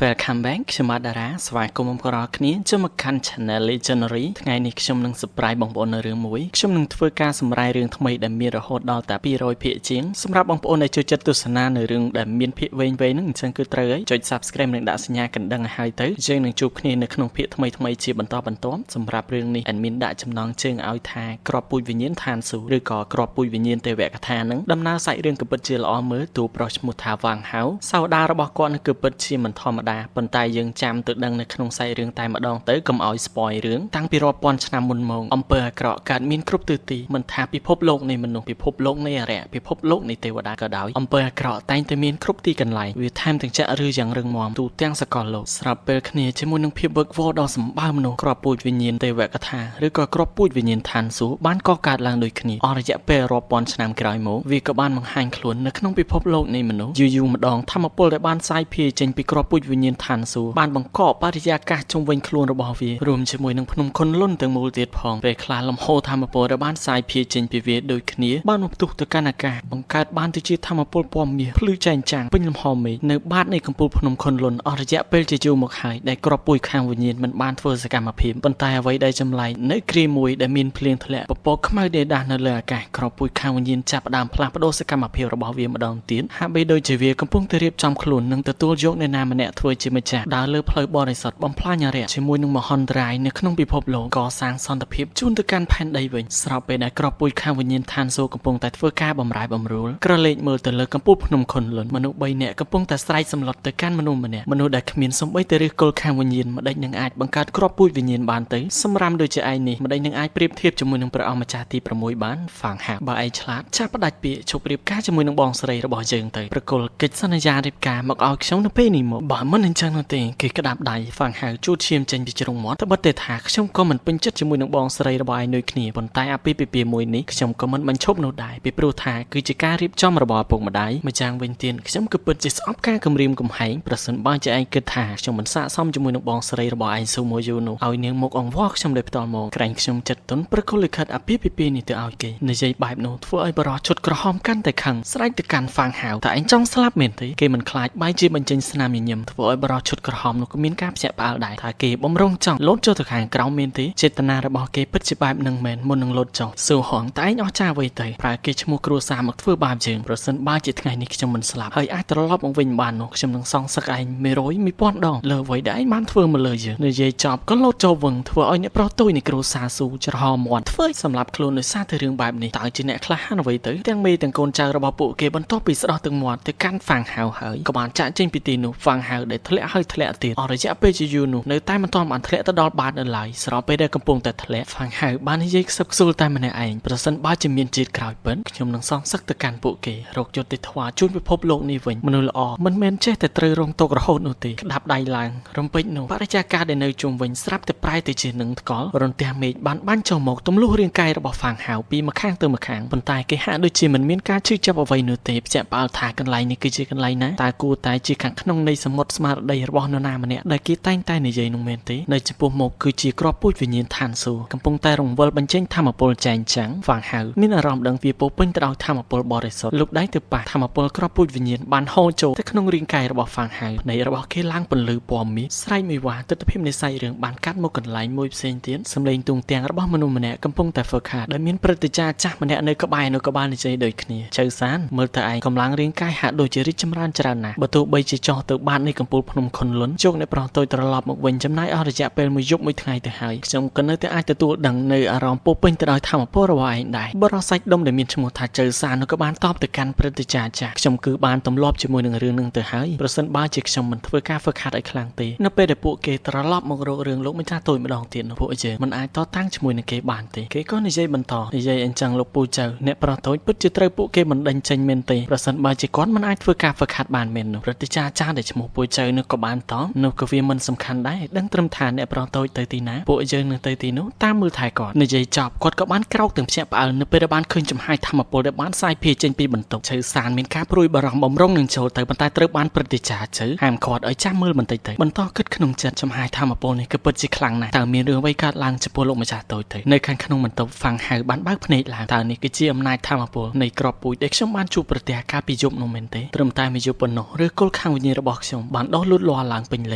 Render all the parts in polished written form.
Welcome back ខ្ញុំបាទតារាស្វាគមន៍មកដល់គ្នាចូលមកកាន់ Channel Legendary ថ្ងៃនេះខ្ញុំនឹង surprise បងប្អូននៅរឿងមួយខ្ញុំនឹងធ្វើការសម្រាយរឿងថ្មីដែលមានរហូតដល់តែ200ភាគជាងសម្រាប់បងប្អូនដែលចូលចិត្តទស្សនានៅរឿងដែលមានភាគវែងៗហ្នឹងអញ្ចឹងគឺត្រូវហើយចុច Subscribe និងដាក់សញ្ញាកណ្ដឹងឲ្យហើយទៅយើងនឹងជួបគ្នានៅក្នុងភាគថ្មីៗជាបន្តបន្ទាប់សម្រាប់រឿងនេះ admin ដាក់ចំណងជើងឲ្យថាក្របពូជវិញ្ញាណឋានសួគ៌ឬក៏ក្របពូជវិញ្ញាណទេវកថាហ្នឹងដំណើរសាច់រឿងក៏ពិតជាល្អមើលតួប្រុសឈ្មោះថាវ៉ាងហៅសោដារបស់គាត់នឹងគឺពិតជាមិនធម្មតាប៉ុន្តែយើងចាំទៅដឹងនៅក្នុងសាច់រឿងតែម្ដងទៅកុំឲ្យ spoil រឿងតាំងពីរាប់ពាន់ឆ្នាំមុនមកអំពើអាក្រក់កើតមានគ្រប់ទិសទីមិនថាពិភពលោកនៃមនុស្សពិភពលោកនៃអារក្សពិភពលោកនៃទេវតាក៏ដោយអំពើអាក្រក់តែងតែមានគ្រប់ទីកន្លែងវាថែមទាំងចាក់ឬយ៉ាងរឹងមាំទូទាំងសកលលោកស្រាប់ពេលគ្នាជាមួយនឹងភាពវឹកវរដ៏សម្បើមនោះក្របពូជវិញ្ញាណទេវកថាឬក៏ក្របពូជវិញ្ញាណឋានសួគ៌បានកកើតឡើងដូចគ្នាអស់រយៈពេលរាប់ពាន់ឆ្នាំក្រោយមកវាក៏បានបង្ហាញខ្លួននៅក្នុងពិភពលោកនៃមនុស្សយូរយូរម្ដងធម្មពលដែលបានសាយភាយចេញពីក្របពូជវិញ្ញាណឋានសួគ៌បានបង្កបរិយាកាសជុំវិញខ្លួនរបស់វារួមជាមួយនឹងភ្នំខុនលុនទាំងមូលទៀតផងពេលខ្លះលំហូរធម្មពលដែលបានសាយភាយចេញពីវាដូចគ្នាបានបំផ្ទុះទៅកាន់អាកាសបង្កើតបានទៅជាធម្មពលពណ៌មាសភ្លឺចែងចាំងពេញលំហមេឃនៅបាតនៃកំពូលភ្នំខុនលុនអស់រយៈពេលជាយូរមកហើយដែលក្របពូជខាងវិញ្ញាណមិនបានធ្វើសកម្មភាពប៉ុន្តែអ្វីដែលចម្លែកនៅគ្រាមួយដែលមានភ្លៀងធ្លាក់ពពកខ្មៅដេដាសនៅលើអាកាសក្របពូជខាងវិញ្ញាណចាប់ផ្ដើមផ្លាស់ប្ដូរសកម្មភាពរបស់វាម្ដងទៀតហាក់បីដូចជាវាកំពុងតែរៀបចំខ្លួននឹងទទួលយកអ្នកណាម្នាក់ធ្វើជាម្ចាស់ដើរលើផ្លូវបរិសុទ្ធបំផ្លាញអារក្សជាមួយនឹងមហន្តរាយនៅក្នុងពិភពលោកកសាងសន្តិភាពជូនទៅកាន់ផែនដីវិញស្របពេលដែលក្របពូជខាងវិញ្ញាណឋានសួគ៌កំពុងតែធ្វើការបម្រែបម្រួលក្រឡេកមើលទៅលើកំពូលភ្នំខុនលុនមនុស្ស3នាក់កំពុងតែស្រែកសម្លុតទៅកាន់មនុស្សម្នាក់មនុស្សដែលគ្មានសំបីតែឫសគល់ខាងវិញ្ញាណម្ដេចនឹងអាចបង្កើតក្របពូជវិញ្ញាណបានទៅសម្រាមដូចជាឯងនេះម្ដេចនឹងអាចប្រៀបធៀបជាមួយនឹងព្រះអង្គម្ចាស់ទី6បានហ្វាងហាបើឯងឆ្លាតចាប់ផ្ដាច់ពាក្យឈប់រៀបការជាមួយនឹងបងស្រីរបស់យើងទៅប្រគល់កិច្ចសន្យារៀបការមកឲ្យខ្ញុំនៅពេលនេះមកបើមិនអញ្ចឹងនោះទេគេក្តាប់ដៃហ្វាងហៅជួតឈាមចេញពីជ្រុងមាត់ត្បិតតែថាខ្ញុំក៏មិនពេញចិត្តជាមួយនឹងបងស្រីរបស់ឯងដូចគ្នាប៉ុន្តែអាពាហ៍ពិពាហ៍មួយនេះខ្ញុំក៏មិនបញ្ឈប់នោះដែរពីព្រោះថាគឺជាការរៀបចំរបស់ឪពុកម្ដាយម្យ៉ាងវិញទៀតខ្ញុំក៏ពិតជាស្អប់ការគំរាមកំហែងប្រសិនបើជាឯងគិតថាខ្ញុំមិនស័ក្តិសមជាមួយនឹងបងស្រីរបស់ឯងស៊ូមួយយូនោះឲ្យនាងមកអង្វរខ្ញុំដោយផ្ទាល់មកក្រែងខ្ញុំចិត្តទន់ប្រគល់លិខិតអាពាហ៍ពិពាហ៍នេះទៅឲ្យគេនិយាយបែបនោះធ្វើឲ្យបរិសឈុតក្រហមកាន់តែខឹងស្រែកទៅកាន់ហ្វាងហៅតែឯងចង់ស្លាប់មែនទេគេមិនខ្លាចបែរជាបញ្ចេញស្នាមញញឹមធ្វើឲ្យបរិសឈុតក្រហមនោះក៏មានការភ្ញាក់ផ្អើលដែរថាគេបំរុងចង់លោតចុះទៅខាងក្រោមមែនទេចេតនារបស់គេពិតជាបែបនឹងមែនមុននឹងលោតចុះស៊ូហងតែឯងអស់ចាអ្វីទៅប្រើគេឈ្មោះគ្រួសារមកធ្វើបាបយើងប្រសិនបើជាថ្ងៃនេះខ្ញុំមិនស្លាប់ហើយអាចត្រឡប់មកវិញបាននោះខ្ញុំនឹងសងសឹកឯង100 1000ដងលើអ្វីដែលឯងបានធ្វើមកលើយើងនិយាយចប់ក៏លោតចូលវឹងធ្វើឲ្យអ្នកប្រុសទូចនៃគ្រួសារស៊ូច្រហមាត់ធ្វើឲ្យសម្លាប់ខ្លួនដោយសារតែរឿងបែបនេះតើជាអ្នកខ្លះហានអ្វីទៅទាំងមេទាំងកូនចៅរបស់ពួកគេបន្ទាប់ពីស្ដោះទឹកមាត់ទៅកាន់ហ្វាងហៅហើយក៏បានចាក់ចេញពីទីនោះហ្វាងហៅដែលធ្លាក់ហើយធ្លាក់ទៀតអស់រយៈពេលជាយូរនោះនៅតែមិនទាន់បានធ្លាក់ទៅដល់បាតនៅឡើយស្របពេលដែលកំពុងតែធ្លាក់ហ្វាងហៅបាននិយាយខ្សឹបខ្សួលតែម្នាក់ឯងប្រសិនបើជាមានជាតិក្រោយពិនខ្ញុំនឹងសងសឹកទៅកាន់ពួកគេរកយុត្តិធម៌ជូនពិភពលោកនេះវិញមនុស្សល្អមិនមែនចេះតែត្រូវរងទុក្ខរហូតនោះទេក្តាប់ដៃឡើងរំពេចនោះបរិយាកាសដែលនៅជុំវិញស្រាប់តែប្រែទៅជានឹងថ្កល់រន្ទះមេឃបានបាញ់ចូលមកទម្លុះរាងកាយរបស់ហ្វាងហៅពីម្ខាងទៅម្ខាងប៉ុន្តែគេហាក់ដូចជាមិនមានការឈឺចាប់អ្វីនោះទេភ្ញាក់ផ្អើលថាកន្លែងនេះគឺជាកន្លែងណាតើគួរតែជាខាងក្នុងនៃសមុទ្រស្មារតីរបស់នរណាម្នាក់ដែលគេតែងតែនិយាយនោះមែនទេនៅចំពោះមុខគឺជាក្របពូជវិញ្ញាណឋានសួគ៌កំពុងតែរង្វិលបញ្ចេញធម៌ពលចែងចាំងហ្វាងហៅមានអារម្មណ៍ដឹងវាពោពេញទៅដោយធម៌ពលបរិសុទ្ធលោកដៃទៅប៉ះធម៌ពលក្របពូជវិញ្ញាណបានហូរចូលទៅក្នុងរាងកាយរបស់ហ្វាងហៅភ្នែករបស់គេឡើងពន្លឺពណ៌មាសស្រែកមួយវ៉ាទិដ្ឋភាពនៃសាច់រឿងបានកាត់មកកន្លែងមួយផ្សេងទៀតសម្លេងទូងទាំងរបស់មនុស្សម្នាក់កំពុងតែហ្វឹកហាត់ដែលមានព្រឹទ្ធាចារ្យចាស់ម្នាក់នៅក្បែរនោះក៏បាននិយាយដូចគ្នាចៅសានមើលទៅឯងកម្លាំងរាងកាយហាក់ដូចជារីកចម្រើនច្រើនណាស់បើទោះបីជាចោះទៅបាតនៃកំពូលភ្នំខុនលុនជោគអ្នកប្រុសតូចត្រឡប់មកវិញចំណាយអស់រយៈពេលមួយយប់មួយថ្ងៃទៅហើយខ្ញុំក៏នៅតែអាចទទួលដឹងនៅអារម្មណ៍ពោពេញទៅដោយធម៌ពលរបស់ឯងដែរបរិសសាច់ដុំដែលមានឈ្មោះថាចៅសាននោះក៏បានតបទៅកាន់ព្រឹទ្ធាចារ្យចាស់ខ្ញុំគឺបានទម្លាប់ជាមួយនឹងរឿងនឹងទៅហើយប្រសិនបើជាខ្ញុំមិនធ្វើការហ្វឹកហាត់ឲ្យខ្លាំងទេនៅពេលដែលពួកគេត្រឡប់មករករឿងលោកម្ចាស់តូចម្ដងទៀតនោះពួកយើងមិនអាចតតាំងជាមួយនឹងគេបានទេគេក៏និយាយបន្តនិយាយអញ្ចឹងលោកពូចៅអ្នកប្រុសតូចពិតជាត្រូវពួកគេបណ្ដេញចេញមែនទេប្រសិនបើជាគាត់មិនអាចធ្វើការហ្វឹកហាត់បានមែននោះព្រឹទ្ធាចារ្យចាស់ដែលឈ្មោះពូចៅនោះក៏បានតបនោះក៏វាមិនសំខាន់ដែរដឹងត្រឹមថាអ្នកប្រុសតូចទៅទីណាពួកយើងនឹងទៅទីនោះតាមមើលថែគាត់និយាយចប់គាត់ក៏បានក្រោកទាំងភ្ញាក់ផ្អើលនៅពេលដែលបានឃើញចំហាយធម្មពលដែលបានសាយភាយចេញពីបន្ទប់ជៅសានមានការព្រួយបារម្ភបំរុងនឹងចូលទៅប៉ុន្តែត្រូវបានព្រឹទ្ធាចារ្យជៅហាមឃាត់ឲ្យចាំមើលបន្តិចទៅបន្តគិតក្នុងចិត្តចំហាយធម្មពលនេះគឺពិតជាខ្លាំងណាស់តើមានរឿងអ្វីកើតឡើងចំពោះលោកម្ចាស់តូចទៅនៅខាងក្នុងបន្ទប់ហ្វាងហៅបានបើកភ្នែកឡើងតើនេះគឺជាអំណាចធម្មពលនៃក្របពូជដែលខ្ញុំបានជួបប្រទះកាលពីយប់នោះមែនទេត្រឹមតែមួយយប់ប៉ុណ្ណោះឬគល់ខាងវិញ្ញាណរបស់ខ្ញុំបាន បានដុះលូតលាស់ឡើងពេញល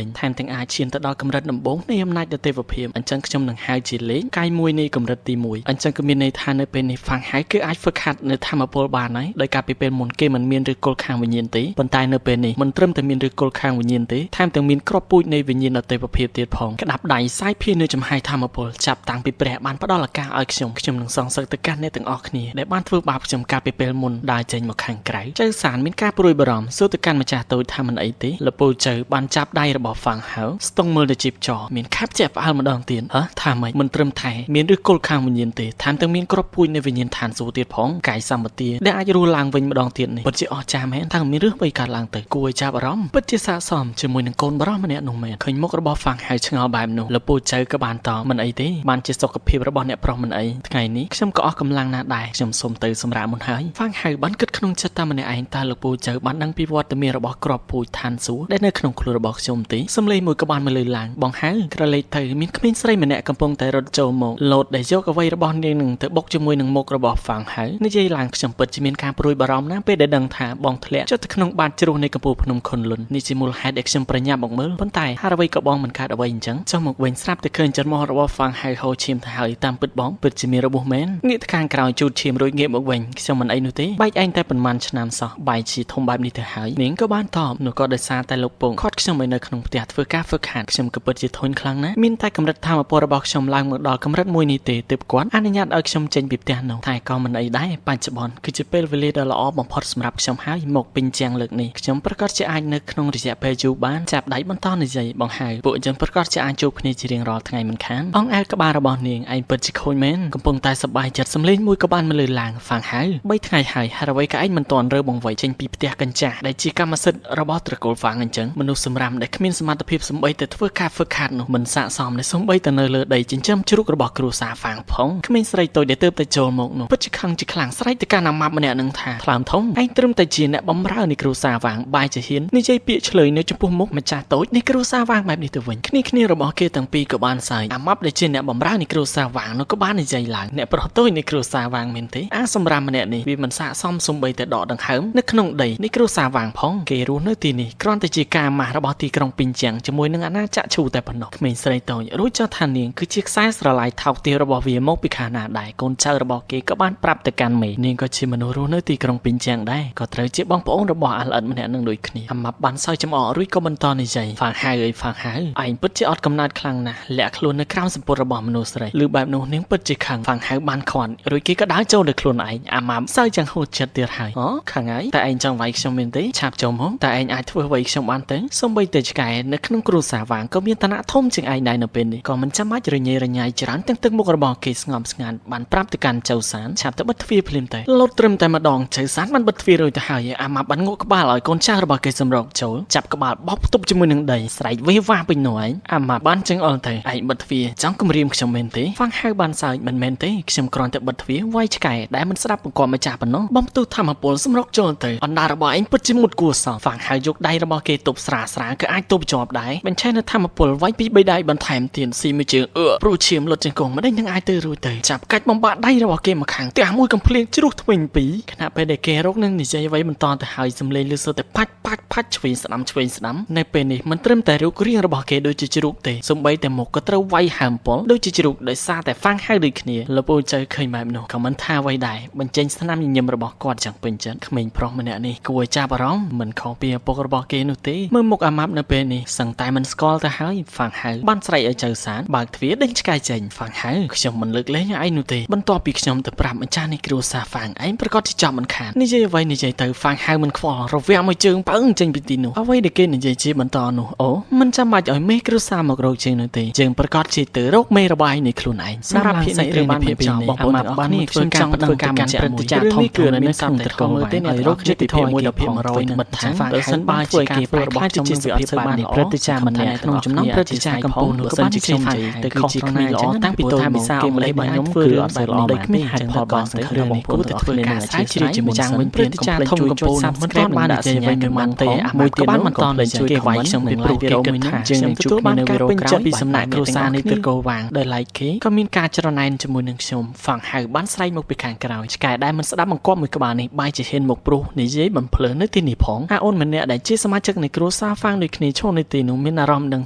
េញថែមទាំងអាចឈានទៅដល់កម្រិតដំបូងនៃអំណាចដ៏ទេវភាពអញ្ចឹងខ្ញុំនឹងហៅជាលេខកាយមួយនៃកម្រិតទី1អញ្ចឹងគឺមានន័យថានៅពេលនេះហ្វាំងហៅគឺអាចហ្វឹកហាត់នៅធម្មពលបានហើយដោយការពីពេលមុនគេមិនមានឫសគល់ខាងវិញ្ញាណទេប៉ុន្តែនៅពេលនេះមិនត្រឹមតែមានឫសគល់ខាងវិញ្ញាណទេថែមទាំងមានគ្រាប់ពូជនៃវិញ្ញាណដ៏ទេវភាពទៀតផងក្តាប់ដៃសាយភាយនៅចំហាយធម្មពលចាប់តាំងពីព្រះបានផ្ដល់ឱកាសឲ្យខ្ញុំខ្ញុំនឹងសងសឹកទៅកាន់អ្នកទាំងអស់គ្នាដែលបានធ្វើបាបខ្ញុំកាលពីពេលមុនដើរចេញមកខាងក្រៅចៅសានមានការព្រួយបារម្ភសួរទៅកាន់ម្ចាស់តូចថាមិនអីទេលពូចៅបានចាប់ដៃរបស់ហ្វាំងហៅស្ទង់មើលទៅជីបចរមានខាប់ជាក់ផ្អើលម្ដងទៀតហ៎ថាម៉េចមិនត្រឹមតែមានឫសគល់ខាងវិញ្ញាណទេថែមទាំងមានគ្រាប់ពូជនៃវិញ្ញាណឋានសួគ៌ទៀតផងកាយសម្បទាដែលអាចរស់ឡើងវិញម្ដងទៀតនេះពិតជាអស្ចារ្យមែនថាមានរឿងអ្វីកើតឡើងទៅគួរឲ្យចាប់អារម្មណ៍ពិតជាស័ក្តិសមជាមួយនឹងកូនប្រុសម្នាក់នោះមែនឃើញមុខរបស់ហ្វាំងហៅឆ្ងល់បែបនោះលពូចៅក៏បានតមិនអីទេបានជាសុខភាពរបស់អ្នកប្រុសមិនអីថ្ងៃនេះខ្ញុំក៏អស់កម្លាំងណាស់ដែរខ្ញុំសូមទៅសម្រាកមុនហើយហ្វាំងហៅបានគិតក្នុងចិត្តតែម្នាក់ឯងតើលោកពូចៅបានដឹងពីវត្តមានរបស់គ្រាប់ពូជឋានសួគ៌ដែលនៅក្នុងខ្លួនរបស់ខ្ញុំទេសំឡេងមួយក៏បានមកលើឡើងបងហៅក្រឡេកទៅមានក្មេងស្រីម្នាក់កំពុងតែរត់ចូលមកលោតដែលយកអ្វីរបស់នាងនឹងទៅបុកជាមួយនឹងមុខរបស់ហ្វាំងហៅនិយាយឡើងខ្ញុំពិតជាមានការព្រួយបារម្ភណាស់ពេលដែលដឹងថាបងធ្លាក់ចុះទៅក្នុងបាតជ្រោះនៃកំពូលភ្នំខុនលុននេះជាមូលហេតុដែលខ្ញុំប្រញាប់មកមើលប៉ុន្តែហេតុអ្វីក៏បងមិនកើតអ្វីអញ្ចឹងចុះមកវិញស្រាប់តែឃើញច្រមុះរបស់ហ្វាំងហៅហូរឈាមទៅហើយតាមពិតបងពិតជាមានរបួសមែនងាកទៅខាងក្រោយជូតឈាមរួចងាកមកវិញខ្ញុំមិនអីនោះទេបែកឯងតែប៉ុន្មានឆ្នាំសោះបែកជាធំបែបនេះទៅហើយនាងក៏បានតបនោះក៏ដោយសារតែលោកពងខាត់ខ្ញុំឲ្យនៅក្នុងផ្ទះធ្វើការហ្វឹកហាត់ខ្ញុំក៏ពិតជាធុញខ្លាំងណាស់មានតែកម្រិតធម៌ពលរបស់ខ្ញុំឡើងមកដល់កម្រិតមួយនេះទេទើបគាត់អនុញ្ញាតឲ្យខ្ញុំចេញពីផ្ទះនោះតែក៏មិនអីដែរបច្ចុប្បន្នគឺជាពេលវេលាដ៏ល្អបំផុតសម្រាប់ខ្ញុំហើយមកពេញជាងលើកនេះខ្ញុំប្រកាសជាអាចនៅក្នុងរយៈពេលយូរបានចាប់ដៃបន្តនិយាយបង្ហើពួកយើងប្រកាសជាអាចជួបគ្នាជារៀងរាល់ថ្ងៃមិនខានអងអែលក្បាលរបស់នាងឯងពិតជាខូចមែនកំពុងតែសប្បាយចិត្តសំលេងមួយក៏បានមកលើឡើងហ្វាំងហៅ3ថ្ងៃហើយហេតុអ្វីក៏ឯងមិនទាន់រើបង្វៃចេញពីផ្ទះកញ្ចាស់ដែលជាកម្មសិទ្ធិរបស់ត្រកូលហ្វាំងអញ្ចឹងមនុស្សសម្រាមដែលគ្មានសមត្ថភាពសំបីតែធ្វើការហ្វឹកហាត់នោះមិនស័ក្តិសមដែលសំបីតែនៅលើដីចិញ្ចឹមជ្រូករបស់គ្រួសារហ្វាំងផងក្មេងស្រីតូចដែលទើបតែចូលមកនោះពិតជាខឹងជាខ្លាំងស្រែកទៅកាន់អាម៉ាប់ម្នាក់នឹងថាថ្លើមធំឯងត្រឹមតែជាអ្នកបំរើនៃគ្រួសារហ្វាំងបាយជាហ៊ាននិយាយពាក្យឆ្លើយនៅចំពោះមុខម្ចាស់តូចនៃគ្រួសារហ្វាំងបែបនេះទៅវិញគ្នាគ្នារបស់គេទាំងពីរក៏បានសើចអាម៉ាប់ដែលជាអ្នកបំរើនៃគ្រួសារហ្វាំងនោះក៏បាននិយាយឡើងអ្នកប្រុសតូចនៃគ្រួសារហ្វាំងមែនទេអាសម្រាមម្នាក់នេះវាមិនស័ក្តិសមសំបីតែដកដង្ហើមនៅក្នុងដីនៃគ្រួសារហ្វាំងផងគេរស់នៅទីនេះគ្រាន់តែជាការម៉ាស់របស់ទីក្រុងពីងជាងជាមួយនឹងអាណាចក្រឈូតែប៉ុណ្ណោះក្មេងស្រីតូចរួចចោះថានាងគឺជាខ្សែស្រឡាយថោកទាបរបស់វាមកពីខាងណាដែរកូនចៅរបស់គេក៏បានប្រាប់ទៅកាន់មេនាងក៏ជាមនុស្សរស់នៅទីក្រុងពីងជាងដែរក៏ត្រូវជាបងប្អូនរបស់អាល្អិតម្នាក់នឹងដូចគ្នាអាម៉ាប់បានសើចចំអករួចក៏បន្តនិយាយហ្វាងហៅអើយហ្វាងហៅឯងពិតជាអត់កំណើតខ្លាំងណាស់លាក់ខ្លួននៅក្រោមសម្ពត់របស់មនុស្សស្រីឬបែបនោះនាងពិតជាខឹងហ្វាងហៅបានខ្វាន់រួចគេក៏ដើរចូលទៅខ្លួនឯងអាម៉ាប់សើចយ៉ាងហួសចិត្តទៀតហើយអូខឹងហើយតែឯងចង់វាយខ្ញុំមែនទេឆាប់ចូលមកតែឯងអាចធ្វើអ្វីខ្ញុំបានទេសូម្បីតែឆ្កែនៅក្នុងគ្រួសារវាងក៏មានឋានៈធំជាងឯងដែរនៅពេលនេះក៏មិនចាំបាច់រញ៉េរញ៉ៃច្រើនទាំងទឹកមុខរបស់គេស្ងំស្ងាត់បានប្រាប់ទៅកាន់ចៅសានឆាប់ទៅបិទទ្វារភ្លាមទៅលោតត្រឹមតែម្ដងចៅសានបានបិទទ្វាររួចទៅហើយអាម៉ាប់បានងក់ក្បាលឲ្យកូនចៅរបស់គេសម្រុកចូលចាប់ក្បាលបោកផ្ទប់ជាមួយនឹងដីស្រែកវេវ៉ាពេញនោះឯងអាម៉ាប់បានចង្អុលទៅឯងបិទទ្វារចង់គំរាមខ្ញុំមែនទេហ្វាំងហៅបានសើចមិនមែនទេខ្ញុំគ្រាន់តែបិទទ្វារវាយឆ្កែដែលមិនស្ដាប់បង្គាប់ម្ចាស់ប៉ុណ្ណោះបំផ្ទុះធម្មពលសម្រុកចូលទៅអណ្ដាតរបស់ឯងពិតជាមុតគួរសមហ្វាំងហៅយកដៃរបស់គេទប់ស្រាស្រាក៏អាចទប់ជាប់ដែរបញ្ឆេះនៅធម្មពលវាយពីបីដៃបន្ថែមទៀតស៊ីមួយជើងអឺព្រោះឈាមលុតជង្គង់មិនដឹងនឹងអាចទៅរួចទៅចាប់កាច់បំបាក់ដៃរបស់គេមកខាងផ្ទះមួយកំភ្លៀងជ្រុះធ្មេញពីរខណៈពេលដែលគេរកនឹងនិយាយអ្វីបន្តទៅហើយសំលេងលឺសូរតែផាច់ផាច់ផាច់ឆ្វេងស្ដាំឆ្វេងស្ដាំនៅពេលនេះមិនត្រឹមតែរូបរាងរបស់គេដូចជាជ្រូកទេសំបីតែមុខក៏ត្រូវវាយហើមប៉ុលដូចជាជ្រូកដោយសារតែហ្វាំងហៅដូចគ្នាលពូចៅឃើញបែបនោះក៏មិនថាអ្វីដែរបញ្ចេញស្នាមញញឹមរបស់គាត់យ៉ាងពេញចិត្តក្មេងប្រុសម្នាក់នេះគួរឲ្យចាប់អារម្មណ៍មិនខុសពីឪពុករបស់គេនោះទេមើលមុខអាម៉ាប់នៅពេលនេះសឹងតែមិនស្គាល់ទៅហើយហ្វាំងហៅបានស្រែកឲ្យចៅសានបើកទ្វារដេញឆ្កែចេញហ្វាំងហៅខ្ញុំមិនលើកលែងឲ្យឯងនោះទេបន្ទាប់ពីខ្ញុំទៅប្រាប់ម្ចាស់នៃគ្រួសារហ្វាំងឯងប្រកាសជាចាប់មិនខាននិយាយអ្វីនិយាយទៅហ្វាំងហៅមិនខ្វល់រវះមួយជើងប៉ឹងចេញពីទីនោះអ្វីដែលគេនិយាយជាបន្តនោះអូមិនចាំបាច់ឲ្យមេគ្រួសារមករកជើងនោះទេជើងប្រកាសជាទៅរកមេរបស់ឯងនៃខ្លួនឯងសម្រាប់ភាគនៃរឿងបានភាគចបងប្អូនទាំងអស់គ្នាខ្ញុំចង់ធ្វើការបញ្ជាក់មួយព្រឹត្តិការណ៍ធំគឺមានសត្វត្រកមើលទេអ្នករកយុទ្ធធម៌1ដល់100នឹងបិទថាបើសិនបើជាគេធ្វើរបស់ខ្ញុំនឹងវាអត់សូវបានល្អព្រឹត្តិការណ៍ម្នាក់ក្នុងចំណោមព្រឹត្តិការណ៍កំពូលនោះក៏បានជាខ្ញុំនិយាយទៅខុសត្រង់ណាអញ្ចឹងតាំងពីតូចមកគេម្លេះរបស់ខ្ញុំធ្វើរឿងអត់សូវល្អដោយគ្មានហេតុផលបានសង្ឃឹមបងប្អូនទាំងអស់គ្នានឹងអធិស្ឋានជាមួយចាំវិញព្រឹត្តិការណ៍ធំកំពូលមិនទាន់បាននិយាយអ្វីមួយម៉ាត់ទេអាមួយទៀតបានបន្តលេងជួយគេវាយខ្ញុំពីព្រោះគេគិតថាខ្ញុំទទួលបានការពេញចិត្តពីសំណាក់គ្រួសារនៃត្រកូលវាងដោយឡែកគេក៏មានការច្រណែនជាមួយនឹងខ្ញុំហ្វាំងហៅបានស្រែកមកពីខាងក្រោយឆ្កែដែលមិនស្ដាប់បង្គាប់មួយក្បាលនេះបាយជាហ៊ានមកព្រោះនិយាយបំភ្លើនៅទីនេះផងអាអូនម្នាក់ដែលជាសមាជិកនៃគ្រួ គ្រួសារហ្វាងដូចគ្នាឈរនៅទីនោះមានអារម្មណ៍ដឹង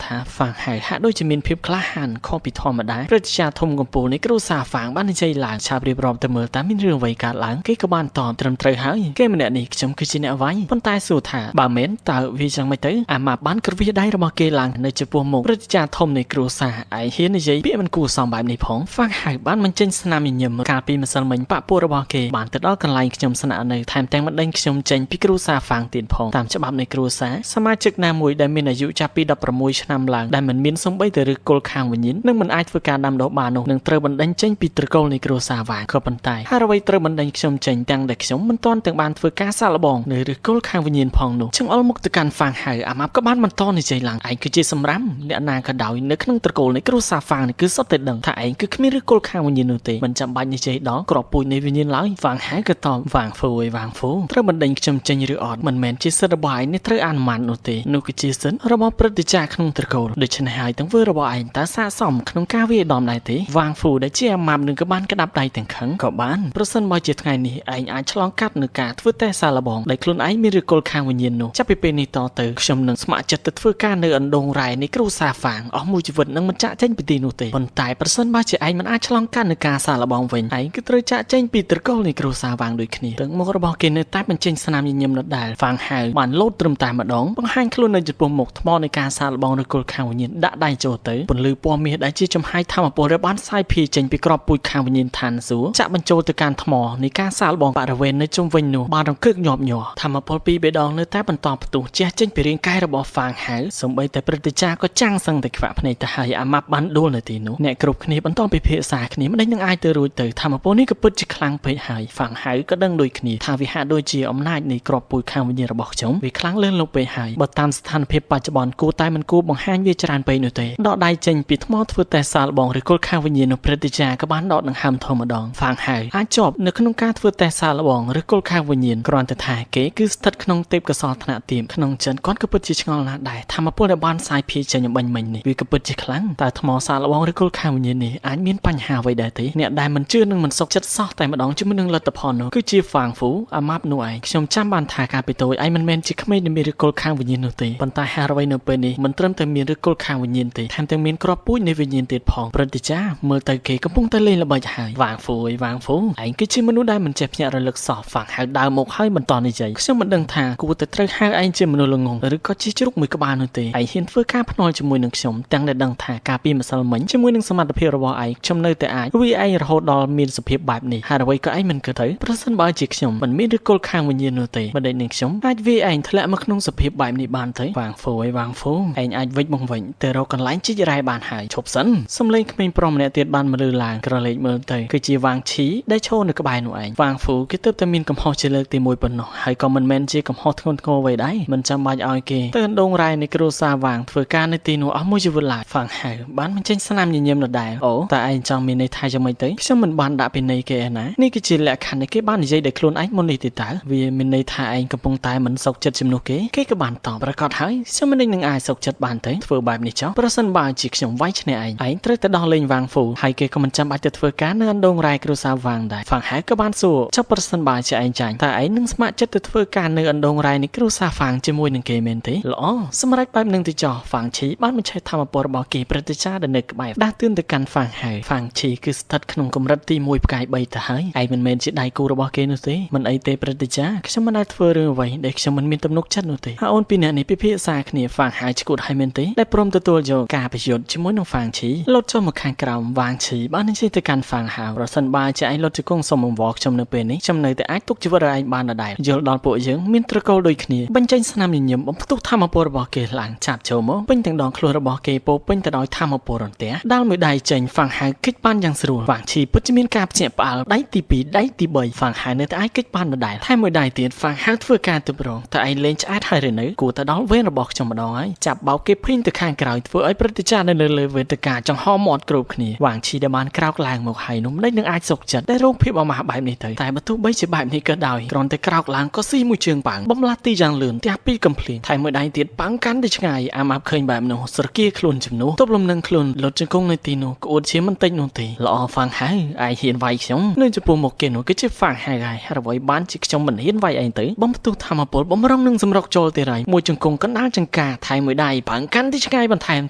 ថាហ្វាងហៅហាក់ដូចជាមានភាពក្លាហានខុសពីធម្មតាព្រឹទ្ធាចារ្យធំកំពូលនៃគ្រួសារហ្វាងបាននិយាយឡើងឆាបរៀបរាប់ទៅមើលតើមានរឿងអ្វីកើតឡើងគេក៏បានតបត្រឹមត្រូវហើយគេម្នាក់នេះខ្ញុំគឺជាអ្នកវាយប៉ុន្តែសួរថាបើមែនតើវាយ៉ាងម៉េចទៅអាម៉ាប់បានក្រវិះដៃរបស់គេឡើងនៅចំពោះមុខព្រឹទ្ធាចារ្យធំនៃគ្រួសារឯងហ៊ាននិយាយពាក្យមិនគួរសមបែបនេះផងហ្វាងហៅបានបញ្ចេញស្នាមញញឹមកាលពីម្សិលមិញបាក់ពួករបស់គេបានទៅដល់កន្លែងខ្ញុំស្នាក់នៅថែមទាំងបណ្ដេញខ្ញុំចេញពីគ្រួសារហ្វាងទៀតផងតាមច្បាប់នៃគ្រួសារសមាជិកណាមួយដែលមានអាយុចាប់ពី16ឆ្នាំឡើងដែលមិនមានសំបីតែឫសគល់ខាងវិញ្ញាណនិងមិនអាចធ្វើការដាំដុះបាននោះនឹងត្រូវបណ្ដេញចេញពីត្រកូលនៃគ្រួសារវ៉ាងក៏ប៉ុន្តែហើយអ្វីត្រូវបណ្ដេញខ្ញុំចេញទាំងដែលខ្ញុំមិនទាន់ទាំងបានធ្វើការសាកល្បងនៅឫសគល់ខាងវិញ្ញាណផងនោះចង្អុលមុខទៅកាន់ហ្វាងហៅអាម៉ាប់ក៏បានបន្តនិយាយឡើងឯងគឺជាសម្រាមអ្នកណាក៏ដោយនៅក្នុងត្រកូលនៃគ្រួសារហ្វាងនេះគឺសុទ្ធតែដឹងថាឯងគឺគ្មានឫសគល់ខាងវិញ្ញាណនោះទេមិនចាំបាច់និយាយដល់ក្របពូជនៃវិញ្ញាណឡើយហ្វាងហៅក៏តបហ្វាងហ្វូអើយហ្វាងហ្វូត្រូវបណ្ដេញខ្ញុំចេញឬអត់មិនមែនជាសិទ្ធិរបស់ឯងនេះត្រូវអនុម័តនោះទេនោះគឺជាសិទ្ធិរបស់ព្រឹទ្ធាចារ្យក្នុងត្រកូលដូច្នេះហើយទាំងធ្វើរបស់ឯងតើស័ក្តិសមក្នុងការវាយដំដែរទេហ្វាងហ្វូដែលជាអាម៉ាប់នឹងក៏បានក្តាប់ដៃទាំងខឹងក៏បានប្រសិនបើជាថ្ងៃនេះឯងអាចឆ្លងកាត់នៅការធ្វើតេស្តសាកល្បងដែលខ្លួនឯងមានឫសគល់ខាងវិញ្ញាណនោះចាប់ពីពេលនេះតទៅខ្ញុំនឹងស្ម័គ្រចិត្តទៅធ្វើការនៅអណ្ដូងរ៉ែនៃគ្រួសារហ្វាងអស់មួយជីវិតនឹងមិនចាក់ចេញពីទីនោះទេប៉ុន្តែប្រសិនបើជាឯងមិនអាចឆ្លងកាត់នៅការសាកល្បងវិញឯងគឺត្រូវចាក់ចេញពីត្រកូលនៃគ្រួសារហ្វាងដូចគ្នាទាំងមុខរបស់គេនៅតែបញ្ចេញស្នាមញញឹមដដែលហ្វាងហៅបានលោតត្រឹមតែម្ដងបង្ហាញខ្លួននៅចំពោះមុខថ្មនៃការសាកល្បងឫសគល់ខាងវិញ្ញាណដាក់ដៃចូលទៅពន្លឺពណ៌មាសដែលជាចំហាយធម្មពលដែលបានសាយភាយចេញពីក្របពូជខាងវិញ្ញាណឋានសួគ៌ចាក់បញ្ចូលទៅកាន់ថ្មនៃការសាកល្បងបរិវេណនៅជុំវិញនោះបានរង្គើកញាប់ញ័រធម្មពលពីរបេដងនៅតែបន្តផ្ទុះជះចេញពីរាងកាយរបស់ហ្វាងហៅសូម្បីតែព្រឹទ្ធាចារ្យក៏ចាំងសឹងតែខ្វាក់ភ្នែកទៅហើយអាម៉ាប់បានដួលនៅទីនោះអ្នកគ្រប់គ្នាបន្តពិភាក្សាគ្នាមិនដេញនឹងអាចទៅរួចទៅធម្មពលនេះក៏ពិតជាខ្លាំងពេកហើយហ្វាងហៅក៏ដឹងដូចគ្នាថាវាហាក់ដូចជាអំណាចនៃក្របពូជខាងវិញ្ញាណរបស់ខ្ញុំវាខ្លាំងលើសលប់ពេកហើយបើតាមស្ថានភាពបច្ចុប្បន្នគួរតែមិនគួរបង្ហាញវាច្រើនពេកនោះទេដកដៃចេញពីថ្មធ្វើតេស្តសាកល្បងឬគល់ខាងវិញ្ញាណនោះព្រឹទ្ធាចារ្យក៏បានដកដង្ហើមធំម្ដងហ្វាងហៅអាចជាប់នៅក្នុងការធ្វើតេស្តសាកល្បងឬគល់ខាងវិញ្ញាណគ្រាន់តែថាគេគឺស្ថិតក្នុងទេពកោសលថ្នាក់ទាបក្នុងចិនគាត់ក៏ពិតជាឆ្ងល់ណាស់ដែរធម្មពលដែលបានសាយភាយចេញអំបញ្ញមិញនេះវាក៏ពិតជាខ្លាំងតើថ្មសាកល្បងឬគល់ខាងវិញ្ញាណនេះអាចមានបញ្ហាអ្វីដែរទេអ្នកដែលមិនជឿនឹងមិនសុខចិត្តសោះតែម្ដងជាមួយនឹងលទ្ធផលនោះគឺជាហ្វាងហ្វូអាម៉ាប់នោះឯងខ្ញុំចាំបានថាកាលពីតូចឯងមិនមែនជាក្មេងដែលមានឫសគល់ខាងវិញ្ញាណនោះទេប៉ុន្តែហាអ្វីនៅពេលនេះមិនត្រឹមតែមានឫសគល់ខាងវិញ្ញាណទេថែមទាំងមានក្របពូជនៃវិញ្ញាណទៀតផងព្រឹទ្ធាចារ្យមើលទៅគេកំពុងតែលេងល្បិចហើយហ្វាងហ្វូអើយហ្វាងហ្វូឯងគឺជាមនុស្សដែលមិនចេះភ្ញាក់រលឹកសោះហ្វាងហៅដើរមកហើយបន្តនិយាយខ្ញុំមិនដឹងថាគួរតែត្រូវហៅឯងជាមនុស្សល្ងងឬក៏ជាជ្រូកមួយក្បាលនោះទេឯងហ៊ានធ្វើការភ្នាល់ជាមួយនឹងខ្ញុំទាំងដែលដឹងថាកាលពីម្សិលមិញជាមួយនឹងសមត្ថភាពរបស់ឯងខ្ញុំនៅតែអាចវាឯងរហូតដល់មានសភាពបែបនេះហើយអ្វីក៏ឯងមិនគិតទៅប្រសិនបើជាខ្ញុំមិនមានឫសគល់ខាងវិញ្ញាណនោះទេមិនដេចនឹងខ្ញុំអាចវាឯងធ្លាក់មកក្នុងសភាពបែបនេះបានទេហ្វាងហ្វូអើយហ្វាងហ្វូឯងអាចវិចបង្វិចទៅរកកន្លែងជីករ៉ែបានហើយឈប់សិនសំឡេងក្មេងប្រុសម្នាក់ទៀតបានមលឺឡើងក្រឡេកមើលទៅគឺជាវ៉ាងឈីដែលឈរនៅក្បែរនោះឯងហ្វាងហ្វូគេទើបតែមានកំហុសជាលើកទី1ប៉ុណ្ណោះហើយក៏មិនមែនជាកំហុសធ្ងន់ធ្ងរអ្វីដែរមិនចាំបាច់ឲ្យគេទៅអណ្ដូងរ៉ែនៃគ្រួសារវ៉ាងធ្វើការនៅទីនោះអស់មួយជីវិតឡើយហ្វាងហៅបានបញ្ចេញស្នាមញញឹមដដែលអូតើឯងចង់មានន័យថាយ៉ាងម៉េចទៅខ្ញុំមិនបានដាក់ពិន័យគេឯណានេះគឺជាលក្ខខណ្ឌដែលគេបាននិយាយដោយខ្លួនឯងមុននេះទេតើវាមានន័យថាឯងកំពុងតែមិនសុខចិត្តជំនួសគេគេក៏បានតបប្រកាសហើយខ្ញុំមិននឹងអាចសុខចិត្តបានទេធ្វើបែបនេះចុះប្រសិនបើជាខ្ញុំវាយឈ្នះឯងឯងត្រូវតែដោះលែងវ៉ាងហ្វូហើយគេក៏មិនចាំបាច់ទៅធ្វើការនៅអណ្ដូងរ៉ែគ្រួសារវ៉ាងដែរហ្វាងហៅក៏បានសួរចុះប្រសិនបើជាឯងចាញ់តើឯងនឹងស្ម័គ្រចិត្តទៅធ្វើការនៅអណ្ដូងរ៉ែនៃគ្រួសារហ្វាងជាមួយនឹងគេមែនទេល្អសម្រាប់បែបនឹងទៅចោះហ្វាងឈីបានបញ្ឆេះធម្មពលរបស់គេព្រឹទ្ធាចារ្យដែលនៅក្បែរដាស់តឿនទៅកាន់ហ្វាងហៅហ្វាងឈីគឺស្ថិតក្នុងកម្រិតទី1ផ្កាយ3ទៅហើយឯងមិនមែនជាដៃគូរបស់គេនោះទេមិនអីទេព្រឹទ្ធាចារ្យខ្ញុំមិនដែលធ្វើរឿងអ្វីដែលខ្ញុំមិនមានទំនុកចិត្តនោះទេហើយអូនពីរនាក់នេះពិភាក្សាគ្នាហ្វាងហៅឈួតហើយមែនទេដែលព្រមទទួលយកការប្រយុទ្ធជាមួយនឹងហ្វាងឈីលុតចុះមកខាងក្រោមវ៉ាងឈីបាននិយាយទៅកាន់ហ្វាងហៅប្រសិនបើជាឯងលុតជង្គង់សុំអង្វរខ្ញុំនៅពេលនេះខ្ញុំនៅតែអាចទុកជីវិតឲ្យឯងបានដដែលយល់ដល់ពួកយើងមានត្រកូលដូចគ្នាបញ្ចេញស្នាមញញឹមបំផ្ទុះធម្មពលរបស់គេឡើងចាប់ចូលមកពេញទាំងដងខ្លួនរបស់គេពោពេញទៅដោយធម្មពលរន្ទះដាល់មួយដៃចេញហ្វាងហៅគេចបានយ៉ាងស្រួលវ៉ាងឈីពិតជាមានការភ្ញាក់ផ្អើលដៃទី2ដៃទី3ហ្វាងហៅនៅតែអាចគេចបានដដែលថែមមួយដៃទៀតហ្វាងហៅធ្វើការទប់រងតែឯងលេងឆ្អែតហើយឬនៅគួរតែដល់វេនរបស់ខ្ញុំម្ដងហើយចាប់បោកគេភីងទៅខាងក្រោយធ្វើឲ្យព្រឹទ្ធាចារ្យនៅលើវេទិកាចង្ហមមាត់គ្រប់គ្នាវ៉ាងឈីដែលបានក្រោកឡើងមកហើយនោះមិនដេចនឹងអាចសុខចិត្តដែលរងភាពអាម៉ាស់បែបនេះទៅតែបើទោះបីជាបែបនេះក៏ដោយគ្រាន់តែក្រោកឡើងក៏ស៊ីមួយជើងប៉ាំងបំលាស់ទីយ៉ាងលឿនផ្ទះពីរកំភ្លៀងថែមមួយដៃទៀតប៉ាំងកាន់ទៅឆ្ងាយអាម៉ាប់ឃើញបែបនោះស្រគាខ្លួនជំនួសទប់លំនឹងខ្លួនលុតជង្គង់នៅទីនោះក្អួតជាមិនតិចនោះទេល្អហ្វាងហៅឯងហ៊ានវាយខ្ញុំនៅចំពោះមុខគេនោះគឺជាហ្វាងហៅហើយអ្វីបានជាខ្ញុំមិនហ៊ានវាយឯងទៅបំផ្ទុះធម្មពលបំរុងនឹងសម្រុកចូលទេរៃ មួយជង្គង់កណ្ដាលចង្ការថែមមួយដៃបើកាន់ទីឆ្ងាយបន្ថែម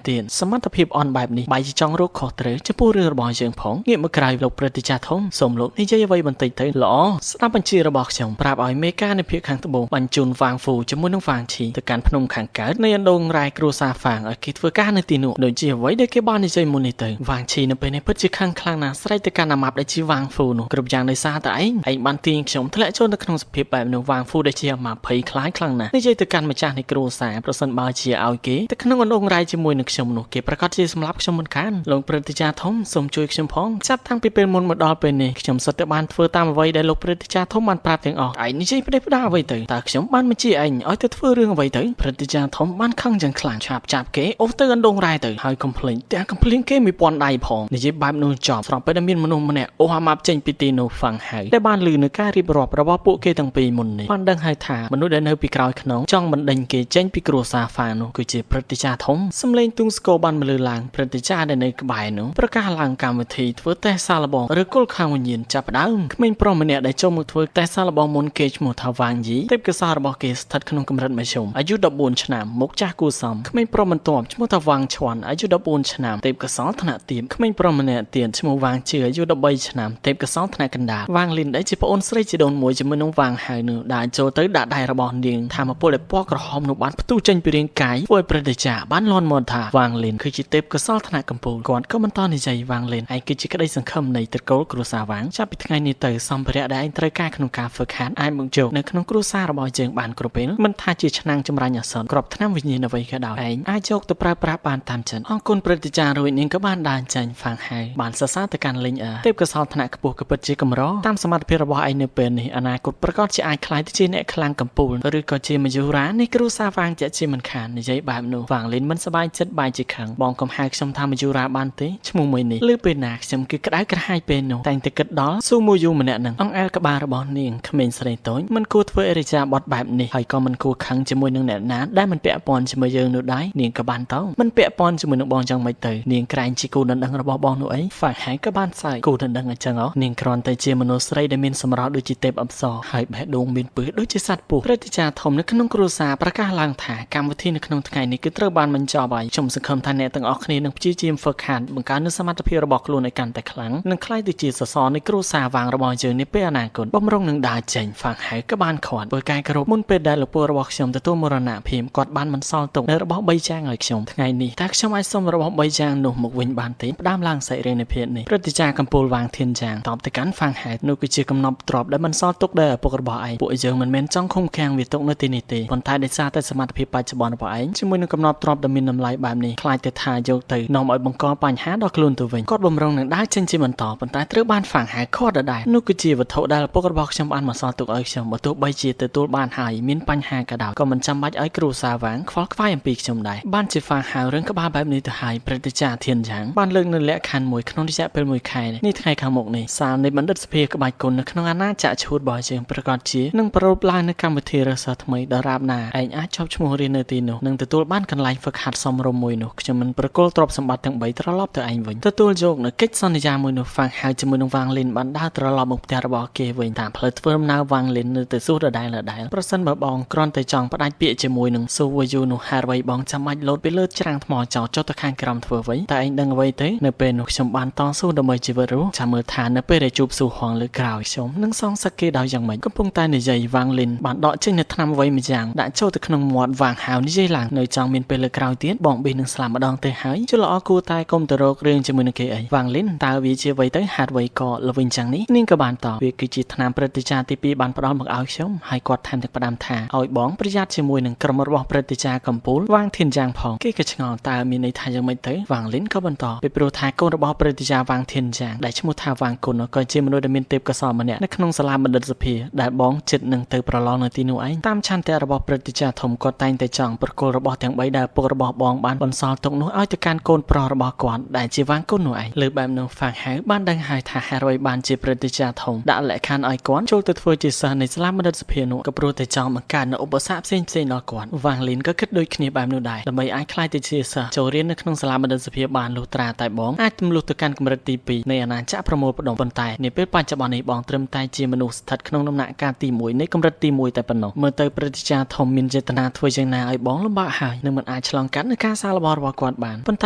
ទៀតសមត្ថភាពអន់បែបនេះបែរជាចង់រកខុសត្រូវចំពោះរឿងរបស់យើងផងងាកមកក្រៅលោកព្រឹទ្ធាចារ្យធំសូមលោកនិយាយអ្វីបន្តិចទៅល្អស្ដាប់បញ្ជារបស់ខ្ញុំប្រាប់ឲ្យមេការនៃភាគខាងត្បូងបញ្ជូនវ៉ាងហ្វូជាមួយនឹងវ៉ាងឈីទៅកាន់ភ្នំខាងកើតនៃអណ្ដូងរ៉ែគ្រួសារហ្វាងឲ្យគេធ្វើការនៅទីនោះដូចជាអ្វីដែលគេបាននិយាយមុននេះទៅវ៉ាងឈីនៅពេលនេះពិតជាខឹងខ្លាំងណាស់ស្រែកទៅកាន់អាម៉ាប់ដែលជាវ៉ាងហ្វូនោះគ្រប់យ៉ាងដោយសារតែឯងឯងបានទាញខ្ញុំធ្លាក់ចូលទៅក្នុងសភាពបែបនោះវ៉ាងហ្វូដែលជាអាម៉ាប់ភ័យខ្លាចខ្លាំងណាស់និយាយទៅកាន់ម្ចាស់នៃគ្រួសារប្រសិនបើជាឲ្យគេទៅក្នុងអណ្ដូងរ៉ែជាមួយនឹងខ្ញុំនោះគេប្រកាសជាសម្លាប់ខ្ញុំមិនខានលោកព្រឹទ្ធាចារ្យធំសូមជួយខ្ញុំផងចាប់តាំងពីពេលមុនមកដល់ពេលនេះខ្ញុំសុទ្ធតែបានធ្វើតាមអ្វីដែលលោកព្រឹទ្ធាចារ្យធំបានប្រាប់ទាំងអស់ឯងនិយាយផ្ដេសផ្ដាសអ្វីទៅតើខ្ញុំបានបញ្ជាឯងឲ្យទៅធ្វើរឿងអ្វីទៅព្រឹទ្ធាចារ្យធំបានខឹងយ៉ាងខ្លាំងឆាប់ចាប់គេអូសទៅអណ្ដូងរ៉ែទៅហើយកុំភ្លេចទាំងកំភ្លៀងគេ1000ដៃផងនិយាយបែបនោះចប់ស្របពេលដែលមានមនុស្សម្នាក់អូសអាម៉ាប់ចេញពីទីនោះហ្វាំងហៅដែលបានឮនៅការរៀបរាប់របស់ពួកគេទាំងពីរមុននេះបានដឹងហើយថាមនុស្សដែលនៅពីក្រោយខ្នងចង់បណ្ដេញគេចេញពីគ្រួសារហ្វានោះគឺជាព្រឹទ្ធាចារ្យធំសំឡេងទូងស្គរបានមលឺឡើងព្រឹទ្ធាចារ្យដែលនៅក្បែរនោះប្រកាសឡើងកម្មវិធីធ្វើតេស្តសាឡបងឬគល់ខាងវិញ្ញាណចាប់ផ្ដើមក្មេងប្រុសម្នាក់ដែលចូលមកធ្វើតេស្តសាឡបងមុនគេឈ្មោះថាវ៉ាងយីទេពកោសល្យរបស់គេស្ថិតក្នុងកម្រិតមធ្យមអាយុ14ឆ្នាំមុខចាស់គួរសមក្មេងប្រុសបន្ទាប់ឈ្មោះថាវ៉ាងឈួនអាយុ14ឆ្នាំទេពកោសល្យថ្នាក់ទាបក្មេងប្រុសម្នាក់ទៀតឈ្មោះវ៉ាងជឿអាយុ13ឆ្នាំទេពកោសល្យថ្នាក់កណ្ដាលវ៉ាងលីនដែលជាប្អូនស្រីជីដូនមួយជាមួយនឹងវ៉ាងហៅនោះដែលចូលទៅដាក់ដៃរបស់នាងថាមពលដែលពណ៌ក្រហមនោះបានផ្ទុះចេញពីរាងកាយធ្វើឲ្យព្រឹទ្ធាចារ្យបានលន់មាត់ថាវ៉ាងលីនគឺជាទេពកោសល្យថ្នាក់កំពូលគាត់ក៏បន្តនិយាយវ៉ាងលីនឯងគឺជាក្តីសង្ឃឹមនៃត្រកូលគ្រួសារវ៉ាងចាប់ពីថ្ងៃនេះទៅសម្ភារៈដែលឯងត្រូវការក្នុងការហ្វឹកហាត់អាចមកយកនៅក្នុងគ្រួសាររបស់យើងបានគ្រប់ពេលមិនថាជាឆ្នាំងចម្រាញ់អសន្នក្របថ្នាំវិញ្ញាណអ្វីក៏ដោយឯងអាចយកទៅប្រើប្រាស់បានតាមចិត្តអរគុណព្រឹទ្ធាចារ្យរួចនាងក៏បានដើរចេញហ្វាងហៅបានសរសើរទៅកាន់លីងអើទេពកោសល្យថ្នាក់ខ្ពស់ក៏ពិតជាកម្រតាមសមត្ថភាពរបស់ឯងនៅពេលនេះអនាគតប្រកាសជាអាចក្លាយទៅជាអ្នកខ្លាំងកំពូលឬក៏ជាមយុរានៃគ្រួសារវ៉ាងជាជាមិនខាននិយាយបែបនោះវ៉ាងលីនមិនសប្បាយចិត្តបែរជាខឹងបងកុំហៅខ្ញុំថាមយុរាបានទេឈ្មោះមួយនេះឬពេលណាខ្ញុំគឺក្តៅក្រហាយពេលនោះតែងតែគិតដល់ស៊ូមូយូម្នាក់នឹងអង្អែលក្បាលរបស់នាងក្មេងស្រីតូចមិនគួរធ្វើអរិយាបថបែបនេះហើយក៏មិនគួរខឹងជាមួយនឹងអ្នកណាដែលមិនពាក់ព័ន្ធជាមួយយើងនោះដែរនាងក៏បានតមិនពាក់ព័ន្ធជាមួយនឹងបងយ៉ាងម៉េចទៅនាងក្រែងជាគូដណ្ដឹងរបស់បងនោះអីហ្វាងហៃក៏បានសើចគូដណ្ដឹងអញ្ចឹងអូនាងគ្រាន់តែជាមនុស្សស្រីដែលមានសម្រស់ដូចជាទេពអប្សរហើយបេះដូងមានពឹសដូចជាសត្វពស់ព្រឹទ្ធាចារ្យធំនៅក្នុងគ្រួសារប្រកាសឡើងថាកម្មវិធីនៅក្នុងថ្ងៃនេះគឺត្រូវបានបញ្ចប់ហើយខ្ញុំសង្ឃឹមថាអ្នកទាំងអស់គ្នានឹងព្យាយាមហ្វឹកហាត់បង្កើននូវសមត្ថភាពរបស់ខ្លួនឲ្យកាន់តែខ្លាំងនិងក្លាយទៅជាសសរនៃគ្រួសារវ៉ាងរបស់យើងនាពេលអនាគតបំរុងនឹងដើរចេញហ្វាងហៅក៏បានខាត់ធ្វើការគោរពមុនពេលដែលលោកពូរបស់ខ្ញុំទទួលមរណភាពគាត់បានបន្សល់ទុកនៅរបស់3ចាងឲ្យខ្ញុំថ្ងៃនេះតើខ្ញុំអាចសុំរបស់3ចាងនោះមកវិញបានទេផ្ដើមឡើងសាច់រឿងនៃភាគនេះព្រឹទ្ធាចារ្យកំពូលវ៉ាងធានចាងតបទៅកាន់ហ្វាងហៅនោះគឺជាកំណប់ទ្រព្យដែលបន្សល់ទុកដោយឪពុករបស់ឯងពួកយើងមិនមែនចង់ឃុំឃាំងវាទុកនៅទីនេះទេប៉ុន្តែដោយសារតែសមត្ថភាពបច្ចុប្បន្នរបស់ឯងជាមួយនឹងកំណប់ទ្រព្យដ៏មានតម្លៃបែបនេះខ្លាចតែថាយកទៅនាំឲ្យបង្កបញ្ហាដល់ខ្លួនទៅវិញគាត់បំរុងនឹងដើរចេញជាបន្តប៉ុន្តែត្រូវបានហ្វាងហៅខាត់ដដែលនោះគឺជាវត្ថុដែលឪពុករបស់ខ្ញុំបានបន្សល់ទុកឲ្យខ្ញុំបើទោះបីជាទទួលបានហើយមានបញ្ហាក៏ដោយក៏មិនចាំបាច់ឲ្យគ្រួសារវ៉ាងខ្វល់ខ្វាយអំពីខ្ញុំដែរបានជាហ្វាងហៅរឿងក្បាលបែបនេះទៅហើយព្រឹទ្ធាចារ្យធានយ៉ាងបានលើកនៅលក្ខខណ្ឌមួយក្នុងរយៈពេល1ខែនេះថ្ងៃខាងមុខនេះសាលនៃបណ្ឌិតសភាក្បាច់គុណនៅក្នុងអាណាចក្រឈួតរបស់យើងប្រកាសជានឹងប្រារព្ធឡើងនៅកម្មវិធីរើសសិស្សថ្មីដល់រាបណាឯងអាចជាប់ឈ្មោះរៀននៅទីនោះនិងទទួលបានកន្លែងហ្វឹកហាត់សមរម្យមួយនោះខ្ញុំមិនប្រគល់ទ្រព្យសម្បត្តិទាំង3ត្រឡប់ទៅឯងវិញទទួលយកនៅកិច្ចសន្យាមួយនោះហ្វាងហៅជាមួយនឹងវ៉ាងលីនបានដើរត្រឡប់មកផ្ទះរបស់គេវិញតាមផ្លូវធ្វើដំណើរវ៉ាងលីននៅតែសួរដដែលដដែលប្រសិនបើបងគ្រាន់តែចង់ផ្ដាច់ពាក្យជាមួយនឹងស៊ូវយូនោះហេតុអ្វីបងចាំបាច់លោតពីលើច្រាំងថ្មចោលចុះទៅខាងក្រោមធ្វើអ្វីតែឯងដឹងអ្វីទេនៅពេលនោះខ្ញុំបានតស៊ូដើម្បីជីវិតរស់ចាំមើលថានៅពេលដែលជួបស៊ូហងលើក្រោយខ្ញុំនឹងសងសឹកគេដោយយ៉ាងម៉េចកំពុងតែនិយាយវ៉ាងលីនបានដកចេញនៅថ្នាំអ្វីមួយយ៉ាងដាក់ចូលទៅក្នុងមាត់វ៉ាងហៅនិយាយឡើងនៅចង់មានពេលលើក្រោយទៀតបងប៊ីនឹងស្លាប់ម្ដងទេហើយជល្អគួរតែកុំទៅរករឿងជាមួយនឹងគេអីវ៉ាងលីនតើវាជាអ្វីទៅហេតុអ្វីក៏ល្វិញចឹងនេះនាងក៏បានតវាគឺជាថ្នាំព្រឹទ្ធាចារ្យទី2បានផ្ដល់មកឲ្យខ្ញុំហើយគាត់ថែមទាំងផ្ដាំថាឲ្យបងប្រយ័ត្នជាមួយនឹងក្រុមរបស់ព្រឹទ្ធាចារ្យកំពូលវ៉ាងធានយ៉ាងផងគេក៏ឆ្ងល់តើមានន័យថាយ៉ាងម៉េចទៅវ៉ាងលីនក៏បន្តពីព្រោះថាកូនរបស់ព្រឹទ្ធាចារ្យវ៉ាងធានយ៉ាងដែលឈ្មោះថាវ៉ាងគុណក៏ជាមនុស្សដែលមានទេពកោសល្យម្នាក់នៅក្នុងសាលាបណ្ឌិតសភាដែលបងចិត្តនឹងទៅប្រឡងនៅទីនោះឯងតាមឆន្ទៈរបស់ព្រឹទ្ធាចារ្យធំគាត់តែងតែចង់ប្រគល់របស់ទាំង3ដែលពុករបស់បងបានបន្សល់ទុកនោះឲ្យទៅកាន់កូនប្រុសរបស់គាត់ដែលជាវ៉ាងគុណនោះឯងលើបែបនោះហ្វាងហៅបានដឹងហើយថាហេតុអ្វីបានជាព្រឹទ្ធាចារ្យធំដាក់លក្ខខណ្ឌឲ្យគាត់ចូលទៅធ្វើជាសិស្សនៃសាលាបណ្ឌិតសភានោះក៏ព្រោះតែចង់បង្កើតនូវឧបសគ្គផ្សេងផ្សេងដល់គាត់វ៉ាងលីនក៏គិតដូចគ្នាបែបនោះដែរដើម្បីអាចក្លាយទៅជាសិស្សចូលរៀននៅក្នុងសាលាបណ្ឌិតសភាបានលុះត្រាតែបងអាចទម្លុះទៅកាន់កម្រិតទី2នៃអាណាចក្រប្រមូលផ្ដុំប៉ុន្តែនាពេលបច្ចុប្បន្ននេះបងត្រឹមតែជាមនុស្សស្ថិតក្នុងដំណាក់កាលទី1នៃកម្រិតទី1តែប៉ុណ្ណោះមើលទៅព្រឹទ្ធាចារ្យធំមាន មានចេតនាធ្វើយ៉ាងណាឲ្យបងលំបាកហើយនឹងមិនអាចឆ្លងកាត់នៅការសាកល្បងរបស់គាត់បានប៉ុន្តែ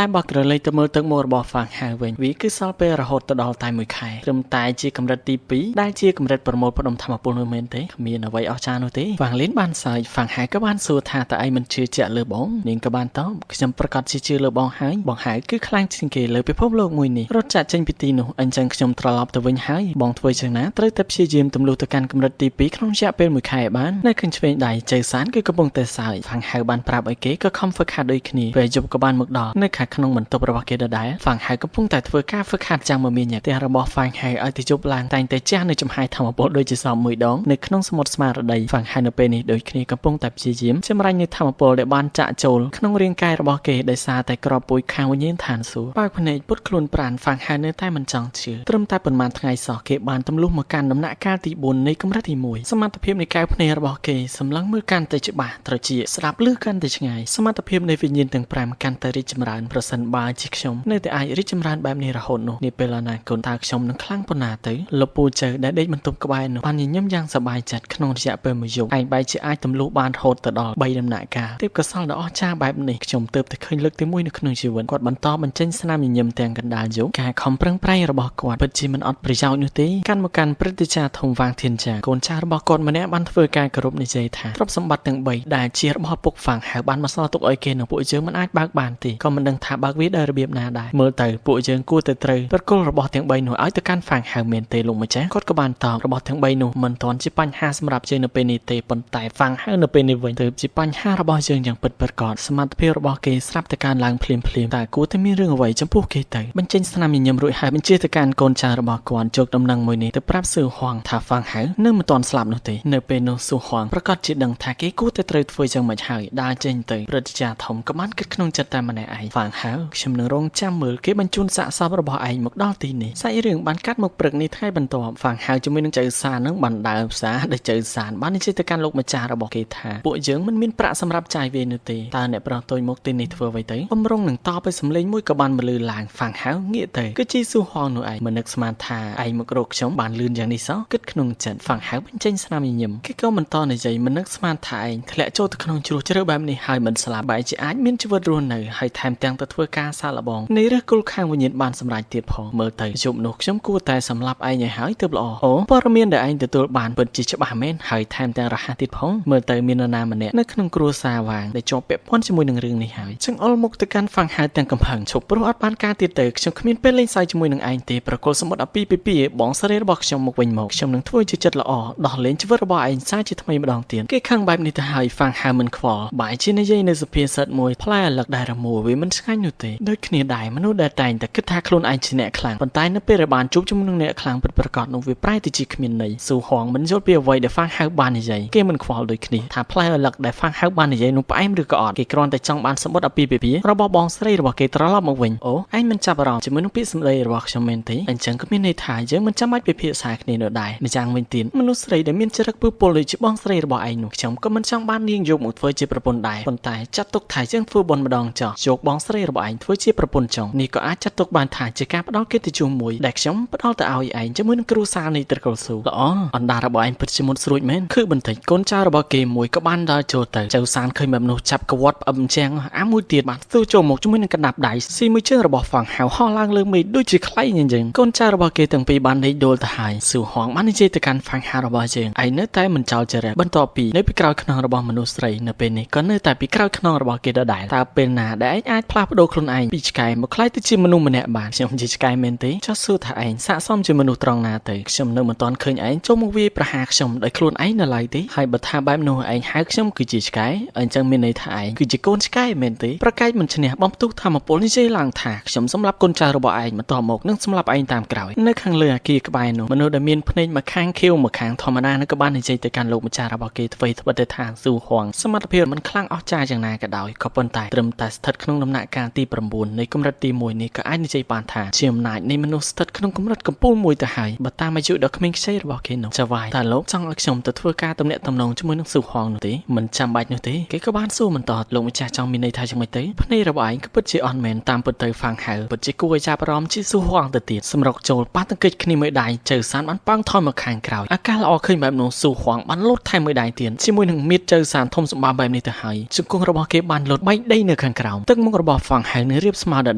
បើក្រឡេកទៅមើលទឹកមុខរបស់ហ្វាងហៅវិញវាគឺសល់ពេលរហូតទៅដល់តែមួយខែត្រឹមតែជាកម្រិតទី2ដែលជាកម្រិតប្រមូលផ្ដុំធម្មពលនោះមែនទេគ្មានអ្វីអស្ចារ្យនោះទេហ្វាងលីនបានសើចហ្វាងហៅក៏បានសួរថាតើឯងមិនជឿជាក់លើបងនាងក៏បានតបខ្ញុំប្រកាសជាជឿលើបងហើយបងហៅគឺខ្លាំងជាងគេលើពិភពលោកមួយនេះរត់ចាក់ចេញពីទីនោះអញ្ចឹងខ្ញុំត្រឡប់ទៅវិញហើយបងធ្វើយ៉ាងណាត្រូវតែព្យាយាមទម្លុះទៅកាន់កម្រិតទី2ក្នុងរយៈពេលមួយខែបាននៅខាងឆ្វេងដៃជៅសានគឺកំពុងតែសើចហ្វាងហៅបានប្រាប់ឲ្យគេក៏ខំហ្វឹកហាត់ដូចគ្នាពេលយប់ក៏បានមកដល់នៅខាងក្នុងបន្ទប់របស់គេដដែលហ្វាងហៅកំពុងតែធ្វើការហ្វឹកហាត់យ៉ាងមមាញឹកផ្ទះរបស់ហ្វាងហៅឲ្យទៅជប់ឡើងតែងតែជះនៅចំហាយធម្មពលដូចជាសមមួយដងនៅក្នុងសមុទ្រស្មារតីហ្វាងហៅនៅពេលនេះដូចគ្នាកំពុងតែព្យាយាមចម្រាញ់នៅធម្មពលដែលបានចាក់ចូលក្នុងរាងកាយរបស់គេដោយសារតែក្របពូជខាងវិញ្ញាណឋានសួគ៌បើកភ្នែកពុតខ្លួនប្រានហ្វាងហៅនៅតែមិនចង់ជឿត្រឹមតែប៉ុន្មានថ្ងៃសោះគេបានទម្លុះមកកាន់ដំណាក់កាលទី4នៃកម្រិតទី1សមត្ថភាពនៃកែវភ្នែករបស់គេសម្លឹងមើលកាន់តែច្បាស់ត្រចៀកស្ដាប់ឮកាន់តែឆ្ងាយសមត្ថភាពនៃវិញ្ញាណទាំង5កាន់តែរីកចម្រើនប្រសិនបើជាខ្ញុំនៅតែអាចរីកចម្រើនបែបនេះរហូតនោះនាពេលអនាគតតើខ្ញុំនឹងខ្លាំងប៉ុណ្ណាទៅលោកពូជៅដែលដេកបន្ទប់ក្បែរនោះបានញញឹមយ៉ាងសប្បាយចិត្តក្នុងរយៈពេលមួយយប់ឯងបែរជាអាចទម្លុះបានរហូតទៅដល់3ដំណាក់កាលទេពកោសលដ៏អស្ចារ្យបែបនេះខ្ញុំទើបតែឃើញលើកទី1នៅក្នុងជីវិតគាត់បន្តបញ្ចេញស្នាមញញឹមទាំងកណ្ដាលយប់ការខំប្រឹងប្រែងរបស់គាត់ពិតជាមិនអត់ប្រយោជន៍នោះទេកាន់មកកាន់ព្រឹទ្ធាចារ្យធំវាងធានចាកូនចៅរបស់គាត់ម្នាក់បានធ្វើការគោរពនិយាយថាទ្រព្យសម្បត្តិទាំង3ដែលជារបស់ពុកហ្វាងហៅបានមកសល់ទុកឲ្យគេនៅពួកយើងមិនអាចបើកបានទេក៏មិនដឹងថាបើកវាដោយរបៀបណាដែរមើលទៅពួកយើងគួរតែត្រូវប្រគល់របស់ទាំង3នោះឲ្យទៅកាន់ហ្វាងហៅមែនទេលោកម្ចាស់គាត់ក៏បានតបរបស់ទាំង3នោះមិនទាន់ជាបញ្ហាសម្រាប់យើងនៅពេលនេះទេប៉ុន្តែហ្វាងហៅនៅពេលនេះវិញទើបជាបញ្ហារបស់យើងយ៉ាងពិតប្រាកដសមត្ថភាពរបស់គេស្រាប់តែកើនឡើងភ្លាមភ្លាមតែគួរតែមានរឿងអ្វីចំពោះគេទៅបញ្ចេញស្នាមញញឹមរួចហើយបញ្ជាទៅកាន់កូនចៅរបស់គាត់ជោគដំណឹងមួយនេះទៅប្រាប់ស៊ឺហួងថាហ្វាងហៅនៅមិនទាន់ស្លាប់នោះទេនៅពេលនោះស៊ូហួងប្រកាសជាដឹងថាគេគួរតែត្រូវធ្វើយ៉ាងម៉េចហើយដើរចេញទៅព្រឹទ្ធាចារ្យធំក៏បានគិតក្នុងចិត្តតែម្នាក់ឯងហ្វាងហៅខ្ញុំនឹងរងចាំមើលគេបញ្ជូនសាកសពរបស់ឯងមកដល់ទីនេះសាច់រឿងបានកាត់មកព្រឹកនេះថ្ងៃបន្ទាប់ហ្វាងហៅជាមួយនឹងចៅសាននឹងបានដើរផ្សារដែលចៅសានបាននិយាយទៅកាន់លោកម្ចាស់របស់គេថាពួកយើងមិនមានប្រាក់សម្រាប់ចាយវានោះទេតើអ្នកប្រុសតូចមកទីនេះធ្វើអ្វីទៅបំរុងនឹងតបឲ្យសំឡេងមួយក៏បានមលឺឡើងហ្វាងហៅងាកទៅគឺជាស៊ូហងនោះឯងមិននឹកស្មានថាឯងមករកខ្ញុំបានលឿនយ៉ាងនេះសោះគិតក្នុងចិត្តហ្វាងហៅបញ្ចេញស្នាមញញឹមគេក៏បន្តនិយាយមិននឹកស្មានថាឯងធ្លាក់ចូលទៅក្នុងជ្រោះជ្រៅបែបនេះហើយមិនស្លាប់បែរជាអាចមានជីវិតរស់នៅហើយថែមទាំងទៅធ្វើការសាកល្បងនៃឫសគល់ខាងវិញ្ញាណបានសម្រេចទៀតផងមើលទៅយប់នោះខ្ញុំគួរតែសម្លាប់ឯងឲ្យហើយទើបល្អអូព័ត៌មានដែលឯងទទួលបានពិតជាច្បាស់មែនហើយថែមទាំងរហ័សទៀតផងមើលទៅមាននរណាម្នាក់នៅក្នុងគ្រួសារវាងដែលជាប់ពាក់ព័ន្ធជាមួយនឹងរឿងនេះហើយចង្អុលមុខទៅកាន់ហ្វាងហៅទាំងកំហឹងឈប់ព្រោះអត់បានការទៀតទៅខ្ញុំគ្មានពេលលេងសើចជាមួយនឹងឯងទេប្រគល់សម្បត្តិអាពាហ៍ពិពាហ៍បងស្រីរបស់ខ្ញុំមកវិញមកខ្ញុំនឹងធ្វើជាចិត្តល្អដោះលែងជីវិតរបស់ឯងសាជាថ្មីម្ដងទៀតគេខឹងបែបនេះទៅហើយហ្វាងហៅមិនខ្វល់បែរជានិយាយនៅសុភាសិតមួយផ្លែឪឡឹកដែលរមួលវាមិនឆ្ងាញ់នោះទេដូចគ្នាដែរមនុស្សដែលតែងតែគិតថាខ្លួនឯងជាអ្នកខ្លាំងប៉ុន្តែនៅពេលដែលបានជួបជាមួយនឹងអ្នកខ្លាំងពិតប្រាកដនោះវាប្រែទៅជាគ្មានន័យស៊ូហងមិនយល់ពីអ្វីដែលហ្វាងហៅបាននិយាយគេមិនខ្វល់ដូចគ្នាថាផ្លែឪឡឹកដែលហ្វាងហៅបាននិយាយនោះផ្អែមឬក៏អត់គេគ្រាន់តែចង់បានសម្បត្តិអាពាហ៍ពិពាហ៍របស់បងស្រីរបស់គេត្រឡប់មកវិញអូឯងមិនចាប់អារម្មណ៍ជាមួយនឹងពាក្យសម្ដីរបស់ខ្ញុំមែនទេអញ្ចឹងក៏មានន័យថាយើងមិនចាំបាច់ពិភាក្សាគ្នានោះដែរម្យ៉ាងវិញទៀតមនុស្សស្រីដែលមានចរិតពើពលដូចជាបងស្រីរបស់ឯងនោះខ្ញុំក៏មិនចង់បាននាងយកមកធ្វើជាប្រពន្ធដែរប៉ុន្តែចាត់ទុកថាយើងធ្វើបុណ្យម្ដងចោះយកបងស្រីរបស់ឯងធ្វើជាប្រពន្ធចុងនេះក៏អាចចាត់ទុកបានថាជាការផ្ដល់កិត្តិយសមួយដែលខ្ញុំផ្ដល់ទៅឲ្យឯងជាមួយនឹងគ្រួសារនៃត្រកូលស៊ូល្អអណ្ដារបស់ឯងពិតជាមុតស្រួចមែនគឺបន្តិចកូនចៅរបស់គេមួយក៏បានដើរចូលទៅចៅសានឃើញបែបនោះចាប់កវត្តផ្អឹមជាងអាមួយទៀតបានស្ទើចូលមកជាមួយនឹងកណ្ដាប់ដៃស៊ីមួយជើងរបស់ហ្វាងហៅហោះឡើងលើមេឃដូចជាខ្លៃញញឹងកូនចៅរបស់គេទាំងពីរបានដេកដួលទៅហើយស៊ូហងបាននិយាយទៅកាន់ហ្វាងហៅរបស់យើងឯងនៅតែមិនចោលចរិតបន្ទាប់ពីនៅពីក្រោយខ្នងរបស់មនុស្សស្រីនៅពេលនេះក៏នៅតែពីក្រោយខ្នងរបស់គេដដែលតើពេលណាដែលឯងអាចផ្លាស់ប្ដូរខ្លួនឯងពីឆ្កែមកក្លាយទៅជាមនុស្សម្នាក់បានខ្ញុំជាឆ្កែមែនទេចោះសួរថាឯងស័ក្តិសមជាមនុស្សត្រង់ណាទៅខ្ញុំនៅមិនទាន់ឃើញឯងចូលមកវាយប្រហារខ្ញុំដោយខ្លួនឯងនៅឡើយទេហើយបើថាបែបនោះឯងហៅខ្ញុំគឺជាឆ្កែអញ្ចឹងមានន័យថាឯងគឺជាកូនឆ្កែមែនទេប្រកែកមិនឈ្នះបំផ្ទុះធម្មពលនិយាយឡើងថាខ្ញុំសម្លាប់កូនចៅរបស់ឯងបន្ទាប់មកនឹងសម្លាប់ឯងតាមក្រោយនៅខាងលើអាគារក្បែរនោះមនុស្សដែលមានភ្នែកមួយខាងខៀវមួយខាងធម្មតានោះក៏បាននិយាយទៅកាន់លោកម្ចាស់របស់គេអ្វីត្បិតតែថាស៊ូហងសមត្ថភាពមិនខ្លាំងអស្ចារ្យយ៉ាងណាក៏ដោយក៏ប៉ុន្តែត្រឹមតែស្ថិតក្នុងដំណាក់កាលទី9នៃកម្រិតទី1នេះក៏អាចនិយាយបានថាជាអំណាចនៃមនុស្សស្ថិតក្នុងកម្រិតកំពូលមួយទៅហើយបើតាមអាយុដ៏ក្មេងខ្ចីរបស់គេនោះចៅវាយតើលោកចង់ឲ្យខ្ញុំទៅធ្វើការទំនាក់ទំនងជាមួយនឹងស៊ូហងនោះទេមិនចាំបាច់នោះទេគេក៏បានសួរបន្តលោកម្ចាស់ចង់មានន័យថាយ៉ាងម៉េចទៅភ្នែករបស់ឯងក៏ពិតជាអន់មែនតាមពិតទៅហ្វាងហៅពិតជាគួរឲ្យចាប់អារម្មណ៍ជាស៊ូហងទៅទៀតសម្រុកចូលប៉ះទង្គិចគ្នាមួយដៃចៅសានបានប៉ោងថយមកខាងក្រោយអាកាសល្អឃើញបែបនោះស៊ូហងបានលោតថែមមួយដៃទៀតជាមួយនឹង មាឌចៅសានធំសម្បើមបែបនេះទៅហើយជង្គង់របស់គេបានលុតបែកដីនៅខាងក្រោមទឹកមុខរបស់ហ្វាំងហៅនៅរៀបស្មើដ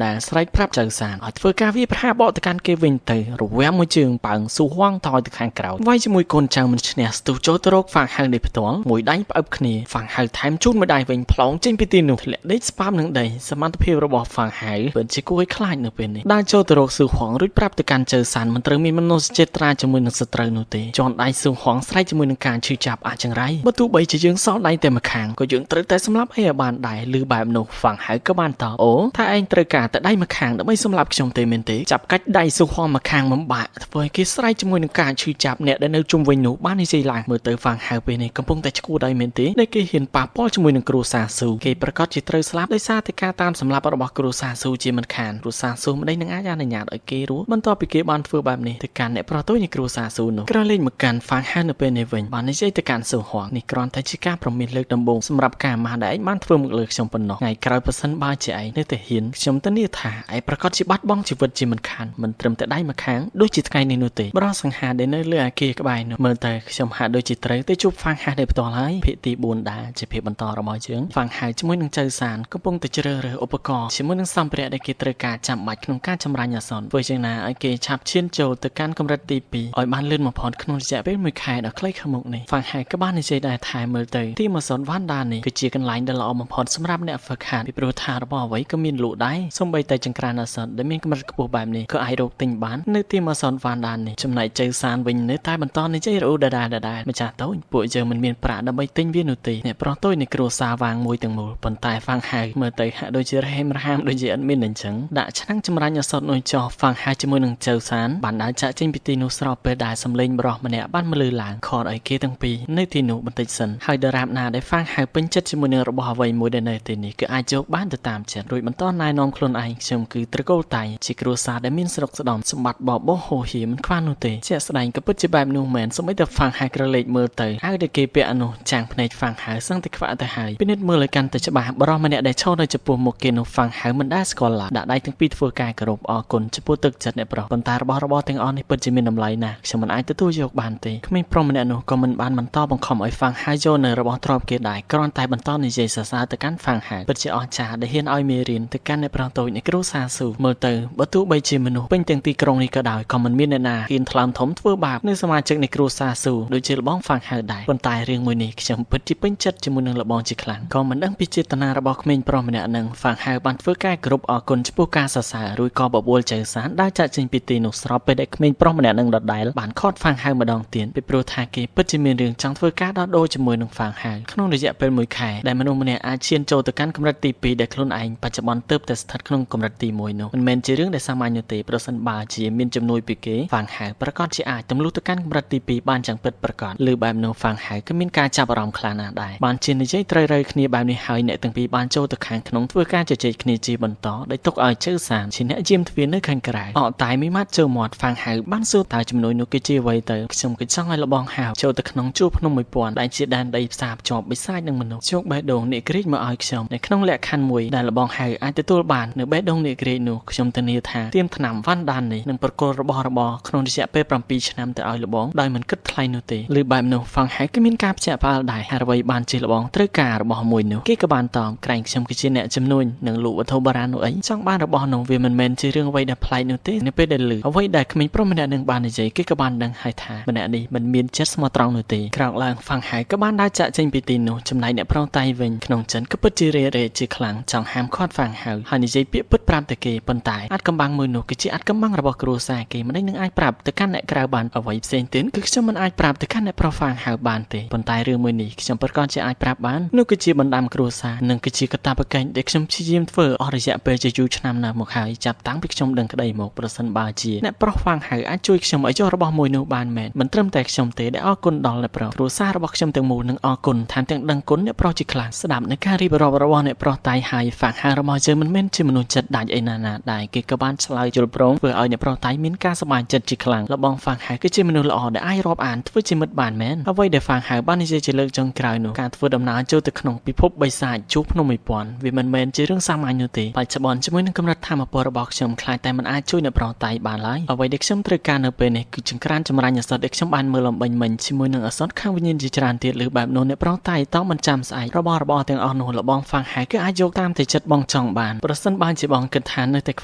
ដែលស្រែកប្រាប់ចៅសានឲ្យធ្វើការវាយប្រហារបកទៅកាន់គេវិញទៅរវាំមួយជើងប៉ើងស៊ូហួងថយទៅខាងក្រោយវាយជាមួយកូនចៅមិនឈ្នះស្ទុះចូលទៅរកហ្វាំងហៅនេះផ្ទាល់មួយដៃផ្អឹបគ្នាហ្វាំងហៅថែមជូនមួយដៃវិញផ្លោងចេញពីទីនោះធ្លាក់ដេកស្ប៉ាមនឹងដីសមត្ថភាពរបស់ហ្វាំងហៅពិតជាគួរឲ្យខ្លាចនៅពេលនេះដើរចូលទៅរកស៊ូហួងរួចប្រាប់ទៅកាន់ចៅសានមិនត្រូវមានមនោសញ្ចេតនាជាមួយនឹងសត្រូវនោះទេជន់ដៃស៊ូហួងស្រែកជាមួយនឹងការឈឺចាប់អាចង្រៃបើទោះបីជាយើងសល់ដៃតែម្ខាងក៏យើងត្រូវតែសម្លាប់អីឲ្យបានដែរឬបែបនោះហ្វាំងហៅក៏បានតបអូថាឯងត្រូវការតែដៃម្ខាងដើម្បីសម្លាប់ខ្ញុំទេមែនទេចាប់កាច់ដៃស៊ូហួងម្ខាងបំបាក់ធ្វើឲ្យគេស្រែកជាមួយនឹងការឈឺចាប់អ្នកដែលនៅជុំវិញនោះបាននិយាយឡើងមើលទៅហ្វាំងហៅពេលនេះកំពុងតែឈួតហើយមែនទេដែលគេហ៊ានប៉ះពាល់ជាមួយនឹងគ្រួសារស៊ូគេប្រកាសជាត្រូវស្លាប់ដោយសារតែការតាមសម្លាប់របស់គ្រួសារស៊ូជាមិនខានគ្រួសារស៊ូមិននឹងអាចអនុញ្ញាតឲ្យគេរស់បន្ទាប់ពីគេបានធ្វើបែបនេះទៅកាន់អ្នកប្រុសតូចនៃគ្រួសារស៊ូនោះក្រោយលេងមកកាន់ហ្វាំងហៅនៅពេលនេះវិញបាននិយាយទៅកាន់ស៊ូហួងនេះគ្រាន់តែជាការប្រមានលើកដំបូងសម្រាប់ការម៉ាស់ដែលឯងបានធ្វើមកលើខ្ញុំប៉ុណ្ណោះថ្ងៃក្រោយប្រសិនបើជាឯងនៅតែហ៊ានខ្ញុំធានាថាឯងប្រកាសជាបាត់បង់ជីវិតជាមិនខានមិនត្រឹមតែដៃម្ខាងដូចជាថ្ងៃនេះនោះទេបរោះសង្ហាដែលនៅលើអាគារក្បែរនោះមើលទៅខ្ញុំហាក់ដូចជាត្រូវទៅជួបហ្វាំងហៅដែលផ្ទាល់ហើយភាគទី4ដែរជាភាគបន្តរបស់យើងហ្វាំងហៅជាមួយនឹងចៅសានកំពុងតែជ្រើសរើសឧបករណ៍ជាមួយនឹងសម្ភារៈដែលគេត្រូវការចាំបាច់ក្នុងការចម្រាញ់អាសន្នធ្វើយ៉ាងណាឲ្យគេឆាប់ឈានចូលទៅកាន់កម្រិតទី2ឲ្យបានលឿនបំផុតក្នុងរយៈពេល1ខែដ៏ខ្លីខាងមុខនេះហ្វាំងហៅក៏បាននិយាយដែរថាមើលទៅទីម៉ាសុនវ៉ាន់ដានេះគឺជាកន្លែងដ៏ល្អបំផុតសម្រាប់អ្នកហ្វឹកហាត់ពីព្រោះថារបស់អ្វីក៏មានលក់ដែរសូម្បីតែចង្ក្រានអាសន្នដែលមានកម្រិតខ្ពស់បែបនេះក៏អាចរកទិញបាននៅទីម៉ាសុនវ៉ាន់ដានេះចំណែកចៅសានវិញនៅតែបន្តនិយាយរអ៊ូដដែលដដែលម្ចាស់តូចពួកយើងមិនមានប្រាក់ដើម្បីទិញវានោះទេអ្នកប្រុសតូចនៃគ្រួសារវាងមួយទាំងមូលប៉ុន្តែហ្វាំងហៅមើលទៅហាក់ដូចជារហេមរហាមដូចជាអត់មានអញ្ចឹងដាក់ឆ្នាំងចម្រាញ់អសត់នោះចោះហ្វាំងហៅជាមួយនឹងចៅសានបានដើរចាក់ចេញពីទីនោះស្របពេលដែលសំឡេងបរោះម្នាក់បានមលឺឡើងខកឲ្យគេទាំងពីរនៅទីនោះបន្តិចសិនហើយដរាបណាដែលហ្វាំងហៅពេញចិត្តជាមួយនឹងរបស់អ្វីមួយដែលនៅទីនេះគឺអាចយកបានទៅតាមចិត្តរួចបន្តណែនាំខ្លួនឯងខ្ញុំគឺត្រកូលតៃជាគ្រួសារដែលមានស្រុកស្ដំសម្បត្តិបបោហោហៀមិនខ្វះនោះទេជាក់ស្ដែងក៏ពិតជាបែបនោះមែនសូម្បីតែហ្វាំងហៅក្រឡេកមើលទៅអាវដែលគេពាក់នោះចាំងភ្នែកហ្វាំងហៅសឹងតែខ្វាក់ទៅហើយពិនិត្យមើលឲ្យកាន់តែច្បាស់បរោះម្នាក់ដែលឈរនៅចំពោះមុខគេនោះហ្វាំងហៅមិនដែលស្គាល់ឡើយដាក់ដៃទាំងពីរធ្វើការគោរពអរគុណចំពោះទឹកចិត្តអ្នកប្រុសប៉ុន្តែរបស់របរទាំងអស់នេះពិតជាមានតម្លៃណាស់ខ្ញុំមិនអាចទទួលយកបានទេក្មេងប្រុសម្នាក់នោះក៏មិនបានបន្តបង្ខំឲ្យហ្វាំងហៅយកនៅរបស់ទ្រព្យគេដែរគ្រាន់តែបន្តនិយាយសរសើរទៅកាន់ហ្វាំងហៅពិតជាអស្ចារ្យដែលហ៊ានឲ្យមេរៀនទៅកាន់អ្នកប្រុសតូចនៃគ្រួសារស៊ូមើលទៅបើទោះបីជាមនុស្សពេញទាំងទីក្រុងនេះក៏ដោយក៏មិនមានអ្នកណាហ៊ានថ្លើមធំធ្វើបាបនៅសមាជិកនៃគ្រួសារស៊ូដូចជាលបងហ្វាំងហៅដែរប៉ុន្តែរឿងមួយនេះខ្ញុំពិតជាពេញចិត្តជាមួយនឹងលបងជាខ្លាំងក៏មិនដឹងពីចេតនារបស់ក្មេងប្រុសម្នាក់នឹងហ្វាំងហៅបានធ្វើការគោរពអរគុណចំពោះការសរសើររួចក៏បបួលចៅសានដើរចាក់ចេញពីទីនោះស្របពេលដែលក្មេងប្រុសម្នាក់នឹងដដែលបានខត់ហ្វាំងហៅម្ដងទៀតពីព្រោះថាគេពិតជាមានរឿងចង់ធ្វើការដោះដូរជាមួយនឹងហ្វាំងហៅក្នុងរយៈពេល1ខែដែលមនុស្សម្នាក់អាចឈានចូលទៅកាន់កម្រិតទី2ដែលខ្លួនឯងបច្ចុប្បន្នទើបតែស្ថិតក្នុងកម្រិតទី1នោះមិនមែនជារឿងដែលសាមញ្ញនោះទេប្រសិនបើជាមានជំនួយពីគេហ្វាំងហៅប្រកាសជាអាចទម្លុះទៅកាន់កម្រិតទី2បានយ៉ាងពិតប្រាកដឬបែបនោះហ្វាំងហៅក៏មានការចាប់អារម្មណ៍ខ្លាំងណាស់ដែរបានជានិយាយត្រូវរើគ្នាបែបនេះហើយអ្នកទាំងពីរបានចូលទៅខាងក្នុងធ្វើការជជែកគ្នាជាបន្តដោយទុកឲ្យជើសានជាអ្នកយាមទ្វារនៅខាងក្រៅអកតែមួយម៉ាត់ចូលមាត់ហ្វាំងហៅបានសួរតើជំនួយនោះគឺជាអ្វីទៅខ្ញុំក៏ចង់ឲ្យលបងហៅចូលទៅក្នុងជួរភ្នំ1000ដែលជាដែនដីផ្សារភ្ជាប់បិសាចនិងមនុស្សជោគបេះដូងនេះក្រិចមកឲ្យខ្ញុំនៅក្នុងលក្ខខណ្ឌមួយដែលលបងហៅអាចទទួលបាននៅបេះដូងនេះក្រិចនោះខ្ញុំធានាថាទៀមថ្នាំវ៉ាន់ដាននេះនឹងប្រគល់របស់របរក្នុងរយៈពេល7ឆ្នាំទៅឲ្យលបងដោយមិនគិតថ្លៃនោះទេឬបែបនោះហ្វាំងហៅក៏មានការភ្ញាក់ផ្អើលដែរហើយអ្វីបានជាលបងត្រូវការរបស់មួយនោះគេក៏បានតមក្រែងខ្ញុំគឺជាអ្នកជំនួញនិងលក់វត្ថុបុរាណនោះអីចង់បានរបស់នោះវាមិនមែនជារឿងអ្វីដែលប្លែកនោះទេនៅពេលដែលឮអ្វីដែលក្មេងប្រុសម្នាក់នឹងបាននិយាយគេក៏បានដឹងហើយថាម្នាក់នេះមិនមានចិត្តស្មោះត្រង់នោះទេក្រោកឡើងហ្វាំងហៅក៏បានដើរចាក់ចេញពីទីនោះចំណែកអ្នកប្រុសតៃវិញក្នុងចិនក៏ពិតជារេរេជាខ្លាំងចង់ហាមឃាត់ហ្វាំងហៅហើយនិយាយពាក្យពិតប្រាប់តែគេប៉ុន្តែអាចកំបាំងមួយនោះគឺជាអាចកំបាំងរបស់គ្រួសារគេមិននឹងអាចប្រាប់ទៅកាន់អ្នកក្រៅបានអ្វីផ្សេងទៀតគឺខ្ញុំមិនអាចប្រាប់ទៅកាន់អ្នកប្រុសហ្វាំងហៅបានទេប៉ុន្តែរឿងមួយនេះខ្ញុំប្រាកដជាអាចប្រាប់បាននោះគឺជាបណ្ដាំគ្រួសារនិងគឺជាកាតព្វកិច្ចដែលខ្ញុំព្យាយាមធ្វើអស់រយៈពេលជាយូរឆ្នាំណាស់មកហើយចាប់តាំងពីខ្ញុំដឹងក្តីមកប្រសិនបើជាអ្នកប្រុសហ្វាំងហៅអាចជួយខ្ញុំឲ្យយករបស់មួយនោះបានមែនមិនត្រឹមតែខ្ញុំទេដែលអរគុណដល់អ្នកប្រុសគ្រួសាររបស់ខ្ញុំទាំងមូលនឹងអរគុណថែមទាំងដឹងគុណអ្នកប្រុសជាខ្លាំងស្ដាប់នៅការរៀបរាប់របស់អ្នកប្រុសតៃហើយហ្វាំងហៅរបស់យើងមិនមែនជាមនុស្សចិត្តដាច់អីណាណាដែរគេក៏បានឆ្លើយយល់ព្រមធ្វើឲ្យអ្នកប្រុសតៃមានការសប្បាយចិត្តជាខ្លាំងលបងហ្វាំងហៅគឺជាមនុស្សល្អដែលអាចរាប់អានធ្វើជាមិត្តបានមែនអ្វីដែលហ្វាំងហៅបាននិយាយជាលើកចុងក្រោយនោះការធ្វើដំណើរចូលទៅក្នុងពិភពបិសាចជួបភ្នំ1000វាមិនមែនជារឿងសាមញ្ញនោះទេបច្ចុប្បន្នជាមួយនឹងកម្រិតធម៌ពលរបស់ខ្ញុំខ្លាចតែមិនអាចជួយអ្នកប្រុសតៃបានឡើយអ្វីដែលខ្ញុំត្រូវការនៅពេលនេះគឺចង្ក្រានចម្រាញ់អសត់ដែលខ្ញុំបានមើលអំបញ្ញមិញជាមួយនឹងអសត់ខាងវិញ្ញាណជាច្រើនទៀតឬបែប បនោះអ្នកប្រុសតៃតមិនចាំស្អែករបស់របរទាំងអស់នោះលបងហ្វាំងហៅគឺអាចយកតាមតែចិត្តបងចង់បានប្រសិនបើជាបងគិតថានៅតែខ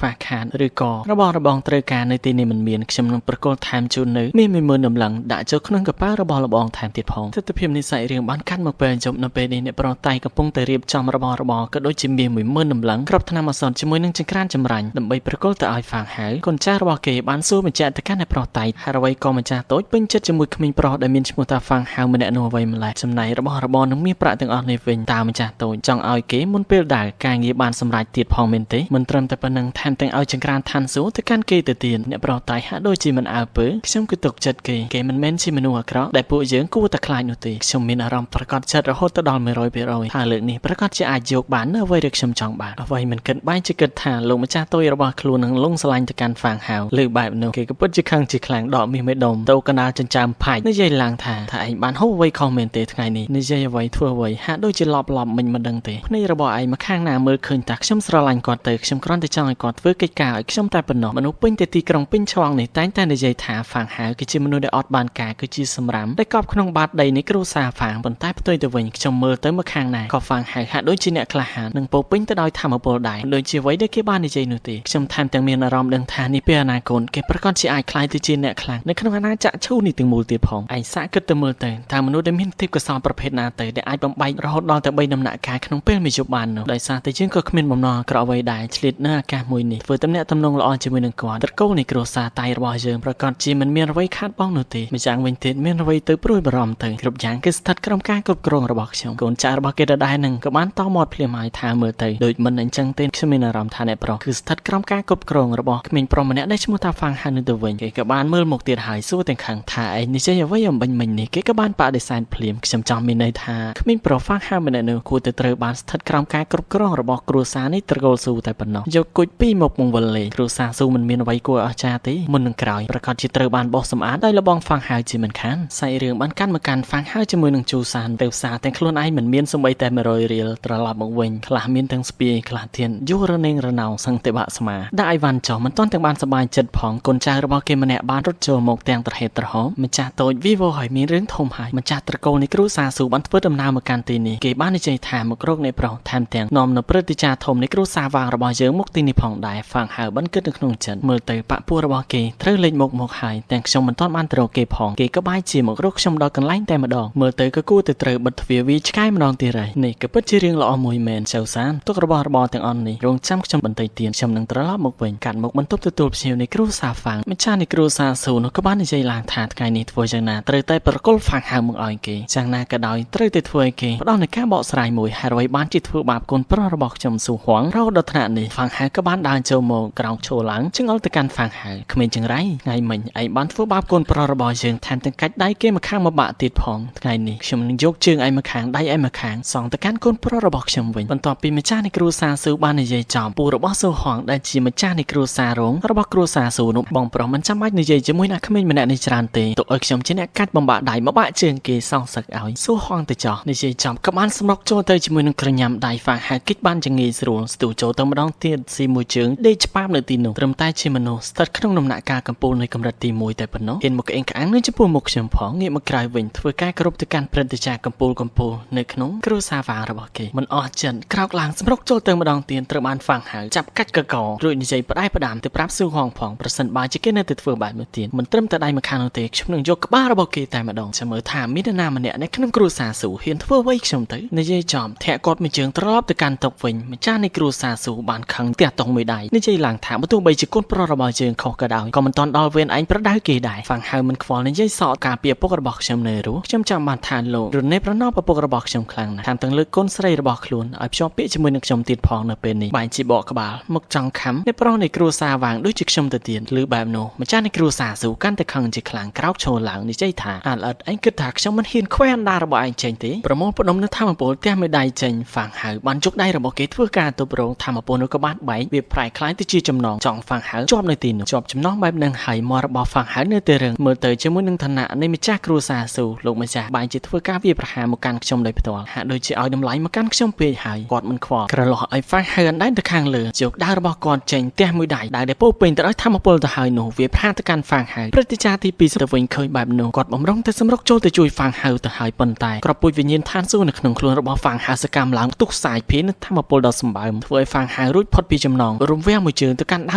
្វះខាតឬក៏របស់របរត្រូវការនៅទីនេះមិនមានខ្ញុំនឹងប្រគល់ថែមជូននៅមាន10000ដំឡឹងដាក់ចូលក្នុងកប៉ាល់របស់លបងថែមទៀតផងទស្សនភាពនេះសាច់រឿងបានកាត់មកពេលយប់នៅពេលនេះអ្នកប្រុសតៃកំពុងតែរៀបចំរបស់របរក៏ដូចជាមាស10000ដំឡឹងក្របថ្នាំអសន្នជាមួយនឹងចង្ក្រានចម្រាញ់ដើម្បីប្រគល់ទៅឲ្យហ្វាងហៅកូនចាស់របស់គេបានសួរបញ្ជាក់ទៅកាន់អ្នកប្រុសតៃហើយអ្វីក៏ម្ចាស់តូចពេញចិត្តជាមួយក្មេងប្រុសដែលមានឈ្មោះថាហ្វាងហៅម្នាក់នោះអ្វីម្ល៉េះចំណែករបស់របរនឹងមាសប្រាក់ទាំងអស់នេះវិញតើម្ចាស់តូចចង់ឲ្យគេមុនពេលដែលការងារបានសម្រេចទៀតផងមែនទេមិនត្រឹមតែប៉ុណ្ណឹងថែមទាំងឲ្យចង្ក្រានឋានសួគ៌ទៅកាន់គេទៅទៀតអ្នកប្រុសតៃហាក់ដូចជាមិនអើពើខ្ញុំគឺទុកចិត្តគេគេមិនមែនជាមនុស្សអាក្រក់ដែលពួកយើងគួរតែខ្លាចនោះទេខ្ញុំមានអារម្មណ៍ប្រកាសចិត្តរហូតទៅដល់100%ថាលើកនេះប្រកាសជាអាចយកបាននៅអ្វីដែលខ្ញុំចង់បានអ្វីមិនគិតបែរជាគិតថាលោកម្ចាស់តូចរបស់ខ្លួននឹងលងស្រឡាញ់ទៅកាន់ហ្វាងហៅឬបែបនោះគេក៏ពិតជាខឹងជាខ្លាំងដកមាសមេដុំទៅកណ្ដាលចិញ្ចើមផាច់និយាយឡើងថាថាឯងបានហូបអ្វីខុសមែនទេថ្ងៃនេះនិយាយអ្វីធ្វើអ្វីហាក់ដូចជាឡប់ឡប់មិញមិនដឹងទេភ្នែករបស់ឯងមកខាងណាមើលឃើញថាខ្ញុំស្រឡាញ់គាត់ទៅខ្ញុំគ្រាន់តែចង់ឲ្យគាត់ធ្វើកិច្ចការឲ្យខ្ញុំតែប៉ុណ្ណោះមនុស្សពេញតែទីក្រុងពេញឆ្លងនេះតែងតែនិយាយថាហ្វាងហៅគឺជាមនុស្សដែលអត់បានការគឺជាសម្រាមដែលកប់ក្នុងបាតដីនៃគ្រួសារហ្វាងប៉ុន្តែផ្ទុយទៅវិញខ្ញុំមើលទៅមកខាងណាក៏ហ្វាងហៅហាក់ដូចជាអ្នកក្លាហាននិងពោពេញទៅដោយធម៌ពលដែរដូចជាអ្វីដែលគេបាននិយាយនោះទេខ្ញុំថែមទាំងមានអារម្មណ៍ដឹងថានេះពេលអនាគតគេប្រកាសជាអាចក្លាយទៅជាអ្នកខ្លាំងនៅក្នុងអាណាចក្រឈូនេះទាំងមូលទៀតផងឯងសាកគិតទៅមើលទៅតើមនុស្សដែលមានទេពកោសល្យប្រភេទណាទៅដែលអាចបំបែករហូតដល់ទៅ3ដំណាក់កាលក្នុងពេលមួយយប់បាននោះដោយសារតែយើងក៏គ្មានបំណងអាក្រក់អ្វីដែរឆ្លៀតនៅឱកាសមួយនេះធ្វើទំនាក់ទំនងល្អជាមួយនឹងគាត់ត្រកូលនៃគ្រួសារតៃរបស់យើងប្រកាសជាមិនមានអ្វីខាតបង់នោះទេម្យ៉ាងវិញទៀតមានអ្វីទៅព្រួយបារម្ភទៅគ្រប់យ៉ាងគឺស្ថិតក្រោមការគ្រប់គ្រងរបស់ខ្ញុំកូនចៅរបស់គេដដែលនឹងក៏បានតមាត់ភ្លាមហើយថាមើលទៅដូចមិនអញ្ចឹងទេខ្ញុំមានអារម្មណ៍ថាអ្នកប្រុសគឺស្ថិតក្រោមការគ្រប់គ្រងរបស់ក្មេងប្រុសម្នាក់ដែលឈ្មោះថាហ្វាងហាននោះទៅវិញគេក៏បានមើលមុខទៀតហើយសួរទាំងខឹងថាឯងនិយាយអ្វីអំបញ្ញមិញនេះគេក៏បានបដិសេធភ្លាមខ្ញុំចង់មានន័យថាក្មេងប្រុសហ្វាងហានម្នាក់នោះគួរតែត្រូវបានស្ថិតក្រោមការគ្រប់គ្រងរបស់គ្រួសារនេះត្រកូលស៊ូតែប៉ុណ្ណោះយកគុជពីរមកបង្វិលលេងគ្រួសារស៊ូមិនមានអ្វីគួរឲ្យអស្ចារ្យទេមុននឹងក្រោយប្រកាសជាត្រូវបានបោះសម្អាតដោយលបងហ្វាងហាវជាមិនខានសាច់រឿងបានកាន់មកកាន់ហ្វាងហាវជាមួយនឹងជូសានទៅផ្សារទាំងខ្លួនឯងមិនមានសំបីតែ100រៀលត្រឡប់មកវិញខ្លះមានទាំងស្ពាយខ្លះទៀតយួររនេងរណោងសឹងតែបាក់ស្មាដាក់អីវ៉ាន់ចុះមិនទាន់ទាំងបានសប្បាយចិត្តផងកូនចៅរបស់គេម្នាក់បានរត់ចូលមកទាំងត្រហេតត្រហមម្ចាស់តូចវីវហើយមានរឿងធំហើយម្ចាស់ត្រកូលនៃគ្រួសារស៊ូបានធ្វើដំណើរមកកាន់ទីនេះគេបាននិយាយថាមករកអ្នកប្រុសថែមទាំងនាំនៅព្រឹទ្ធាចារ្យធំនៃគ្រួសារវាងរបស់យើងមកទីនេះផងដែរហ្វាងហៅបានគិតនៅក្នុងចិត្តមើលទៅបាក់ពួររបស់គេត្រូវលេចមុខមកហើយទាំងខ្ញុំមិនទាន់បានទៅរកគេផងគេក៏បែរជាមករកខ្ញុំដល់កន្លែងតែម្ដងមើលទៅក៏គួរតែត្រូវបិទទ្វារវាឆ្កែម្ដងទៀតហើយនេះក៏ពិតជារឿងល្អមួយមែនចៅសានទុករបស់របរទាំងអស់នេះរងចាំខ្ញុំបន្តិចទៀតខ្ញុំនឹងត្រឡប់មកវិញកាត់មុខបន្ទប់ទទួលភ្ញៀវនៃគ្រួសារហ្វាងម្ចាស់នៃគ្រួសារស៊ូនោះក៏បាននិយាយឡើងថាថ្ងៃនេះធ្វើយ៉ាងណាត្រូវតែប្រគល់ហ្វាងហៅមកឲ្យគេយ៉ាងណាក៏ដោយត្រូវតែធ្វើឲ្យគេផ្ដល់នូវការបកស្រាយមួយហើយអ្វីបានជាធ្វើបាបកូនប្រុសរបស់ខ្ញុំស៊ូហួងរហូតដល់ថ្នាក់នេះហ្វាងហៅក៏បានដើរចូលមកក្រោកឈរឡើងចង្អុលទៅកាន់ហ្វាងហៅក្មេងចង្រៃថ្ងៃមិញឯងបានធ្វើបាបកូនប្រុសរបស់យើងថែមទាំងកាច់ដៃគេមកខាងមកបាក់ទៀតផងថ្ងៃនេះខ្ញុំនឹងយកជើងឯងមកខាងដៃឯងមកខាងសងទៅកាន់កូនប្រុសរបស់ខ្ញុំវិញបន្ទាប់ពីម្ចាស់នៃគ្រួសារស៊ូបាននិយាយចំពូរបស់ស៊ូហងដែលជាម្ចាស់នៃគ្រួសាររងរបស់គ្រួសារស៊ូនោះបងប្រុសមិនចាំបាច់និយាយជាមួយអ្នកក្មេងម្នាក់នេះច្រើនទេទុកឲ្យខ្ញុំជាអ្នកកាច់បំបាក់ដៃមកបាក់ជើងគេសងសឹកឲ្យស៊ូហងទៅចោះនិយាយចំក៏បានសម្រុកចូលទៅជាមួយនឹងក្រញាំដៃហ្វាងហៅគិចបានជាងាយស្រួលស្ទុះចូលទៅម្ដងទៀតស៊ីមួយជើងដេកច្បាប់នៅទីនោះត្រឹមតែជាមនុស្សស្ថិតក្នុងដំណាក់កាលកំពូលនៃកម្រិតទី1តែប៉ុណ្ណោះហ៊ានមកក្អេងក្អាងនៅចំពោះមុខខ្ញុំផងងាកមកក្រៅវិញធ្វើការគោរពទៅកាន់ព្រឹទ្ធាចារ្យកំពូលកំពូលនៅក្នុងគ្រួសារហ្វាងរបស់គេមិនអស់ចិត្តក្រោកឡើងសម្រុកចូលទៅម្ដងទៀតត្រូវបានហ្វាងហៅចាប់កាច់កករួចនិយាយផ្ដែផ្ដាំទៅប្រាប់ស៊ូហងផងប្រសិនបើជាគេនៅតែធ្វើបែបនោះទៀតមិនត្រឹមតែដៃមកខាងនោះទេខ្ញុំនឹងយកក្បាលរបស់គេតែម្ដងចាំមើលថាមាននរណាម្នាក់នៅក្នុងគ្រួសារស៊ូហ៊ានធ្វើអ្វីខ្ញុំទៅនិយាយចំធាក់គាត់មួយជើងត្រឡប់ទៅកាន់តុវិញម្ចាស់នៃគ្រួសារស៊ូបានខឹងទះតុងមួយដៃនិយាយឡើងថាបើទោះបីជាកូនប្រុសរបស់យើងខុសក៏ដោយក៏មិនទាន់ដល់វេនឯងប្រដៅគេដែរហ្វាងហៅមិនខ្វល់និយាយសក់ការពារពុករបស់ខ្ញុំនៅរស់ខ្ញុំចាំបានថាលោករនេប្រណប់ឪពុករបស់ខ្ញុំខ្លាំងណាស់ថែមទាំងលើកកូនស្រីរបស់ខ្លួនឲ្យភ្ជាប់ពាក្យជាមួយនឹងខ្ញុំទៀតផងនៅពេលនេះបែរជាបកក្បាលមកចង់ខំអ្នកប្រុសនៃគ្រួសារវាងដូចជាខ្ញុំទៅទៀតឬបែបនោះម្ចាស់នៃគ្រួសារស៊ូកាន់តែខឹងជាខ្លាំងក្រោកឈរឡើងនិយាយថាអាល្អិតឯងគិតថាខ្ញុំមិនហ៊ានខ្វែអណ្ដារបស់ឯងចេញទេប្រមូលផ្ដុំនៅធម្មពលផ្ទះមួយដៃចេញហ្វាងហៅបានជុកដៃរបស់គេធ្វើការទប់រងធម្មពលនោះក៏បានបែកវាប្រែក្លាយទៅជាចំណងចង់ហ្វាងហៅជាប់នៅទីនោះជាប់ចំណងបែបនឹងហើយមាត់របស់ហ្វាងហៅនៅតែរឹងមើលទៅជាមួយនឹងឋានៈនៃម្ចាស់គ្រួសារស៊ូលោកម្ចាស់បែរជាធ្វើការវាប្រហារមកកាន់ខ្ញុំដោយផ្ទាល់ហាក់ដូចជាឲ្យតម្លៃមកកាន់ខ្ញុំពេកហើយគាត់មិនខ្វល់ក្រឡោះឲ្យហ្វាងហៅអណ្ដែតទៅខាងលើយកដាវរបស់គាត់ចេញផ្ទះមួយដៃដែលពោពេញទៅដោយធម្មពលទៅហើយនោះវាប្រហារទៅកាន់ហ្វាងហៅព្រឹទ្ធាចារ្យទី2ទៅវិញឃើញបែបនោះគាត់បំរុងទៅសម្រុកចូលទៅជួយហ្វាងហៅទៅហើយ ប៉ុន្តែក្របពូជវិញ្ញាណឋានសួគ៌នៅក្នុងខ្លួនរបស់ហ្វាងហាវសកម្មឡើងផ្ទុះសាយភាយនៅធម្មពលដ៏សម្បើមធ្វើឲ្យហ្វាងហាវរួចផុតពីចំណងរំវះមួយជើងទៅកាន់ដា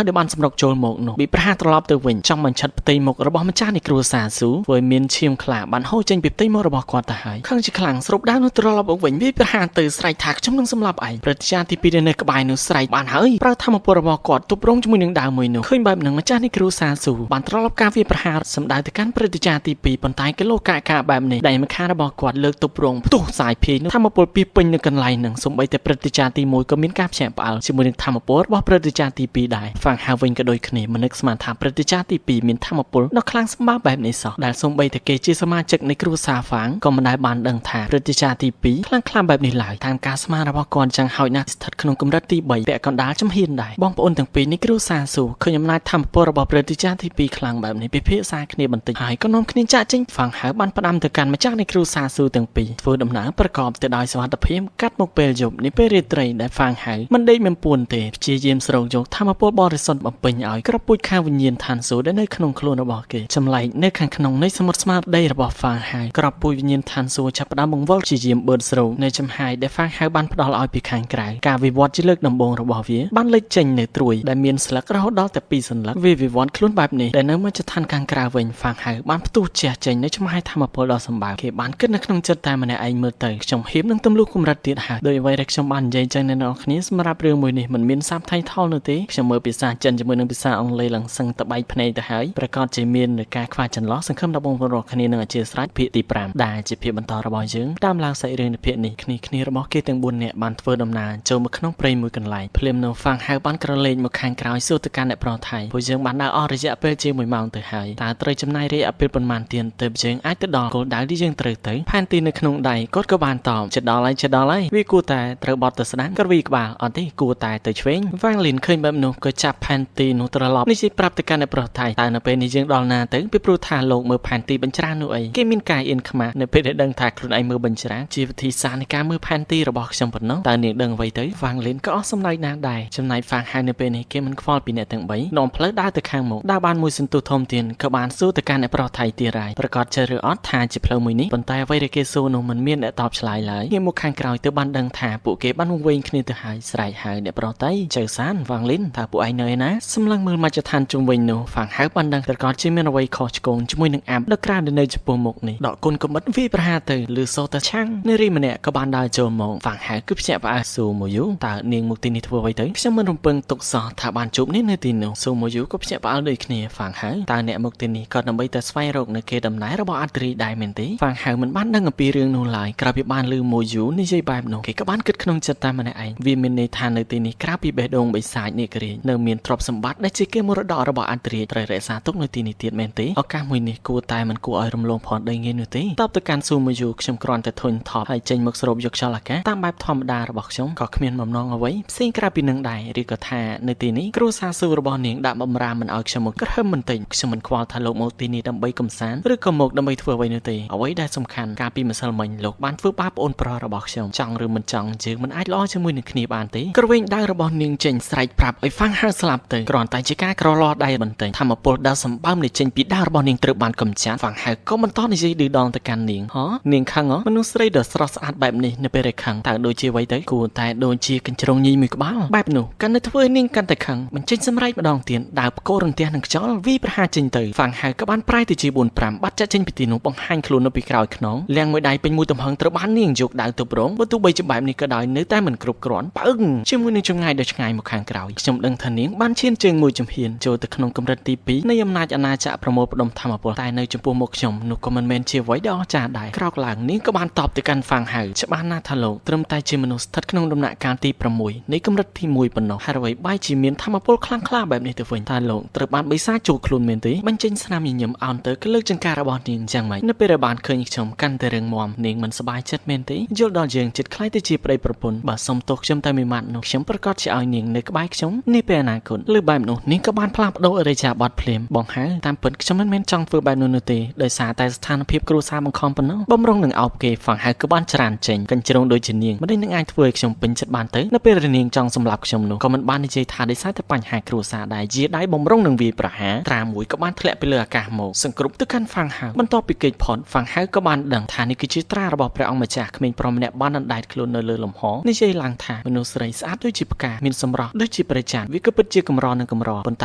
វដែលបានសម្រុកចូលមកនោះវិប្រហាត្រឡប់ទៅវិញចង់បញ្ឆិតផ្ទៃមុខរបស់ម្ចាស់នៃគ្រួសារស៊ូធ្វើឲ្យមានឈាមខ្លាបានហូរចេញពីផ្ទៃមុខរបស់គាត់ទៅហើយខឹងជាខ្លាំងស្រូបដាវនោះត្រឡប់មកវិញវាប្រហាទៅស្រែកថាខ្ញុំនឹងសម្លាប់ឯងព្រឹទ្ធាចារ្យទី2ដែលនៅក្បែរនោះស្រែកបានហើយប្រើធម្មពលរបស់គាត់ទប់រងជាមួយនឹងដាវមួយនោះឃើញបែបនឹងម្ចាស់នៃគ្រួសារស៊ូបានត្រឡប់ការវាប្រហារសម្ដៅទៅកាន់ព្រឹទ្ធាចារ្យទី2ប៉ុន្តែគីឡូកាកាបែបនេះដែលម្ខាងរបស់គាត់លើកទប់រងផ្ទុះសាយភាយនោះធម្មពលពីពេញនៅកន្លែងនឹងសូម្បីតែព្រឹទ្ធាចារ្យទី1ក៏មានការភ្ញាក់ផ្អើលជាមួយនឹងធម្មពលរបស់ព្រឹទ្ធាចារ្យទី2ដែរហ្វាងហាវវិញក៏ដូចគ្នាមិននឹកស្មានថាព្រឹទ្ធាចារ្យទី2មានធម្មពលដ៏ខ្លាំងសម្បើមបែបនេះសោះដែលសូម្បីតែគេជាសមាជិកនៃគ្រួសារហ្វាងក៏មិនដែលបានដឹងថាព្រឹទ្ធាចារ្យទី2ខ្លាំងខ្លាំងបែបនេះឡើយតាមការស្មានរបស់គាត់ចឹងហោចណាស់ស្ថិតក្នុងកម្រិតទី3ពាក់កណ្ដាលចំហៀនដែរបងប្អូនទាំងពីរនៃគ្រួសារស៊ូឃើញអំណាចធម្មពលរបស់ព្រឹទ្ធាចារ្យទី2ខ្លាំងបែបនេះពិភាក្សាគ្នាបន្តិចហើយក៏នាំគ្នាចាក់ចេញហ្វាងហាវបានផ្ដាំទៅកាន់ម្ចាស់នៃគ្រួសារស៊ូទាំងពីរធ្វើដំណើរប្រកបទៅដោយសុវត្ថិភាពកាត់មកពេលយប់នេះពេលរាត្រីដែលហ្វាងហាវមិនដេកមិនពួនទេព្យាយាមស្រូបយកធម្មពលបរិសុទ្ធបំពេញឲ្យក្របពូជខាងវិញ្ញាណឋានសួគ៌ដែលនៅក្នុងខ្លួនរបស់គេចម្លែកនៅខាងក្នុងនៃសមុទ្រស្មារតីរបស់ហ្វាងហាវក្របពូជវិញ្ញាណឋានសួគ៌ចាប់ផ្ដើមបង្វិលព្យាយាមបឺតស្រូបនៅចំហាយដែលហ្វាងហាវបានផ្ដល់ឲ្យពីខាងក្រៅការវិវត្តជាលើកដំបូងរបស់វាបានលេចចេញនៅត្រួយដែលមានស្លឹករហូតដល់តែ2សន្លឹកវាវិវត្តខ្លួនបែបនេះដែលនៅមជ្ឈដ្ឋានខាងក្រៅវិញហ្វាងហាវបានផ្ទុះជះចេញនៅចំហាយធម្មពលដ៏សម្បើមគេបានគិតនៅក្នុងចិត្តតែម្នាក់ឯងមើលទៅខ្ញុំហៀបនឹងទម្លុះកម្រិតទៀតហើយដោយអ្វីដែលខ្ញុំបាននិយាយចឹងអ្នកនរគ្នាសម្រាប់រឿងមួយនេះមិនមានសាបថៃថលនោះទេខ្ញុំមើលភាសាចិនជាមួយនឹងភាសាអង់គ្លេសឡើងសឹងតបែកភ្នែកទៅហើយប្រកាសជាមាននឹងការខ្វះចន្លោះសង្ឃឹមដល់បងប្អូនរាល់គ្នានឹងអធិស្ឋានភាគទី5ដែលជាភាគបន្តរបស់យើងតាមឡើងសាច់រឿងនៅភាគនេះគ្នាគ្នារបស់គេទាំង4នាក់បានធ្វើដំណើរចូលមកក្នុងព្រៃមួយកន្លែងភ្លាមនៅហ្វាងហៅបានក្រឡេកមកខាងក្រោយសួរទៅកាន់អ្នកប្រុសថៃពួកយើងបានដើរអស់រយៈពេលជា1ម៉ោងទៅហើយតើត្រូវចំណាយរយៈពេលប៉ុន្មានទៀតទើបយើងអាចទៅដល់គោលដៅដែលយើងត្រូវទៅផែនទីនៅក្នុងដៃគាត់ក៏បានតបជិតដល់ហើយជិតដល់ហើយវាគួរតែត្រូវបត់ទៅស្ដាំគាត់វីក្បាលអត់ទេគួរតែទៅឆ្វេងហ្វាងលីនឃើញបែបនោះក៏ចាប់ផែនទីនោះត្រឡប់នេះជាប្រាប់ទៅកាន់អ្នកប្រុសថៃតើនៅពេលនេះយើងដល់ណាទៅពីព្រោះថាលោកមើលផែនទីបញ្ច្រាសនោះអីគេមានការអៀនខ្មាស់នៅពេលដែលដឹងថាខ្លួនឯងមើលបញ្ច្រាសជាវិធីសាស្ត្រនៃការមើលផែនទីរបស់ខ្ញុំប៉ុណ្ណោះតើនាងដឹងអ្វីទៅហ្វាងលីនក៏អស់សំណើចណាស់ដែរចំណែកហ្វាងហៅនៅពេលនេះគេមិនខ្វល់ពីអ្នកទាំង3នាំផ្លូវដើរទៅខាងមុខដើរបានមួយសន្ទុះធំទៀតក៏បានសួរទៅកាន់អ្នកប្រុសថៃទៀតហើយប្រកាសចេះឬអត់ថាជាផ្លូវមួយនេះប៉ុន្តែអ្វីដែលគេសួរនោះមិនមានអ្នកតបឆ្លើយឡើយងាកមកខាងក្រោយទើបបានដឹងថាពួកគេបានវង្វេងគ្នាទៅហើយស្រែកហៅអ្នកប្រុសថៃចៅសានហ្វាងលីនថាពួកឯងនៅឯណាសម្លឹងមើលមជ្ឈដ្ឋានជុំវិញនោះហ្វាងហៅបានដឹងប្រកាសជាមានអ្វីខុសឆ្គងជាមួយនឹងអាប់ដ៏ក្រាស់ដែលនៅចំពោះមុខនេះដកគុណកំបិតវាយប្រហារទៅឬសូតាឆាំងនារីម្នាក់ក៏បានដើរចូលមកហ្វាងហៅគឺភ្ញាក់ផ្អើលស៊ូម៉ូយូតើនាងមកទីនេះធ្វើអ្វីទៅខ្ញុំមិនរំពឹងទុកសោះថាបានជួបនេះនៅទីនោះស៊ូម៉ូយូក៏ភ្ញាក់ផ្អើលដូចគ្នាហ្វាងហៅតើអ្នកមកទីនេះក៏ដើម្បីតែស្វែងរកនៅគេដំណែរបស់អត្តរីដែរមែនទេហ្វាងហៅមិនបានដឹងអំពីរឿងនោះឡើយក្រោយពីបានឮម៉ូយូនិយាយបែបនោះគេក៏បានគិតក្នុងចិត្តតែម្នាក់ឯងវាមានន័យថានៅទីនេះក្រៅពីបេះដូងបិសាចនេះករាជនៅមានទ្រព្យសម្បត្តិដែលជាគេមរតករបស់អត្តរីត្រូវរក្សាទុកនៅទីនេះទៀតមែនទេឱកាសមួយនេះគួរតែមិនគួរឲ្យរំលងផងដីងាយនោះទេតបទៅកាន់ស៊ូម៉ូយូខ្ញុំគ្រាន់តែធុញថប់ហើយចេញមកស្រូបយកខ្យល់អាកាសតាមបែបធម្មតារបស់ខ្ញុំក៏គ្មានបំណងអ្វីផ្សេងក្រៅពីនឹងដែរឬក៏ថានៅទីនេះគ្រួសារស៊ូរបស់នាងដាក់បំរាមមិនឲ្យខ្ញុំមកក្រហមបន្តិចខ្ញុំមិនខ្វល់ថាលោកមកទីនេះដើម្បីកំសាន្តឬក៏មកដើម្បីធ្វើអ្វីនោះទេអ្វីដែលសំខាន់កាលពីម្សិលមិញលោកបានធ្វើបាបប្អូនប្រុសរបស់ខ្ញុំចង់ឬមិនចង់យើងមិនអាចល្អជាមួយនឹងគ្នាបានទេក្រវែងដៅរបស់នាងចេញស្រែកប្រាប់ឲ្យហ្វាំងហៅស្លាប់ទៅគ្រាន់តែជាការក្រឡដៃបន្តិចធម្មពលដ៏សម្បើមនៃចេញពីដៅរបស់នាងត្រូវបានកំចាត់ហ្វាំងហៅក៏បន្តនិយាយឌឺដងទៅកាន់នាងហ៎នាងខឹងហ៎មនុស្សស្រីដ៏ស្រស់ស្អាតបែបនេះនៅពេលដែលខឹងតើដូចជាអ្វីទៅគួរតែដូចជាកញ្ជ្រោងញីមួយក្បាលបែបនោះកាន់តែធ្វើឲ្យនាងកាន់តែខឹងបញ្ចេញសម្រែកម្ដងទៀតដើរផ្គររន្ទះនឹងខ្យល់វីប្រហាចេញទៅហ្វាងហៅក៏បានប្រែទៅជា4 5បាត់ចាក់ចេញពីទីនោះបង្ហាញខ្លួននៅពីក្រោយខ្នងលៀងមួយដៃពេញមួយទំហឹងត្រូវបាននាងយកដៅទៅប្រងបើទោះបីជាបែបនេះក៏ដោយនៅតែមិនគ្រប់គ្រាន់ប៉ឹងជាមួយនឹងចម្ងាយដ៏ឆ្ងាយមកខាងក្រោយខ្ញុំដឹងថានាងបានឈានជើងមួយជំហានចូលទៅក្នុងកម្រិតទី2នៃអំណាចអាណាចក្រប្រមូលផ្ដុំធម្មពលតែនៅចំពោះមុខខ្ញុំនោះក៏មិនមែនជាអ្វីដែលអស្ចារ្យដែរក្រោកឡើងនាងក៏បានតបទៅកាន់ហ្វាងហៅច្បាស់ណាស់ថាលោកត្រឹមតែជាមនុស្សស្ថិតក្នុងដំណាក់កាលទី6នៃកម្រិតទី1ប៉ុណ្ណោះហើយអ្វីបែរជាមានធម្មពលខ្លាំងក្លាបែបនេះទៅវិញតើលោកត្រូវបានបិសាចចូលខ្លួនមែនទេបញ្ចេញស្នាមញញឹមអោនទៅក៏លើកចង្ការរបស់នាងយ៉ាងម៉េចនៅពេលដែលបានឃើញខ្ញុំកាន់តែរឹងមាំនាងមិនសប្បាយចិត្តមែនទេយល់ដល់យើងចិត្តខ្លាយទៅជាប្តីប្រពន្ធបើសុំទោសខ្ញុំតែមួយម៉ាត់នោះខ្ញុំប្រកាសជាឲ្យនាងនៅក្បែរខ្ញុំនាពេលអនាគតឬបែបនោះនាងក៏បានផ្លាស់ប្ដូរអរិយាប័ត្រភ្លាមបងហៅតាមពិតខ្ញុំមិនមែនចង់ធ្វើបែបនោះនោះទេដោយសារតែស្ថានភាពគ្រួសារបង្ខំប៉ុណ្ណោះបំរុងនឹងអោបគេហ្វាងហៅក៏បានច្រានចេញកញ្ជ្រោងដូចជានាងមិននឹងអាចធ្វើឲ្យខ្ញុំពេញចិត្តបានទៅនៅពេលដែលនាងចង់សម្លាប់ខ្ញុំនោះក៏មិនបាននិយាយថាដោយសារតែបញ្ហាគ្រួសារដែរជាដៃបំរុងនឹងវាយប្រហារត្រាមួយក៏បានធ្លាក់ពីលើអាកាសមកសង្គ្រប់ទៅកាន់ហ្វាងហៅបន្ទាប់ពីគេចផុតហ្វាងហៅក៏បាន ដឹងថានេះគឺជាត្រារបស់ព្រះអង្គម្ចាស់ក្មេងប្រុសម្នាក់បានអណ្ដែតខ្លួននៅលើលំហនិយាយឡើងថាមនុស្សស្រីស្អាតដូចជាផ្កាមានសម្រស់ដូចជាព្រះច័ន្ទវាក៏ពិតជាកម្រនិងកម្រប៉ុន្ត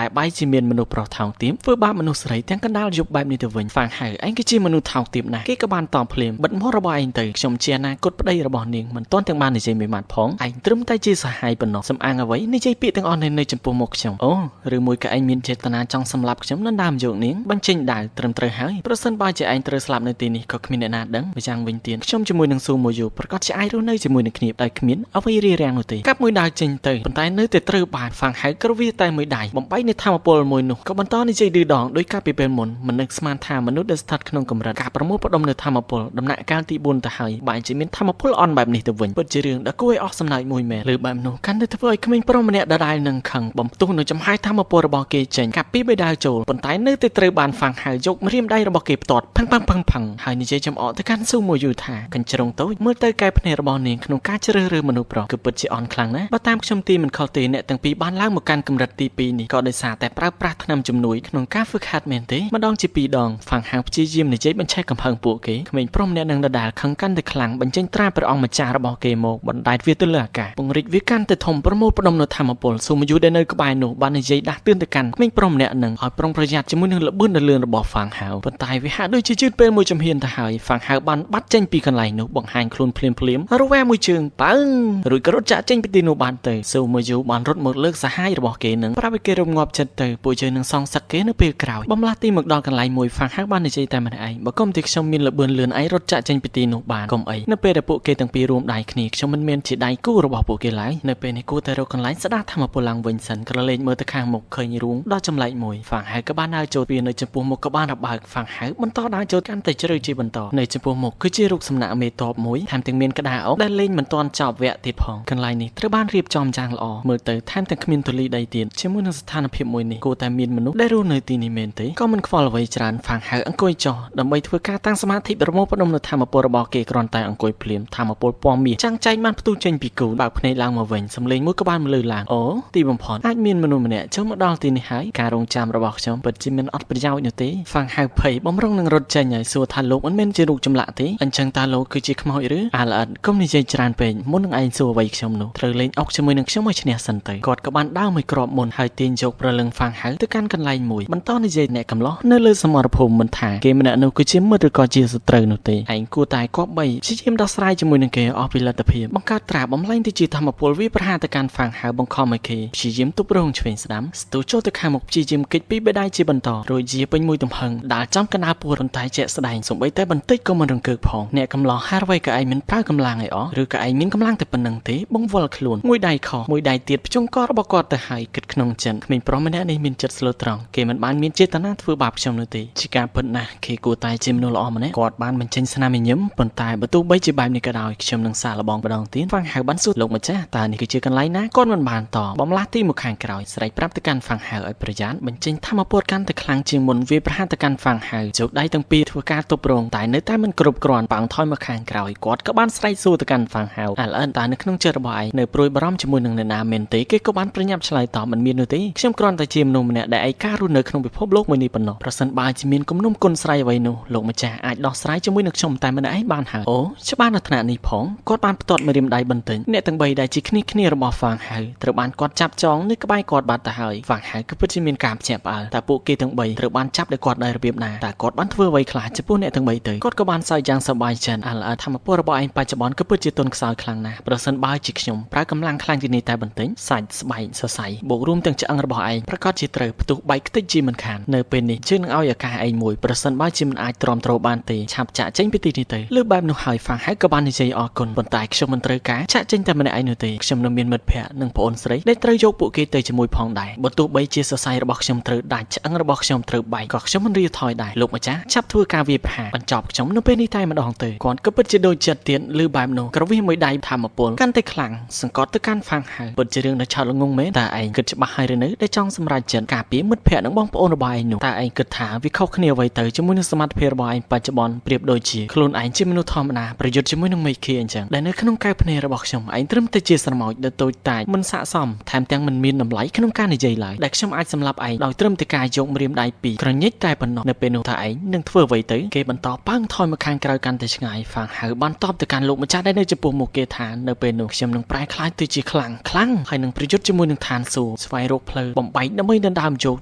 ែបែរជាមានមនុស្សប្រុសថោងទាបធ្វើបាបមនុស្សស្រីទាំងកណ្ដាលយប់បែបនេះទៅវិញហ្វាងហៅឯងគឺជាមនុស្សថោកទាបណាស់គេក៏បានតបភ្លាមបិទមាត់របស់ឯងទៅខ្ញុំជាអនាគតប្តីរបស់នាងមិនទាន់ទាំងបាននិយាយមួយម៉ាត់ផងឯងត្រឹមតែជាសហាយប៉ុណ្ណោះសំអាងអ្វីនិយាយពាក្យទាំងអស់នេះនៅចំពោះមុខខ្ញុំអូឬមួយក៏ឯងមានចេតនាចង់សម្លាប់ខ្ញុំនៅដើមយកនាងបញ្ចេញដាវត្រឹមត្រូវហើយប្រសិនបើជាឯងត្រូវស្លាប់នៅទីនេះក៏គ្មានអ្នកណាដឹងម្យ៉ាងវិញទៀតខ្ញុំជាមួយនឹងស៊ូមួយយូប្រកាសជាអាចរស់នៅជាមួយនឹងគ្នាដោយគ្មានអ្វីរារាំងនោះទេកាប់មួយដាវចេញទៅប៉ុន្តែនៅតែត្រូវបានហ្វាងហៅក្រវាតែមួយដៃបំបីនៅធម្មពលមួយនោះក៏បន្តនិយាយឌឺដងដោយកាលពីពេលមុនមិននឹកស្មានថាមនុស្សដែលស្ថិតក្នុងកម្រិតការប្រមូលផ្ដុំនៅធម្មពលដំណាក់កាលទី4ទៅហើយបែរជាមានធម្មពលអន់បែបនេះទៅវិញពិតជារឿងដ៏គួរឲ្យអស់សំណើចមួយមែនឬបែបនោះកាន់តែធ្វើឲ្យក្មេងប្រុសម្នាក់ដដែលនឹងខឹងបំផ្ទុះនៅចំហាយធម្មពលរបស់គេចេញកាប់ពីបេដាវចូលប៉ុន្តែនៅតែត្រូវបានហ្វាងហៅយកម្រាមដៃរបស់គេផ្ទាត់ផឹងផឹងផឹងផឹងហើយនិយាយចំអកទៅកាន់ស៊ូមួយយូថាកញ្ជ្រុងតូចមើលទៅកែភ្នែករបស់នាងក្នុងការជ្រើសរើសមនុស្សប្រុសគឺពិតជាអន់ខ្លាំងណាស់បើតាមខ្ញុំទីមិនខុសទេអ្នកទាំងពីរបានឡើងមកកាន់កម្រិតទី2នេះក៏ដោយសារតែប្រើប្រាស់ថ្នាំជំនួយក្នុងការហ្វឹកហាត់មែនទេម្ដងជាពីរដងហ្វាងហាងព្យាយាមនិយាយបញ្ឆេះកំហឹងពួកគេក្មេងប្រុសម្នាក់នឹងដដែលខឹងកាន់តែខ្លាំងបញ្ចេញត្រាព្រះអង្គម្ចាស់របស់គេមកបណ្ដែតវាទៅលើអាកាសពង្រីកវាកាន់តែធំប្រមូលផ្ដុំនៅធម្មពលស៊ូមយូដែលនៅក្បែរនោះបាននិយាយដាស់តឿនទៅកាន់ក្មេងប្រុសម្នាក់នឹងឲ្យប្រុងប្រយ័ត្នជាមួយនឹងល្បឿនដ៏លឿនរបស់ហ្វាងហាវប៉ុន្តែវាហាក់ដូចជាជឿនពេលមួយជំហានទៅហើយហ្វាងហាវបានបាត់ចេញពីកន្លែងនោះបង្ហាញខ្លួនភ្លាមភ្លាមរវែមួយជើងប៉ើងរួចក៏រត់ចាក់ចេញពីទីនោះបានទៅស៊ូមយូបានរត់មកលើកសហាយរបស់គេនឹងប្រាប់ឲ្យគេរំងាប់ចិត្តទៅពួកយើងនឹងសងសឹកគេនៅពេលក្រោយបំលាស់ទីមកដល់កន្លែងមួយហ្វាងហាវបាននិយាយតែម្នាក់ឯងបើកុំទីខ្ញុំមានល្បឿនលឿនឯងរត់ចាក់ចេញពីទីនោះបានកុំអីនៅពេលដែលពួកគេទាំងពីររួមដៃគ្នាខ្ញុំមិនមែនជាដៃគូរបស់ពួកគេឡើយនៅពេលនេះគួរតែរកកន្លែងស្ដារធម្មពលឡើងវិញសិនក្រឡេកមើលទៅខាងមុខឃើញរូងដ៏ចម្លែកមួយហ្វាងហៅក៏បានដើរចូលវានៅចំពោះមុខក៏បានរបើកហ្វាងហៅបន្តដើរចូលកាន់តែជ្រៅជាបន្តនៅចំពោះមុខគឺជារូបសំណាកមេតបមួយថែមទាំងមានក្តារអុកដែលលេងមិនទាន់ចប់វគ្គទៀតផងកន្លែងនេះត្រូវបានរៀបចំយ៉ាងល្អមើលទៅថែមទាំងគ្មានធូលីដីទៀតជាមួយនឹងស្ថានភាពមួយនេះគួរតែមានមនុស្សដែលរស់នៅទីនេះមែនទេក៏មិនខ្វល់អ្វីច្រើនហ្វាងហៅអង្គុយចុះដើម្បីធ្វើការតាំងសមាធិប្រមូលផ្ដុំនៅធម្មពលរបស់គេគ្រាន់តែអង្គុយភ្លាមធម្មពលពណ៌មាសចាំងចែងបានផ្ទុះចេញពីគូបើកភ្នែកឡើងមកវិញសំឡេងមួយក៏បានមលឺឡើងអូទីបំផុតអាចមានមនុស្សម្នាក់ចូលមកដល់ទីនេះហើយការរងចាំរបស់ខ្ញុំពិតជាមិនអត់ប្រយោជន៍នោះទេហ្វាងហៅភ័យបំរុងនឹងរត់ចេញហើយសួរថាលោកមិនមែនជារូបចម្លាក់ទេអញ្ចឹងតើលោកគឺជាខ្មោចឬអាល្អិតកុំនិយាយច្រើនពេកមុននឹងឯងសួរអ្វីខ្ញុំនោះត្រូវលេងអុកជាមួយនឹងខ្ញុំឲ្យឈ្នះសិនទៅគាត់ក៏បានដើរមួយគ្រាប់មុនហើយទាញយកព្រលឹងហ្វាងហៅទៅកាន់កន្លែងមួយបន្តនិយាយអ្នកកំឡោះនៅលើសមរភូមិមិនថាគេម្នាក់នោះគឺជាមិត្តឬក៏ជាសត្រូវនោះទេឯងគួរតែគប្បីព្យាយាមដោះស្រាយជាមួយនឹងគេអស់ពីលទ្ធភាពបង្កើតត្រាបំលែងទៅជាធម្មពលវាប្រហារទៅកាន់ហ្វាងហៅបង្ខំឲ្យគេព្យាយាមទប់រងឆ្វេងស្ដាំស្ទុះចូលទៅខាងមុខព្យាយាមគេចពីបេដៃជាបន្តរួចជាពេញមួយទំហឹងដាល់ចំកណ្ដាលពោះប៉ុន្តែជាក់ស្ដែងសំបីតែបន្តិចក៏មិនរង្គើកផងអ្នកកំឡោះហារអ្វីក៏ឯងមិនប្រើកម្លាំងឲ្យអស់ឬក៏ឯងមានកម្លាំងតែប៉ុណ្្នឹងទេបងវល់ខ្លួនមួយដៃខុសមួយដៃទៀតភ្ជង់ករបស់គាត់ទៅហើយគិតក្នុងចិត្តក្មេងប្រុសម្នាក់នេះមានចិត្តស្លូតត្រង់គេមិនបានមានចេតនាធ្វើបាបខ្ញុំនោះទេជាការពិតណាស់គេគួរតែជាមនុស្សល្អម្នាក់គាត់បានបញ្ចេញស្នាមញញឹមប៉ុន្តែបើទោះបីជាបែបនេះក៏ដោយខ្ញុំនឹងសាកល្បងម្ដងទៀតហ្វាងហៅបានសួរលោកម្ចាស់តើនេះគឺជាកន្លែងណាគាត់មិនបានតបំលាស់ទីមកខាងក្រោយស្រែកប្រាប់ទៅកាន់ហ្វាងហៅឲ្យប្រយ័ត្នបញ្ចេញធម្មពលកាន់តែខ្លាំងជាងមុនវាប្រហារទៅកាន់ហ្វាងហៅជោគដៃទាំងពីរធ្វើការទប់រងតែនៅតែមិនគ្រប់គ្រាន់ប៉ោងថយមកខាងក្រោយគាត់ក៏បានស្រែកសួរទៅកាន់ហ្វាងហៅអាឡអិនតើនៅក្នុងចិត្តរបស់ឯងនៅព្រួយបារម្ភជាមួយនឹងអ្នកណាមែនទេគេក៏បានប្រញាប់ឆ្លើយតបមិនមាននោះទេខ្ញុំគ្រាន់តែជាមនុស្សម្នាក់ដែលឯការស់នៅក្នុងពិភពលោកមួយនេះប៉ុណ្ណោះប្រសិនបើជាមានគំនុំគុណស្រ័យអ្វីនោះលោកម្ចាស់អាចដោះស្រាយជាមួយនឹងខ្ញុំតែម្នាក់ឯងបានហើយអូច្បាស់នៅថ្នាក់នេះផងគាត់បានផ្ទាត់ម្រាមដៃបន្តិចអ្នកទាំងបីដែលជាគ្នាគ្នារបស់ហ្វាងហៅត្រូវបានគាត់ចាប់ចងនៅក្បែរគាត់បាត់ទៅហើយហ្វាងហៅគឺពិតជាមានការភ្ញាក់ផ្អើលតើពួកគេទាំងបីត្រូវបានចាប់ដោយគាត់ដោយរបៀបណាតើគាត់បានធ្វើអ្វីខ្លះចំពោះអ្នកទាំងបីទៅគាត់ក៏បានសើចយ៉ាងសប្បាយចិត្តអាឡធម្មពលរបស់ឯងបច្ចុប្បន្នគឺពិតជាទន់ខ្សោយខ្លាំងណាស់ប្រសិនបើជាខ្ញុំប្រើកម្លាំងខ្លាំងជាងនេះតែបន្តិចសាច់ស្បែកសរសៃបូករួមទាំងឆ្អឹងរបស់ឯងប្រកាសជាត្រូវផ្ទុះបែកខ្ទេចជាមិនខាននៅពេលនេះយើងនឹងឲ្យឱកាសឯងមួយប្រសិនបើជាមិនអាចទ្រាំទ្របានទេឆាប់ចាក់ចេញពីទីនេះទៅលើបែបនោះហើយហ្វាងហៅក៏បាននិយាយអរគុណប៉ុន្តែខ្ញុំមិនត្រូវការចាក់ចេញតែម្នាក់ឯងនោះទេខ្ញុំនៅមានមិត្តភ័ក្តិនិងប្អូនស្រីដែលត្រូវយកពួកគេទៅជាមួយផងដែរបើទោះបីជាសរសៃរបស់ខ្ញុំត្រូវដាច់ឆ្អឹងរបស់ខ្ញុំត្រូវបែកក៏ខ្ញុំមិនរាថយដែរលោកម្ចាស់ឆាប់ធ្វើការវាយប្រហារបញ្ចប់ខ្ញុំនៅពេលនេះតែម្ដងទៅគាត់ក៏ពិតជាដូចចិត្តទៀតឬបែបនោះក្រវិះមួយដៃធម្មពលកាន់តែខ្លាំងសង្កត់ទៅកាន់ហ្វាងហៅពិតជារឿងដ៏ឆោតល្ងងមែនតើឯងគិតច្បាស់ហើយឬនៅដែលចង់សម្រេចចិត្តការពារមិត្តភ័ក្តិនិងបងប្អូនរបស់ឯងនោះតើឯងគិតថាវាខុសគ្នាអ្វីទៅជាមួយនឹងសមត្ថភាពរបស់ឯងបច្ចុប្បន្នប្រៀបដូចជាខ្លួនឯងជាមនុស្សធម្មតាប្រយុទ្ធជាមួយនឹងមេឃាអញ្ចឹងដែលនៅក្នុងកែវភ្នែករបស់ខ្ញុំឯងត្រឹមតែជាស្រមោចដ៏តូចតាចមិនស័ក្តិសមថែមទាំងមិនមានតម្លៃក្នុងការនិយាយឡើយដែលខ្ញុំអាចសម្លាប់ឯងដោយត្រឹមតែការយកម្រាមដៃពីរក្រញិចតែប៉ុណ្ណោះនៅពេលនោះថាឯងនឹងធ្វើអ្វីទៅគេបន្តប៉ើង ថយមកខាងក្រោយកាន់តែឆ្ងាយហ្វាងហៅបានតបទៅកាន់លោកម្ចាស់ដែលនៅចំពោះមុខគេថានៅពេលនោះខ្ញុំនឹងប្រែក្លាយទៅជាខ្លាំងខ្លាំងហើយនឹងប្រយុទ្ធជាមួយនឹងឋានសួគ៌ស្វែងរកផ្លូវបំបែកដើម្បីដណ្ដើមយក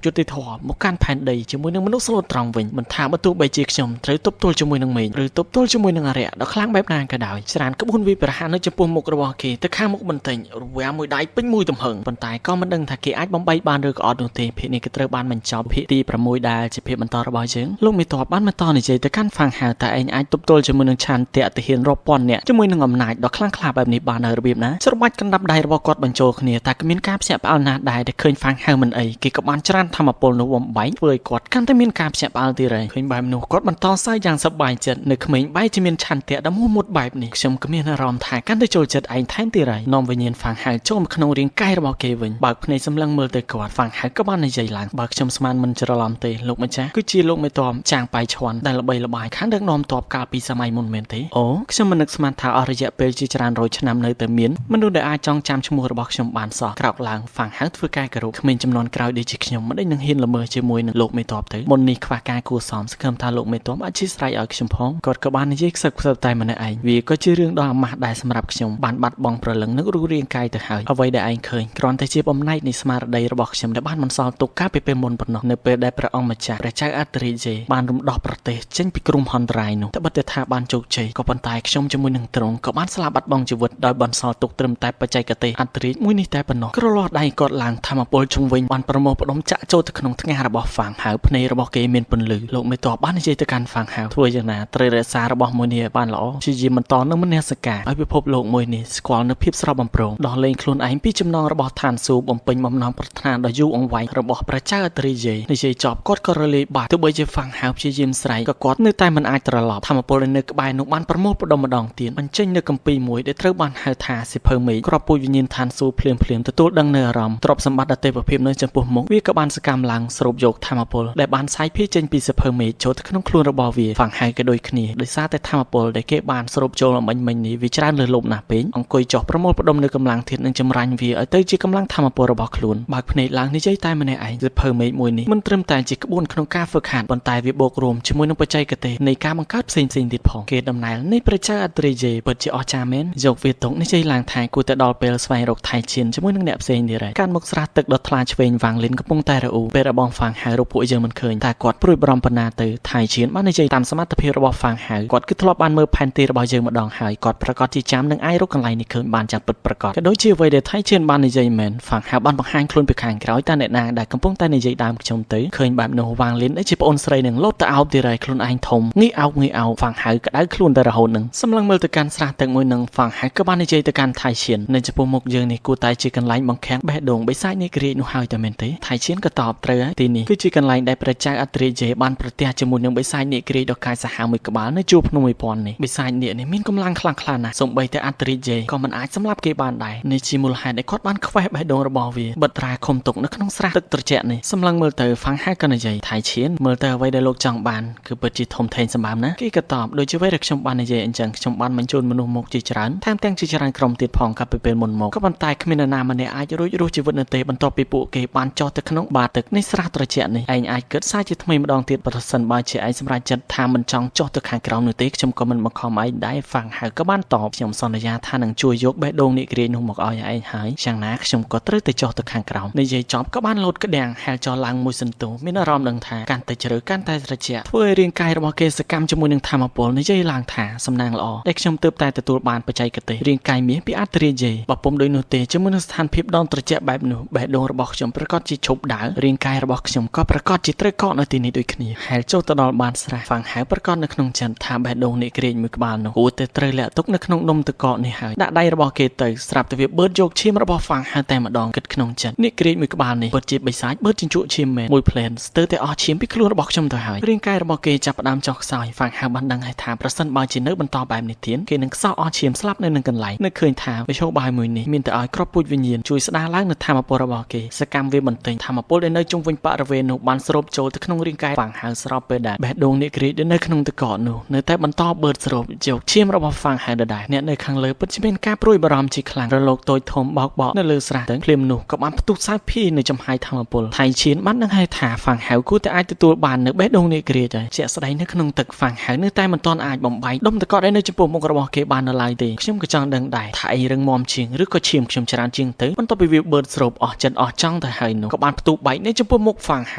យុត្តិធម៌មកកាន់ផែនដីជាមួយនឹងមនុស្សស្លូតត្រង់វិញមិនថាបើទោះបីជាខ្ញុំត្រូវទប់ទល់ជាមួយនឹងមេឃឬទប់ទល់ជាមួយនឹងអរិយដ៏ខ្លាំងបែបណាក៏ដោយច្រានក្បួនវិប្រហារនៅចំពោះមុខរបស់គេទៅខាងមុខបន្តិចរវាងមួយដៃពេញមួយទំហឹងប៉ុន្តែក៏មិនដឹងថាគេអាចបំបែកបានឬក៏អត់នោះទេភាគនេះក៏ត្រូវបានបញ្ចប់ភាគទី6ដែលជាភាគបន្តរបស់យើងលោកមេតបបានបន្តនិយាយទៅកាន់ហ្វាងហៅតែឯងអាចទប់ទល់ជាមួយនឹងឆន្ទៈទាហានរាប់ពាន់នាក់ជាមួយនឹងអំណាចដ៏ខ្លាំងក្លាបែបនេះបាននៅរបៀបណាច្របាច់កណ្ដាប់ដៃរបស់គាត់បញ្ចូលគ្នាតែគ្មានការភ្ញាក់ផ្អើលណាស់ដែរដែលឃើញហ្វាងហៅមិនអីគេក៏បានច្រានធម្មពលនោះបំបែកធ្វើឲ្យគាត់កាន់តែមានការភ្ញាក់ផ្អើលទៀតហើយឃើញបែបនោះគាត់បន្តសើចយ៉ាងសប្បាយចិត្តនៅក្មេងបែរជាមានឆន្ទៈដ៏មោះមុតបែបនេះខ្ញុំក៏មានអារម្មណ៍ថាកាន់តែចូលចិត្តឯងថែមទៀតហើយនាំវិញ្ញាណហ្វាងហៅចូលមកក្នុងរាងកាយរបស់គេវិញបើកភ្នែកសម្លឹងមើលទៅគាត់ហ្វាងហៅក៏បាននិយាយឡើងបើខ្ញុំស្មានមិនច្រឡំទេលោកម្ចាស់គឺជាលោកមេតមចាងប៉ៃឈួនដែលល្បីល្បាញខាងដឹកនាំទ័ពកាលពីសម័យមុនមែនទេអូខ្ញុំមិននឹកស្មានថាអស់រយៈពេលជាច្រើនរយឆ្នាំនៅតែមានមនុស្សដែលអាចចងចាំឈ្មោះរបស់ខ្ញុំបានសោះក្រោកឡើងហ្វាងហៅធ្វើការគោរពក្មេងចំនួនក្រោយដូចជាខ្ញុំមិនដេចនឹងហ៊ានល្មើជាមួយនឹងលោកមេតបទៅមុននេះខ្វះការគួសមសង្ឃឹមថាលោកមេតបអធិស្ឋានឲ្យខ្ញុំផងគាត់ក៏បាននិយាយខ្សឹបខ្សឹបតែម្នាក់ឯងវាក៏ជារឿងដ៏អាម៉ាស់ដែរសម្រាប់ខ្ញុំបានបាត់បង់ព្រលឹងនិងរូបរាងកាយទៅហើយអ្វីដែលឯងឃើញគ្រាន់តែជាបំណែកនៃស្មារតីរបស់ខ្ញុំដែលបានបន្សល់ទុកកាលពីពេលមុនប៉ុណ្ណោះនៅពេលដែលព្រះអង្គម្ចាស់ព្រះចៅអធិរាជបានរំដោះប្រទេសចេញពីគ្រោះមហន្តរាយនោះត្បិតតែថាបានជោគជ័យក៏ប៉ុន្តែខ្ញុំជាមួយនឹងទ្រង់ក៏បានស្លាប់បាត់បង់ជីវិតដោយបន្សល់ទុកត្រឹមតែបច្ចេកទេសអធិរាជមួយនេះតែប៉ុណ្ណោះក្រលាស់ដៃគាត់ឡើងធម្មពលជុំវិញបានប្រមូលផ្ដុំចាក់ចូលទៅក្នុងថ្ងាសរបស់ហ្វាងហៅភ្នែករបស់គេមានពន្លឺលោកមេតបបាននិយាយទៅកាន់ហ្វាងហៅធ្វើយ៉ាងណាត្រូវរក្សារបស់មួយនេះឲ្យបានល្អព្យាយាមបន្តនឹងមនសិការឲ្យពិភពលោកមួយនេះស្គាល់នូវភាពស្រស់បំព្រងដោះលែងខ្លួនឯងពីចំណងរបស់ឋានសួគ៌បំពេញបំណងប្រាថ្នាដ៏យូរអង្វែងរបស់ព្រះចៅអធិរាជនិយាយចប់គាត់ក៏រលាយបាត់ទោះបីជាហ្វាងហៅព្យាយាមស្រែកក៏គាត់នៅតែមិនអាចត្រឡប់ធម្មពលដែលនៅក្បែរនោះបានប្រមូលផ្ដុំម្ដងទៀតបញ្ចេញនៅកម្ពីមួយដែលត្រូវបានហៅថាសិភៅមេឃគ្រាប់ពូជវិញ្ញាណឋានសួគ៌ភ្លាមភ្លាមទទួលដឹងនៅអារម្មណ៍ទ្រព្យសម្បត្តិអតិថិភាពនៅចំពោះមុខវាក៏បានសកម្មឡើងស្រូបយកធម្មពលដែលបានសាយភាយចេញពីសិភៅមេឃចូលទៅក្នុងខ្លួនរបស់វាហ្វាងហៅក៏ដូចគ្នាដោយសារតែធម្មពលដែលគេបានស្រូបចូលអំបញ្ញមិញនេះវាច្រើនលើសលប់ណាស់ពេកអង្គុយចុះប្រមូលផ្ដុំនៅកម្លាំងធាតុនិងចម្រាញ់វាឲ្យទៅជាកម្លាំងធម្មពលរបស់ខ្លួនបើកភ្នែកឡើងនិយាយតែម្នាក់ឯងសិភៅមេឃមួយនេះមិនត្រឹមតែជាក្បួនក្នុងការហ្វឹកហាត់ប៉ុន្តែវាបូករួមជាមួយនឹងបច្ចេកទេសនៃការបង្កើតផ្សេងផ្សេងទៀតផងគេដំណែលនៃព្រះចៅអធិរាជពិតជាអស្ចារ្យមែនយកវាទុកនិយាយឡើងថាគួរតែដល់ពេលស្វែងរកថៃឈៀនជាមួយនឹងអ្នកផ្សេងទៀតហើយកាន់មុខស្រះទឹកដ៏ថ្លាឆ្វេងវ៉ាងលិនកំពុងតែរអ៊ូពេលរបស់ហ្វាងហៅរកពួកយើងមិនឃើញតែគាត់ព្រួយបារម្ភប៉ុណ្ណាទៅថៃឈៀនបាននិយាយតាមសមត្ថភាពរបស់ហ្វាងហៅគាត់គឺធ្លាប់បានមើលផែនទីរបស់យើងម្ដងហើយគាត់ប្រកាសជាចាំនឹងអាចរកកន្លែងនេះឃើញបានយ៉ាងពិតប្រាកដក៏ដូចជាអ្វីដែលថៃឈៀនបាននិយាយមែនហ្វាងហៅបានបង្ហាញខ្លួនពីខាងក្រោយតើអ្នកណាដែលកំពុងតែនិយាយដើមខ្ញុំទៅឃើញបែបនោះវ៉ាងលិនដែលជាប្អូនស្រីនឹងលោតទៅអោបទៀតហើយខ្លួនឯងធំងាយអោបងាយអោបហ្វាងហៅក្តៅខ្លួនតែរហូតនឹងសម្លឹងមើលទៅកាន់ស្រះទឹកមួយនឹងហ្វាងហៅក៏បាននិយាយទៅកាន់ថៃឈៀននៅចំពោះមុខយើងនេះគួរតែជាកន្លែងបង្ខាំងបេះដូងបិសាចនៃគ្រាចនោះហើយតែមែនទេថៃឈៀនក៏តបត្រូវហើយទីនេះគឺជាកន្លែងដែលព្រះចៅអធិរាជបានប្រទះជាមួយនឹងបិសាចនៃគ្រាចដ៏កាចសាហាវមួយក្បាលនៅជួរភ្នំ1000នេះបិសាចនេះមានកម្លាំងខ្លាំងក្លាណាស់សូម្បីតែអធិរាជក៏មិនអាចសម្លាប់គេបានដែរនេះជាមូលហេតុដែលគាត់បានខ្វេះបេះដូងរបស់វាបិទត្រាឃុំទុកនៅក្នុងស្រះទឹកត្រជាក់នេះសម្លឹងមើលទៅហ្វាងហៅក៏និយាយថៃឈៀនមើលទៅអ្វីដែលលោកចង់បានគឺពិតជាធំធេងសម្បើមណាស់គេក៏តបដូចជាអ្វីដែលខ្ញុំបាននិយាយអញ្ចឹងខ្ញុំបានបញ្ជូនមនុស្សមកជាច្រើនថែមទាំងជាច្រើនក្រុមទៀតផងកាលពីពេលមុនមកក៏ប៉ុន្តែគ្មាននរណាម្នាក់អាចរួចរស់ជីវិតនៅទេបន្ទាប់ពីពួកគេបានចុះទៅក្នុងបាតទឹកនៃស្រះត្រជាក់នេះឯងអាចគិតសារជាថ្មីម្ដងទៀតប្រសិនបើជាឯងសម្រេចចិត្តថាមិនចង់ចុះទៅខាងក្រោមនោះទេខ្ញុំក៏មិនបង្ខំឯងដែរហ្វាងហៅក៏បានតបខ្ញុំសន្យាថានឹងជួយយកបេះដូងនេះគ្រានោះមកឲ្យឯងហើយយ៉ាងណាខ្ញុំក៏ត្រូវតែចុះទៅខាងក្រោមនិយាយចប់ក៏បានលោតក្តាំងហែលចុះឡើងមួយសន្ទុះមានអារម្មណ៍ដឹងថាកាន់តែជ្រៅកាន់តែត្រជាក់ធ្វើឲ្យរាងកាយរបស់គេសកម្មជាមួយនឹងធម្មពលនិយាយឡើងថាសំណាងល្អដែលខ្ញុំទើបតែទទួលបានបច្ចេកទេសរាងកាយមាសពីអធិរាជបើពុំដូចនោះទេជាមួយនឹងស្ថានភាពដងត្រជាក់បែបនោះបេះដូងរបស់ខ្ញុំប្រកាសជាឈប់ដើររាងកាយរបស់ខ្ញុំក៏ប្រកាសជាត្រូវកកនៅទីនេះដូចគ្នាហែលចូលទៅដល់បានស្រះហ្វាងហៅប្រកាសនៅក្នុងចិត្តថាបេះដូងនេះគ្រាចមួយក្បាលនោះគួរតែត្រូវលាក់ទុកនៅក្នុងដុំទឹកកកនេះហើយដាក់ដៃរបស់គេទៅស្រាប់តែវាបឺតយកឈាមរបស់ហ្វាងហៅតែម្ដងគិតក្នុងចិត្តនេះគ្រាចមួយក្បាលនេះពិតជាបិសាចបឺតជញ្ជក់ឈាមមែនមួយផ្លែនស្ទើរតែអស់ឈាមពីខ្លួនរបស់ខ្ញុំទៅហើយរាងកាយរបស់គេចាប់ផ្ដើមចុះខ្សោយហ្វាងហៅបានដឹងហើយថាប្រសិនបើជានៅបន្តបែបនេះទៀតគេនឹងខ្សោះអស់ឈាមស្លាប់នៅនឹងកន្លែងនៅឃើញថាវិឈោបាយមួយនេះមានតែឲ្យគ្រាប់ពូជវិញ្ញាណជួយស្ដារឡើងនៅធម្មពលរបស់គេសកម្មវាបន្ទិញធម្មពលដែលនៅជុំវិញបរិវេណនោះបានស្រូបចូលទៅក្នុងរាងកាយហ្វាងហៅស្របពេលដែលបេះដូងនេះគ្រាចដែលនៅក្នុងទឹកកកនោះនៅតែបន្តបឺតស្រូបយកឈាមរបស់ហ្វាងហៅដដែលអ្នកនៅខាងលើពិតជាមានការព្រួយបារម្ភជាខ្លាំងរលកតូចធំបោកបក់នៅលើស្រះទឹកភ្លាមនោះក៏បានផ្ទុះសាយភាយនៅចំហាយធម្មពលថៃឈៀនបានដឹងហើយថាហ្វាងហៅគួរតែអាចទទួលបាននៅបេះដូងនេះគ្រាចហើយជាក់ស្ដែងនៅក្នុងទឹក ហ្វាំងហៅនៅតែមិនទាន់អាចបំបែកដុំតកដែលនៅចំពោះមុខរបស់គេបាននៅឡើយទេខ្ញុំក៏ចង់ដឹងដែរថាឯងរឹងមាំជាងឬក៏ឈាមខ្ញុំច្រើនជាងទៅបន្ទាប់ពីវាបឺតស្រូបអស់ចិត្តអស់ចង់ទៅហើយនោះក៏បានផ្ទុះបែកនៅចំពោះមុខហ្វាំងហ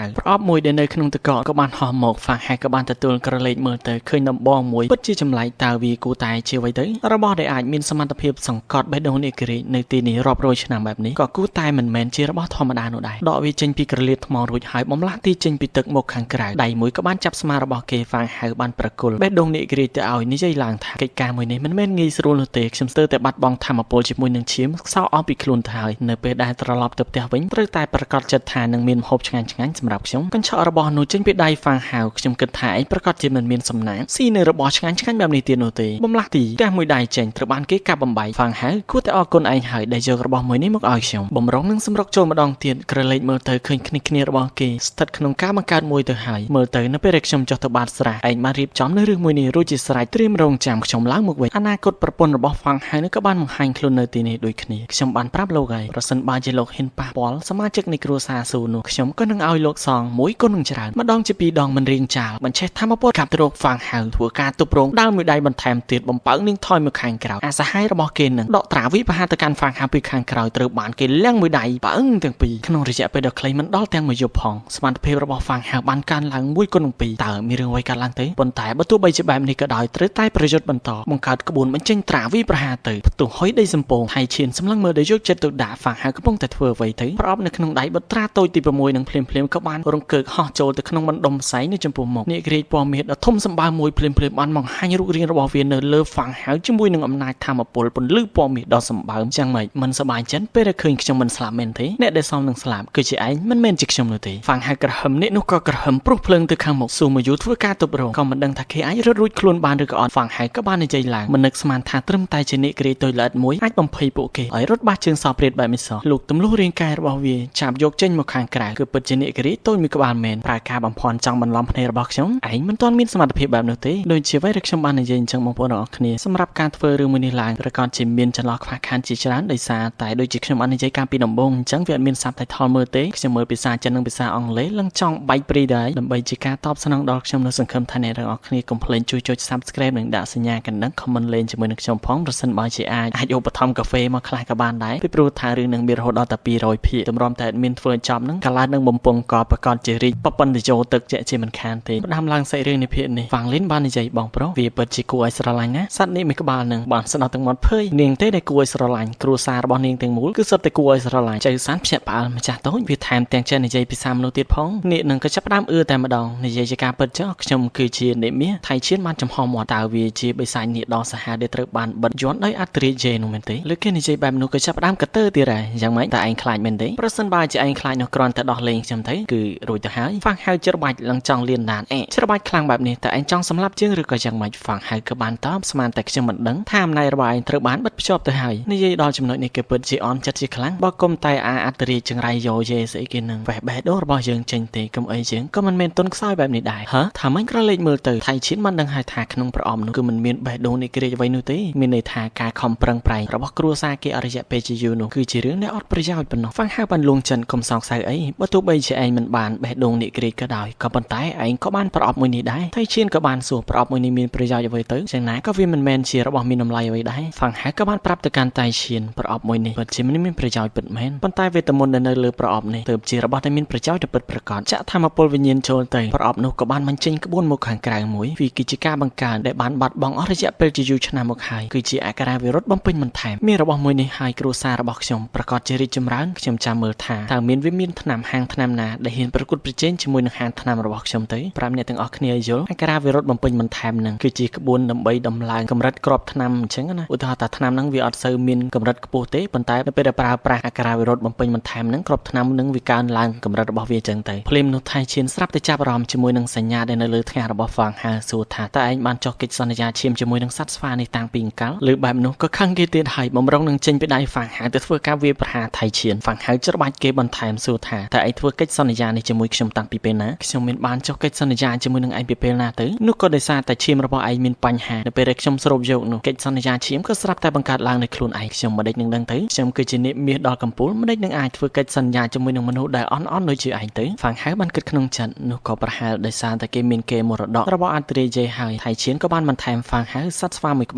ៅប្រអប់មួយដែលនៅក្នុងតកក៏បានហោះមកហ្វាំងហៅក៏បានទទួលក្រឡេកមើលទៅឃើញដំបងមួយពិតជាចម្លែកតើវាគួរតែជាអ្វីទៅរបស់ដែលអាចមានសមត្ថភាពសង្កត់បេះដូងនេះគ្រានៅទីនេះរាប់រយឆ្នាំបែបនេះក៏គួរតែមិនមែនជារបស់ធម្មតានោះដែរដកវាចេញពីក្រលៀតថ្មរួចហើយបំលាស់ទីចេញពីទឹកមកខាងក្រៅដៃមួយក៏បានចាប់ស្មារបស់គេហ្វាងហៅបានប្រគល់បេះដូងនេះគ្រាទៅឲ្យនិយាយឡើងថាកិច្ចការមួយនេះមិនមែនងាយស្រួលនោះទេខ្ញុំស្ទើរតែបាត់បង់ធម៌ពលជាមួយនឹងឈាមខ្សោអស់ពីខ្លួនទៅហើយនៅពេលដែលត្រឡប់ទៅផ្ទះវិញត្រូវតែប្រកាសចិត្តថានឹងមានម្ហូបឆ្ងាញ់ឆ្ងាញ់សម្រាប់ខ្ញុំកញ្ឆក់របស់នោះចេញពីដៃហ្វាងហៅខ្ញុំគិតថាឯងប្រកាសជាមិនមានសំណាងស៊ីនៅរបស់ឆ្ងាញ់ឆ្ងាញ់បែបនេះទៀតនោះទេបំលាស់ទីផ្ទះមួយដៃចេញត្រូវបានគេកាប់បំបែកហ្វាងហៅគួរតែអរគុណឯងហើយដែលយករបស់មួយនេះមកឲ្យខ្ញុំបំរុងនឹងសម្រុកចូលម្ដងទៀតក្រឡេកមើលទៅឃើញគ្នាគ្នារបស់គេស្ថិតក្នុងការបង្កើតមួយទៅហើយមើលទៅនៅពេលដែលខ្ញុំចុះទៅបាតស្រះឯងបានរៀបចំនៅរឿងមួយនេះរួចជាស្រេចត្រៀមរងចាំខ្ញុំឡើងមកវិញអនាគតប្រពន្ធរបស់ហ្វាងហៅនោះក៏បានបង្ហាញខ្លួននៅទីនេះដូចគ្នាខ្ញុំបានប្រាប់លោកហើយប្រសិនបើជាលោកហ៊ានប៉ះពាល់សមាជិកនៃគ្រួសារស៊ូនោះខ្ញុំក៏នឹងឲ្យលោកសងមួយគុណនឹងច្រើនម្ដងជាពីរដងមិនរៀងចាលបញ្ឆេះធម្មពលកាប់ទ្រោកហ្វាងហៅធ្វើការទប់រងដាល់មួយដៃបន្ថែមទៀតបំពើងនាងថយមកខាងក្រៅអាសហាយរបស់គេនឹងដកត្រាវិបហាទៅកាន់ហ្វាងហៅពីខាងក្រោយត្រូវបានគេលាំងមួយដៃប៉ឹងទាំងពីរក្នុងរយៈពេលដ៏ខ្លីមិនដល់ទាំងមួយយប់ផងសមត្ថភាពរបស់ហ្វាងហៅបានកើនឡើង1គុណនឹង2តើមានរឿងអ្វីកើតឡើងទេប៉ុន្តែបើទោះបីជាបែបនេះក៏ដោយត្រូវតែប្រយុទ្ធបន្តបង្កើតក្បួនបញ្ចេញត្រាវិប្រហាទៅផ្ទុះហុយដីសំពងថៃឈៀនសម្លឹងមើលដោយយកចិត្តទុកដាក់ហ្វាងហៅកំពុងតែធ្វើអ្វីទៅប្រអប់នៅក្នុងដៃបុត្រាតូចទី6នឹងភ្លាមភ្លាមក៏បានរង្គើកហោះចូលទៅក្នុងបណ្ដុំផ្សែងនៅចំពោះមុខនេះក្រៀកពណ៌មាសដ៏ធំសម្បើមមួយភ្លាមភ្លាមបានបង្ហាញរូបរាងរបស់វានៅលើហ្វាងហៅជាមួយនឹងអំណាចធម្មពលពន្លឺពណ៌មាសដ៏សម្បើមចឹងម៉េចមិនសប្បាយចិត្តពេលដែលឃើញខ្ញុំមិនស្លាប់មែនទេអ្នកដែលសមនឹងស្លាប់គឺជាឯងមិនមែនជាខ្ញុំនោះទេហ្វាងហៅក្រហឹមនេះនោះក៏ក្រហឹមព្រុសភ្លើងទៅខាងមុខស៊ូមកយូធ្វើការទប់រងក៏មិនដឹងថាគេអាចរត់រួចខ្លួនបានឬក៏អត់ហ្វាងហៅក៏បាននិយាយឡើងមិននឹកស្មានថាត្រឹមតែជាអ្នកគ្រាតូចល្អិតមួយអាចបំភ័យពួកគេឲ្យរត់បាសជើងសោព្រាតបែបនេះសោះលោកទម្លុះរាងកាយរបស់វាចាប់យកចេញមកខាងក្រៅគឺពិតជាអ្នកគ្រាតូចមួយក្បាលមែនប្រើការបំភាន់ចង់បន្លំភ្នែករបស់ខ្ញុំឯងមិនទាន់មានសមត្ថភាពបែបនោះទេដូចជាអ្វីដែលខ្ញុំបាននិយាយអញ្ចឹងបងប្អូនទាំងអស់គ្នាសម្រាប់ការធ្វើរឿងមួយនេះឡើងប្រកាសជាមានចន្លោះខ្វះខាតជាច្រើនដោយសារតែដូចជាខ្ញុំបាននិយាយកាលពីដំបូងអញ្ចឹងវាអត់មាន subtitle មើលទេខ្ញុំមើលភាសាចិននិងភាសាអង់គ្លេសឡើងចង់បែកព្រីដែរដើម្បីជាការតបស្នងដល់ខ្ញុំនៅសង្ឃឹមថាអ្នកទាំងអស់គ្នាកុំភ្លេចជួយចុច Subscribe និងដាក់សញ្ញាកណ្ដឹង comment លេងជាមួយនឹងខ្ញុំផងប្រសិនបើជាអាចអាចឧបត្ថម្ភកាហ្វេមកខ្លះក៏បានដែរពីព្រោះថារឿងនឹងមានរហូតដល់តែ200ភាគទម្រាំតែមានធ្វើចប់ហ្នឹងកាឡានឹងបំពង់ក៏ប្រកាសជារីកបប៉ុនតយោទឹកជាជាមិនខានទេផ្ដាំឡើងសាច់រឿងនៃភាគនេះហ្វាងលីនបាននិយាយបងប្រុសវាពិតជាគួរឲ្យស្រឡាញ់ណាសត្វនេះមួយក្បាលនឹងបានស្ដោះទាំងមាត់ភើយនាងទេដែលគួរឲ្យស្រឡាញ់គ្រួសាររបស់នាងទាំងមូលគឺសុទ្ធតែគួរឲ្យស្រឡាញ់ចៅសានភ្ញាក់ផ្អើលម្ចាស់តូចវាថែមទាំងចេះនិយាយភាសាមនុស្សទៀតផងនាងនឹងក៏ចាប់ផ្ដើមអឿតែម្ដងនិយាយជាការពិតចុះខ្ញុំគឺជានេមាថៃឈៀនបានចំហមាត់តើវាជាបិសាចនាគដ៏សាហាវដែលត្រូវបានបិទយន្តដោយអត្រាយេនោះមែនទេលើគេនិយាយបែបនោះក៏ចាប់ផ្ដើមកទើទៀតដែរយ៉ាងម៉េចតើឯងខ្លាចមែនទេប្រសិនបើជាឯងខ្លាចនោះគ្រាន់តែដោះលែងខ្ញុំទៅគឺរួចទៅហើយហ្វាងហៅច្របាច់ឡើងចង់លៀនដានអេច្របាច់ខ្លាំងបែបនេះតើឯងចង់សម្លាប់ជាងឬក៏យ៉ាងម៉េចហ្វាងហៅក៏បានតបស្មានតែខ្ញុំមិនដឹងថាអំណាចរបស់ឯងត្រូវបានបិទភ្ជាប់ទៅហើយនិយាយដល់ចំណុចនេះគេពិតជាអន់ចិត្តជាខ្លាំងបើគុំតែអាអត្តរាជចង្រៃយោយេស្អីគេនឹងវេះបេះដូងរបស់យើងចេញទេកុំអីយើងក៏មិនមែនទុនខ្សោយបែបនេះដែរហ៎ថាម៉េចក្រឡេកមើលទៅថៃឈៀនបានដឹងហើយថាក្នុងប្រអប់នោះគឺមិនមានបេះដូងនៃគ្រាចអ្វីនោះទេមានន័យថាការខំប្រឹងប្រែងរបស់គ្រួសារគេអរិយៈពេលជាយូរនោះគឺជារឿងដែលអត់ប្រយោជន៍ប៉ុណ្ណោះហ្វាងហៅបានលួងចិនកុំសោកសៅអីបើទោះបីជាឯងមិនបានបេះដូងនៃគ្រាចក៏ដោយក៏ប៉ុន្តែឯងក៏បានប្រអប់មួយនេះដែរថៃឈៀនក៏បានសួរប្រអប់មួយនេះមានប្រយោជន៍អ្វីទៅយ៉ាងណាក៏វាមិនមែនជារបស់មានតម្លៃអ្វីដែរហ្វាងហៅក៏បានប្រាប់ទៅកាន់តៃឈៀនប្រអប់មួយនេះពិតជាមិនមានប្រយោជន៍ពិតមែនប៉ុន្តែវេទមន្តដែលនៅលើប្រអប់នេះទើបជារបស់ដែលមានប្រយោជន៍ទៅពិតប្រាកដចាក់ធម្មពលវិញ្ញាណចូលទៅប្រអប់នោះក៏បានបញ្ចេញក្បួនមកខាងក្រៅមួយវាគឺជាការបង្កើនដែលបានបាត់បង់អស់រយៈពេលជាយូរឆ្នាំមកហើយគឺជាអក្ខរាវិរុទ្ធបំពេញបន្ថែមមានរបស់មួយនេះហើយគ្រួសាររបស់ខ្ញុំប្រកាសជារីកចម្រើនខ្ញុំចាំមើលថាតើមានវាមានថ្នាំហាងថ្នាំណាដែលហ៊ានប្រកួតប្រជែងជាមួយនឹងហាងថ្នាំរបស់ខ្ញុំទៅប្រាប់អ្នកទាំងអស់គ្នាយល់អក្ខរាវិរុទ្ធបំពេញបន្ថែមនឹងគឺជាក្បួនដើម្បីដំឡើងកម្រិតក្របថ្នាំអញ្ចឹងណាឧទាហរណ៍ថាថ្នាំហ្នឹងវាអត់សូវមានកម្រិតខ្ពស់ទេប៉ុន្តែនៅពេលដែលប្រើប្រាស់អក្ខរាវិរុទ្ធបំពេញបន្ថែមហ្នឹងក្របថ្នាំនឹងវាកើនឡើងកម្រិតរបស់វាអញ្ចឹងទៅភ្លាមនោះថៃឈៀនស្រាប់តែចាប់អារម្មណ៍ជាមួយនឹងសញ្ញាដែលនៅលើថ្ងាសរបស់ហ្វាងហៅសួរថាតើឯងបានចុះកិច្ចសន្យាឈាមជាមួយនឹងសត្វស្វានេះតាំងពីអង្កលឬបែបនោះក៏ខឹងគេទៀតហើយបំរុងនឹងចេញពីដៃហ្វាងហៅទៅធ្វើការវាយប្រហារថៃឈៀនហ្វាងហៅច្របាច់គេបន្ថែមសួរថាតើឯងធ្វើកិច្ចសន្យានេះជាមួយខ្ញុំតាំងពីពេលណាខ្ញុំមានបានចុះកិច្ចសន្យាជាមួយនឹងឯងពីពេលណាទៅនោះក៏ដោយសារតែឈាមរបស់ឯងមានបញ្ហានៅពេលដែលខ្ញុំស្រូបយកនោះកិច្ចសន្យាឈាមក៏ស្រាប់តែបង្កើតឡើងនៅខ្លួនឯងខ្ញុំមិនដេចនឹងដឹងទៅខ្ញុំគឺជានាគមាសដល់កំពូលមិនដេចនឹងអាចធ្វើកិច្ចសន្យាជាមួយនឹងមនុស្សដែលអន់អន់ដូចជាឯងទៅហ្វាងហៅបានគិតក្នុងចិត្តនោះក៏ប្រហែលដោយសារតែគេមានគេមរតក តករបស់អន្តរាយយេហើយថៃឈៀនក៏បានបន្ថែមហ្វាងហៅសត្វស្វាមួយក្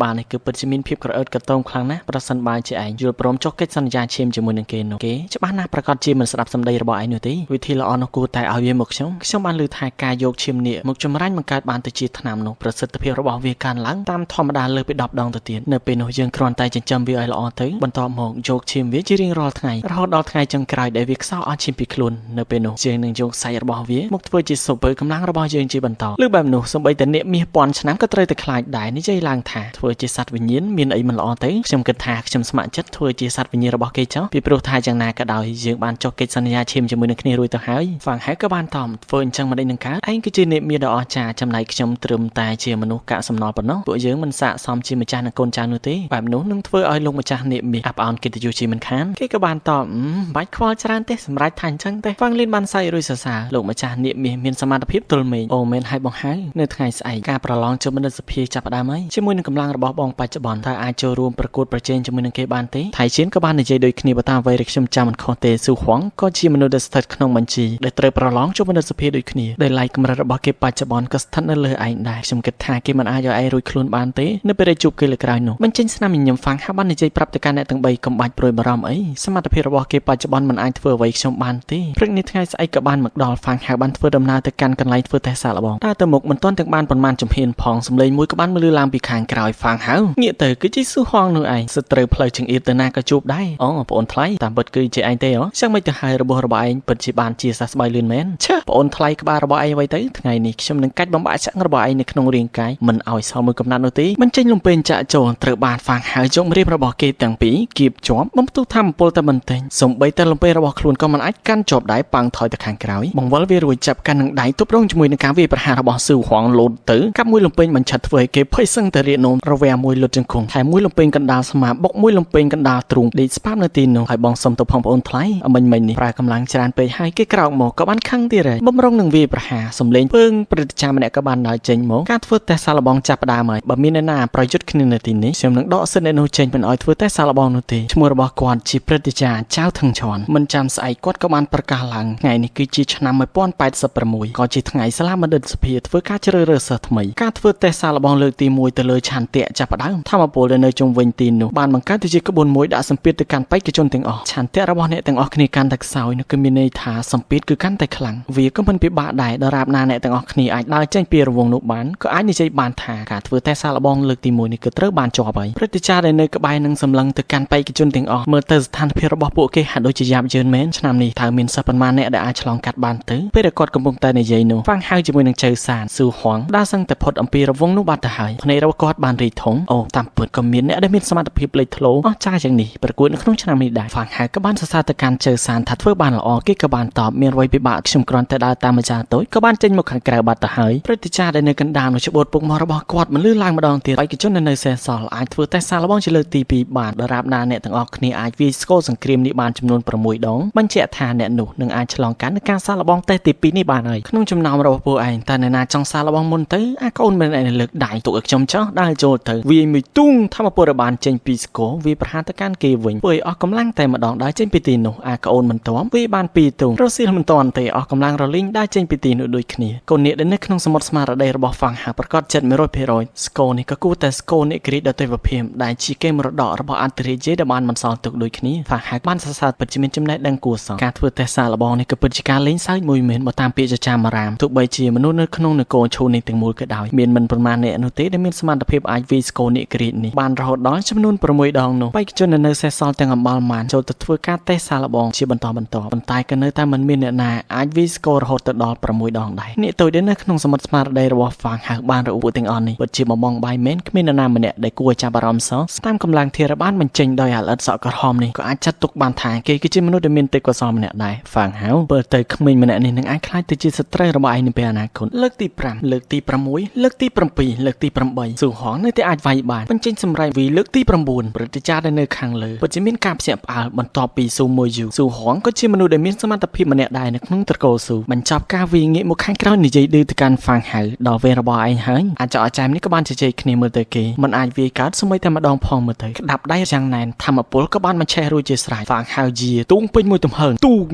បាលនេះគឺពិតជាមានភាពក្រអឺតក្រទមខ្លាំងណាស់ប្រសិនបើជាឯងយល់ព្រមចុះកិច្ចសន្យាឈាមជាមួយនឹងគេនោះគេច្បាស់ណាស់ប្រកាសជាមិនស្ដាប់សម្ដីរបស់ឯងនោះទេវិធីល្អនោះគួរតែឲ្យវាមកខ្ញុំខ្ញុំបានឮថាការយកឈាមនាគមកចម្រាញ់បង្កើតបានទៅជាថ្នាំនោះប្រសិទ្ធភាពរបស់វាកើនឡើងតាមធម្មតាលើសពី10ដងទៅទៀតនៅពេលនោះយើងគ្រាន់តែចិញ្ចឹមវាឲ្យល្អទៅបន្ទាប់មកយកឈាមវាជារៀងរាល់ថ្ងៃរហូតដល់ថ្ងៃចុងក្រោយដែលវាខ្សោយអស់ឈាមពីខ្លួននៅពេលនោះយើងនឹងយកសាច់របស់វាមកធ្វើជាស៊ុបពើកម្លាំងរបស់យើងជាបន្តឬបែបនោះសូម្បីតែអ្នកមាសពាន់ឆ្នាំក៏ត្រូវតែខ្លាចដែរនិយាយឡើងថាធ្វើជាសត្វវិញ្ញាណមានអីមិនល្អទេខ្ញុំគិតថាខ្ញុំស្ម័គ្រចិត្តធ្វើជាសត្វវិញ្ញាណរបស់គេចុះពីព្រោះថាយ៉ាងណាក៏ដោយយើងបានចុះកិច្ចសន្យាឈាមជាមួយនឹងគ្នារួចទៅហើយហ្វាងហៅក៏បានតមធ្វើអញ្ចឹងមិនដេចនឹងកើតឯងគឺជាអ្នកមាសដ៏អស្ចារ្យចំណែកខ្ញុំត្រឹមតែជាមនុស្សកាកសំណល់ប៉ុណ្ណោះពួកយើងមិនស័ក្តិសមជាម្ចាស់និងកូនចៅនោះទេបែបនោះនឹងធ្វើឲ្យលោកម្ចាស់អ្នកមាសអាប់អោនកិត្តិយសជាមិនខានគេក៏បានតបបាច់ខ្វល់ច្រើនទេសម្រាប់ថាអញ្ចឹងទេហ្វាងលីនបានសើចរួចសរសើរលោកម្ចាស់អ្នកមាសមានសមត្ថភាពទល់មេឃអូមែនហើយបងហៅនៅថ្ងៃស្អែកការប្រឡងជាបណ្ឌិតសភាចាប់ផ្ដើមហើយជាមួយនឹងកម្លាំងរបស់បងបច្ចុប្បន្នតើអាចចូលរួមប្រកួតប្រជែងជាមួយនឹងគេបានទេថៃជៀនក៏បាននិយាយដូចគ្នាបើតាមអ្វីដែលខ្ញុំចាំមិនខុសទេស៊ូហួងក៏ជាមនុស្សដែលស្ថិតក្នុងបញ្ជីដែលត្រូវប្រឡងជាបណ្ឌិតសភាដូចគ្នាដែលឡែកកម្រិតរបស់គេបច្ចុប្បន្នក៏ស្ថិតនៅលើឯងដែរខ្ញុំគិតថាគេមិនអាចឲ្យឯងរួចខ្លួនបានទេនៅពេលដែលជួបគេលើក្រោយនោះបញ្ចេញស្នាមញញឹមហ្វាងហាបាននិយាយប្រាប់ទៅកាន់អ្នកទាំង3កុំបាច់ព្រួយបារម្ភអីសមត្ថភាពរបស់គេបច្ចុប្បន្នមិនអាចធ្វើអ្វីខ្ញុំបានទេព្រឹកនេះថ្ងៃស្អែកក៏បានមកដល់ហ្វាងហាបានធ្វើដំណើរទៅកាន់កន្លែងធ្វើតេស្តសាកល្បងតើទៅមុខមិនទាន់ទាំងបានប៉ុន្មានជំហានផងសម្លេងមួយក៏បានមលឺឡើងពីខាងក្រោយហ្វាងហៅងាកទៅគឺជាស៊ូហងនោះឯងសត្រូវផ្លូវចង្អៀតទៅណាក៏ជួបដែរអូប្អូនថ្លៃតាមពិតគឺជាឯងទេហ៎ចឹងមិនទៅហើយរបស់របស់ឯងពិតជាបានជាសះស្បើយលឿនមែនឆើប្អូនថ្លៃក្បាលរបស់ឯងអ្វីទៅថ្ងៃនេះខ្ញុំនឹងកាច់បំបាក់ឆ្អឹងរបស់ឯងនៅក្នុងរាងកាយមិនឲ្យសល់មួយកំណត់នោះទេមិនចេញលំពេញចាក់ចូលត្រូវបានហ្វាងហៅយកម្រាមរបស់គេទាំងពីរគៀបជាប់បំផ្ទុះធម្មពលតែបន្តិចសំបីតែលំពេញរបស់ខ្លួនក៏មិនអាចកាន់ជាប់ដែរប៉ាំងថយទៅខាងក្រោយបង្វិលវារួចចាប់កាន់នឹងដៃទប់រងជាមួយនឹងការវាយប្រហាររបស់ស៊ូហងលោតទៅកាប់មួយលំពេញបញ្ឆិតធ្វើឲ្យគេភ័យសឹងតែរៀកនោមរវះមួយលុតជង្គង់ថែមមួយលំពេញកណ្ដាលស្មាបុកមួយលំពេញកណ្ដាលទ្រូងដេកស្បាបនៅទីនោះហើយបងសុំទៅផងប្អូនថ្លៃអមិញមិញនេះប្រើកម្លាំងច្រើនពេកហើយគេក្រោកមកក៏បានខឹងទៀតហើយបំរុងនឹងវាយប្រហារសំលេងពើងព្រឹទ្ធាចារ្យម្នាក់ក៏បានដើរចេញមកការធ្វើតេស្តសាកល្បងចាប់ផ្ដើមហើយបើមានអ្នកណាប្រយុទ្ធគ្នានៅទីនេះខ្ញុំនឹងដកសិទ្ធិអ្នកនោះចេញមិនឲ្យធ្វើតេស្តសាកល្បងនោះទេឈ្មោះរបស់គាត់ជាព្រឹទ្ធាចារ្យចៅថឹងឆនមិនចាំស្អែកគាត់ក៏បានប្រកាសឡើងថ្ងៃនេះគឺជាឆ្នាំ1086ក៏ជាថ្ងៃសាលាបណ្ឌិតសភាធ្វើការជ្រើសរើសសិស្សថ្មីការធ្វើតេស្តសាកល្បងលើកទី1ទៅលើឆន្ទៈចាប់ផ្ដើមធម្មពលដែលនៅជុំវិញទីនោះបានបង្កើតទៅជាក្បួនមួយដាក់សម្ពាធទៅកាន់បេក្ខជនទាំងអស់ឆន្ទៈរបស់អ្នកទាំងអស់គ្នាកាន់តែខ្សោយនោះគឺមានន័យថាសម្ពាធគឺកាន់តែខ្លាំងវាក៏មិនពិបាកដែរដរាបណាអ្នកទាំងអស់គ្នាអាចដើរចេញពីរង្វង់នោះបានក៏អាចនិយាយបានថាការធ្វើតេស្តសាកល្បងលើកទី1នេះគឺត្រូវបានជាប់ហើយព្រឹទ្ធាចារ្យដែលនៅក្បែរនឹងសម្លឹងទៅកាន់បេក្ខជនទាំងអស់មើលទៅស្ថានភាពរបស់ពួកគេហាក់ដូចជាយ៉ាប់យ៉ឺនមែនឆ្នាំនេះតើមានសិស្សប៉ុន្មានអ្នកដែលអាចឆ្លងកាត់បានទៅពេលដែលគាត់កំពុងតែនិយាយនោះហ្វាងហៅជាមួយនឹងចៅសានស៊ូហួងដើរសឹងតែផុតអំពីរង្វង់នោះបាត់ទៅហើយភ្នែករបស់គាត់បានរីកធំអូតាមពិតក៏មានអ្នកដែលមានសមត្ថភាពលេចធ្លោអស្ចារ្យយ៉ាងនេះប្រកួតនៅក្នុងឆ្នាំនេះដែរហ្វាងហៅក៏បានសរសើរទៅកាន់ចៅសានថាធ្វើបានល្អគេក៏បានតបមានអ្វីពិបាកខ្ញុំគ្រាន់តែដើរតាមម្ចាស់តូចក៏បានចេញមកខាងក្រៅបាត់ទៅហើយព្រឹទ្ធាចារ្យដែលនៅកណ្ដាលនោះច្បូតពុកមាត់របស់គាត់មិនលឺឡើងម្ដងទៀតបេក្ខជននៅសេសសល់អាចធ្វើតេស្តសាកល្បងជាលើកទី2បានដរាបណាអ្នកទាំងអស់គ្នាអាចវាយស្គរសង្គ្រាមនេះបានចំនួន6ដងបញ្ជាក់ថាអ្នកនោះនឹងអាចឆ្លងកាត់នៅការសាកល្បងតេស្តទី2នេះបានហើយក្នុងចំណោមរបស់ពួកឯងតើអ្នកណាចង់សាកល្បងមុនទៅអាកូនមិនឯងលើកដៃទុកឲ្យខ្ញុំចោះដើរចូលទៅវាយមួយទូងធម្មពលបានចេញពីស្គរវាប្រហារទៅកាន់គេវិញធ្វើឲ្យអស់កម្លាំងតែម្ដងដើរចេញពីទីនោះអាកូនមិនទាន់វាយបាន2ទូងរសៀលមិនទាន់ទេអស់កម្លាំងរលីងដើរចេញពីទីនោះដូចគ្នាកូននាគដែលនៅក្នុងសមុទ្រស្មារតីរបស់ហ្វាងហាប្រកាសចិត្ត100%ស្គរនេះក៏គួរតែស្គរនេះគ្រីដទេវភាពដែលជាគេមរតករបស់អន្តរាយដែលបានបន្សល់ទុកដូចគ្នាហ្វាងហាបានសរសើរពិតជាមានចំណេះដឹងគួរសមការធ្វើតេស្តសាកល្បងនេះក៏ពិតជាការលេងសើចមួយមែនបើតាមពាក្យចចាមអារាមទោះបីជាមនុស្សនៅក្នុងនគរឈូនេះទាំងមូលក៏ដោយមានមិនប្រមាណអ្នកនោះទេដែលមានសមត្ថភាពអាចវាយស្គរនេះគ្រីដនេះបានរហូតដល់ចំនួន6ដងនោះបេក្ខជននៅសេសសល់ទាំងអំបិលម៉ានចូលទៅធ្វើការតេស្តសាកល្បងជាបន្តបន្ទាប់ប៉ុន្តែក៏នៅតែមិនមានអ្នកណាអាចវាយស្គររហូតទៅដល់6ដងដែរអ្នកតូចដែលនៅក្នុងសមុទ្រស្មារតីរបស់ហ្វាងហៅបានរអួលទាំងអស់នេះពិតជាបំងបាយមែនគ្មានអ្នកណាម្នាក់ដែលគួរឲ្យចាប់អារម្មណ៍សោះតាមកម្លាំងធារបានបញ្ចេញដោយអាល្អិតសក់ក្រហមនេះក៏អាចចាត់ទុកបានថាគេគឺជាមនុស្សដែលមានទេពកោសល្យម្នាក់ដែរហ្វាងហៅបើទៅក្មេងម្នាក់នេះនឹងអាចក្លាយទៅជាសត្រូវរបស់ឯងនាពេលអនាគតលើកទី5លើកទី6លើកទី7លើកទី8ស៊ូហងនៅតែអាចវាយបានបញ្ចេញសម្រាប់វីលើកទី9ព្រឹទ្ធាចារ្យដែលនៅខាងលើពិតជាមានការភ្ញាក់ផ្អើលបន្ទាប់ពីស៊ូមួយយូស៊ូហងក៏ជាមនុស្សដែលមានសមត្ថភាពម្នាក់ដែរនៅក្នុងត្រកូលស៊ូបញ្ចប់ការវាយងាកមកខាងក្រោយនិយាយឌឺទៅកាន់ហ្វាងហៅដល់វេនរបស់ឯងហើយអាចចែមនេះក៏បានជជែកគ្នាមើលទៅគេមិនអាចវាយកើតសូម្បីតែម្ដងផងមើលទៅក្តាប់ដៃយ៉ាងណែនធម្មពលក៏បានបញ្ឆេះរួចជាស្រេចហ្វាងហៅជាទូងពេញមួយទំហឹងទូង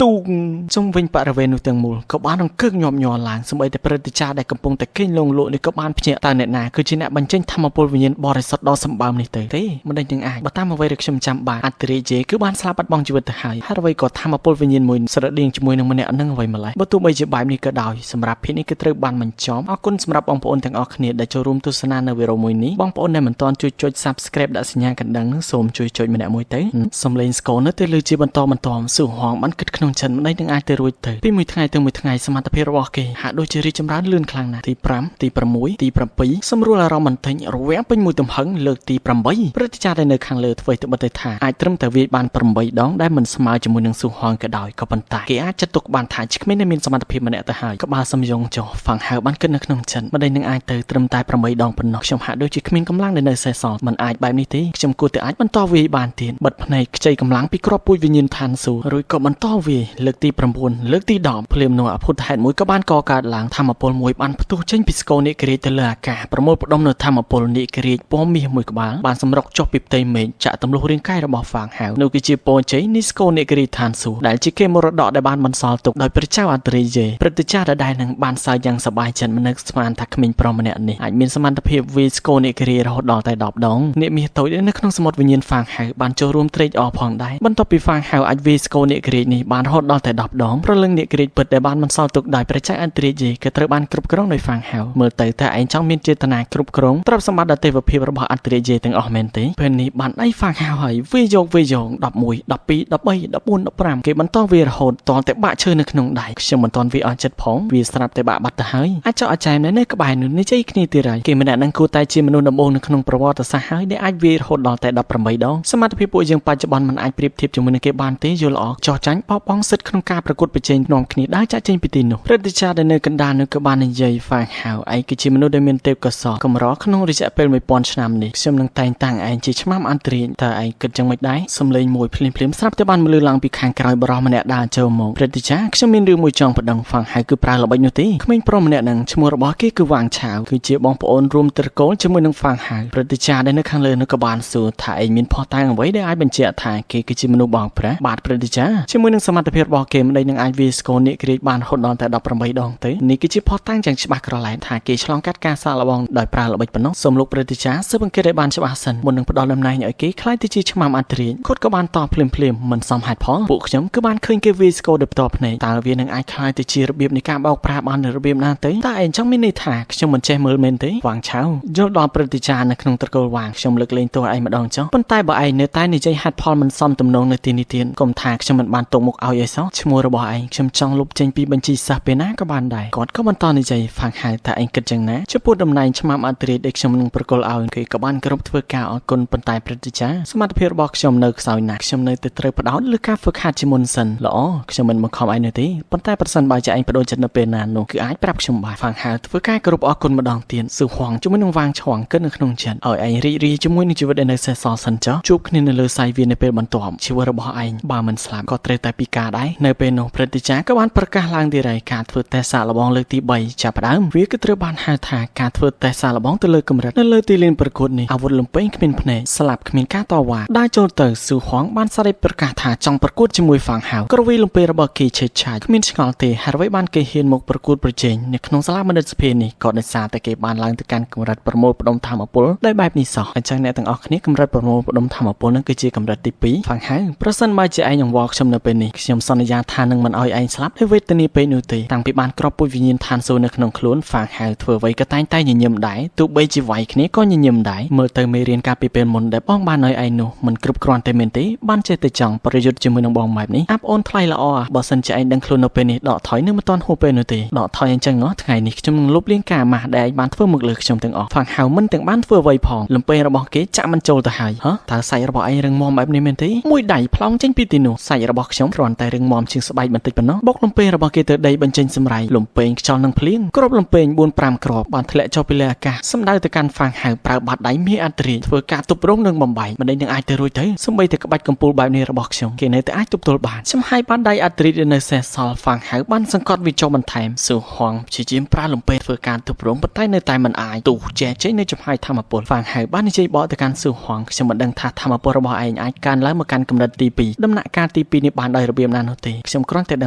ទូងជុំវិញបរិវេណនោះទាំងមូលក៏បានអង្គឹកញាប់ញ័រឡើងសូម្បីតែព្រឹទ្ធា ចារ្យដែលកំពុងតែគេងលងលក់នេះក៏បានភ្ញាក់តើអ្នកណាគឺជាអ្នកបញ្ចេញធម៌ពលវិញ្ញាណបរិសុទ្ធដ៏សម្បើមនេះទៅទេមិនដឹងនឹងអាចបើតាមអ្វីដែលខ្ញុំចាំបានអតិរិយេគឺបានស្លាប់បាត់បង់ជីវិតទៅហើយហើយអ្វីក៏ធម៌ពលវិញ្ញាណមួយស្រដៀងជាមួយនឹងម្នាក់នឹងអ្វីម្លេះបើទោះបីជាបែបនេះក៏ដោយសម្រាប់ភាគនេះគឺត្រូវបានបញ្ចប់អរគុណសម្រាប់បងប្អូនទាំងអស់គ្នាដែលចូលរួមទស្សនានៅវីដេអូមួយនេះបងប្អូនដែលមិនទាន់ជួយចុច Subscribe ដាក់សញ្ញាកណ្ដឹងនឹងសូមជួយចុចម្នាក់មួយទៅសំឡេងស្គរនៅតែលើជាបន្តបន្ទាប់ស៊ូហងបានគិតក្នុងចិត្តមិនដឹងនឹងអាចទៅរួចទៅពីមួយថ្ងៃទៅមួយថ្ងៃសមត្ថភាពរបស់គេហាក់ដូចជារីកចម្រើនលឿនខ្លាំងណាស់ទី5ទី6ទី7សម្រួលអារម្មណ៍បន្តិចរវាងពេញមួយទំហឹងលើកទី8ព្រឹទ្ធាចារ្យដែលនៅខាងលើធ្វើត្បិតតែថាអាចត្រឹមតែវាយបាន8ដងដែលមិនស្មើជាមួយនឹងស៊ូហងក៏ដោយក៏ប៉ុន្តែគេអាចចាត់ទុកបានថាជាគ្មានអ្នកមានសមត្ថភាពម្នាក់ទៅហើយក្បាលសំយងចុះហ្វាំងហៅបានគិតនៅក្នុងចិត្តមិនដឹងនឹងអាចទៅត្រឹមតែ8ដងប៉ុណ្ណោះខ្ញុំហាក់ដូចជាគ្មានកម្លាំងដែលនៅសេសសល់មិនអាចបែបនេះទេខ្ញុំគួរតែអាចបន្តវាយបានទៀតបិទភ្នែកខ្ចីកម្លាំងពីគ្រាប់ពូជវិញ្ញាណឋានសួគ៌រួចក៏បន្តវាយលើកទី9លើកទី10ភ្លាមនោះអភូតហេតុមួយក៏បានកកើតឡើងធម្មពលមួយបានផ្ទុះចេញពីស្គរនាគរាជទៅលើអាកាសប្រមូលផ្ដុំនៅធម្មពលនាគរាជពណ៌មាសមួយក្បាលបានសម្រុកចុះពីផ្ទៃមេឃចាក់ទម្លុះរាងកាយរបស់ហ្វាងហៅនោះគឺជាពរជ័យនៃស្គរនាគរាជឋានសួគ៌ដែលជាគេមរតកដែលបានបន្សល់ទុកដោយព្រះចៅអត្រិយេព្រឹទ្ធាចារ្យដដែលនឹងបានសើចយ៉ាងសប្បាយចិត្តមិននឹកស្មានថាក្មេងប្រុសម្នាក់នេះអាចមានសមត្ថភាពវាយស្គរនាគរាជរហូតដល់តែ10ដងនាគមាសតូចនៅក្នុងសមុទ្រវិញ្ញាណហ្វាងហៅបានចូលរួមត្រេកអរផងដែរបន្ទាប់ពីហ្វាងហៅអាចវាយស្គរនាគរាជនេះបានរហូតដល់តែ10ដងព្រលឹងនាគរាជពិតដែលបានបន្សល់ទុកដោយព្រះចៅអត្រិយេក៏ត្រូវបានគ្រប់គ្រងដោយហ្វាងហៅមើលទៅតែឯងចង់មានចេតនាគ្រប់គ្រងទ្រព្យសម្បត្តិដ៏ទេវភាពរបស់អត្រិយេទាំងអស់មែនទេពេលនេះបានដៃហ្វាងហៅហើយវាយយកវាយយក11 12 13 14 15គេបន្តវារហូតតតែបាក់ឈើនៅក្នុងដៃខ្ញុំមិនទាន់វាអស់ចិត្តផងវាស្រាប់តែបាក់បាត់ទៅហើយអាចចោះអាចែមនៅក្បែរនោះនិយាយគ្នាទៀតហើយគេម្នាក់នឹងគួរតែជាមនុស្សដំបូងនៅក្នុងប្រវត្តិសាស្ត្រហើយដែលអាចវាយរហូតដល់តែ18ដងសមត្ថភាពពួកយើងបច្ចុប្បន្នមិនអាចប្រៀបធៀបជាមួយនឹងគេបានទេយល់ល្អចោះចាញ់បោះបង់សិទ្ធិក្នុងការប្រកួតប្រជែងនាំគ្នាដើរចាក់ចេញពីទីនោះព្រឹទ្ធាចារ្យដែលនៅកណ្ដាលនោះក៏បាននិយាយហ្វាងហៅឯងគឺជាមនុស្សដែលមានទេពកោសល្យកម្រក្នុងរយៈពេល1000ឆ្នាំនេះខ្ញុំនឹងតែងតាំងឯងជាឆ្មាំអន្តរាយតើឯងគិតយ៉ាងម៉េចដែរសំឡេងមួយភ្លាមភ្លាមស្រាប់តែបានមលឺឡើងពីខាងក្រោយបរិសម្នាក់ដើរចូលមកព្រឹទ្ធាចារ្យខ្ញុំមានរឿងមួយចង់ប្តឹងហ្វាងហៅគឺប្រើល្បិចនោះទេក្មេងប្រុសម្នាក់នឹងឈ្មោះរបស់គេគឺវ៉ាងឆាវគឺជាបងប្អូនរួមត្រកូលជាមួយនឹងហ្វាងហៅព្រឹទ្ធាចារ្យដែលនៅខាងលើនោះក៏បានសួរថាឯងមានភស្តុតាងអ្វីដែលអាចបញ្ជាក់ថាគេគឺជាមនុស្សបងប្រាស់បាទព្រឹទ្ធាចារ្យជាមួយនឹងសមត្ថភាពរបស់គេមិននឹងអាចវាយស្គរនាគរាជបានរហូតដល់តែ18ដងទេនេះគឺជាភស្តុតាងយ៉ាងច្បាស់ក្រឡែនថាគេឆ្លងកាត់ការសាកល្បងដោយប្រើល្បិចប៉ុណ្ណោះសូមលោកព្រឹទ្ធាចារ្យស៊ើបអង្កេតឲ្យបានច្បាស់សិនមុននឹងផ្ដល់តំណែងឲ្យគេក្លាយទៅជាឆ្មាំអន្តរាយគាត់ក៏បានតបភ្លាមភ្លាមមិនសមហេតុផលពួកខ្ញុំគឺបានឃើញគេវាយស្គរដោយផ្ទាល់ភ្នែកតើវានឹងអាចក្លាយទៅជារបៀបនៃការបោកប្រាស់បាននៅរបៀបណាទេតើឯងចង់មានន័យថាខ្ញុំមិនចេះមើលមែនទេវ៉ាងឆៅយល់ដល់ព្រឹទ្ធាចារ្យនៅក្នុងត្រកូលវ៉ាងខ្ញុំលើកលែងទោសឯងម្ដងចុះប៉ុន្តែបើឯងនៅតែនិយាយហេតុផលមិនសមទំនងនៅទីនេះទៀតកុំថាខ្ញុំមិនបានទុកមុខឲ្យអីសោះឈ្មោះរបស់ឯងខ្ញុំចង់លុបចេញពីបញ្ជីសិស្សពេលណាក៏បានដែរគាត់ក៏បន្តនិយាយហ្វាងហៅថាឯងគិតយ៉ាងណាចំពោះតំណែងឆ្មាំអន្តរាយដែលខ្ញុំនឹងប្រគល់ឲ្យគេក៏បានគ្រប់ធ្វើការអរគុណប៉ុន្តែព្រឹទ្ធាចារ្យសមត្ថភាពរបស់ខ្ញុំនៅខ្សោយណាស់ខ្ញុំនៅតែត្រូវផ្ដោតលើការហ្វឹកហាត់ជាមុនសិនល្អខ្ញុំមិនបង្ខំឯងនោះទេប៉ុន្តែប្រសិនបើជាឯងបដូរចិត្តនៅពេលណានោះគឺអាចប្រាប់ខ្ញុំបានហ្វាងហៅធ្វើការគោរពអរគុណម្ដងទៀតស៊ូហួងជាមួយនឹងវ៉ាងឆួងគិតនៅក្នុងចិត្តឲ្យឯងរីករាយជាមួយនឹងជីវិតដែលនៅសេសសល់សិនចុះជួបគ្នានៅលើសាយវានៅពេលបន្ទាប់ជីវិតរបស់ឯងបើមិនស្លាប់ក៏ត្រូវតែពិការដែរនៅពេលនោះព្រឹទ្ធាចារ្យក៏បានប្រកាសឡើងទៀតហើយការធ្វើតេស្តសាកល្បងលើកទី3ចាប់ផ្ដើមវាគឺត្រូវបានហៅថាការធ្វើតេស្តសាកល្បងទៅលើកម្រិតនៅលើទីលានប្រកួតនេះអាវុធលំពេងគ្មានភ្នែកស្លាប់គ្មានការតវ៉ាដើរចូលទៅស៊ូហួងបានសេរីប្រកាសថាចង់ប្រកួតជាមួយហ្វាងហៅក្រវីលំពេងរបស់គេឆេតឆាយគ្មានឆ្ងល់ទេហើយអ្វីបានគេហ៊ានមកប្រកួតប្រជែងនៅក្នុងសាលាបណ្ឌិតសភានេះក៏ដោយសារតែគេបានឡើងទៅកាន់កម្រិតប្រមូលផ្ដុំធម្មពលដោយបែបនេះសោះអញ្ចឹងអ្នកទាំងអស់គ្នាកម្រិតប្រមូលផ្ដុំធម្មពលនឹងគឺជាកម្រិតទី2ហ្វាងហៅប្រសិនបើជាឯងអង្វរខ្ញុំនៅពេលនេះខ្ញុំសន្យាថានឹងមិនឲ្យឯងស្លាប់ដោយវេទនាពេកនោះទេតាំងពីបានក្របពូជវិញ្ញាណឋានសួគ៌នៅក្នុងខ្លួនហ្វាងហៅធ្វើអ្វីក៏តែងតែញញឹមដែរទោះបីជាវាយគ្នាក៏ញញឹមដែរមើលទៅមេរៀនកាលពីពេលមុនដែលបងបានឲ្យឯងនោះមិនគ្រប់គ្រាន់ទេមែនទេបានចេះតែចង់ប្រយុទ្ធជាមួយនឹងបងបែបនេះអាប់អូនថ្លៃល្អបើសិនជាឯងដឹងខ្លួននៅពេលនេះដកថយនឹងមិនទាន់ហួសពេលនោះទេដកថយអញ្ចឹងថ្ងៃនេះខ្ញុំនឹងលុបលាងការម៉ាស់ដែលឯងបានធ្វើមកលើខ្ញុំទាំងអស់ហ្វាងហៅមិនទាំងបានធ្វើអ្វីផងលំពេងរបស់គេចាក់មិនចូលទៅហើយហ៎តើសាច់របស់ឯងរឹងមាំបែបនេះមែនទេមួយដៃប្លង់ចេញពីទីនោះសាច់របស់ខ្ញុំគ្រាន់តែរឹងមាំជាងស្បែកបន្តិចប៉ុណ្ណោះបុកលំពេងរបស់គេទៅដីបញ្ចេញសម្រៃលំពេងខ្យល់នឹងភ្លៀងគ្រាប់លំពេង4 5គ្រាប់បានធ្លាក់ចុះពីលើអាកាសសម្ដៅទៅកាន់ហ្វាងហៅប្រើបាតដៃមានអន្តរាយធ្វើការទប់រងនឹងបំបែកមិននឹងអាចទៅរួចទៅសំបីតែក្បាច់កំពូលបែបនេះរបស់ខ្ញុំគេនៅតែអាចទប់ទល់បានចំហាយបានដៃអត្រិតនៅសេះសល់ហ្វាងហៅបានសង្កត់វាចុះបន្ថែមស៊ូហួងព្យាយាមប្រើលំពេងធ្វើការទប់រងប៉ុន្តែនៅតែមិនអាចទុះជែចេញនៅចំហាយធម្មពលហ្វាងហៅបាននិយាយបកទៅកាន់ស៊ូហួងខ្ញុំមិនដឹងថាធម្មពលរបស់ឯងអាចកើនឡើងមកកាន់កម្រិតទី2ដំណាក់កាលទី2នេះបានដោយរបៀបណានោះទេខ្ញុំគ្រាន់តែដ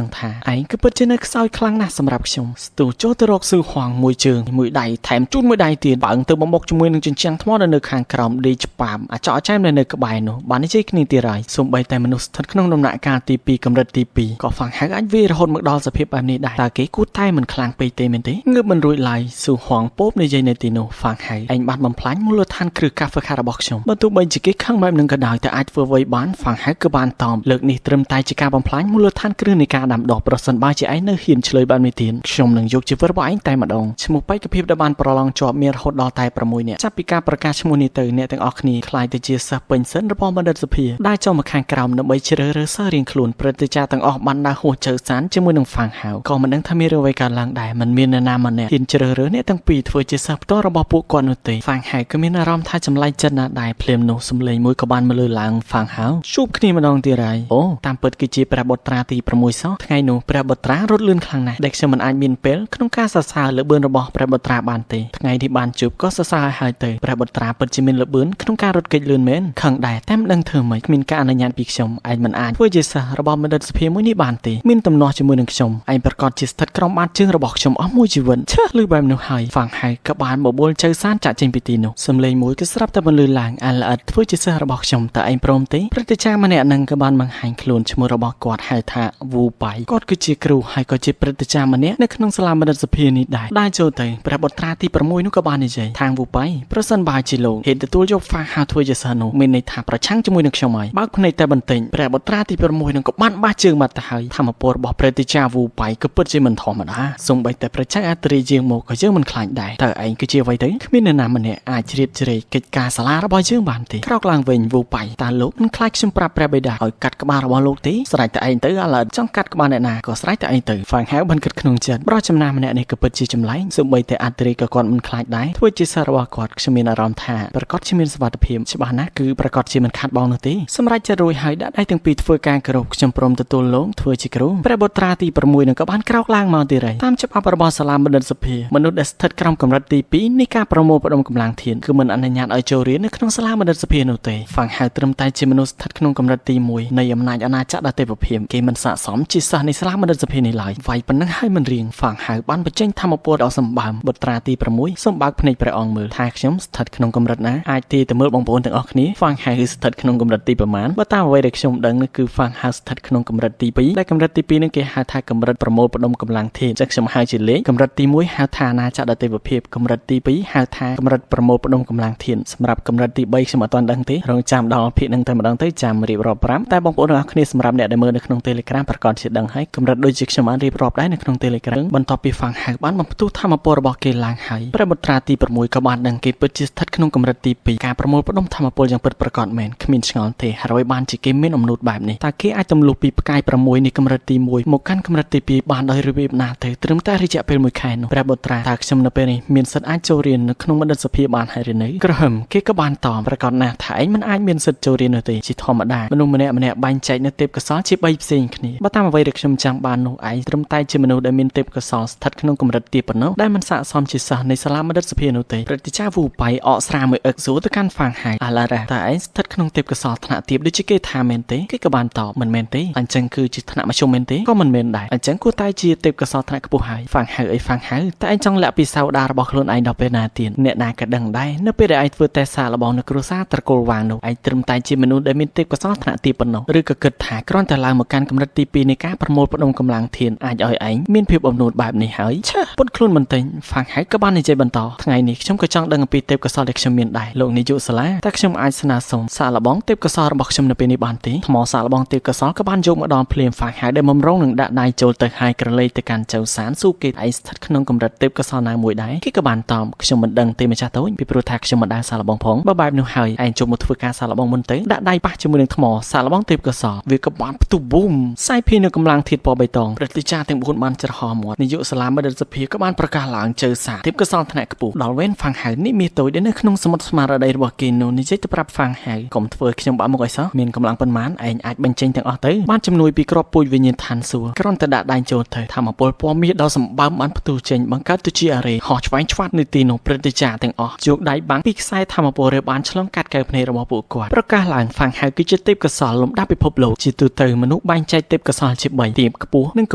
ឹងថាឯងគឺពិតជានៅខ្សោយខ្លាំងណាស់សម្រាប់ខ្ញុំស្ទុះ ចូលទៅរកស៊ឺហួងមួយជើងមួយដៃថែមជូនមួយដៃទៀតបើងទៅបំបុកជាមួយនឹងជញ្ជាំងថ្មដែលនៅខាងក្រោមដេកច្បាមអាចកចែមដែលនៅក្បែរនោះបាននិយាយគ្នាទៀតហើយសូម្បីតែមនុស្សស្ថិតក្នុងដំណាក់កាលទី2កម្រិតទី2ក៏ហ្វាំងហៅអាចវាយរហូតមកដល់សភាពបែបនេះដែរតើគេគួរតែមិនខ្លាំងពេកទេមែនទេងើបមិនរួចឡើយស៊ូហួងពោបនិយាយនៅទីនោះហ្វាំងហៅឯងបានបំផ្លាញមូលដ្ឋានគ្រឹះការហ្វឹកហាត់របស់ខ្ញុំបើទោះបីជាគេខឹងបែបនឹងក៏ដោយតែអាចធ្វើអ្វីបានហ្វាំងហៅគឺបានតอมលើកនេះត្រឹមតែជាការបំផ្លាញមូលដ្ឋានគ្រឹះនៃការដាំដុះប្រសិនបើជាឯងនៅហ៊ានឆ្លើយបែបនេះទៀតខ្ញុំនឹងយកជីវិតរបស់ឯងតែម្ដងឈ្មោះបេក្ខភាពដែលបានប្រឡងជាប់មានរហូតដល់តែ6នាក់ចាប់ពីការប្រកាសឈ្មោះនេះទៅអ្នកទាំងអស់គ្នាក្លាយទៅជាសិស្សពេញសិនរបស់បណ្ឌិតសភាដែលចូលមកខាងក្រោមដើម្បីជ្រើសរើសសិស្សរៀងខ្លួនព្រឹទ្ធាចារ្យទាំងអស់បានដើរហួសជើសានជាមួយនឹងហ្វាំងហៅក៏មិនដឹងថាមានរឿងអ្វីកើតឡើងដែរមិនមាននរណាម្នាក់ហ៊ានជ្រើសរើសអ្នកទាំងពីរធ្វើជាសិស្សផ្ទាល់របស់ពួកគាត់នោះទេហ្វាំងហៅក៏មានអារម្មណ៍ថាចម្លែកចិត្តណាស់ដែរភ្លាមនោះសំឡេងមួយក៏បានមកលើឡើងហ្វាំងហៅជួបគ្នាម្ដងទៀតហើយអូតាមពិតគឺជាព្រះបុត្រាទី6សោះថ្ងៃនោះព្រះបុត្រារត់លឿនខ្លាំងណាស់ដែលខ្ញុំមិនអាចមានពេលក្នុងការសរសើរល្បឿនរបស់ព្រះបុត្រាបានទេថ្ងៃនេះបានជួបក៏សរសើរឲ្យហើយទៅព្រះបុត្រាពិតជាមានល្បឿនក្នុងការរត់គេចលឿនមែនខឹងដែរតែមិនដឹងធ្វើម៉េចគ្មានការអនុញ្ញាតពីខ្ញុំឯងមិនអាចធ្វើជាសិស្សរបស់បណ្ឌិតសភាមួយនេះបានទេមានទំនាស់ជាមួយនឹងខ្ញុំឯងប្រកាសជាស្ថិតក្រោមបាតជើងរបស់ខ្ញុំអស់មួយជីវិតឆេះលឺបែបនោះហើយហ្វាំងហៅក៏បានបបួលចៅសានចាក់ចេញពីទីនោះសំឡេងមួយក៏ស្រាប់តែបន្លឺឡើងអាល្អិតធ្វើជាសិស្សរបស់ខ្ញុំតើឯងព្រមទេព្រឹទ្ធាចារ្យម្នាក់នឹងក៏បានបង្ហាញខ្លួនឈ្មោះរបស់គាត់ហៅថាវូបៃគាត់គឺជាគ្រូហើយក៏ជាព្រឹទ្ធាចារ្យម្នាក់នៅក្នុងសាលាបណ្ឌិតសភានេះដែរដើរចូលទៅព្រះបុត្រាទី6នោះក៏បាននិយាយខាងវូបៃប្រសិនបើជាលោកហេតុទទួលយកហ្វាហៅធ្វើជាសិស្សនោះមានន័យថាប្រឆាំងជាមួយនឹងខ្ញុំហើយបើកភ្នែកតែបន្តិចព្រះបុត្រាទី6នោះក៏បានបាសជើងបាត់ទៅហើយធម្មពលរបស់ព្រឹទ្ធាចារ្យវូបៃក៏ពិតជាមិនធម្មតាសូម្បីតែប្រជាអត្រាយើងមកក៏យើងមិនខ្លាចដែរតើឯងគឺជាអ្វីទៅគ្មាននរណាម្នាក់អាចជ្រៀតជ្រែកកិច្ចការសាលារបស់យើងបានទេក្រោកឡើងវិញវូបៃតើលោកមិនខ្លាចខ្ញុំប្រាប់ព្រះបិតាឲ្យកាត់ក្បាលរបស់លោកទេស្រេចតែឯងទៅឥឡូវចង់កាត់ក្បាលអ្នកណាក៏ស្រេចតែឯងទៅហ្វាងហៅបានគិតក្នុងចិត្តប្រុសចំណាស់ម្នាក់នេះក៏ពិតជាចម្លែកសូម្បីតែអត្រាក៏គាត់មិនខ្លាចដែរធ្វើជាសាររបស់គាត់ខ្ញុំមានអារម្មណ៍ថាប្រកាសជាមានសុវត្ថិភាពច្បាស់ណាស់គឺប្រកាសជាមិនខាត់បងនោះទេសម្រាប់ចិត្តរួចហើយដាក់ដៃទាំងពីរធ្វើការគោរពខ្ញុំព្រមទទួលលោកធ្វើជាគ្រូព្រះបុត្រាទី6នឹងក៏បានក្រោកឡើងមកទៀតហើយតាមច្បាប់របស់សាលាបណ្ឌិតសភាមនុស្សដែលស្ថិតក្រោមកម្រិតទី2នៃការប្រមូលផ្ដុំកម្លាំងធានគឺមិនអនុញ្ញាតឲ្យចូលរៀននៅក្នុងសាលាបណ្ឌិតសភានោះទេហ្វាំងហៅត្រឹមតែជាមនុស្សស្ថិតក្នុងកម្រិតទី1នៃអំណាចអាណាចក្រដទេពភាពគេមិនស័ក្តិសមជាសិស្សនៃសាលាបណ្ឌិតសភានេះឡើយវាយប៉ុណ្ណឹងហើយមិនរៀងហ្វាំងហៅបានបញ្ចេញធម្មពលដ៏សម្បើមបុត្រាទី6សូមបើកភ្នែកព្រះអង្គមើលថាខ្ញុំស្ថិតក្នុងកម្រិតណាអាចទាយទៅមើលបងប្អូនទាំងអស់គ្នាហ្វាំងហៅស្ថិតក្នុងកម្រិតទីប្រមាណបើតាមអ្វីដែលខ្ញុំដឹងនោះគឺហ្វាំងហៅស្ថិតក្នុងកម្រិតទី2ដែលកម្រិតទី2នឹងគេហៅថាកម្រិតប្រមូលផ្ដុំកម្លាំងធាតុចឹងខ្ញុំហៅជាលេខកម្រិតទី1ហៅថាអាណាចក្រដទេពភាពកម្រិតទី2ហៅថាកម្រិតប្រមូលផ្ដុំកម្លាំងធាតុសម្រាប់កម្រិតទី3ខ្ញុំអត់ទាន់ដឹងទេរងចាំដល់ភាគនឹងតែម្ដងទៅចាំរៀបរាប់5តែបងប្អូនទាំងអស់គ្នាសម្រាប់អ្នកដែលមើលនៅក្នុង Telegram ប្រកាសជាដឹងហើយកម្រិតដូចជាខ្ញុំបានរៀបរាប់ដែរនៅក្នុង Telegram បន្ទាប់ពីហ្វាំងហៅបានបំផ្ទុះធម្មពលរបស់គេឡើងហើយព្រះបុត្រាទី6ក៏បានដឹងគេពិតជាស្ថិតក្នុងកម្រិតទី2ការប្រមូលផ្ដុំធម្មពលយ៉ាងពិតប្រាកដមែនគ្មានឆ្ងល់ទេហើយបានជាគេមានអំណួតបែបនេះតើគេអាចទម្លុះពីផ្កាយ6នៃកម្រិតទី1មកកាន់កម្រិតទី2បានដោយរបៀបណាទៅត្រឹមតែរយៈពេល1ខែនោះព្រះបុត្រាតើខ្ញុំនៅពេលនេះមានសិទ្ធិអាចចូលរៀននៅក្នុងបណ្ឌិតសភាបានហើយឬនៅក្រហមគេក៏បានតបប្រកាសណាស់ថាឯងមិនអាចមានសិទ្ធិចូលរៀននោះទេជាធម្មតាមនុស្សម្នាក់ម្នាក់បែងចែកនៅទេពកោសល្យជា3ផ្សេងគ្នាបើតាមអ្វីដែលខ្ញុំចាំបាននោះឯងត្រឹមតែជាមនុស្សដែលមានទេពកោសល្យស្ថិតក្នុងកម្រិតទាបប៉ុណ្ណោះដែលមិនស័ក្តិសមជាសិស្សនៃសាលាបណ្ឌិតសភានោះទេព្រឹទ្ធាចារ្យវូបៃអកស្រាមួយអឹកសួរទៅកាន់ហ្វាងហៅអាឡារ៉ាតើឯងស្ថិតក្នុងទេពកោសល្យថ្នាក់ទាបដូចជាគេថាមែនទេគេក៏បានតបមិនមែនទេអញ្ចឹងគឺជាថ្នាក់មធ្យមមែនទេក៏មិនមែនដែរអញ្ចឹងគួរតែជាទេពកោសល្យថ្នាក់ខ្ពស់ហើយហ្វាងហៅអីហ្វាងហៅតែឯងចង់លាក់ពីសៅដារបស់ខ្លួនឯងដល់ពេលណាទៀតអ្នកណាក៏ដឹងដែរនៅពេលដែលឯងធ្វើតេស្តសាកល្បងនៅគ្រួសារត្រកូលវាងនោះឯងត្រឹមតែជាមនុស្សដែលមានទេពកោសល្យថ្នាក់ទាបប៉ុណ្ណោះឬក៏គិតថាគ្រាន់តែឡើងមកកាន់កម្រិតទី2នៃការប្រមូលផ្ដុំកម្លាំងធានអាចឲ្យឯងមានភាពអំនួតបែបនេះហើយឆេះពុតខ្លួនបន្តិចហ្វាងហៅក៏បាននិយាយបន្តថ្ងៃនេះខ្ញុំក៏ចង់ដឹងអំពីទេពកោសល្យដែលខ្ញុំមានដែរលោកនាយកសាលាតើខ្ញុំអាចស្នើសុំសាកល្បងទេពកោសល្យរបស់ខ្ញុំនៅពេលនេះបានទេថ្មសាកល្បងទេពកោសល្យក៏បានយកមកដល់ភ្លាមហ្វាងហៅដែលបំរុងនឹងដាក់ដៃចូលទៅហើយក្រឡេកទៅកាន់ចៅសានស៊ូគេឯងស្ថិតក្នុងកម្រិតទេពកោសល្យណាមួយដែរគេក៏បានតបខ្ញុំមិនដឹងទេម្ចាស់តូចពីព្រោះថាខ្ញុំមិនដែលសាកល្បងផងបើបែបនោះហើយឯងចូលមកធ្វើការសាកល្បងមុនទៅដាក់ដៃប៉ះជាមួយនឹងថ្មសាកល្បងទេពកោសល្យវាក៏បានផ្ទុះប៊ូមសាយភាយនៅកម្លាំងធាតុពណ៌បៃតងព្រឹទ្ធាចារ្យទាំង4បានច្រហមាត់នាយកសាលាបណ្ឌិតសភាក៏បានប្រកាសឡើងជើសាទេពកោសល្យថ្នាក់ខ្ពស់ដល់វេនហ្វាងហៅនេះមាសតូចដែលនៅក្នុងសមុទ្រស្មារតីរបស់គេនោះនិយាយទៅប្រាប់ហ្វាងហៅកុំធ្វើខ្ញុំបាក់មុខអីសោះមានកម្លាំងប៉ុន្មានឯងអាចបញ្ចេញទាំងអស់ទៅបានជំនួយពីក្របពូជវិញ្ញាណឋានសួគ៌គ្រាន់តែដាក់ដៃចូលទៅធម្មពលពណ៌មាសដ៏សម្បើមបានផ្ទុះចេញបង្កើតទៅជាអារ៉េហោះឆ្វែងឆ្វាត់នៅទីនោះព្រឹទ្ធាចារ្យទាំងអស់យកដៃបាំងពីខ្សែធម្មពលរើបានឆ្លងកាត់កែវភ្នែករបស់ពួកគាត់ប្រកាសឡើងហ្វាងហៅគឺជាទេពកោសល្យលំដាប់ពិភពលោកជាទូទៅមនុស្សបែងចែកទេពកោសល្យជា3ទៀបខ្ពស់និងក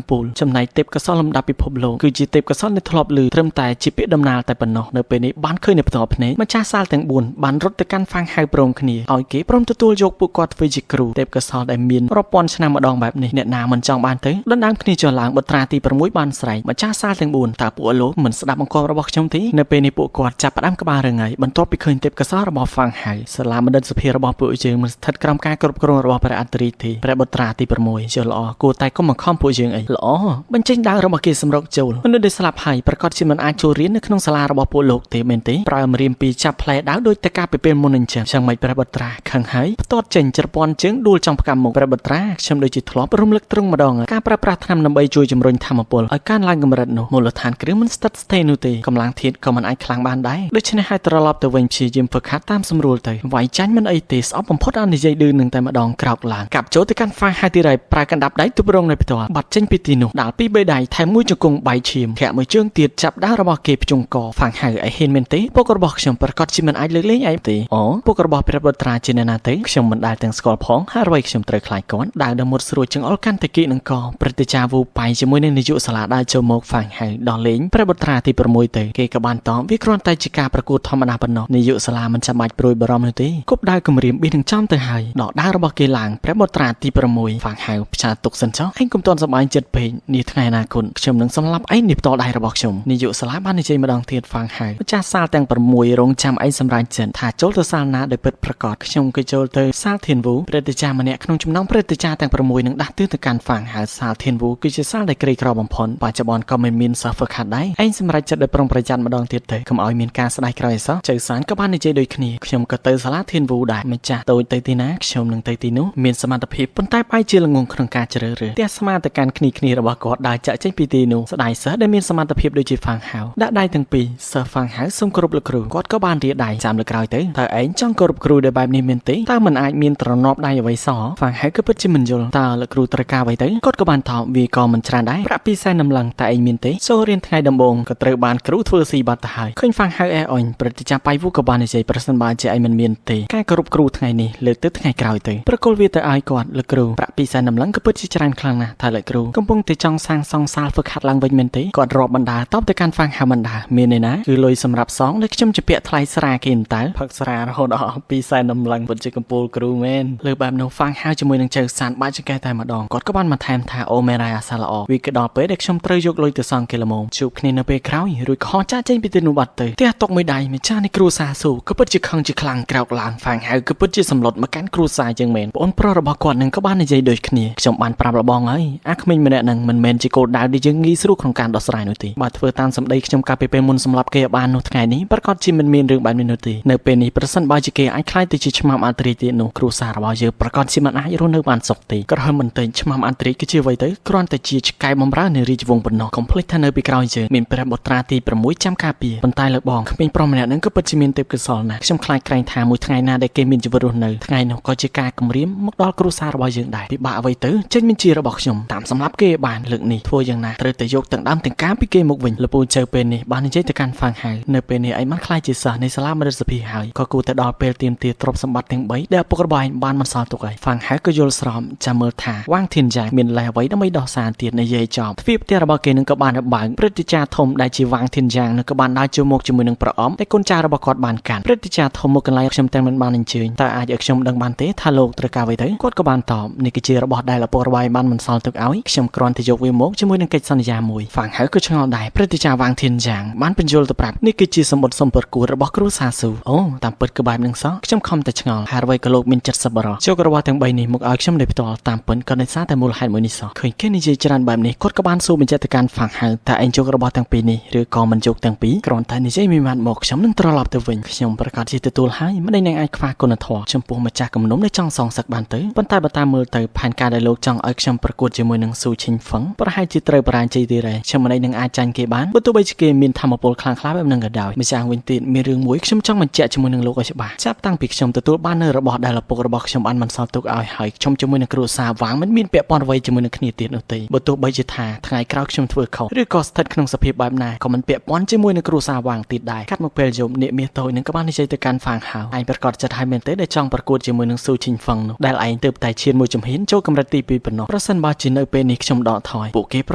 ំពូលចំណែកទេពកោសល្យលំដាប់ពិភពលោក លោកគឺជាទេពកោសល្យដែលធ្លាប់ឮត្រឹមតែជាពាក្យដំណាលតែប៉ុណ្ណោះនៅពេលនេះបានឃើញនៅផ្ទាល់ភ្នែកម្ចាស់សាលទាំង4បានរត់ទៅកាន់ហ្វាងហៅព្រមគ្នាឲ្យគេព្រមទទួលយកពួកគាត់ធ្វើជាគ្រូទេពកោសល្យដែលមានរាប់ពាន់ឆ្នាំម្ដងបែបនេះអ្នកណាមិនចង់បានទៅដណ្ដើមគ្នាចុះឡើងបុត្រាទី6បានស្រែកម្ចាស់សាលទាំង4តើពួកលោកមិនស្ដាប់បង្គាប់របស់ខ្ញុំទេនៅពេលនេះពួកគាត់ចាប់ផ្ដើមក្បាលរងៃបន្ទាប់ពីឃើញទេពកោសល្យរបស់ហ្វាងហៅសាលាបណ្ឌិតសភារបស់ពួកយើងមិនស្ថិតក្រោមការគ្រប់គ្រងរបស់ព្រះអន្តរីទេព្រះបុត្រាទី6យល់ល្អគួរតែកុំបង្ខំពួកយើងអីល្អបញ្ចេញដាវរបស់គេសម្រុកចូលមនុស្សដែលស្លាប់ហើយប្រកាសជាមិនអាចចូលរៀននៅក្នុងសាលារបស់ពួកលោកទេមែនទេប្រើម្រាមពីរចាប់ផ្លែដាវដោយតែការពីពេលមុនអញ្ចឹងចឹងមិនព្រះបុត្រាខឹងហើយផ្ទាត់ចេញច្រពាន់ជើងដួលចង់ផ្កាំមុខព្រះបុត្រាខ្ញុំដូចជាធ្លាប់រំលឹកត្រង់ម្ដងការប្រើប្រាស់ថ្នាំដើម្បីជួយជំរុញធម៌ពលឲ្យកើនឡើងកម្រិតនោះមូលដ្ឋានគ្រឹះមិនស្ថិតស្ថេរនោះទេកម្លាំងធាតុក៏មិនអាចខ្លាំងបានដែរដូច្នេះហើយត្រឡប់ទៅវិញព្យាយាមហ្វឹកហាត់តាមសម្រួលទៅវាយចាញ់មិនអីទេស្អប់បំផុតអនិយាយឌឺនឹងតែម្ដងក្រោកឡើងកាប់ចូលទៅកាន់ហ្វាហៅទីរៃប្រើកណ្ដាប់ដៃទប់រងនៅផ្ទាល់បាត់ចេញពីទីនោះដាល់ពីរបីដៃថែមមួយជង្គង់បៃឈាមធាក់មួយជើងទៀតចាប់ដាវរបស់គេភ្ជុងកហ្វាងហៅឲ្យហ៊ានមែនទេពុករបស់ខ្ញុំប្រកាសជាមិនអាចលើកលែងឯងទេអូពុករបស់ព្រះបុត្រាជាអ្នកណាទេខ្ញុំមិនដែលទាំងស្គាល់ផងហើយអ្វីខ្ញុំត្រូវខ្លាចគាត់ដាវដល់មុតស្រួចចង្អុលកាន់តែគីនឹងកព្រឹទ្ធាចារ្យវូប៉ៃជាមួយនឹងនាយកសាលាដើរចូលមកហ្វាងហៅដោះលែងព្រះបុត្រាទី6ទៅគេក៏បានតបវាគ្រាន់តែជាការប្រកួតធម្មតាប៉ុណ្ណោះនាយកសាលាមិនចាំបាច់ព្រួយបារម្ភនោះទេគប់ដាវគម្រាមបៀសនឹងចំទៅហើយដកដាវរបស់គេឡើងព្រះបុត្រាទី6ហ្វាងហៅផ្សាទុកសិនចុះឯងកុំទាន់សប្បាយចិត្តពេកនេះថ្ងៃអនាគតខ្ញុំនឹងសម្លាប់ឯងនេះផ្ទាល់ដៃរបស់ខ្ញុំនាយកសាលាបាននិយាយម្ដងទៀតហ្វាងហៅម្ចាស់សាលទាំង6រងចាំឯងសម្រេចចិត្តថាចូលទៅសាលណាដោយពិតប្រាកដខ្ញុំក៏ចូលទៅសាលធានវូព្រឹទ្ធាចារ្យម្នាក់ក្នុងចំណោមព្រឹទ្ធាចារ្យទាំង6នឹងដាស់តឿនទៅកាន់ហ្វាងហៅសាលធានវូគឺជាសាលដែលក្រីក្របំផុតបច្ចុប្បន្នក៏មិនមានសិស្សហ្វឹកហាត់ដែរឯងសម្រេចចិត្តដោយប្រុងប្រយ័ត្នម្ដងទៀតទៅកុំឲ្យមានការស្ដាយក្រោយអសោះចៅសានក៏បាននិយាយដូចគ្នាខ្ញុំក៏ទៅសាលាធានវូដែរម្ចាស់តូចទៅទីណាខ្ញុំនឹងទៅទីនោះមានសមត្ថភាពប៉ុន្តែបែរជាល្ងងក្នុងការជ្រើសរើសផ្ទះស្មាទៅកាន់គ្នាគ្នារបស់គាត់ដើរចាក់ចេញពីទីនោះស្ដាយសិស្សដែលមានសមត្ថភាពដូចជាហ្វាងហៅដាក់ដៃទាំងពីរសិស្សហ្វាងហៅសូមគោរពលោកគ្រូគាត់ក៏បានរាដៃចាំលើក្រោយទៅតើឯងចង់គោរពគ្រូដែលបែបនេះមែនទេតើមិនអាចមានត្រណប់ដៃអ្វីសោះហ្វាងហៅក៏ពិតជាមិនយល់តើលោកគ្រូត្រូវការអ្វីទៅគាត់ក៏បានតបវាក៏មិនច្រើនដែរប្រាក់2សែនដំឡឹងតែឯងមានទេចូលរៀនថ្ងៃដំបូងក៏ត្រូវបានគ្រូធ្វើស៊ីបាត់ទៅហើយឃើញហ្វាងហៅអែអុញព្រឹទ្ធាចារ្យប៉ៃវូក៏បាននិយាយប្រសិនបើជាឯងមិនមានទេការគោរពគ្រូថ្ងៃនេះលើកទៅថ្ងៃក្រោយទៅប្រគល់វាទៅឲ្យគាត់លោកគ្រូប្រាក់2សែនដំឡឹងក៏ពិតជាច្រើនខ្លាំងណាស់ថាលោកគ្រូកំពុងតែចង់សាងសង់សាលហ្វឹកហាត់ឡើងវិញមែនទេគាត់រាប់បណ្ដាតបទៅកាន់ហ្វាងហៅបណ្ដាមានន័យណាគឺលុយសម្រាប់សងដែលខ្ញុំជាពាក់ថ្លៃស្រាគេតើផឹកស្រារហូតដល់2សែនដំឡឹងពិតជាកំពូលគ្រូមែនលើបែបនោះហ្វាងហៅជាមួយនឹងចៅសានបាច់ចង្កេះតែម្ដងគាត់ក៏បានបន្ថែមថាអូមែនហើយអាសាល្អវាក៏ដល់ពេលដែលខ្ញុំត្រូវយកលុយទៅសងគេល្មមជួបគ្នានៅពេលក្រោយរួចខចាក់ចេញពីទីនោះបាត់ទៅផ្ទះតុកមួយដៃម្ចាស់នៃគ្រួសារស៊ូក៏ពិតជាខឹងជាខ្លាំងក្រោកឡើងហ្វាងហៅក៏ពិតជាសម្លុតមកកាន់គ្រួសារយើងមែនបងប្រុសរបស់គាត់នឹងក៏បាននិយាយដូចគ្នាខ្ញុំបានប្រាប់លបងហើយអាក្មេងម្នាក់នឹងមិនមែនជាគោលដៅដែលយើងងាយស្រួលក្នុងការដោះស្រាយនោះទេបើធ្វើតាមសម្ដីខ្ញុំកាលពីពេលមុនសម្លាប់គេឲ្យបាននោះថ្ងៃនេះប្រកាសជាមិនមានរឿងបែបនេះនោះទេនៅពេលនេះប្រសិនបើជាគេអាចខ្លាយទៅជាឆ្មាំអន្តរាយទៀតនោះគ្រួសាររបស់យើងប្រកាសជាមិនអាចរស់នៅបានសុខទេក្រហមបន្តិចឆ្មាំអន្តរាយគឺជាអ្វីទៅគ្រាន់តែជាឆ្កែបំរើនៃរាជវង្សប៉ុណ្ណោះកុំភ្លេចថានៅពីក្រោយយើងមានព្រះបុត្រាទី6ចាំការពារប៉ុន្តែលើបងក្មេងប្រុសម្នាក់នឹងក៏ពិតជាមានទេពកោសល្យណាស់ខ្ញុំខ្លាចក្រែងថាមួយថ្ងៃណាដែលគេមានជីវិតរស់នៅថ្ងៃនោះក៏ជាការគំរាមមកដល់គ្រួសាររបស់យើងដែរពិបាកអ្វីទៅចេញបញ្ជារបស់ខ្ញុំតាមសម្លាប់គេបានលើកនេះធ្វើយ៉ាងណាត្រូវតែយកទាំងដើមទាំងកាមពីគេមកវិញលពូជើពេលនេះបាននិយាយទៅកាន់ហ្វាងហៅនៅពេលនេះឯងបានខ្លាចជាសិស្សនៃសាលាមរិទ្ធសភាហើយក៏គួរតែដល់ពេលទៀមទាទ្រព្យសម្បត្តិទាំង3ដែលឪពុករបស់ឯងបានបន្សល់ទុកហើយហ្វាងហៅក៏យល់ស្របចាំមើលថាវ៉ាងធានយ៉ាមានលេសអ្វីដើម្បីដោះសារទៀតនិយាយចប់ទ្វារផ្ទះរបស់គេនឹងក៏បានបើកព្រឹទ្ធាចារ្យធំដែលជាវ៉ាងធានយ៉ាងនឹងក៏បានដើរចូលមកជាមួយនឹងប្រអប់ដែលកូនចៅរបស់គាត់បានកាន់ព្រឹទ្ធាចារ្យធំមកកន្លែងខ្ញុំទាំងមិនបានអញ្ជើញតើអាចឲ្យខ្ញុំដឹងបានទេថាលោកត្រូវការអ្វីទៅគាត់ក៏បានតបនេះគឺជារបស់ដែលឪពុករបស់ឯងបានបន្សល់ទុកឲ្យខ្ញុំគ្រាន់តែយកវាមកជាមួយនឹងកិច្ចសន្យាមួយហ្វាងហៅក៏ឆ្ងល់ដែរព្រឹទ្ធាចារ្យវ៉ាងធានយ៉ាងបានបញ្យល់ទៅប្រាប់នេះគឺជាសម្បត្តិសម្ប្រកួតរបស់គ្រួសារស៊ូអូតាមពិតគឺបែបនឹងសោះខ្ញុំខំតែឆ្ងល់ហើយអ្វីក៏លោកមានចិត្តសប្បុរសយករបស់ទាំង3នេះមកឲ្យខ្ញុំដោយផ្ទាល់តាមពិតក៏ដោយសារតែមូលហេតុមួយនេះសោះឃើញគេនិយាយច្រើនបែបនេះគាត់ក៏បានសួរបញ្ជាក់ទៅកាន់ហ្វាងហៅតើឯងយករបស់ទាំងពីរនេះឬក៏មិនយកទាំងពីរគ្រាន់តែនិយាយមួយម៉ាត់មកខ្ញុំនឹងត្រឡប់ទៅវិញខ្ញុំប្រកាសជាទទួលហើយមិននឹងអាចខ្វះគុណធម៌ចំពោះម្ចាស់គំនុំដែលចង់សងសឹកបានទៅប៉ុន្តែបើតាមមើលទៅផែនការដែលលោកចង់ឲ្យខ្ញុំប្រកួតជាមួយនឹងស៊ូឈិញហ្វឹងប្រហែលជាត្រូវបរាជ័យទៀតហើយខ្ញុំមិននឹងអាចចាញ់គេបានបើទោះបីជាគេមានធម៌ពលខ្លាំងក្លាបែបនឹងក៏ដោយម្យ៉ាងវិញទៀតមានរឿងមួយខ្ញុំចង់បញ្ជាក់ជាមួយនឹងលោកឲ្យច្បាស់ចាប់តាំងពីខ្ញុំទទួលបាននៅរបស់ដែលឪពុករបស់ខ្ញុំបានបន្សល់ទុកឲ្យហើយខ្ញុំជាមួយនឹងគ្រួសារវាងមិនមានពាក់ព័ន្ធអ្វីជាមួយនឹងគ្នាទៀតនោះទេបើទោះបីជាថាថ្ងៃក្រោយខ្ញុំធ្វើខុសឬក៏ស្ថិតក្នុងសភាពបែបណាក៏មិនពាក់ព័ន្ធជាមួយនឹងគ្រួសារវាងទៀតដែរកាត់មកពេលយប់នាគមាសតូចនឹងក៏បាននិយាយទៅកាន់ហ្វាងហៅឯងប្រកាសចិត្តឲ្យមែនទេដែលចង់ប្រកួតជាមួយនឹងស៊ូឈិញហ្វឹងនោះដែលឯងទើបតែឈានមួយជំហានចូលកម្រិតទី2ប៉ុណ្ណោះប្រសិនបើជានៅពេលនេះខ្ញុំដកថយពួកគេប្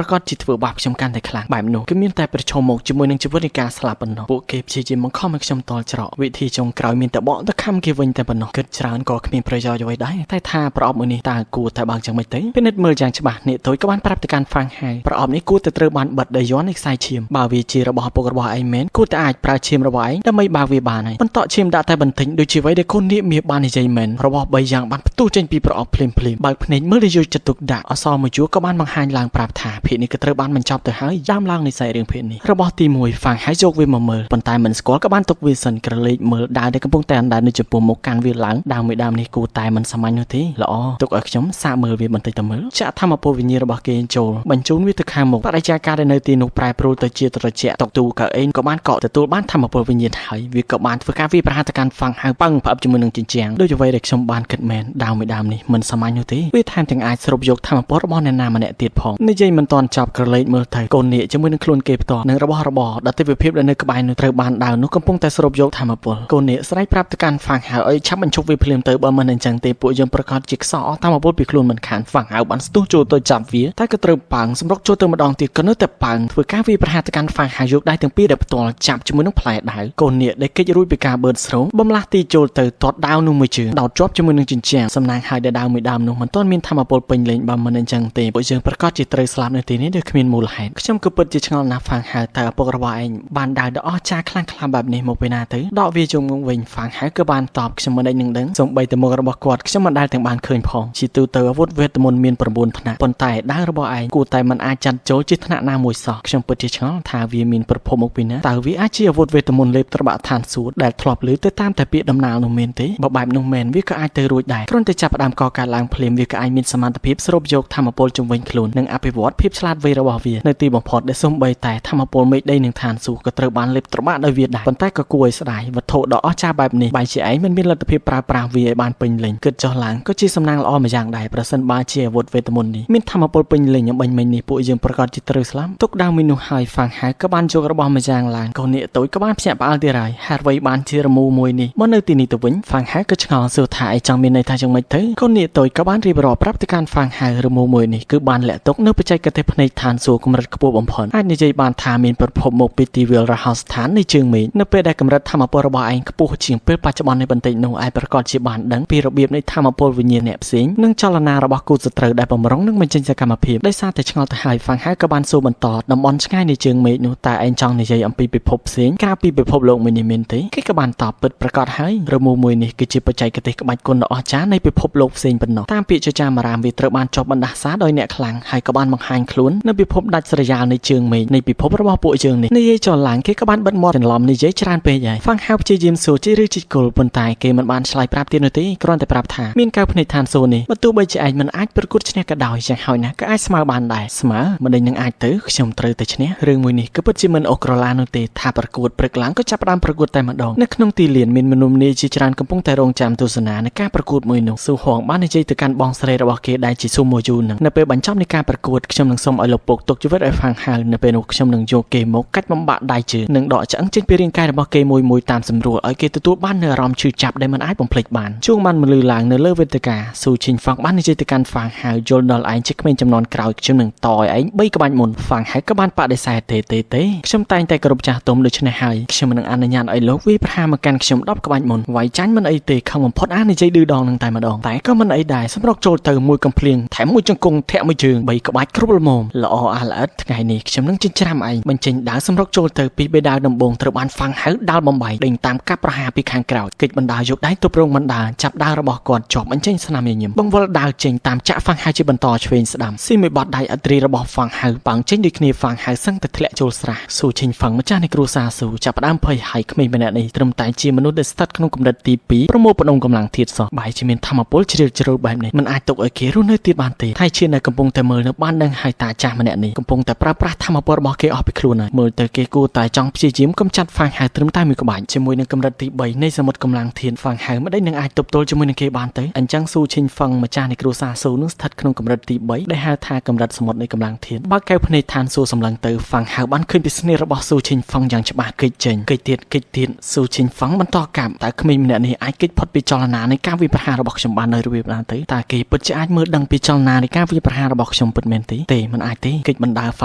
រកាសជាធ្វើបាប ប់ខ្ញុំកាន់តែខ្លាំងបែបនោះគឺមានតែប្រឈមមុខជាមួយនឹងជីវិតនៃការស្លាប់ប៉ុណ្ណោះពួកគេព្យាយាមបង្ខំឲ្យខ្ញុំតល់ច្រកវិធីចុងក្រោយមានតែបកទៅខំគេវិញតែប៉ុណ្ណោះគិតច្រើនក៏គ្មានប្រយោជន៍អ្វីដែរតែថាប្រអប់មួយនេះតើគួរតែបើកយ៉ាងម៉េចទៅពិនិត្យមើលយ៉ាងច្បាស់នេះតូចក៏បានប្រាប់ទៅកាន់ហ្វាំងហៅប្រអប់នេះគួរតែត្រូវបានបិទដោយយ័ន្តនៃខ្សែឈាមបើវាជារបស់ឪពុករបស់ឯងមែនគួរតែអាចប្រើឈាមរបស់ឯងដើម្បីបើកវាបានហើយបន្តឈាមដាក់តែបន្តិចដូចជាអ្វីដែលកូននាគមាសបាននិយាយមែនរបស់បីយ៉ាងបានផ្ទុះចេញពីប្រអប់ភ្លាមភ្លាមបើកភ្នែកមើលដោយយកចិត្តទុកដាក់អសរមួយជួរក៏បានបង្ហាញឡើងប្រាប់ថាភាគនេះក៏ត្រូវបានបញ្ចប់ទៅហើយយ៉ាមឡើងនៃសាច់រឿងភាគនេះរបស់ទី1ហ្វាំងហៅយកវាមកមើលប៉ុន្តែមិនស្គាល់ក៏បានទុកវាសិនក្រឡេកមើលដាវដែលកំពុងតែអណ្ដែតនៅចំពោះមុខកាន់វាឡើងដាវមួយដើមនេះគួរតែមិនសាមញ្ញនោះទេល្អទុកឲ្យខ្ញុំសាកមើលវាបន្តិចទៅមើលចាក់ធម្មពលវិញ្ញាណរបស់គេចូលបញ្ជូនវាទៅខាងមុខបរិយាកាសដែលនៅទីនោះប្រែប្រួលទៅជាត្រជាក់តុកទូកៅអីក៏បានកក់ទទួលបានធម្មពលវិញ្ញាណហើយវាក៏បានធ្វើការវាយប្រហារទៅកាន់ហ្វាំងហៅប៉ឹងផ្អឹបជាមួយនឹងជញ្ជាំងដូចអ្វីដែលខ្ញុំបានគិតមែនដាវមួយដើមនេះមិនសាមញ្ញនោះទេវាថែមទាំងអាចស្រូបយកធម្មពលរបស់អ្នកណាម្នាក់ទៀតផងនិយាយមិនទាន់ចប់ក្រឡេកមើលទៅកូននាគជាមួយនឹងខ្លួនគេផ្ទាល់និងរបស់របរដទិភាពដែលនៅក្បែរនោះត្រូវបានដាវនោះកំពុងតែស្រូបយកធម្មពលកូននាគស្រែកប្រាប់ទៅកាន់ហ្វាំងហៅឲ្យឆាប់បញ្ឈប់វាភ្លាមទៅបើមិនអញ្ចឹងទេពួកយើងប្រកាសជាខ្សោអស់ធម្មពលពីខ្លួនមិនខានហ្វាំងហៅបានស្ទុះចូលទៅចាប់វាតែក៏ត្រូវប៉ាងសម្រុកចូលទៅម្ដងទៀតក៏នៅតែប៉ាងធ្វើការវាយប្រហារទៅកាន់ហ្វាំងហៅយកដៃទាំងពីរដែលផ្ទាល់ចាប់ជាមួយនឹងផ្លែដាវកូននាគដែលគេចរួចពីការបឺតស្រោមបំលាស់ទីចូលទៅទាត់ដាវនោះមួយជើងដោតជាប់ជាមួយនឹងជញ្ជាំងសំណាងហើយដែលដាវមួយដើមនោះមិនទាន់មានធម្មពលពេញលេញបើមិនអញ្ចឹងទេពួកយើងប្រកាសជាត្រូវស្លាប់នៅទីនេះដោយគ្មានមូលហេតុខ្ញុំក៏ពិតជាឆ្ងល់ណាស់ហ្វាំងហៅតើឪពុករបស់ឯងបានដាវដ៏អស្ចារ្យខ្លាំងក្លាបែបនេះមកពីណាទៅដកវាជុំមកវិញហ្វាំងហៅក៏បានតបខ្ញុំមិននឹងដឹងសូម្បីតែមុខរបស់គាត់ខ្ញុំមិនដែលទាំងបានឃើញផងជាទូទៅអាវុធវេទមន្តមាន9ថ្នាក់ប៉ុន្តែដាវរបស់ឯងគួរតែមិនអាចចាត់ចូលជាថ្នាក់ណាមួយសោះខ្ញុំពិតជាឆ្ងល់ថាវាមានប្រភពមកពីណាតើវាអាចជាអាវុធវេទមន្តលេបត្របាក់ឋានសួគ៌ដែលធ្លាប់ឮទៅតាមតែពាក្យដំណាលនោះមែនទេបើបែបនោះមែនវាក៏អាចទៅរួចដែរគ្រាន់តែចាប់ផ្ដើមកកើតឡើងភ្លាមវាក៏អាចមានសមត្ថភាពស្រូបយកធម្មពលជំវិញខ្លួននិងអភិវឌ្ឍភាពឆ្លាតវៃរបស់វានៅទីបំផុតដែលសូម្បីតែធម្មពលមេឃដីនិងឋានសួគ៌ក៏ត្រូវបានលេបត្របាក់ដោយវាដែរប៉ុន្តែក៏គួរឲ្យស្ដាយវត្ថុដ៏អស្ចារ្យបែបនេះបែរជាឯងមិនមានលទ្ធភាពប្រើប្រាស់វាឲ្យបានពេញលេញគិតចុះឡើងក៏ជាសំណាងល្អម្យ៉ាងដែរប្រសិនបើជាអាវុធវេទមន្តនេះមានធម្មពលពេញលេញអំបញ្ញមិញនេះពួកយើងប្រកាសជាត្រូវស្លាប់ទុកដាវមួយនោះហើយហ្វាំងហៅក៏បានយករបស់ម្យ៉ាងឡើងកូននាគតូចក៏បានភ្ញាក់ផ្អើលទៀតហើយហេតុអ្វីបានជារមូរមួយនេះមកនៅទីនេះទៅវិញហ្វាំងហៅក៏ឆ្ងល់សួរថាឯងចង់មានន័យថាយ៉ាងម៉េចទៅកូននាគតូចក៏បានរៀបរាប់ប្រាប់ទៅកាន់ហ្វាំងហៅរមូរមួយនេះគឺបានលាក់ទុកនៅបច្ចេកទេសភ្នែកឋានសួគ៌កម្រិតខ្ពស់បំផុតអាចនិយាយបានថាមានប្រភពមកពីទីវាលរហោស្ថាននៃជើងមេឃនៅពេលដែលកម្រិតធម្មពលរបស់ឯងខ្ពស់ជាងពេលបច្ចុប្បន្ននេះបន្តិចនោះឯងប្រកាសជាបានដឹងពីរបៀបនៃធម្មពលវិញ្ញាណអ្នកផ្សេងនិងចលនារបស់គូសត្រូវដែលបំរុងនឹងបញ្ចេញសកម្មភាពដោយសារតែឆ្ងល់ទៅហើយហ្វាំងហៅក៏បានសួរបន្តតំបន់ឆ្ងាយនៃជើងមេឃនោះតើឯងចង់និយាយអំពីពិភពផ្សេងក្រៅពីពិភពលោកមួយនេះមែនទេគេក៏បានតបពិតប្រកបហើយរមូរមួយនេះគឺជាបច្ចេកទេសក្បាច់គុណដ៏អស្ចារ្យនៃពិភពលោកផ្សេងប៉ុណ្ណោះតាមពាក្យចចាមអារាមវាត្រូវបានចុះបណ្ដាសាដោយអ្នកខ្លាំងហើយក៏បានបង្ហាញខ្លួននៅពិភពដាច់ស្រយាលនៃជើងមេឃនៃពិភពរបស់ពួកយើងនេះនិយាយចឡើងគេក៏បានបិទមាត់ច្រឡំនិយាយច្រើនពេកហើយហ្វាំងហៅព្យាយាមសួរជីឬជីកគល់ប៉ុន្តែគេមិនបានឆ្លើយប្រាប់ទៀតនោះទេគ្រាន់តែប្រាប់ថាមានកៅភ្នែកឋានសួគ៌នេះបើទោះបីជាឯងមិនអាចប្រកួតឈ្នះក៏ដោយយ៉ាងហោចណាស់ក៏អាចស្មើបានដែរស្មើមិនដេញនឹងអាចទៅខ្ញុំត្រូវតែឈ្នះរឿងមួយនេះក៏ពិតជាមិនអូក្រឡានោះទេថាប្រកួតព្រឹកឡើងក៏ចាប់ផ្ដើមប្រកួតតែម្ដងនៅក្នុងទីលានមានមនុស្សម្នាជាច្រើនកំពុងតែរងចាំទស្សនានៃការប្រកួតមួយនោះស៊ូហងបាននិយាយទៅកាន់បងស្រីរបស់គេដែលជាស៊ូម៉ូយូនឹងនៅពេលបញ្ចប់នៃការប្រកួតខ្ញុំនឹងសូមឲ្យលោកពុកទុកជីវិតឲ្យហ្វាំងហៅនៅពេលនោះខ្ញុំនឹងយកគេមកកាច់បំបាក់ដៃជើងនិងដកឆ្អឹងចេញពីរាងកាយរបស់គេមួយមួយតាមសម្រួលឲ្យគេទទួលបាននូវអារម្មណ៍ឈឺចាប់ដែលមិនអាចបំភ្លេចបានជួងបានមលឺឡើងនៅលើវេទិកាស៊ូឈីងហ្វាំងបាននិយាយទៅកាន់ហ្វាំងហៅយល់ដល់ឯងជាក្មេងចំនួនក្រោយខ្ញុំនឹងតឲ្យឯង3ក្បាច់មុនហ្វាំងហៅក៏បានបដិសេធទេទេទេខ្ញុំតែងតែគោរពចាស់ទុំដូច្នេះហើយខ្ញុំនឹងអនុញ្ញាតឲ្យលោកវាយប្រហារមកកាន់ខ្ញុំ10ក្បាច់មុនវាយចាញ់មិនអីទេខំបំផុតអានិយាយឌឺដងនឹងតែម្ដងតែក៏មិនអីដែរសម្រុកចូលទៅមួយកំភ្លៀងថែមមួយជង្គង់ធាក់មួយជើង3ក្បាច់គ្រប់ល្មមល្អអាល្អិតថ្ងៃនេះខ្ញុំនឹងចិញ្ច្រាំឯងបញ្ចេញដាវសម្រុកចូលទៅពីបេដាវដំបងត្រូវបានហ្វាំងហៅដាល់បំបីដេញតាមកាប់ប្រហារពីខាងក្រោយកិច្ចបណ្ដាយកដៃទប់រងបណ្ដាចាប់ដាវរបស់គាត់ជាប់បញ្ចេញស្នាមញញឹមបង្វិលដាវចេញតាមចាក់ហ្វាំងហៅជាបន្តឆ្វេងស្ដាំស៊ីមួយបត់ដៃអត្រីរបស់ហ្វាំងហៅបាំងចេញដូចគ្នាហ្វាំងហៅសឹងតែធ្លាក់ចូលស្រះស៊ូឈិញហ្វាំងម្ចាស់នៃគ្រួសារស៊ូចាប់ផ្ដើមភ័យហើយក្មេងម្នាក់នេះត្រឹមតែជាមនុស្សដែលស្ថិតក្នុងកម្រិតទី2ប្រមូលផ្ដុំកម្លាំងធាតុសោះបែរជាមានធម៌ពលជ្រាលជ្រៅបែបនេះមិនអាចទុកឲ្យគេរស់នៅទៀតបានទេថៃជានៅកំពុងតែមើលនៅបានដឹងហើយតាចាស់ម្នាក់នេះកំពុងតែប្រើប្រាស់ធម៌ពលរបស់គេអស់ពីខ្លួនហើយមើលទៅគេគួរតែចង់ព្យាយាមកម្ចាត់ហ្វាំងហៅត្រឹមតែមួយក្បាច់ជាមួយនឹងកម្រិតទី3នៃសមុទ្រកម្លាំងធាតុហ្វាំងហៅមិនដេញនឹងអាចទប់ទល់ជាមួយនឹងគេបានទៅអញ្ចឹងស៊ូឈិញហ្វឹងម្ចាស់នៃគ្រួសារស៊ូនឹងស្ថិតក្នុងកម្រិតទី3ដែលហៅថាកម្រិតសមុទ្រនៃកម្លាំងធាតុបើកែវភ្នែកឋានសួគ៌សម្លឹងទៅហ្វាំងហៅបានឃើញពីស្នេហ៍របស់ស៊ូឈិញហ្វឹងយ៉ាងច្បាស់កិច្ចចេញកិច្ចទៀតកិច្ចទៀតស៊ូឈិញហ្វឹងបន្តកាប់តើក្មេងម្នាក់នេះអាចគេចផុតពីចលនានៃការវាយប្រហាររបស់ខ្ញុំបាននៅរបៀបណាទៅតើគេពិតជាអាចមើលដឹងពីចលនានៃការវាយប្រហាររបស់ខ្ញុំពិតមែនទេទេមិនអាចទេកិច្ច បណ្ដើហ្វ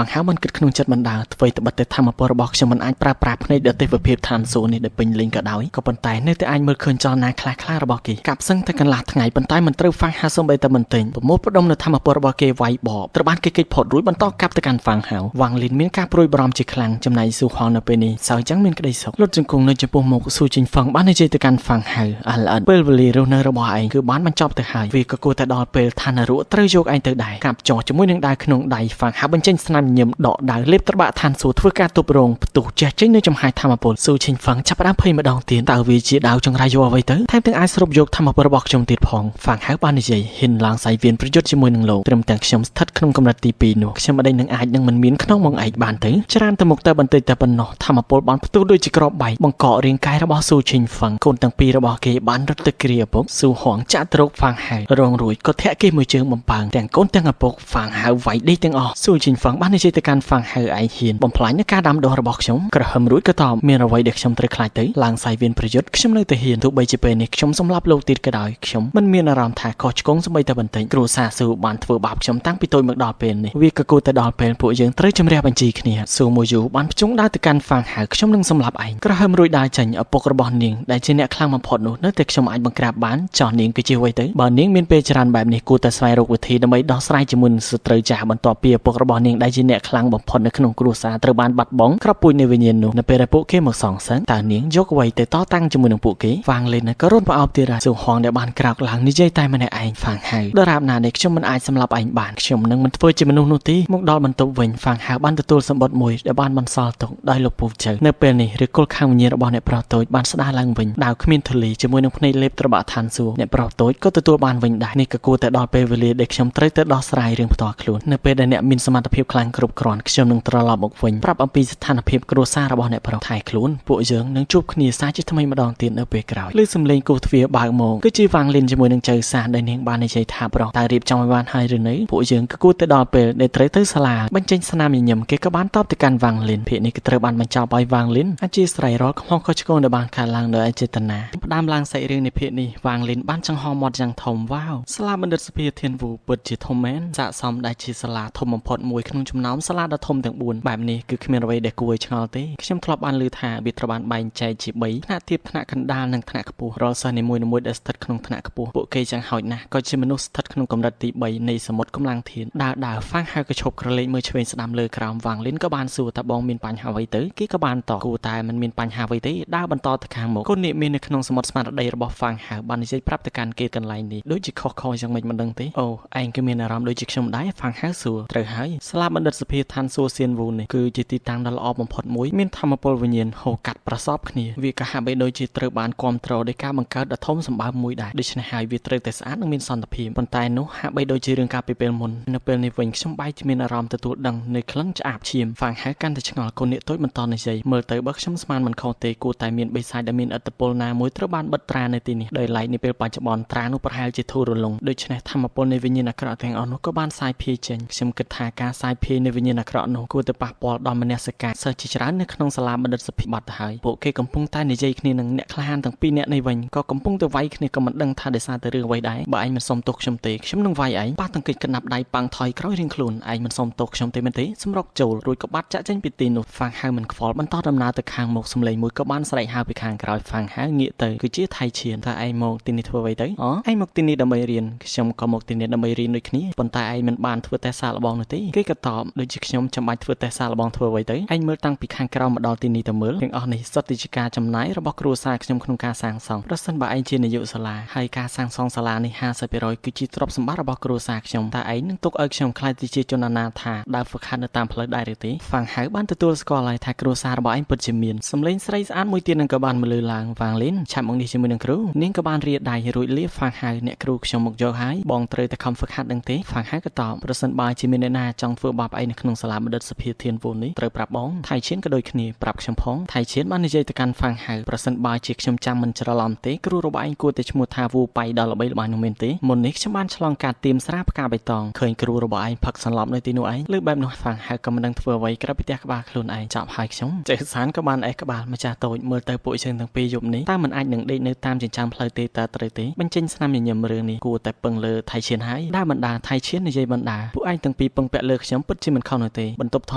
ាងហៅបានគិតក្នុងចិត្តបណ្ដើអ្វីត្បិតតែធម្មពលរបស់ខ្ញុំមិនអាចប្រើប្រាស់ភ្នែកដទៃប្រភេទឋានសួគ៌នេះដែលពេញលេញក៏ដោយក៏ប៉ុន្តែនៅតែអាចមើលឃើញចលនាខ្លះៗរបស់គេកាប់សឹងតែកន្លះថ្ងៃប៉ុន្តែមិនត្រូវហ្វាងហៅសូម្បីតែមិនទិញប្រមូលផ្ដុំនៅធម្មពលរបស់គេវាយបកត្រូវបានគេគេចផុតរួចបន្តកាប់ទៅកាន់ហ្វាងហៅវ៉ាងលីនមានការព្រួយបារម្ភជាខ្លាំងចំណែកស៊ូហងនៅពេលនេះសៅចឹងមានក្តីសុខលុតជង្គង់នៅចំពោះមុខស៊ូជីងហ្វឹងបាននិយាយទៅកាន់ហ្វាងហៅអលអិនពេលវេលារស់នៅរបស់ឯងគឺបានបញ្ចប់ទៅហើយវាក៏គួរតែដល់ពេលឋានរកត្រូវយកឯងទៅដែរកាប់ចោះជាមួយនឹងដាវក្នុងដៃហ្វាងហៅបញ្ចេញស្នាមញញឹមដកដាវលេបត្របាក់ឋានសួគ៌ធ្វើការទប់រងផ្ទុះជះចេញនៅចំហាយធម្មពលស៊ូឈិញហ្វឹងចាប់ផ្ដើមភ័យម្ដងទៀតតើវាជាដាវចង្រៃយកអ្វីទៅថែមទាំងអាចស្រូបយកធម្មពលរបស់ខ្ញុំទៀតផងហ្វាងហៅបាននិយាយហ៊ានឡើងសៃវៀនប្រយុទ្ធជាមួយនឹងលោកត្រឹមទាំងខ្ញុំស្ថិតក្នុងកម្រិតទី2នោះខ្ញុំមិនដឹងនឹងអាចនឹងមិនមានក្នុងមកឯងបានទេច្រើនទៅមុខទៅបន្តិចតែប៉ុណ្ណោះធម្មពលបានផ្ទុះដូចជាក្របបែកបង្កករាងកាយរបស់ស៊ូឈិញហ្វឹងកូនទាំងពីររបស់គេបានរត់ទៅគ្រាឪពុកស៊ូហងចាក់ទ្រោកហ្វាងហៅរងរួចក៏ធាក់គេមួយជើងបំពើងទាំងកូនទាំងឪពុកហ្វាងហៅវាយដេកទាំងអស់ស៊ូឈិញហ្វឹងបាននិយាយទៅកាន់ហ្វាងហៅឯងហ៊ានបំផ្លាញនូវការដាំដុះរបស់ខ្ញុំក្រហមរួចក៏តបមានអ្វីដែលខ្ញុំត្រូវខ្លាចទៅឡើងសៃវៀនប្រយុទ្ធខ្ញុំនៅតែហ៊ានទោះបីជាពេលនេះខ្ញុំសម្លាប់លោកទៀតក៏ដោយខ្ញុំមិនមានអារម្មណ៍ថាខុសឆ្គងសូម្បីតែបន្តិចគ្រួសារស៊ូបានធ្វើបាបខ្ញុំតាំងពីតូចមកដល់ពេលនេះវាក៏គួរតែដល់ពេលពួកយើងត្រូវជម្រះបញ្ជីគ្នាស៊ូមួយយូបានភ្ជង់ដើរទៅកាន់ហ្វាងហៅខ្ញុំនឹងសម្លាប់ឯងក្រហមរួចដើរចេញឪពុករបស់នាងដែលជាអ្នកខ្លាំងបំផុតនោះនៅតែខ្ញុំអាចបង្ក្រាបបានចោះនាងគឺជាអ្វីទៅបើនាងមានពេលច្រើនបែបនេះគួរតែស្វែងរកវិធីដើម្បីដោះស្រាយជាមួយនឹងសត្រូវចាស់បន្ទាប់ពីឪពុករបស់នាងដែលជាអ្នកខ្លាំងបំផុតនៅក្នុងគ្រួសារត្រូវបានបាត់បង់ក្របពូជនៃវិញ្ញាណនោះនៅពេលដែលពួកគេមកសងសឹកតើនាងយកអ្វីទៅតតាំងជាមួយនឹងពួកគេហ្វាងលីនក៏រត់ប្រអប់ទៀតហើយស៊ូហងដែលបានក្រោកឡើងនិយាយតែម្នាក់ឯងហ្វាងហៅដរាបណានេះខ្ញុំមិនអាចសម្លាប់ឯងបានខ្ញុំនឹងមិនធ្វើជាមនុស្សនោះទេមកដល់បន្ទប់វិញហ្វាងហៅបានទទួលសម្បត្តិមួយដែលបានបន្សល់ទុកដោយលោកពូជៅនៅពេលនេះឬគល់ខាងវិញ្ញាណរបស់អ្នកប្រុសតូចបានស្ដារឡើងវិញដាវគ្មានធូលីជាមួយនឹងភ្នែកលេបត្របាក់ឋានសួគ៌អ្នកប្រុសតូចក៏ទទួលបានវិញដែរនេះក៏គួរតែដល់ពេលវេលាដែលខ្ញុំត្រូវទៅដោះស្រាយរឿងផ្ទាល់ខ្លួននៅពេលដែលអ្នកមានសមត្ថភាពខ្លាំងគ្រប់គ្រាន់ខ្ញុំនឹងត្រឡប់មកវិញប្រាប់អំពីស្ថានភាពគ្រួសាររបស់អ្នកប្រុសថែខ្លួនពួកយើងនឹងជួបគ្នាសាជាថ្មីម្ដងទៀតនៅពេលក្រោយឬសំឡេងគោះទ្វារបើកមកគឺជាវ៉ាងលិនជាមួយនឹងចៅសាសដែលនាងបាននិយាយថាប្រុសតើរៀបចំឲ្យបានហើយឬនៅពួកយើងក៏គួរតែដល់ពេលដែលត្រូវទៅសាលាបញ្ចេញស្នាមញញឹមគេក៏បានតបទៅកាន់វ៉ាងលិនភាគនេះក៏ត្រូវបានបញ្ចប់ឲ្យវ៉ាងលិនអធិស្ឋានរាល់កំហុសខុសឆ្គងដែលបានកើតឡើងដោយអចេតនាផ្ដើមឡើងសាច់រឿងនៃភាគនេះវ៉ាងលិនបានចង្ហមមាត់យ៉ាងធំវ៉ាវសាលាបណ្ឌិតសភាធានវូពិតជាធំមែនស័ក្តិសមដែលជាសាលាធំបំផុតមួយក្នុងចំណោមសាលាដ៏ធំទាំង4បែបនេះគឺគ្មានអ្វីដែលគួរឲ្យឆ្ងល់ទេខ្ញុំធ្លាប់បានឮថាវាត្រូវបានបែងចែកជា3ថ្នាក់ទាបថ្នាក់កណ្ដាលនិងថ្នាក់ខ្ពស់រាល់សិស្សនីមួយៗដែលស្ថិតក្នុងថ្នាក់ខ្ពស់ពួកគេយ៉ាងហោចណាស់ក៏ជាមនុស្សស្ថិតក្នុងកម្រិតទី3នៃសមុទ្រកម្លាំងធានដើរដើរហ្វាងហៅក៏ឈប់ក្រឡេកមើលឆ្វេងស្ដាំលើក្រោមវ៉ាងលិនក៏បានសួរថាបងមានបញ្ហាអ្វីទៅគេក៏បានតបគួរតែមិនមានបញ្ហាអ្វីទេដើរបន្តទៅខាងមុខកូននាគមាននៅក្នុងសមុទ្រស្មារតីរបស់ហ្វាងហៅបាននិយាយប្រាប់ទៅកាន់គេកន្លែងនេះដូចជាខុសៗយ៉ាងម៉េចមិនដឹងទេអូឯងក៏មានអារម្មណ៍ដូចជាខ្ញុំដែរហ្វាងហៅសួរត្រូវហើយសាលាបណ្ឌិតសភាឋានសួគ៌សៀនវូនេះគឺជាទីតាំងដ៏ល្អបំផុតមួយមានធម្មពលវិញ្ញាណហូរកាត់ប្រសពគ្នាវាក៏ហាក់បីដូចជាត្រូវបានគាំទ្រដោយការបង្កើតដ៏ធំសម្បើមមួយដែរដូច្នេះហើយវាត្រូវតែស្អាតនិងមានសន្តិភាពប៉ុន្តែនោះហាក់បីដូចជារឿងកាលពីពេលមុននៅពេលនេះវិញខ្ញុំបែរជាមានអារម្មណ៍ទទួលដឹងនៅក្លិនឆ្អាបឈាមហ្វាងហៅកាន់តែឆ្ងល់កូននាគតូចបន្តនិយាយមើលទៅបើខ្ញុំស្មានមិនខុសទេគួរតែមានបិសាចដែលមានឥទ្ធិពលណាមួយត្រូវបានបិទត្រានៅទីនេះដោយឡែកនៅពេលបច្ចុប្បន្នត្រានោះប្រហែលជាធូររលុងដូច្នេះធម្មពលនៃវិញ្ញាណអាក្រក់ទាំងអស់នោះក៏បានសាយភាយចេញខ្ញុំគិតថាការសាយភាយនៃវិញ្ញាណអាក្រក់នោះគួរតែប៉ះពាល់ដល់មនសិការសិស្សជាច្រើននៅក្នុងសាលាបណ្ឌិតសភាបាត់ទៅហើយពួកគេកំពុងតែនិយាយគ្នានឹងអ្នកក្លាហានទាំងពីរនាក់នេះវិញក៏កំពុងតែវាយគ្នាក៏មិនដឹងថាដោយសារតែរឿងអ្វីដែរបើឯងមិនសុំទោសខ្ញុំទេខ្ញុំនឹងវាយឯងប៉ះទង្គិចកណ្ដាប់ដៃប៉ាំងថយក្រោយរៀងខ្លួនឯងមិនសុំទោសខ្ញុំទេមែនទេសម្រុកចូលរួចក៏បាត់ចាក់ចេញពីទីនោះហ្វាងហៅមិនខ្វល់បន្តដំណើរទៅខាងមុខសំឡេងមួយក៏បានស្រែកហៅពីខាងក្រោយហ្វាងហៅងាកទៅគឺជាថៃឈៀនថាឯងមកទីនេះធ្វើអ្វីទៅអូឯងមកទីនេះដើម្បីរៀនខ្ញុំក៏មកទីនេះដើម្បីរៀនដូចគ្នាប៉ុន្តែឯងមិនបានធ្វើតេស្តសាកល្បងនោះទេគេក៏តបដូចជាខ្ញុំចាំបាច់ធ្វើតេស្តសាកល្បងធ្វើអ្វីទៅឯងមើលតាំងពីខាងក្រៅមកដល់ទីនេះទៅមើលទាំងអស់នេះសុទ្ធតែជាការចំណាយរបស់គ្រួសារខ្ញុំក្នុងការសាងសង់ប្រសិនបើឯងជានាយកសាលាហើយការសាងសង់សាលានេះ50%គឺជាទ្រព្យសម្បត្តិរបស់គ្រួសារខ្ញុំតើឯងនឹងទុកឲ្យខ្ញុំក្លាយទៅជាជនអនាថាដើរហ្វឹកហាត់នៅតាមផ្លូវដែរឬទេហ្វាងហៅបានទទួលស្គាល់ហើយថាគ្រួសាររបស់ឯងពិតជាមានសំឡេងស្រីស្អាតមួយទៀតនឹងក៏បានមកលើឡើងវ៉ាងលីនឆាប់មកនេះជាមួយនឹងគ្រូនាងក៏បានរាដៃរួចលាហ្វាងហៅអ្នកគ្រូខ្ញុំមកយកហើយបងត្រូវតែខំហ្វឹកហាត់ដឹងទេហ្វាងហៅក៏តបប្រសិនបើជាមានអ្នកណាចង់ធ្វើបាបឯងនៅក្នុងសាលាបណ្ឌិតសភាធានវូនេះត្រូវប្រាប់បងថៃឈៀនក៏ដូចគ្នាប្រាប់ខ្ញុំផងថៃឈៀនបាននិយាយទៅកាន់ហ្វាងហៅប្រសិនបើជាខ្ញុំចាំមិនច្រឡំទេគ្រូរបស់ឯងគួរតែឈ្មោះថាវូប៉ៃដល់ល្បីល្បាញនោះមែនទេមុននេះខ្ញុំបានឆ្លងកាត់ទៀមស្រាផ្កាបៃតងឃើញគ្រូរបស់ឯងផឹកសន្លប់នៅទីនោះឯងលើបែបនោះហ្វាងហៅក៏មិនដឹងធ្វើអ្វីក្រៅពីផ្ទះក្បាលខ្លួនឯងចប់ហើយខ្ញុំចេះសានក៏បានអេះក្បាលម្ចាស់តូចមើលទៅពួកយើងទាំងពីរយប់នេះតើមិនអាចនឹងដេកនៅតាមចិញ្ចើមផ្លូវទេតើត្រូវទេបញ្ចេញស្នាមញញឹមរឿងនេះគួរតែពឹងលើថៃឈៀនហើយដើរបណ្ដាថៃឈៀននិយាយបណ្ដាពួកឯងទាំងពីរពឹងពាក់លើខ្ញុំ ខ្ញុំពិតជាមិនខុសនោះទេបន្ទប់ធ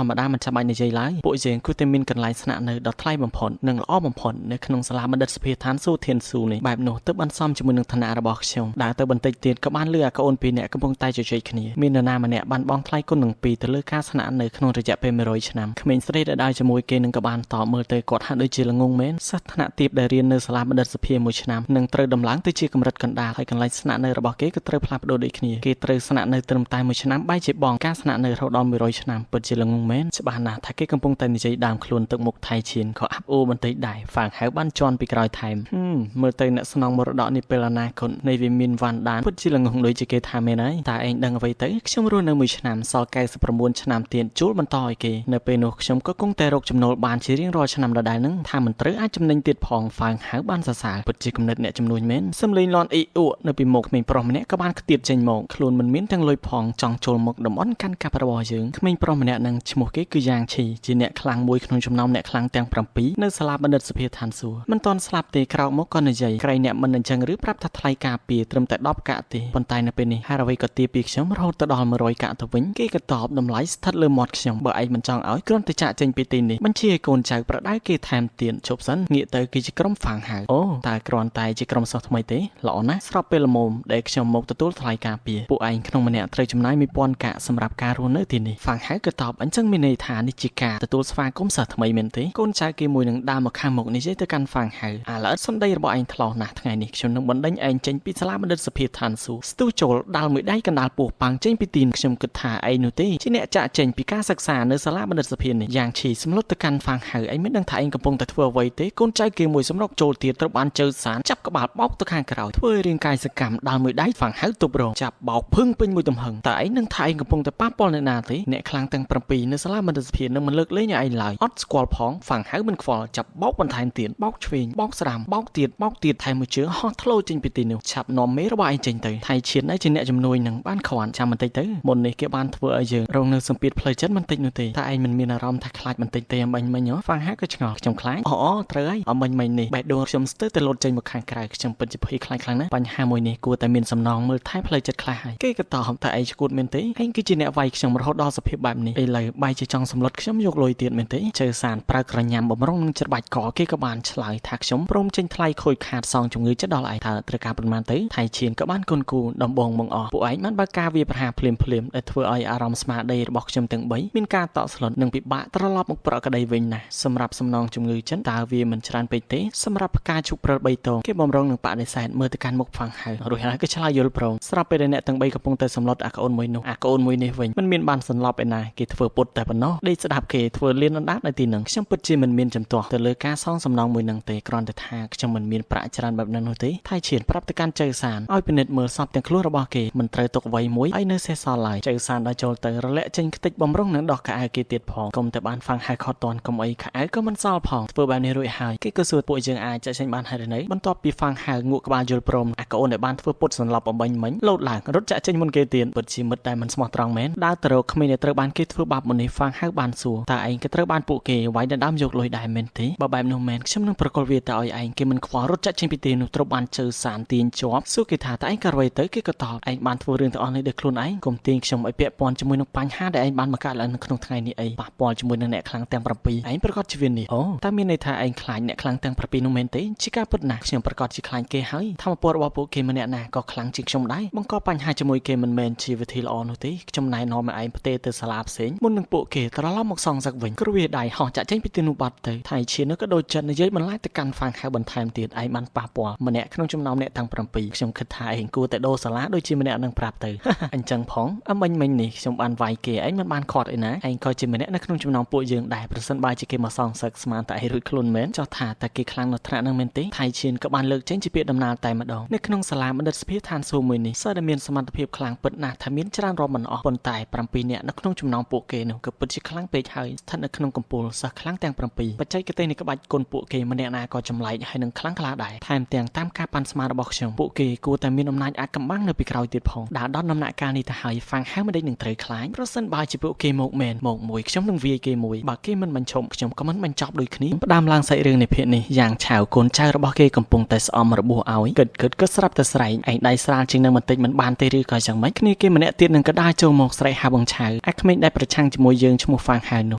ម្មតាមិនចាំបាច់និយាយឡើយពួកយើងគួរតែមានកន្លែងស្នាក់នៅដ៏ថ្លៃបំផុតនិងល្អបំផុតនៅក្នុងសាលាបណ្ឌិតសភាឋានសួគ៌ធានស៊ូនេះបែបនោះទើបបានសមជាមួយនឹងឋានៈរបស់ខ្ញុំដើរទៅបន្តិចទៀតក៏បានលឺអាកូនពីរនាក់កំពុងតែជជែកគ្នាមាននរណាម្នាក់បានបង់ថ្លៃគុណនឹងពីរទៅលើការស្នាក់នៅក្នុងរយៈពេល100ឆ្នាំក្មេងស្រីដែលដើរជាមួយគេនឹងក៏បានតបមើលទៅគាត់ហាក់ដូចជាល្ងងមែនសិស្សថ្នាក់ទាបដែលរៀននៅសាលាបណ្ឌិតសភាមួយឆ្នាំនឹងត្រូវដំឡើងទៅជាកម្រិតកណ្ដាលហើយកន្លែងស្នាក់នៅរបស់គេក៏ត្រូវផ្លាស់ប្ដូរដូចគ្នាគេត្រូវស្នាក់នៅត្រឹមតែមួយឆ្នាំបែរជាបង់ការស្នាក់នៅរហូតដល់100ឆ្នាំពិតជាល្ងងមែនច្បាស់ណាស់ថាគេកំពុងតែនិយាយដើមខ្លួនទឹកមុខថៃឈៀនក៏អាប់អួរបន្តិចដែរហ្វាងហៅបានជន់ពីក្រោយថែមមើលទៅអ្នកស្នងមរតកនេះពេលអនាគតនៃវិមានវ៉ាន់ដានពិតជាល្ងងដូចជាគេថាមែនហើយតើឯងដឹងអ្វីទៅខ្ញុំរស់នៅមួយឆ្នាំសល់99ឆ្នាំទៀតជួលបន្តឲ្យគេនៅពេលនោះខ្ញុំក៏គង់តែរកចំណូលបានជារៀងរាល់ឆ្នាំដដែលនឹងថាមិនត្រូវអាចចំណេញទៀតផងហ្វាងហៅបានសរសើរពិតជាគំនិតអ្នកចំនួនមែនសំលេងលន់អ៊ីអួនៅពីមុខក្មេងប្រុសម្នាក់ក៏បានខ្ទាតចេញមកខ្លួនមិនមានទាំងលុយផងចង់ចូលមកតំអន់កាន់កាប់របស់យើងក្មេងប្រុសម្នាក់នឹងឈ្មោះគេគឺយ៉ាងឈីជាអ្នកខ្លាំងមួយក្នុងចំណោមអ្នកខ្លាំងទាំង7នៅសាលាបណ្ឌិតសភាឋានសួគ៌មិនទាន់ស្លាប់ទេក្រោកមកក៏និយាយក្រែងអ្នកមិនអញ្ចឹងឬប្រាប់ថាថ្លៃការពារត្រឹមតែ10កាក់ទេប៉ុន្តែនៅពេលនេះហេតុអ្វីក៏ទាពីខ្ញុំរហូតទៅដល់100កាក់ទៅវិញគេក៏តបតម្លៃស្ថិតលើមាត់ខ្ញុំបើឯងមិនចង់ឲ្យគ្រាន់តែចាក់ចេញពីទីនេះបញ្ជាឲ្យកូនចៅប្រដៅគេថែមទៀតជប់សិនងាកទៅគឺជាក្រុមហ្វាងហៅអូតើគ្រាន់តែជាក្រុមសិស្សថ្មីទេល្អណាស់ស្របពេលល្មមដែលខ្ញុំមកទទួលថ្លៃការពារពួកឯងក្នុងម្នាក់ត្រូវចំណាយ1000កាក់សម្រាប់ការរស់នៅទីនេះហ្វាងហៅក៏តបអញ្ចឹងមានន័យថានេះជាការទទួលស្វាគមន៍សិស្សថ្មីមែនទេកូនចៅគេមួយនឹងដើរមកខាងមុខនិយាយទៅកាន់ហ្វាងហៅអាល្អិតសម្ដីរបស់ឯងថ្លោះណាស់ថ្ងៃនេះខ្ញុំនឹងបណ្ដេញឯងចេញពីសាលាបណ្ឌិតសភាឋានសួគ៌ស្ទុះចូលដាល់មួយដៃកណ្ដាលពោះប៉ាំងចេញពីទីនខ្ញុំគិតថាឯងនោះទេជាអ្នកចាក់ចេញពីការសិក្សានៅសាលាបណ្ឌិតសភានេះយ៉ាងឈីសម្លុតទៅកាន់ហ្វាងហៅឯងមិនដឹងថាឯងកំពុងតែធ្វើអ្វីទេកូនចៅគេមួយសម្រុកចូលទៀតត្រូវបានជើសានចាប់ក្បាលបោកទៅខាងក្រោយធ្វើរាងកាយសកម្មដាល់មួយដៃហ្វាងហៅទប់រងចាប់បោកភឹងពេញមួយទំហឹងតើឯងនឹងថាឯងកំពុងតែប៉ះពាល់អ្នកណាទេអ្នកខ្លាំងទាំង7នៅសាលាបណ្ឌិតសភានឹងមិនលើកលែងឲ្យឯងឡើយអត់ស្គាល់ផងហ្វាងហៅមិនខ្វល់ចាប់បោកបន្ថែមទៀតបោកឆ្វេងបោកស្ដាំបោកទៀតបោកទៀតថែមមួយជើងហោះធ្លោចេញពីទីនោះឆាប់នាំមេរបស់ឯងចេញទៅថៃឈៀនឯជាអ្នកជំនួយនឹងបានខ្វាន់ចាំបន្តិចទៅមុននេះគេបានធ្វើឲ្យយើងរងនៅសម្ពាធផ្លូវចិត្តបន្តិចនោះទេតែឯងមិនមានអារម្មណ៍ថាខ្លាចបន្តិចទេអំបញ្ញមិញហ្វាងហៅក៏ឆ្ងល់ខ្ញុំខ្លាចអូត្រូវហើយអំបញ្ញមិញនេះបេះដូងខ្ញុំស្ទើរតែលោតចេញមកខាងក្រៅខ្ញុំពិតជាភ័យខ្លាចខ្លាំងណាស់បញ្ហាមួយនេះគួរតែមានសំណងមើលថែផ្លូវចិត្តខ្លះហើយគេក៏តបតែឯងឈួតមែនទេឯងគឺជាអ្នកវាយខ្ញុំរហូតដល់សភាពបែបនេះឥឡូវបែរជាចង់សម្លុតខ្ញុំយកលុយទៀតមែនទេជើសានប្រើក្រញាំបំរុងនឹងច្របាច់កគេក៏បានឆ្លើយថាខ្ញុំព្រមចេញថ្លៃខូចខាតសងជំងឺចិត្តដល់ឯងថាត្រូវការប៉ុន្មានទៅថៃឈៀនក៏បានគុនគូដំបងមកអស់ពួកឯងបានបើកការវាប្រហារភ្លាមភ្លាមដែលធ្វើឲ្យអារម្មណ៍ស្មារតីរបស់ខ្ញុំទាំង3មានការតក់ស្លុតនិងពិបាកត្រឡប់មកប្រក្រតីវិញណាស់សម្រាប់សំណងជំងឺចិត្តតើវាមិនច្រើនពេកទេសម្រាប់ផ្កាឈូកព្រិល3តងគេបំរុងនឹងបដិសេធមើលទៅកាន់មុខហ្វាងហៅរួចហើយក៏ឆ្លើយយល់ព្រមស្រាប់ពេលដែលអ្នកទាំង3កំពុងតែសម្លុតអាកូនមួយនោះអាកូនមួយនេះវិញមិនមានបានសន្លប់ឯណាគេធ្វើពុតតែប៉ុណ្ណោះដេកស្ដាប់គេធ្វើលៀនអណ្ដាតនៅទីនឹងខ្ញុំពិតជាមិនមានចំទាស់ទៅលើការសងសំណងមួយនឹងទេគ្រាន់តែថាខ្ញុំមិនមានប្រាក់ច្រើនបែបนั้นនោះទេថៃឈៀនប្រាប់ទៅកាន់ជៅសានឲ្យពិនិត្យមើលសពទាំងខ្លួនរបស់គេមិនត្រូវទុកអ្វីមួយឲ្យនៅសេសសល់ឡើយជៅសានដល់ចូលទៅរលាក់ចេញខ្ទេចបំរុងនឹងដោះកៅអៅគេទៀតផងកុំតែបានហ្វាងហៅខត់តន់កុំអីខៅអៅក៏មិនសល់ផងធ្វើបែបនេះរួចហើយគេក៏សួរពួកយើងអាចចាក់ចេញបានហើយឬនៅបន្ទាប់ពីហ្វាងហៅងក់ក្បាលយល់ព្រមអាកូនដែលបានធ្វើពុតសន្លប់អំបញ្ញមិញលោតឡើងរត់ចាក់ចេញមុនគេទៀតពិតជាមិត្តតែមិនស្មោះត្រង់មែនដើរទៅរកក្មេងដែលត្រូវបានគេធ្វើបាបមុននេះហ្វាងហៅបានសួរតើឯងក៏ត្រូវបានពួកគេវាយដណ្ដើមយកលុយដែរមែនទេបើបែបនោះមែនខ្ញុំនឹងប្រកល់វាទៅឲ្យឯងគេមិនខ្វល់រត់ចាក់ចេញពីទីនោះត្រូវបានជើសានទាញជាប់សួរគេថាតើឯងក៏អ្វីទៅគេក៏តបឯងបានធ្វើរឿងទាំងអស់នេះដោយខ្លួនឯងកុំទាញខ្ញុំឲ្យពាក់ព័ន្ធជាមួយនឹងបញ្ហាដែលឯងបានបង្កើតឡើងនៅក្នុងថ្ងៃនេះអីប៉ះពាល់ជាមួយនឹងអ្នកខ្លាំងទាំង7ឯងប្រកាសជាវានេះអូតើមានន័យថាឯងខ្លាចអ្នកខ្លាំងទាំង7នោះមែនទេជាការពិតណាស់ខ្ញុំប្រកាសជាខ្លាចគេហើយធម្មពលរបស់ពួកគេម្នាក់ណាក៏ខ្លាំងជាងខ្ញុំដែរបង្កបញ្ហាជាមួយគេមិនមែនជាវិធីល្អនោះទេខ្ញុំណែនាំឲ្យឯងផ្ទេរទៅសាលាផ្សេងមុននឹងពួកគេត្រឡប់មកសងសឹកវិញគ្រួដៃហោះចាក់ចេញពីទីនោះបាត់ទៅថៃឈៀននោះក៏ដូចចិត្តនិយាយបន្លាចទៅកាន់ហ្វាងហៅបន្ថែមទៀតឯងបានប៉ះពាល់ម្នាក់ក្នុងចំណោមអ្នកទាំង7ខ្ញុំគិតថាឯងគួរតែដូរសាលាដូចជាម្នាក់នឹងប្រាប់ទៅអញ្ចឹងផងអមិញមិញនេះខ្ញុំបានវាយគេឯងមិនបានខាត់ឯណាឯងក៏ជាម្នាក់នៅក្នុងចំណោមពួកយើងដែរប្រសិនបើជាគេមកសងសឹកស្មានតែឯងរួចខ្លួនមែនចោះថាតែគេខ្លាំងនៅថ្នាក់នឹងមែនទេថៃឈៀនក៏បានលើកចេញជាពាក្យដំណាលតែម្ដងនៅក្នុងសាលាបណ្ឌិតសភាឋានសួគ៌មួយនេះសិស្សដែលមានសមត្ថភាពខ្លាំងពិតណាស់ថាមានច្រើនរាប់មិនអស់ប៉ុន្តែ7នាក់នៅក្នុងចំណោមពួកគេនោះក៏ពិតជាខ្លាំងពេកហើយស្ថិតនៅក្នុងកំពូលសិស្សខ្លាំងទាំង7បច្ចេកទេសនៃក្បាច់គុណពួកគេម្នាក់ណាក៏ចម្លែកហើយនឹងខ្លាំងក្លាដែរថែមទាំងតាមការប៉ាន់ស្មានរបស់ខ្ញុំពួកគេគួរតែមានអំណាចអាចកំបាំងនៅពីក្រោយទៀតផងដើរដល់ដំណាក់កាលនេះទៅហើយហ្វាងហៅមិនដេចនឹងត្រូវខ្លាចប្រសិនបើជាពួកគេមកមែនមកមួយខ្ញុំនឹងវាយគេមួយបើគេមិនបញ្ឈប់ខ្ញុំក៏មិនបញ្ចប់ដូចគ្នាផ្ដើមឡើងសាច់រឿងនៃភាគនេះយ៉ាងឆៅកូនចៅរបស់គេកំពុងតែស្អំរបួសឲ្យគិតគិតក៏ស្រាប់តែស្រែកឯងដៃស្រាលជាងនឹងបន្តិចមិនបានទេឬក៏យ៉ាងម៉េចគ្នាគេម្នាក់ទៀតនឹងក៏ដើរចូលមកស្រែកហៅបង ឆៅអាក្មេងដែលប្រឆាំងជាមួយយើងឈ្មោះហ្វាងហៅនោះ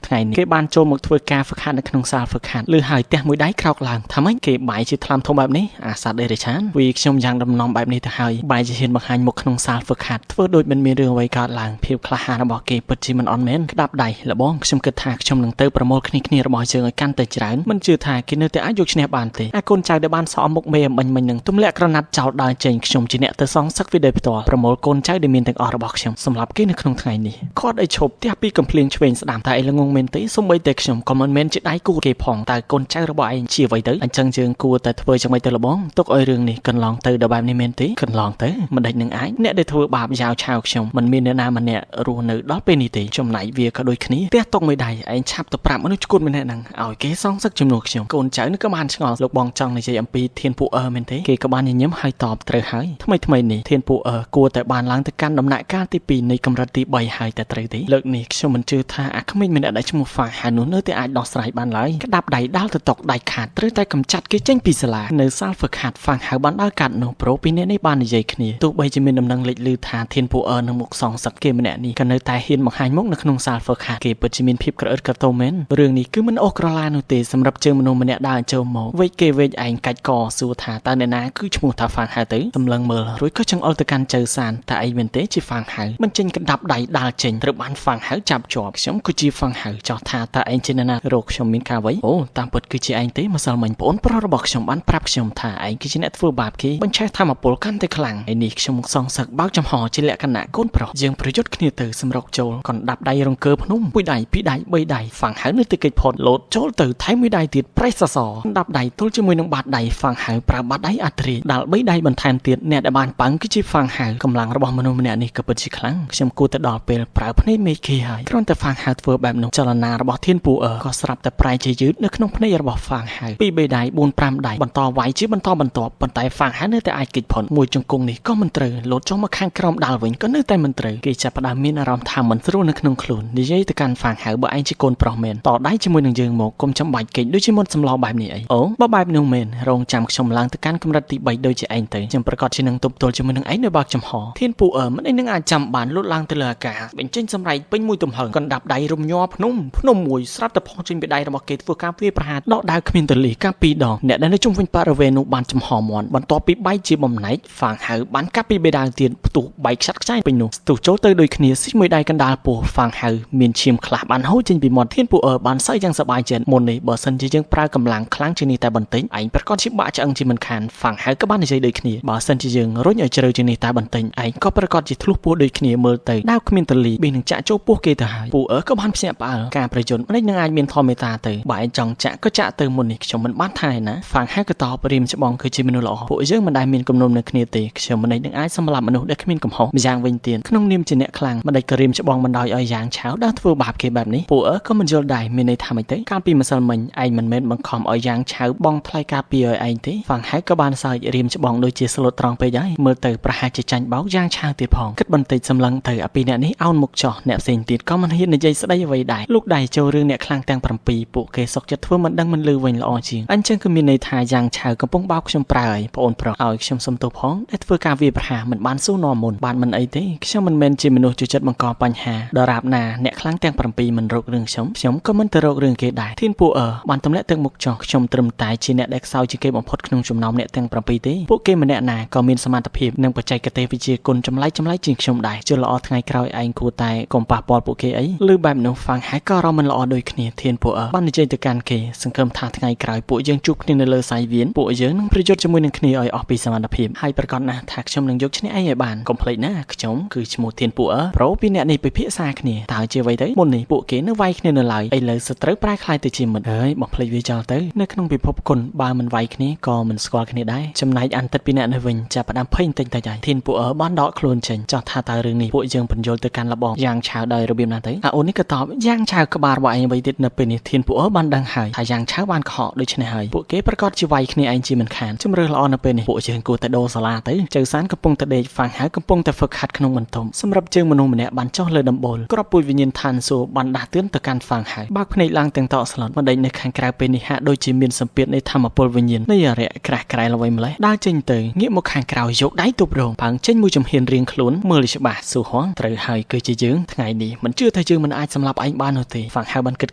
ថ្ងៃនេះគេបានចូលមកធ្វើការហ្វឹកហាត់នៅក្នុងសាលហ្វឹកហាត់ឬហើយផ្ទះមួយដៃក្រោកឡើងថាម៉េចគេបាយជាថ្នាំធំបែបនេះអាសត្វដេរិឆានវីខ្ញុំយ៉ាងដំណំបែបនេះទៅហើយបាយជាហ៊ានបង្ហាញមុខក្នុងសាលហ្វឹកហាត់ធ្វើដូចមិនមានរឿងអ្វីកើតឡើងភាពក្លាហានរបស់គេពិតជាមិនអន់មែនក្តាប់ដៃលបងខ្ញុំគិតថាខ្ញុំនឹងទៅប្រមូលគ្នាគ្នារបស់យើងឲ្យកាន់តែច្រើនមិនជឿថាគេនៅតែអាចយកឈ្នះបានទេអាកូនចៅដែលបានសក់មុខមេអំបញ្ញមិញនឹងទម្លាក់ក្រណាត់ចោលដើរចេញខ្ញុំជាអ្នកទៅសងសឹកវីដេអូផ្ទាល់ប្រមូលកូនចៅដែលមានទាំងអស់របស់ខ្ញុំសម្រាប់គេនៅក្នុងថ្ងៃនេះគាត់ឲ្យឈប់ផ្ទះពីកំភ្លៀងឆ្វេងស្ដាំតែឯល្ងងមែនទេសូម្បីតែខ្ញុំក៏មិនមែនជាដៃគូគេផងតើកូនចៅរបស់ឯងជាអ្វីទៅអញ្ចឹងយើងគួរតែធ្វើយ៉ាងម៉េចទៅលបងទុកឲ្យរឿងនេះកន្លងទៅដល់បែបនេះមែនទេកន្លងទៅមិនដេចនឹងអាចអ្នកដែលធ្វើបាបយ៉ាវឆាវខ្ញុំមិនមានអ្នកណាម្នាក់រស់នៅដល់ពេលនេះទេចំណែកវាក៏ដូចគ្នាផ្ទះតុកមួយដៃឯងឆាប់ទៅប្រាប់មនុស្សឈួតម្នាក់ហ្នឹងឲ្យគេសងសឹកជំនួសខ្ញុំកូនចៅនេះក៏បានឆ្ងល់លោកបងចង់និយាយអំពីធានពួកអឺមែនទេគេក៏បានញញឹមហើយតបត្រូវហើយថ្មីថ្មីនេះធានពួកអឺគួរតែបានឡើងទៅកាន់ដំណាក់កាលទី2នៃកម្រិតទី3ហើយតែត្រូវទេលើកនេះខ្ញុំមិនជឿថាអាក្មេងម្នាក់ដែលឈ្មោះហ្វាហានោះនៅតែអាចដោះស្រាយបានឡើយក្តាប់ដៃដាល់ទៅតុកដៃខាតត្រូវតែកម្ចាត់គេចេញពីសាលានៅសាលហ្វឹកហាត់ហ្វាងហៅបានដើរកាត់នោះប្រូពីអ្នកនេះបាននិយាយគ្នាទោះបីជាមានដំណឹងលេចឮថាធានពួកអឺនឹងមុខសងសឹកគេម្នាក់នេះក៏នៅតែហ៊ានបង្ហាញមុខនៅក្នុងសាលហ្វឹកហាត់គេពិតជាមានភាពក្រអឺតក្រទមមែនរឿងនេះគឺមិនអូសក្រឡានោះទេសម្រាប់ជើងមនុស្សម្នាក់ដើរចូលមកវេកគេវេកឯងកាច់កសួរថាតើអ្នកណាគឺឈ្មោះថាហ្វាងហៅទៅសម្លឹងមើលរួចក៏ចង្អុលទៅកាន់ចៅសានតែឯងមែនទេជាហ្វាងហៅមិនចេញកណ្ដាប់ដៃដាល់ចេញត្រូវបានហ្វាងហៅចាប់ជាប់ខ្ញុំគឺជាហ្វាងហៅចោះថាតើឯងជាអ្នកណារកខ្ញុំមានការអ្វីអូតាមពិតគឺជាឯងទេម្សិលមិញប្អូនប្រុសរបស់ខ្ញុំបានប្រាប់ខ្ញុំថាឯងគឺជាអ្នកធ្វើបាបគេបញ្ឆេះធម្មពលកាន់តែខ្លាំងឯនេះខ្ញុំមកសងសឹកបើកចំហជាលក្ខណៈកូនប្រុសយើងប្រយុទ្ធគ្នាទៅសម្រុកចូលកណ្ដាប់ដៃរង្គើភ្នំមួយដៃពីរដៃបីដៃហ្វាងហៅនៅតែកិច្ចផុតលោតចូលទៅថែមមួយដៃទៀតប្រេះសសរកណ្ដាប់ដៃទល់ជាមួយនឹងបាតដៃហ្វាងហៅប្រើបាតដៃអត្រាដាល់បីដៃបន្ថែមទៀតអ្នកដែលបានប៉ាំងគឺជាហ្វាងហៅកម្លាំងរបស់មនុស្សម្នាក់នេះក៏ពិតជាខ្លាំងខ្ញុំគួរតែដល់ពេលប្រើភ្នែកមេឃគេហើយគ្រាន់តែហ្វាងហៅធ្វើបែបនោះចលនារបស់ធានពូអឺក៏ស្រាប់តែប្រែជាយឺតនៅក្នុងភ្នែករបស់ហ្វាងហៅពីរបីដៃ4 5ដៃបន្តវាយជាបន្តបន្ទាប់ប៉ុន្តែហ្វាងហៅនៅតែអាចគេចផុតមួយជង្គង់នេះក៏មិនត្រូវលោតចុះមកខាងក្រោមដាល់វិញក៏នៅតែមិនត្រូវគេចាប់ផ្ដើមមានអារម្មណ៍ថាមិនស្រួលនៅក្នុងខ្លួននិយាយទៅកាន់ហ្វាងហៅបើឯងជាកូនប្រុសមែនតដៃជាមួយនឹងយើងមកកុំចាំបាច់គេចដូចជាមុនសម្លបែបនេះអីអូបើបែបនោះមែនរងចាំខ្ញុំឡើងទៅកាន់កម្រិតទី3ដូចជាឯងទៅខ្ញុំប្រកាសជានឹងទប់ទល់ជាមួយនឹងឯងនៅបើកចំហធានពូអឺមិនឯងនឹងអាចចាំបានលូតឡើងទៅលើអាកាសបញ្ចេញសម្រែកពេញមួយទំហឹងកណ្ដាប់ដៃរំញ័រភ្នំភ្នំមួយស្រាប់តែផុសចេញពីដៃរបស់គេធ្វើការវាយប្រហារដកដាវគ្មានទលីកាពីរដងអ្នកដែលនៅជុំវិញបរិវេណនោះបានចំហមាន់បន្ទាប់ពីបែកជាបំណែកហ្វាងហៅបានកាប់ពីបេដាវទៀតផ្ទុះបែកខ្ចាត់ខ្ចាយពេញនោះស្ទុះចូលទៅដូចគ្នាស៊ីមួយដៃកណ្ដាលពោះហ្វាងហៅមានឈាមខ្លះបានហូរចេញពីមាត់ធានពូអឺបានសើយ៉ាងសប្បាយចិត្តមុននេះបើសិនជាយើងប្រើកម្លាំងខ្លាំងជាងនេះតែបន្តិចឯងប្រកាសជាបាក់ឆ្អឹងជាមិនខានហ្វាងហៅក៏បាននិយាយដូចគ្នាបើសិនជាយើងរុញឲ្យជ្រៅជាងនេះតែបន្តិចឯងក៏ប្រកាសជាធ្លុះពោះដូចគ្នាមើលទៅដាវគ្មានទលីប៊ីនឹងចាក់ចូលពោះគេទៅហើយពូអឺក៏បានភ្ញាក់ផ្អើលការប្រយុទ្ធមិននឹងអាចមានធម៌មេត្តាទៅបើឯងចង់ចាក់ក៏ចាក់ទៅមុននេះខ្ញុំមិនបានថាឯណាហ្វាងហៅក៏តបរៀមច្បងគឺជាមនុស្សល្អពួកយើងមិនដែលមានគំនុំនៅគ្នាទេខ្ញុំមិននឹងអាចសម្លាប់មនុស្សដែលគ្មានកំហុសម្យ៉ាងវិញទៀតក្នុងនាមជាអ្នកខ្លាំងមិនដេចក៏រៀមច្បងមិនដោយឲ្យយ៉ាងឆៅដើរធ្វើបាបគេបែបនេះពូអឺក៏មិនយល់ដែរមានន័យថាម៉េចទៅកាលពីម្សិលមិញឯងមិនមែនបង្ខំឲ្យយ៉ាងឆៅបងថ្លៃការពារឲ្យឯងទេហ្វាងហៅក៏បានសើចរៀមច្បងដូចជាស្លូតត្រង់ពេកហើយមើលទៅប្រហែលជាចាញ់បោកយ៉ាងឆៅទៀតផងគិតបន្តិចសម្លឹងទៅអាពីរអ្នកនេះអោនមុខចោះអ្នកផ្សេងទៀតក៏មិនហ៊ាននិយាយស្ដីអ្វីដែរលោកដៃចូលរឿងអ្នកខ្លាំងទាំង7ពួកគេសុកចិត្តធ្វើមិនដឹងមិនលឺវិញល្អជាងអញ្ចឹងគឺមានន័យថាយ៉ាងឆៅកំពុងបោកខ្ញុំប្រើឲ្យប្អូនប្រុសឲ្យខ្ញុំសុំទោសផងដែលធ្វើការវាយប្រហារមិនបានស៊ូនាំមុនបានមិនអីទេខ្ញុំមិនមែនជាមនុស្សចូលចិត្តបង្កបញ្ហាដរាបណាអ្នកខ្លាំងទាំង7មិនរករឿងខ្ញុំខ្ញុំក៏មិនទៅរករឿងគេដែរធានពូអឺបានទម្លាក់ទឹកមុខចោះខ្ញុំត្រឹមតែជាអ្នកដែលខ្សោយជាងគេបំផុតក្នុងចំណោមអ្នកទាំង7ទេពួកគេម្នាក់ណាក៏មានសមត្ថភាពនិងបច្ចេកទេសវិជ្ជាគុណចម្លែកចម្លែកជាងខ្ញុំដែរជឿល្អថ្ងៃក្រោយឯងគួរតែកុំប៉ះពាល់ពួកគេអីឬបែបនោះហ្វាងហៅក៏អារម្មណ៍មិនល្អដូចគ្នាធានពូអឺបាននិយាយទៅកាន់គេសង្ឃឹមថាថ្ងៃក្រោយពួកយើងជួបគ្នានៅលើសាយវៀនពួកយើងនឹងប្រយុទ្ធជាមួយនឹងគ្នាឲ្យអស់ពីសមត្ថភាពហើយប្រកាសណាស់ថាខ្ញុំនឹងយកឈ្នះឯងឲ្យបានកុំភ្លេចណាខ្ញុំគឺឈ្មោះធានពូអឺប្រូពីអ្នកនេះពិភាក្សាគ្នាតើជាអ្វីទៅមុននេះពួកគេនៅវាយគ្នានៅឡើយឥឡូវសត្រូវប្រែក្លាយទៅជាមិត្តហើយបំភ្លេចវាចោលទៅនៅក្នុងពិភពគុណបើមិនវាយគ្នាក៏មិនស្គាល់គ្នាដែរចំណែកអានតិតពីអ្នកនេះវិញចាប់ផ្ដើមភ័យបន្តិចតិចហើយធានពូអឺបានដកខ្លួនចេញចោះថាតើរឿងនេះពួកយើងបញ្យល់ទៅកាន់លបងយ៉ាងឆៅដោយរបៀបណាទៅអាអូននេះក៏តបយ៉ាងឆៅក្បាលរបស់ឯងអ្វីទៀតនៅពេលនេះធានពូអឺបានដឹងហើយថាយ៉ាងឆៅបានកុហកដូច្នេះហើយពួកគេប្រកាសជាវាយគ្នាឯងជាមិនខានជំរឿល្អនៅពេលនេះពួកយើងគួរតែដូរសាលាទៅចៅសានកំពុងតែដេកហ្វាងហៅកំពុងតែហ្វឹកហាត់ក្នុងបន្ទប់សម្រាប់ជើងមនុស្សម្នាក់បានចុះលើដំបូលក្របពូជវិញ្ញាណឋានសួគ៌បានដាស់តឿនទៅកាន់ហ្វាងហៅបើកភ្នែកឡើងទាំងតក់ស្លុតបណ្ដេញនៅខាងក្រៅពេលនេះហាក់ដូចជាមានសម្ពាធនៃធម្មពលវិញ្ញាណនៃអរិយក្រាស់ក្រែលអ្វីម្លេះដើរចេញទៅងាកមកខាងក្រៅយកដៃទប់រោងផើងចេញមួយជំហានរៀងខ្លួនមើលច្បាស់ស៊ូហងត្រូវហើយគឺ គឺជាយើងថ្ងៃនេះមិនជឿថាយើងមិនអាចសម្លាប់ឯងបាននោះទេហ្វាងហៅបានគិត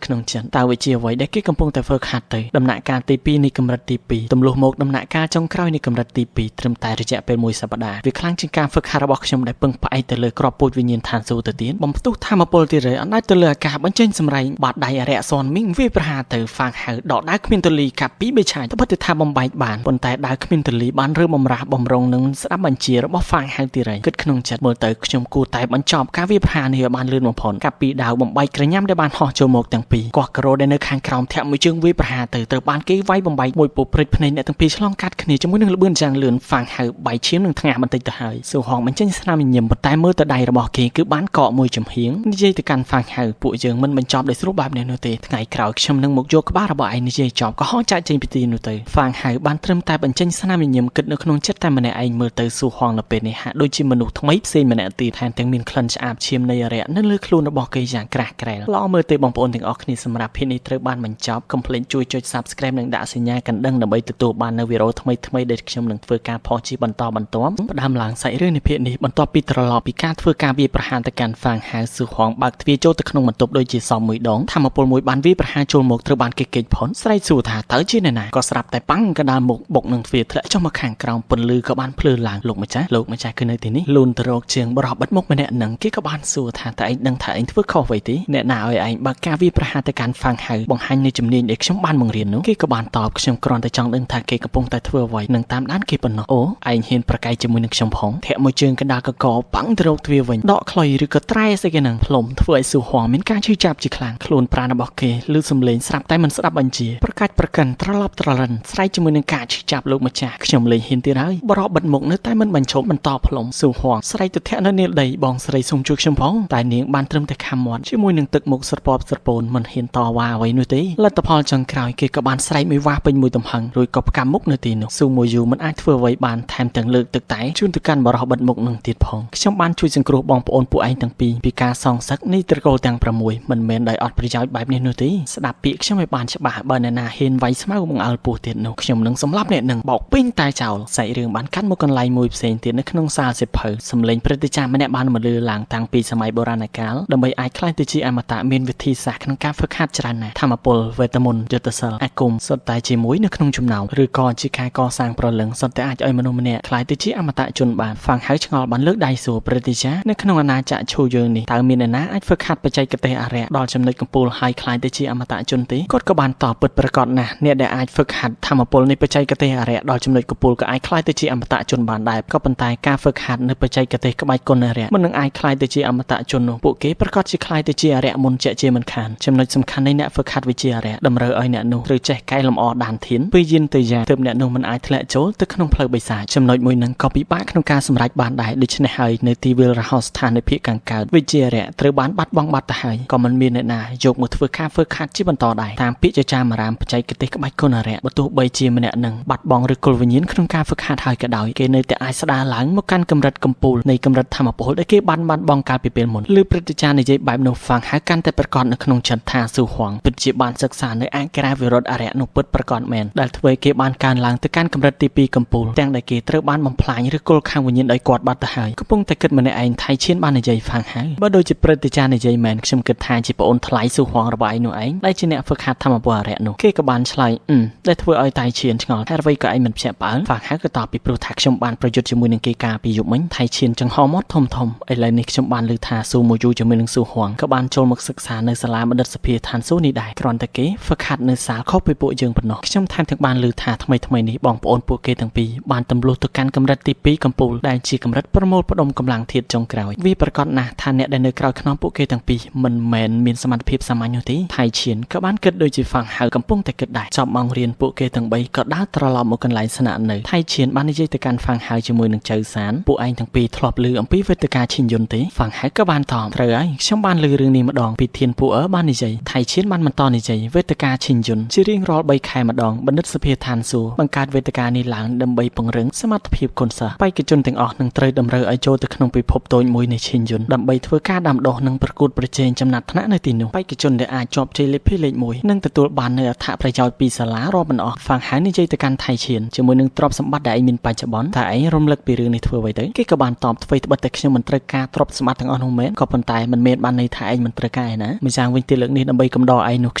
ក្នុងចិត្តតើវាជាអ្វីដែលគេកំពុងតែហ្វឹកហាត់ទៅដំណាក់កាលទី2នៃកម្រិតទី2ទម្លុះមកដំណាក់កាលចុងក្រោយនៃកម្រិតទី2ត្រឹមតែរយៈពេលមួយសប្តាហ៍វាខ្លាំងជាងការហ្វឹកហាត់របស់ខ្ញុំដែលពឹងផ្អែកទៅលើក្របពូជវិញ្ញាណឋានសួគ៌ទៅទៀតបំផ្ទុះធម្មពលទៀតហើយអណ្ដែតទៅលើអាកាសបញ្ចេញសម្រែងបាតដៃអរិយសនមីងវាប្រហារទៅហ្វាងហៅដកដាវគ្មានទលីកាប់ពីបេឆាយត្បិតតែថាបំបែកបានប៉ុន្តែដាវគ្មានទលីបានរើបំរាស់បំរុងនឹងស្ដាប់បញ្ជារបស់ហ្វាងហៅទៀតហើយគិតក្នុងចិត្តមើលទៅខ្ញុំគួរតែបញ្ចប់ការវាប្រហារនេះឲ្យបានលឿនបំផុតកាប់ពីដាវបំបែកក្រញាំដែលបានហោះចូលមកទាំងពីរកោះការ៉ូដែលនៅខាងក្រោមធាក់មួយជើងវាប្រហារទៅត្រូវបានគេវាយបំបែកមួយពព្រិចភ្នែកអ្នកទាំងពីរឆ្លងកាត់គ្នាជាមួយនឹងល្បឿនយ៉ាងលឿនហ្វាងហៅបែកឈាមនឹងថ្ងាសបន្តិចទៅហើយស៊ូហងបញ្ចេញស្នាមញញឹមប៉ុន្តែមើលទៅដៃរបស់គេគឺបានកកមួយចំហៀងនិយាយទៅកាន់ហ្វាងហៅពួកយើងមិនបញ្ចប់ដោយស្រួលបែបនេះនោះទេថ្ងៃក្រោយខ្ញុំនឹងមកយកក្បាលរបស់ឯងនិយាយចប់ក៏ហោះចាក់ចេញពីទីនោះទៅហ្វាងហៅបានត្រឹមតែបញ្ចេញស្នាមញញឹមគិតនៅក្នុងចិត្តតែម្នាក់ឯងមើលទៅស៊ូហងនៅពេលនេះហាក់ដូចជាមនុស្សថ្មីផ្សេងម្នាក់ទៀតថែមទាំងមានក្លិនឆ្អាបឈាមនៃអរិយនៅលើខ្លួនរបស់គេយ៉ាងក្រាស់ក្រែលល្អមើលទេបងប្អូនទាំងអស់គ្នាសម្រាប់ភាគនេះត្រូវបានបញ្ចប់កុំភ្លេចជួយចុច Subscribe និងដាក់សញ្ញាកណ្ដឹងដើម្បីទទួលបាននូវវីដេអូថ្មីៗដែលខ្ញុំនឹងធ្វើការផុសជាបន្តបន្ទាប់ផ្ដើមឡើងសាច់រឿងនៃភាគនេះបន្ទាប់ពីត្រឡប់ពីការធ្វើការវាយប្រហារទៅកាន់ហ្វាងហៅស៊ូហងបើកទ្វារចូលទៅក្នុងបន្ទប់ដូចជាសមមួយដងធម្មពលមួយបានវាយប្រហារចូលមកត្រូវបានគេគេចផុនស្រែកសួរថាតើជាអ្នកណាក៏ស្រាប់តែប៉ាំងកណ្ដាលមុខបុកនឹងទ្វារធ្លាក់ចុះមកខាងក្រោមពន្លឺក៏បានភ្លឺឡើងលោកម្ចាស់លោកម្ចាស់គឺនៅទីនេះលូនទៅរកជើងបរោះបិទមុខម្នាក់នឹងគេក៏បានសួរថាតើឯងដឹងថាឯងធ្វើខុសអ្វីទេអ្នកណាឲ្យឯងបើកការវាយប្រហារទៅកាន់ហ្វាងហៅបង្ហាញនូវជំនាញដែលខ្ញុំបានបង្រៀននោះគេក៏បានតបខ្ញុំគ្រាន់តែចង់ដឹងថាគេកំពុងតែធ្វើអ្វីនិងតាមដានគេប៉ុណ្ណោះអូឯងហ៊ានប្រកែកជាមួយនឹងខ្ញុំផងធាក់មួយជើងកណ្ដាលកកប៉ាំងទៅរកទ្វារវិញដកខ្លុយឬក៏ត្រែស្អីគេនឹងផ្លុំធ្វើឲ្យស៊ូហងមានការឈឺចាប់ជាខ្លាំងខ្លួនប្រាណរបស់គេឮសំឡេងស្រាប់តែមិនស្ដាប់បញ្ជាប្រកាច់ប្រកិនត្រឡប់ត្រលិនស្រែកជាមួយនឹងការឈឺចាប់លោកម្ចាស់ខ្ញុំលេងហ៊ានទៀតហើយបរោះបិទមុខនៅតែមិនបញ្ឈប់បន្តផ្លុំស៊ូហងស្រែកទៅធាក់នៅនាលដីបងស្រីសូមជួយខ្ញុំផងតែនាងបានត្រឹមតែខំមាត់ជាមួយនឹងទឹកមុខស្រពបស្រពោនមិនហ៊ានតវ៉ាអ្វីនោះទេលទ្ធផលចុងក្រោយគេក៏បានស្រែកមួយវ៉ាពេញមួយទំហឹងរួចក៏ផ្កាំមុខនៅទីនោះស៊ូមួយយូមិនអាចធ្វើអ្វីបានថែមទាំងលើកទឹកតែជូនទៅកាន់បរោះបិទមុខនឹងទៀតផងខ្ញុំបានជួយសង្គ្រោះបងប្អូនពួកឯងទាំងពីរពីការសងសឹកនៃត្រកូលទាំង6មិនមែនដោយអត់ប្រយោជន៍បែបនេះនោះទេស្ដាប់ពាក្យខ្ញុំឲ្យបានច្បាស់បើអ្នកណាហ៊ានវាយស្មៅបង្អើលពោះទៀតនោះខ្ញុំនឹងសម្លាប់អ្នកនឹងបោកពេញតែចោលសាច់រឿងបានកាត់មកកន្លែងមួយផ្សេងទៀតនៅក្នុងសាលសិភៅសំឡេងព្រឹទ្ធាចារ្យម្នាក់បានមកលឺឡើងតាំងពីសម័យបុរាណកាលដើម្បីអាចក្លាយទៅជាអមតៈមានវិធីសាស្ត្រក្នុងការហ្វឹកហាត់ច្រើនណាស់ធម្មពលវេទមន្តយុទ្ធសិលអាគមសុទ្ធតែជាមួយនៅក្នុងចំណោមឬក៏ជាការកសាងប្រលឹងសុទ្ធតែអាចឲ្យមនុស្សម្នាក់ក្លាយទៅជាអមតៈជនបានហ្វាងហៅឆ្ងល់បានលើកដៃសួរព្រឹទ្ធាចារ្យនៅក្នុងអាណាចក្រឈូយើងនេះតើមានអ្នកណាអាចហ្វឹកហាត់បច្ចេកទេសអរិយដល់ចំណុចកំពូលហើយក្លាយទៅជាអមតៈជនទេគាត់ក៏បានតបពិតប្រាកដណាស់អ្នកដែលអាចហ្វឹកហាត់ធម្មពលនៃបច្ចេកទេសអរិយដល់ចំណុចកំពូលក៏អាចក្លាយទៅជាអមតៈជនបានដែរក៏ប៉ុន្តែការហ្វឹកហាត់នៅបច្ចេកទេសក្បាច់គុណអរិយមិននឹងអាចក្លាយទៅជាអមតៈជននោះពួកគេប្រាកដជាក្លាយទៅជាអរិយមុនជាជាមិនខានចំណុចសំខាន់នៃអ្នកហ្វឹកហាត់វិជ្ជាអរិយតម្រូវឲ្យអ្នកនោះត្រូវចេះកែលម្អដានធានពីយានទៅយ៉ាងទើបអ្នកនោះមិនអាចធ្លាក់ចូលទៅក្នុងផ្លូវបិសាចចំណុចមួយនឹងក៏ពិបាកក្នុងការសម្រេចបានដែរដូច្នេះហើយនៅទីវាលរហោស្ថាននៃភាគខាងកើតវិជ្ជាអរិយត្រូវបានបាត់បង់បាត់ទៅហើយក៏មិនមានអ្នកណាយកមកធ្វើការហ្វឹកហាត់ជាបន្តដែរតាមពាក្យចចាមអារាមបច្ចេកទេសក្បាច់គុណអរិយបើទោះបីជាម្នាក់នឹងបាត់បង់ឬគល់វិញ្ញាណក្នុងការហ្វឹកហាត់ហើយក៏ដោយគេនៅតែអាចស្ដារឡើងមកកាន់កម្រិតកំពូលនៃកម្រិតធម្មពលដែលគេបានបាត់បង់កាលពីពេលមុនឬព្រឹទ្ធាចារ្យនិយាយបែបនោះហ្វាងហៅកាន់តែប្រកបនៅក្នុងចិត្តថាស៊ូហួងពិតជាបានសិក្សានៅអក្ខរាវិរុទ្ធអរិយនោះពិតប្រាកដមែនដែលធ្វើឲ្យគេបានកើនឡើងទៅកាន់កម្រិតទី2កំពូលទាំងដែលគេត្រូវបានបំផ្លាញឬគល់ខាងវិញ្ញាណដោយគាត់បាត់ទៅហើយកំពុងតែគិតម្នាក់ឯងថៃឈៀនបាននិយាយហ្វាងហៅបើដូចជាព្រឹទ្ធាចារ្យនិយាយមែនខ្ញុំគិតថាជាប្អូនថ្លៃស៊ូហួងរបស់ឯងនោះឯងដែលជាអ្នកហ្វឹកហាត់ធម្មពលអរិយនោះគេក៏បានឆ្លើយដែលធ្វើឲ្យតៃឈៀនឆ្ងល់ថាអ្វីក៏ឯងមិនភ្ញាក់ផ្អើលហ្វាងហៅក៏តបពីព្រោះថាខ្ញុំបានប្រយុទ្ធជាមួយនឹងគេកាលពីយប់មិញថៃឈៀនចង្ហមាត់ធំធំឥឡូវនេះខ្ញុំបានឮថាស៊ូមួយយូជាមួយនឹងស៊ូហួងក៏បានចូលមកសិក្សានៅសាលាបណ្ឌិតសភាឋានសួគ៌នេះដែរគ្រាន់តែគេហ្វឹកហាត់នៅសាលខុសពីពួកយើងប៉ុណ្ណោះខ្ញុំថែមទាំងបានឮថាថ្មីថ្មីនេះបងប្អូនពួកគេទាំងពីរបានទម្លុះទៅកាន់កម្រិតទី2កំពូលដែលជាកម្រិតប្រមូលផ្ដុំកម្លាំងធាតុចុងក្រោយវាប្រកាសណាស់ថាអ្នកដែលនៅក្រោយខ្នងពួកគេទាំងពីរមិនមែនមានសមត្ថភាពសាមញ្ញនោះទេថៃឈៀនក៏បានគិតដូចជាហ្វាងហៅកំពុងតែគិតដែរចប់ម៉ោងរៀនពួកគេទាំង3ក៏ដើរត្រឡប់មកកន្លែងស្នាក់នៅថៃឈៀនបាននិយាយទៅកាន់ហ្វាងហៅជាមួយនឹងចៅសានពួកឯងទាំងពីរធ្លាប់ឮអំពីវេទិកាឈិញយន្តទេហ្វាងហៅក៏បានតបត្រូវហើយខ្ញុំបានឮរឿងនេះម្ដងពីធានពូអើបាននិយាយថៃឈៀនបានបន្តនិយាយវេទិកាឈិញយន្តជារៀងរាល់3ខែម្ដងបណ្ឌិតសភាឋានសួគ៌បង្កើតវេទិកានេះឡើងដើម្បីពង្រឹងសមត្ថភាពគុណសិស្សបេក្ខជនទាំងអស់នឹងត្រូវតម្រូវឲ្យចូលទៅក្នុងពិភពតូចមួយនៃឈិញយន្តដើម្បីធ្វើការដាំដុះនិងប្រកួតប្រជែងចំណាត់ថ្នាក់នៅទីនោះបេក្ខជនដែលអាចជាប់ជ័យលាភីលេខ1នឹងទទួលបាននូវអត្ថប្រយោជន៍ពីសាលារាប់មិនអស់ហ្វាងហៅនិយាយទៅកាន់ថៃឈៀនជាមួយនឹងទ្រព្យសម្បត្តិដែលឯងមានបច្ចុប្បន្នតែឯងរំលឹកពីរឿងនេះធ្វើអ្វីទៅគេក៏បានតបអ្វីត្បិតតែខ្ញុំមិនត្រូវការទ្រព្យសម្ សម្បត្តិទាំងអស់នោះមែនក៏ប៉ុន្តែមិនមែនបានន័យថាឯងមិនត្រូវការឯណាម្យ៉ាងវិញទៀតលើកនេះដើម្បីកំដរឯងនោះខ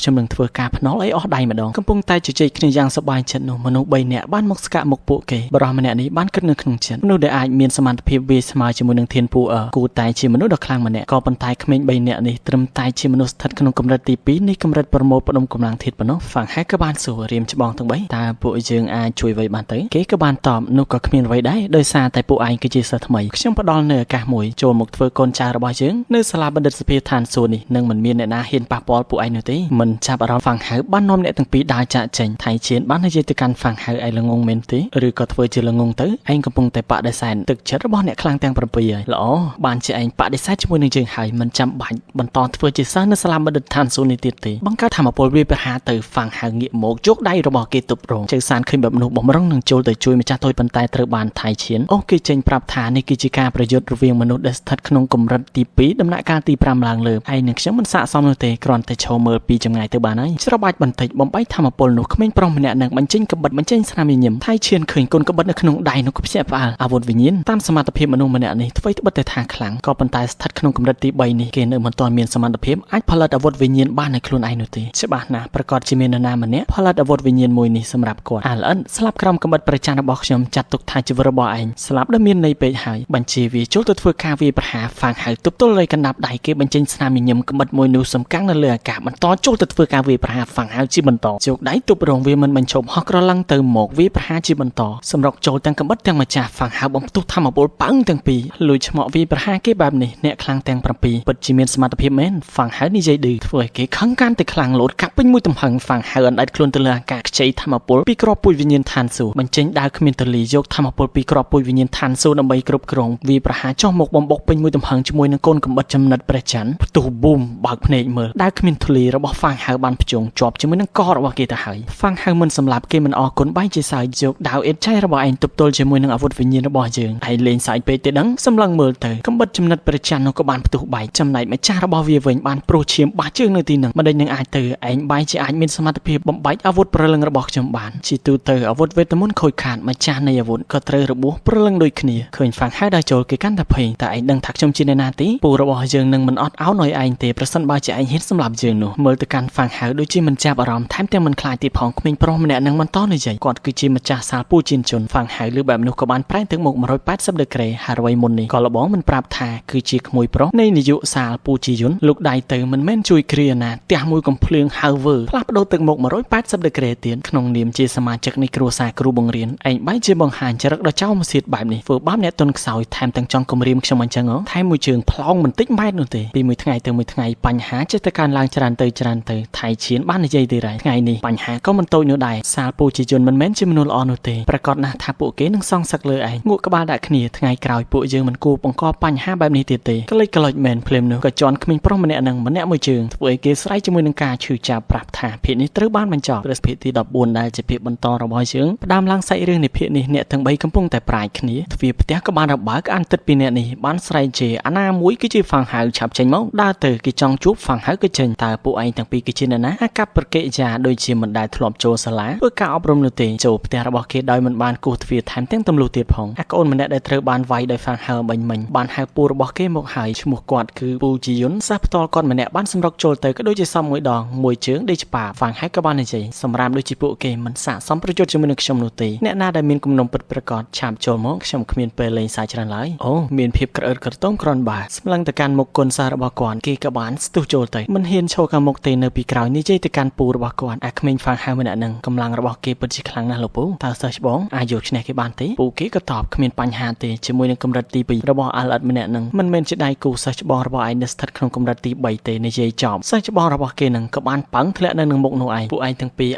្ញុំនឹងធ្វើការភ្នល់ឲ្យអស់ដៃម្ដងកំពុងតែជជែកគ្នាយ៉ាងសប្បាយចិត្តនោះមនុស្ស3នាក់បានមកស្កាក់មុខពួកគេបរិសម្នាក់នេះបានគិតនៅក្នុងចិត្តមនុស្សដែលអាចមានសមត្ថភាពវាយស្មើជាមួយនឹងធានពូអឺគួរតែជាមនុស្សដ៏ខ្លាំងម្នាក់ក៏ប៉ុន្តែក្មេង3នាក់នេះត្រឹមតែជាមនុស្សស្ថិតក្នុងកម្រិតទី2នៃកម្រិតប្រមូលផ្ដុំកម្លាំងធាតុប៉ុណ្ណោះហ្វាំងហែក៏បានសួររៀមច្បងទាំង3តើពួកយើងអាចជួយអ្វីបានទៅគេក៏បានតបនោះក៏គ្មានអ្វីដែរដោយសារតែពួកឯងគឺជាសិស្សថ្មីខ្ញុំផ្ដល់នូវឱកាសមួយចូលមកធ្វើកូនចៅរបស់យើងនៅសាលាបណ្ឌិតសភាឋានសួគ៌នេះនឹងមិនមានអ្នកណាហ៊ានប៉ះពាល់ពួកឯងនោះទេមិនចាប់អារម្មណ៍ហ្វាំងហៅបាននាំអ្នកទាំងពីរដើរចាកចេញថៃជៀនបាននិយាយទៅកាន់ហ្វាំងហៅឯងល្ងងមែនទេឬក៏ធ្វើជាល្ងងទៅឯងកំពុងតែបដិសេធទឹកចិត្តរបស់អ្នកខ្លាំងទាំង7ហើយល្អបានជាឯងបដិសេធជាមួយនឹងយើងហើយមិនចាំបាច់បន្តធ្វើជាសិស្សនៅសាលាបណ្ឌិតឋានសួគ៌នេះទៀតទេបង្កើតធម្មពលវាប្រហារទៅហ្វាំងហៅងាកមកយកដៃរបស់គេទប់រងជើសានឃើញបែបនោះបំរុងនឹងចូលទៅជួយម្ចាស់តូចប៉ុន្តែត្រូវបានថៃឈៀនអូគេចេញប្រាប់ថានេះគឺជាការប្រយុទ្ធរវាងមនុស្សដែលស្ថិតក្នុងកម្រិតទី2ដំណាក់កាលទី5ឡើងលើឯងនឹងខ្ញុំមិនស័ក្តិសមនោះទេគ្រាន់តែឈរមើលពីចម្ងាយទៅបានហើយច្របាច់បន្តិចបំបីធម្មពលនោះក្មេងប្រុសម្នាក់នឹងបញ្ចេញក្បិតបញ្ចេញស្នាមញញឹមថៃឈៀនឃើញកូនក្បិតនៅក្នុងដៃនោះក៏ភ្ញាក់ផ្អើលអាវុធវិញ្ញាណតាមសមត្ថភាពមនុស្សម្នាក់នេះអ្វីត្បិតតែថាខ្លាំងក៏ប៉ុន្តែស្ថិតក្នុងកម្រិតទី3នេះគេនៅមិនទាន់មានសមត្ថភាពអាចផលិតអាវុធវិញ្ញាណបាននៅខ្លួនឯងនោះទេច្បាស់ណាស់ប្រកាសជាមាននរណាម្នាក់ផលិតអាវុធវិញ្ញាណមួយនេះសម្រាប់គាត់អាល្អិតស្លាប់ក្រោមក្បិតប្រច័ណ្ឌរបស់ខ្ញុំចាត់ទុកថាជីវិតរបស់ឯងស្លាប់ដោយមានន័យពេកហើយបញ្ជាវាចូលទៅធ្វើការវាយប្រហារហ្វាងហៅទប់ទល់លើកណ្ដាប់ដៃគេបញ្ចេញស្នាមញញឹមក្បិតមួយនោះសំកាំងនៅលើអាកាសបន្តចូលទៅធ្វើការវាយប្រហារហ្វាងហៅជាបន្តជោគដៃទប់រងវាមិនបញ្ឈប់ហោះក្រឡឹងទៅមកវាយប្រហារជាបន្តសម្រុកចូលទាំងក្បិតទាំងម្ចាស់ហ្វាងហៅបំផ្ទុះធម្មពលប៉ឹងទាំងពីរលួចឆ្មក់វាយប្រហារគេបែបនេះអ្នកខ្លាំងទាំង7ពិតជាមានសមត្ថភាពមែនហ្វាងហៅនិយាយឌឺធ្វើឲ្យគេខឹងកាន់តែខ្លាំងលោតកាប់ពេញមួយទំហឹងហ្វាងហៅអណ្ដែតខ្លួនទៅលើអាកាសខ្ចីធម្មពលពីក្របពូជវិញ្ញាណឋានសួគ៌បញ្ចេញដាវគ្មានទលីយកធម្មពលពីក្របពូជវិញ្ញាណឋានសួគ៌ដើម្បីគ្រប់គ្រងវាយប្រហារចុះមកបំបុកពេញមួយទំហឹងជាមួយនឹងកូនកំបិតចំណិតព្រះច័ន្ទផ្ទុះប៊ូមបើកភ្នែកមើលដាវគ្មានធ្លីរបស់ហ្វាងហៅបានភ្ជង់ជាប់ជាមួយនឹងករបស់គេទៅហើយហ្វាងហៅមិនសម្លាប់គេមិនអរគុណបែរជាសើចយកដាវអេតចៃរបស់ឯងទប់ទល់ជាមួយនឹងអាវុធវិញ្ញាណរបស់យើងឯងលេងសើចពេកទេដឹងសម្លឹងមើលទៅកំបិតចំណិតព្រះច័ន្ទនោះក៏បានផ្ទុះបែកចំណែកម្ចាស់របស់វាវិញបានព្រោះឈាមបាសជើងនៅទីនឹងមិនដេចនឹងអាចទៅឯងបែរជាអាចមានសមត្ថភាពបំបែកអាវុធព្រលឹងរបស់ខ្ញុំបានជាទូទៅអាវុធវេទមន្តខូចខាតម្ចាស់នៃអាវុធក៏ត្រូវរបួសព្រលឹងដូចគ្នាឃើញហ្វាងហៅដល់ចូលគេកាន់តែភ័យតែឯងដឹងថាខ្ញុំជាអ្នកណាទេពូរបស់យើងនឹងមិនអត់ឱនឲ្យឯងទេប្រសិនបើជាឯងហ៊ានសម្លាប់យើងនោះមើលទៅកាន់ហ្វាងហៅដូចជាមិនចាប់អារម្មណ៍ថែមទាំងមិនខ្លាចទៀតផងក្មេងប្រុសម្នាក់នឹងបន្តនិយាយគាត់គឺជាម្ចាស់សាលពូជាជនហ្វាងហៅឬបែបនោះក៏បានប្រែទឹកមុខ180ដឺក្រេហើយអ្វីមុននេះក៏លបងមិនប្រាប់ថាគឺជាក្មួយប្រុសនៃនាយកសាលពូជាយុនលោកដៃទៅមិនមែនជួយគ្រាណាផ្ទះមួយកំភ្លៀងហៅវើផ្លាស់ប្ដូរទឹកមុខ180ដឺក្រេទៀតក្នុងនាមជាសមាជិកនៃគ្រួសារគ្រូបង្រៀនឯងបែរជាបង្ហាញចរិតដ៏ចោរមសៀតបែបនេះធ្វើបាបអ្នកទុនខ្សោយថែមទាំងចង់គំរាមខ្ញុំអញ្ចឹងថែមមួយជើងផ្លោងបន្តិចម៉ែត្រនោះទេពីមួយថ្ងៃទៅមួយថ្ងៃបញ្ហាចេះតែកើនឡើងច្រើនទៅច្រើនទៅថៃឈៀនបាននិយាយទៀតហើយថ្ងៃនេះបញ្ហាក៏មិនតូចនោះដែរសាលពូជាជនមិនមែនជាមនុស្សល្អនោះទេប្រកាសណាស់ថាពួកគេនឹងសងសឹកលើឯងងក់ក្បាលដាក់គ្នាថ្ងៃក្រោយពួកយើងមិនគួរបង្កបញ្ហាបែបនេះទៀតទេក្លេចក្លោចមែនភ្លាមនោះក៏ជន់ក្មេងប្រុសម្នាក់នឹងម្នាក់មួយជើងធ្វើឲ្យគេស្រែកជាមួយនឹងការឈឺចាប់ប្រាប់ថាភាគនេះត្រូវបានបញ្ចប់ព្រឹសភាគទី14ដែលជាភាគបន្តរបស់យើងផ្ដើមឡើងសាច់រឿងនៃភាគនេះអ្នកទាំង3កំពុងតែប្រាយគ្នាទ្វារផ្ទះក៏បានរបើកអានទឹកពីអ្នកនេះបានស្រែកជេរអាណាមួយគឺជាហ្វាងហៅឆាប់ចេញមកដើរទៅគេចង់ជួបហ្វាងហៅក៏ចេញតើពួកឯងទាំងពីរគឺជាអ្នកណាអាកប្បប្រកិរិយាដូចជាមិនដែលធ្លាប់ចូលសាលាធ្វើការអប់រំនោះទេចូលផ្ទះរបស់គេដោយមិនបានគោះទ្វារថែមទាំងទម្លុះទៀតផងអាកូនម្នាក់ដែលត្រូវបានវាយដោយហ្វាងហៅបាញ់មិញបានហៅពូរបស់គេមកហើយឈ្មោះគាត់គឺពូជាយុនសិស្សផ្ទាល់គាត់ម្នាក់បានសម្រុកចូលទៅក៏ដូចជាសំមួយដងមួយជើងដេកច្បាហ្វាងហៅក៏បាននិយាយសម្រាប់ដូចជាពួកគេមិនស័ក្តិសមប្រយុទ្ធជាមួយនឹងខ្ញុំនោះទេអ្នកណាដែលមានគំនុំពិតប្រាកដឆាប់ចូលមកខ្ញុំគ្មានពេលលេងសើចច្រើនឡើយអូមានភាពក្រអឺតក្រទមគ្រាន់បើស្មលឹងទៅកាន់មុខគុណសិស្សរបស់គាត់គេក៏បានស្ទុះចូលទៅមិនហ៊ានឈរខាងមុខទេនៅពីក្រោយនិយាយទៅកាន់ពូរបស់គាត់អាក្មេងហ្វាងហៅម្នាក់នឹងកម្លាំងរបស់គេពិតជាខ្លាំងណាស់លោកពូតើសិស្សច្បងអាចយកឈ្នះគេបានទេពូគេក៏តបគ្មានបញ្ហាទេជាមួយនឹងកម្រិតទី2របស់អាល់អិតម្នាក់នឹងមិនមែនជាដៃគូសិស្សច្បងរបស់ឯងនៅស្ថិតក្នុងកម្រិតទី3ទេនិយាយចប់សិស្សច្បងរបស់គេនឹងក៏បានប៉ឹងធ្លាក់នៅនឹងមុខនោះឯងពួកឯងទាំងពីរ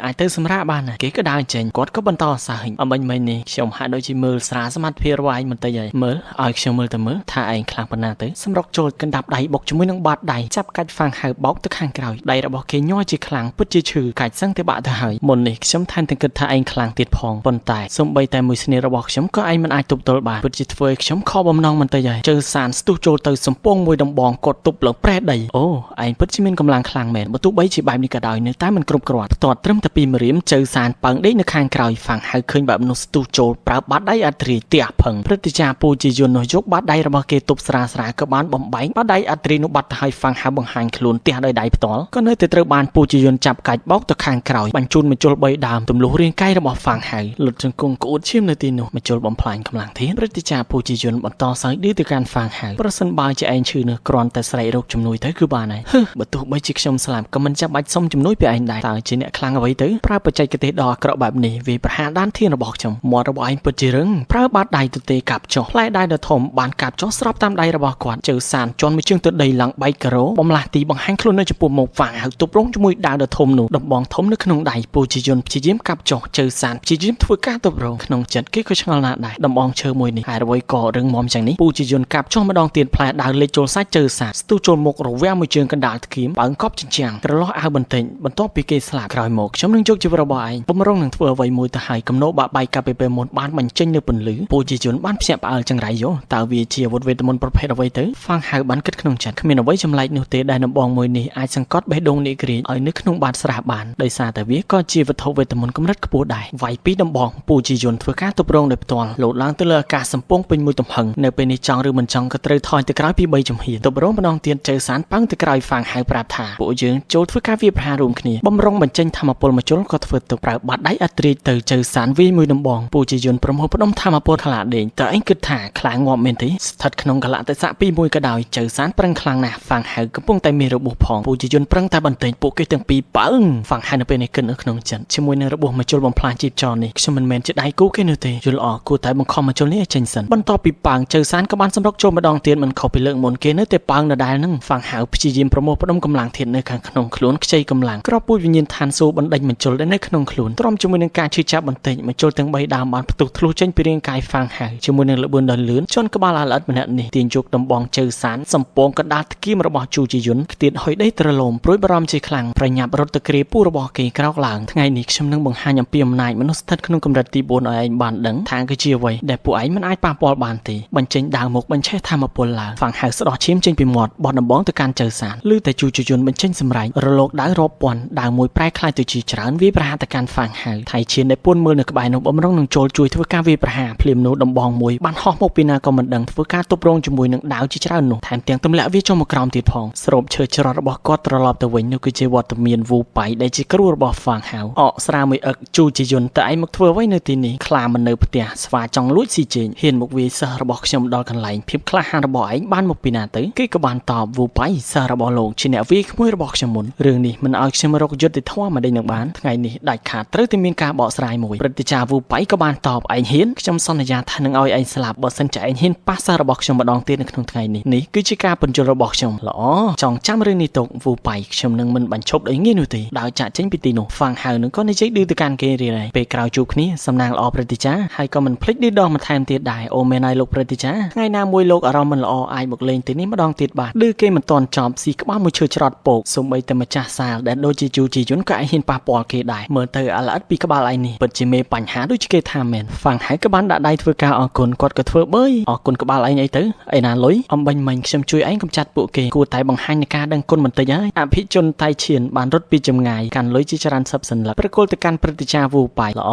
អាចទៅសម្រាកបានណាគេក៏ដើរចេញគាត់ក៏បន្តសើចអំបញ្ញមិញនេះខ្ញុំហាក់ដូចជាមើលស្រាលសមត្ថភាពរបស់ឯងបន្តិចហើយមើលឲ្យខ្ញុំមើលទៅមើលថាឯងខ្លាំងប៉ុណ្ណាទៅសម្រុកចូលកណ្ដាប់ដៃបុកជាមួយនឹងបាតដៃចាប់កាច់ហ្វាងហៅបោកទៅខាងក្រោយដៃរបស់គេញ័រជាខ្លាំងពិតជាឈឺកាច់សឹងតែបាក់ទៅហើយមុននេះខ្ញុំថែមទាំងគិតថាឯងខ្លាំងទៀតផងប៉ុន្តែសូម្បីតែមួយស្នៀរបស់ខ្ញុំក៏ឯងមិនអាចទប់ទល់បានពិតជាធ្វើឲ្យខ្ញុំខកបំណងបន្តិចហើយជើសានស្ទុះចូលទៅសំពងមួយដំបងគាត់ទប់ឡើងប្រេះដីអូឯងពិតជាមានកម្លាំងខ្លាំងមែនបើទោះបីជាបែបនេះក៏ដោយនៅតែមិនគ្រប់គ្រាន់ផ្ទាត់ត្រឹមតែពីម្រាមជើសានប៉ឹងដេកនៅខាងក្រោយហ្វាងហៅឃើញបែបនោះស្ទុះចូលប្រើបាតដៃអត្រាទះផឹងព្រឹទ្ធាចារ្យពូជាយន្តនោះយកបាតដៃរបស់គេទប់ស្រា ស្រាលស្រាលក៏បានបំបែកបាដៃអត្រីនោះបាត់ទៅហើយហ្វាំងហៅបង្ហាញខ្លួនទះដោយដៃផ្ទាល់ក៏នៅតែត្រូវបានពូជាយន្តចាប់កាច់បោកទៅខាងក្រោយបញ្ជូនមកជុល3ដើមទម្លុះរាងកាយរបស់ហ្វាំងហៅលុតជង្គង់ក្អួតឈាមនៅទីនោះមកជុលបំផ្លាញកម្លាំងធាតុព្រឹទ្ធាចារ្យពូជាយន្តបន្តសើចឌឺទៅកាន់ហ្វាំងហៅប្រសិនបើជាឯងឈឺនោះគ្រាន់តែស្រែករកជំនួយទៅគឺបានហើយហឺបើទោះបីជាខ្ញុំស្លាប់ក៏មិនចាំបាច់សុំជំនួយពីឯងដែរតើជាអ្នកខ្លាំងអ្វីទៅប្រើបច្ចេកទេសដ៏អាក្រក់បែបនេះវាប្រហារដានធានរបស់ខ្ញុំមាត់របស់ឯងពិតជារឹងប្រើបាតដៃទទេកាប់ចុះផ្លែដៃដ៏ធំបានកាប់ចុះស្របតាមដៃរបស់គាត់ជើសានជន់មួយជើងទៅដីឡើងបែកការ៉ូបំលាស់ទីបង្ហាញខ្លួននៅចំពោះមុខហ្វាំងហៅទប់រងជាមួយដាវដ៏ធំនោះដំបងធំនៅក្នុងដៃពូជាយន្តព្យាយាមកាប់ចុះជើសានព្យាយាមធ្វើការទប់រងក្នុងចិត្តគេក៏ឆ្ងល់ណាស់ដែរដំបងឈើមួយនេះហើយអ្វីក៏រឹងមាំយ៉ាងនេះពូជាយន្តកាប់ចុះម្ដងទៀតផ្លែដាវលេចចូលសាច់ជើសានស្ទុះចូលមុខរវាងមួយជើងកណ្ដាលធ្គៀមបើងកប់ជញ្ជាំងក្រឡោះអាវបន្តិចបន្ទាប់ពីគេស្លាប់ក្រោយមកខ្ញុំនឹងយកជីវិតរបស់ឯងបំរុងនឹងធ្វើអ្វីមួយទៅឲ្យកំណោបាក់បែកកាលពីពេលមុនបានបញ្ចេញនៅពន្លឺពូជាជនបានភ្ញាក់ផ្អើលចង្រៃយោតើវាជាអាវុធវេទមន្តប្រភេទអ្វីទៅហ្វាំងហៅបានគិតក្នុងចិត្តគ្មានអ្វីចម្លែកនោះទេដែលដំបងមួយនេះអាចសង្កត់បេះដូងនេះក្រៀកឲ្យនៅក្នុងបាតស្រះបានដោយសារតែវាក៏ជាវត្ថុវេទមន្តកម្រិតខ្ពស់ដែរវាយពីដំបងពូជាជនធ្វើការទប់រងដោយផ្ទាល់លោតឡើងទៅលើអាកាសសំពងពេញមួយទំហឹងនៅពេលនេះចង់ឬមិនចង់ក៏ត្រូវថយទៅក្រោយពី3ជំហានទប់រងម្ដងទៀតជើសានប៉ឹងទៅក្រោយហ្វាំងហៅប្រាប់ថាពួកយើងចូលធ្វើការវាយប្រហាររួមគ្នាបំរុងបញ្ចេញធម្មពលមជុលក៏ធ្វើទុកប្រើបាត់ដៃអត្រាទៅជើសានវាយមួយដំបងពូជាយន្តប្រមូលផ្ដុំធម្មពលខ្លាដេញតើឯងគិតថាខ្លាងាប់មែនទេស្ថិតក្នុងកលៈទេសៈពីមួយក៏ដោយជើសានប្រឹងខ្លាំងណាស់ហ្វាំងហៅកំពុងតែមានរបួសផងពូជាយន្តប្រឹងតែបន្ទែងពួកគេទាំងពីរប៉ឹងហ្វាំងហៅនៅពេលនេះគិតនៅក្នុងចិត្តជាមួយនឹងរបួសមជុលបំផ្លាញជីពចរនេះខ្ញុំមិនមែនជាដៃគូគេនោះទេយល់អគួរតែបង្ខំមជុលនេះឲ្យចេញសិនបន្ទាប់ពីប៉ាងជើសានក៏បានសម្រុកចូលម្ដងទៀតមិនខុសពីលើកមុនគេនៅតែប៉ាងដដែលនឹងហ្វាំងហៅព្យាយាមប្រមូលផ្ដុំកម្លាំងធាតុនៅខាងក្នុងខ្លួនខ្ចីកម្លាំងក្របពូជវិញ្ញាណឋានសួគ៌បណ្ដេញមជុលដែលនៅក្នុងខ្លួនទ្រាំជាមួយនឹងការឈឺចាប់បន្តិចមជុលទាំង3ដើមបានផ្ទុះធ្លុះចេញពីរាងកាយហ្វាំងហៅជាមួយនឹងល្បឿនដ៏លឿនជន់ក្បាលអាល្អិតម្នាក់នេះទាញយកដំបងជើសានសំពងកណ្ដាលធ្គៀមរបស់ជូជាយន្តខ្ទាតហុយដីត្រឡោមព្រួយបារម្ភជាខ្លាំងប្រញាប់រត់ទៅគ្រាពូរបស់គេក្រោកឡើងថ្ងៃនេះខ្ញុំនឹងបង្ហាញអំពីអំណាចមនុស្សស្ថិតក្នុងកម្រិតទី4ឲ្យឯងបានដឹងថាគឺជាអ្វីដែលពួកឯងមិនអាចប៉ះពាល់បានទេបញ្ចេញដាវមកបញ្ឆេះធម្មពលឡើងហ្វាំងហៅស្ដោះឈាមចេញពីមាត់បោះដំបងទៅកាន់ជើសានឬតែជូជាយន្តបញ្ចេញសម្រែករលកដាវរាប់ពាន់ដាវមួយប្រែក្លាយទៅជាច្រើនវាប្រហារទៅកាន់ហ្វាំងហៅថៃឈៀនដែលពួនមើលនៅក្បែរនោះបំរុងនឹងចូលជួយធ្វើការវាយប្រហារភ្លាមនោះដំបងមួយបានហោះមកពីណាក៏មិនដឹងធ្វើការទប់រងជាមួយនឹងដាវជាច្រើននោះថែមទាំងទម្លាក់វាចុះមកក្រោមទៀតផងស្រូបឈើច្រត់របស់គាត់ត្រឡប់ទៅវិញនោះគឺជាវត្តមានវូប៉ៃដែលជាគ្រូរបស់ហ្វាំងហៅអកស្រាមួយអឹកជូជាយន្តតើឯងមកធ្វើអ្វីនៅទីនេះខ្លាមិននៅផ្ទះស្វាចង់លួចស៊ីជេងហ៊ានមកវាយសិស្សរបស់ខ្ញុំដល់កន្លែងភាពក្លាហានរបស់ឯងបានមកពីណាទៅគេក៏បានតបវូប៉ៃសិស្សរបស់លោកជាអ្នកវាយក្មួយរបស់ខ្ញុំមុនរឿងនេះមិនឲ្យខ្ញុំរកយុត្តិធម៌មកដេញនឹងបានថ្ងៃនេះដាច់ខាតត្រូវតែមានការបកស្រាយមួយព្រឹទ្ធាចារ្យវូប៉ៃក៏បានតបឯងហ៊ានខ្ញុំសន្យាថានឹងឲ្យឯងស្លាប់បើសិនជាឯងហ៊ានប៉ះសិស្សរបស់ខ្ញុំម្ដងទៀតនៅក្នុងថ្ងៃនេះនេះគឺជាការពន្យល់របស់ខ្ញុំល្អចង់ចាំរឿងនេះទុកវូប៉ៃខ្ញុំនឹងមិនបញ្ឈប់ដោយងាយនោះទេដោយចាក់ចេញពីទីនោះហ្វាំងហៅនឹងក៏និយាយឌឺទៅកាន់គេរីរ៉ៃពេលក្រោយជួបគ្នាសំណាងល្អព្រឹទ្ធាចារ្យហើយក៏មិនភ្លេចឌឺដងបន្ថែមទៀតដែរអូមែនហើយលោកព្រឹទ្ធាចារ្យថ្ងៃណាមួយលោកអារម្មណ៍មិនល្អអាចមកលេងទីនេះម្ដងទៀតបាទឌឺគេមិនតន់ចំស៊ីក្បាលមួយឈើច្រត់ពោកសូម្បីតែម្ចាស់សាលដែលដូចជាជូជាយន្តក៏អាចហ៊ានប៉ះពាល់គេដែរមើលទៅអាល្អិតពីក្បាលឯងនេះពិតជាមេបញ្ហាដូចជាគេថាមែនហ្វាំងហៅក៏បានដាក់ដៃធ្វើការអរគុណគាត់ក៏ធ្វើបើយអរគុណក្បាលឯងអីទៅឯណាលុយអំបញ្ញមិញខ្ញុំជួយឯងកំចាត់ពួកគេគួរតែបង្ហាញនៃការដឹងគុណបន្តិចហើយអភិជនតៃឈៀនបានរត់ពីចម្ងាយកាន់លុយជាច្រើនសិបសន្លឹកប្រគល់ទៅកាន់ព្រឹទ្ធាចារ្យវូប៉ៃល្អ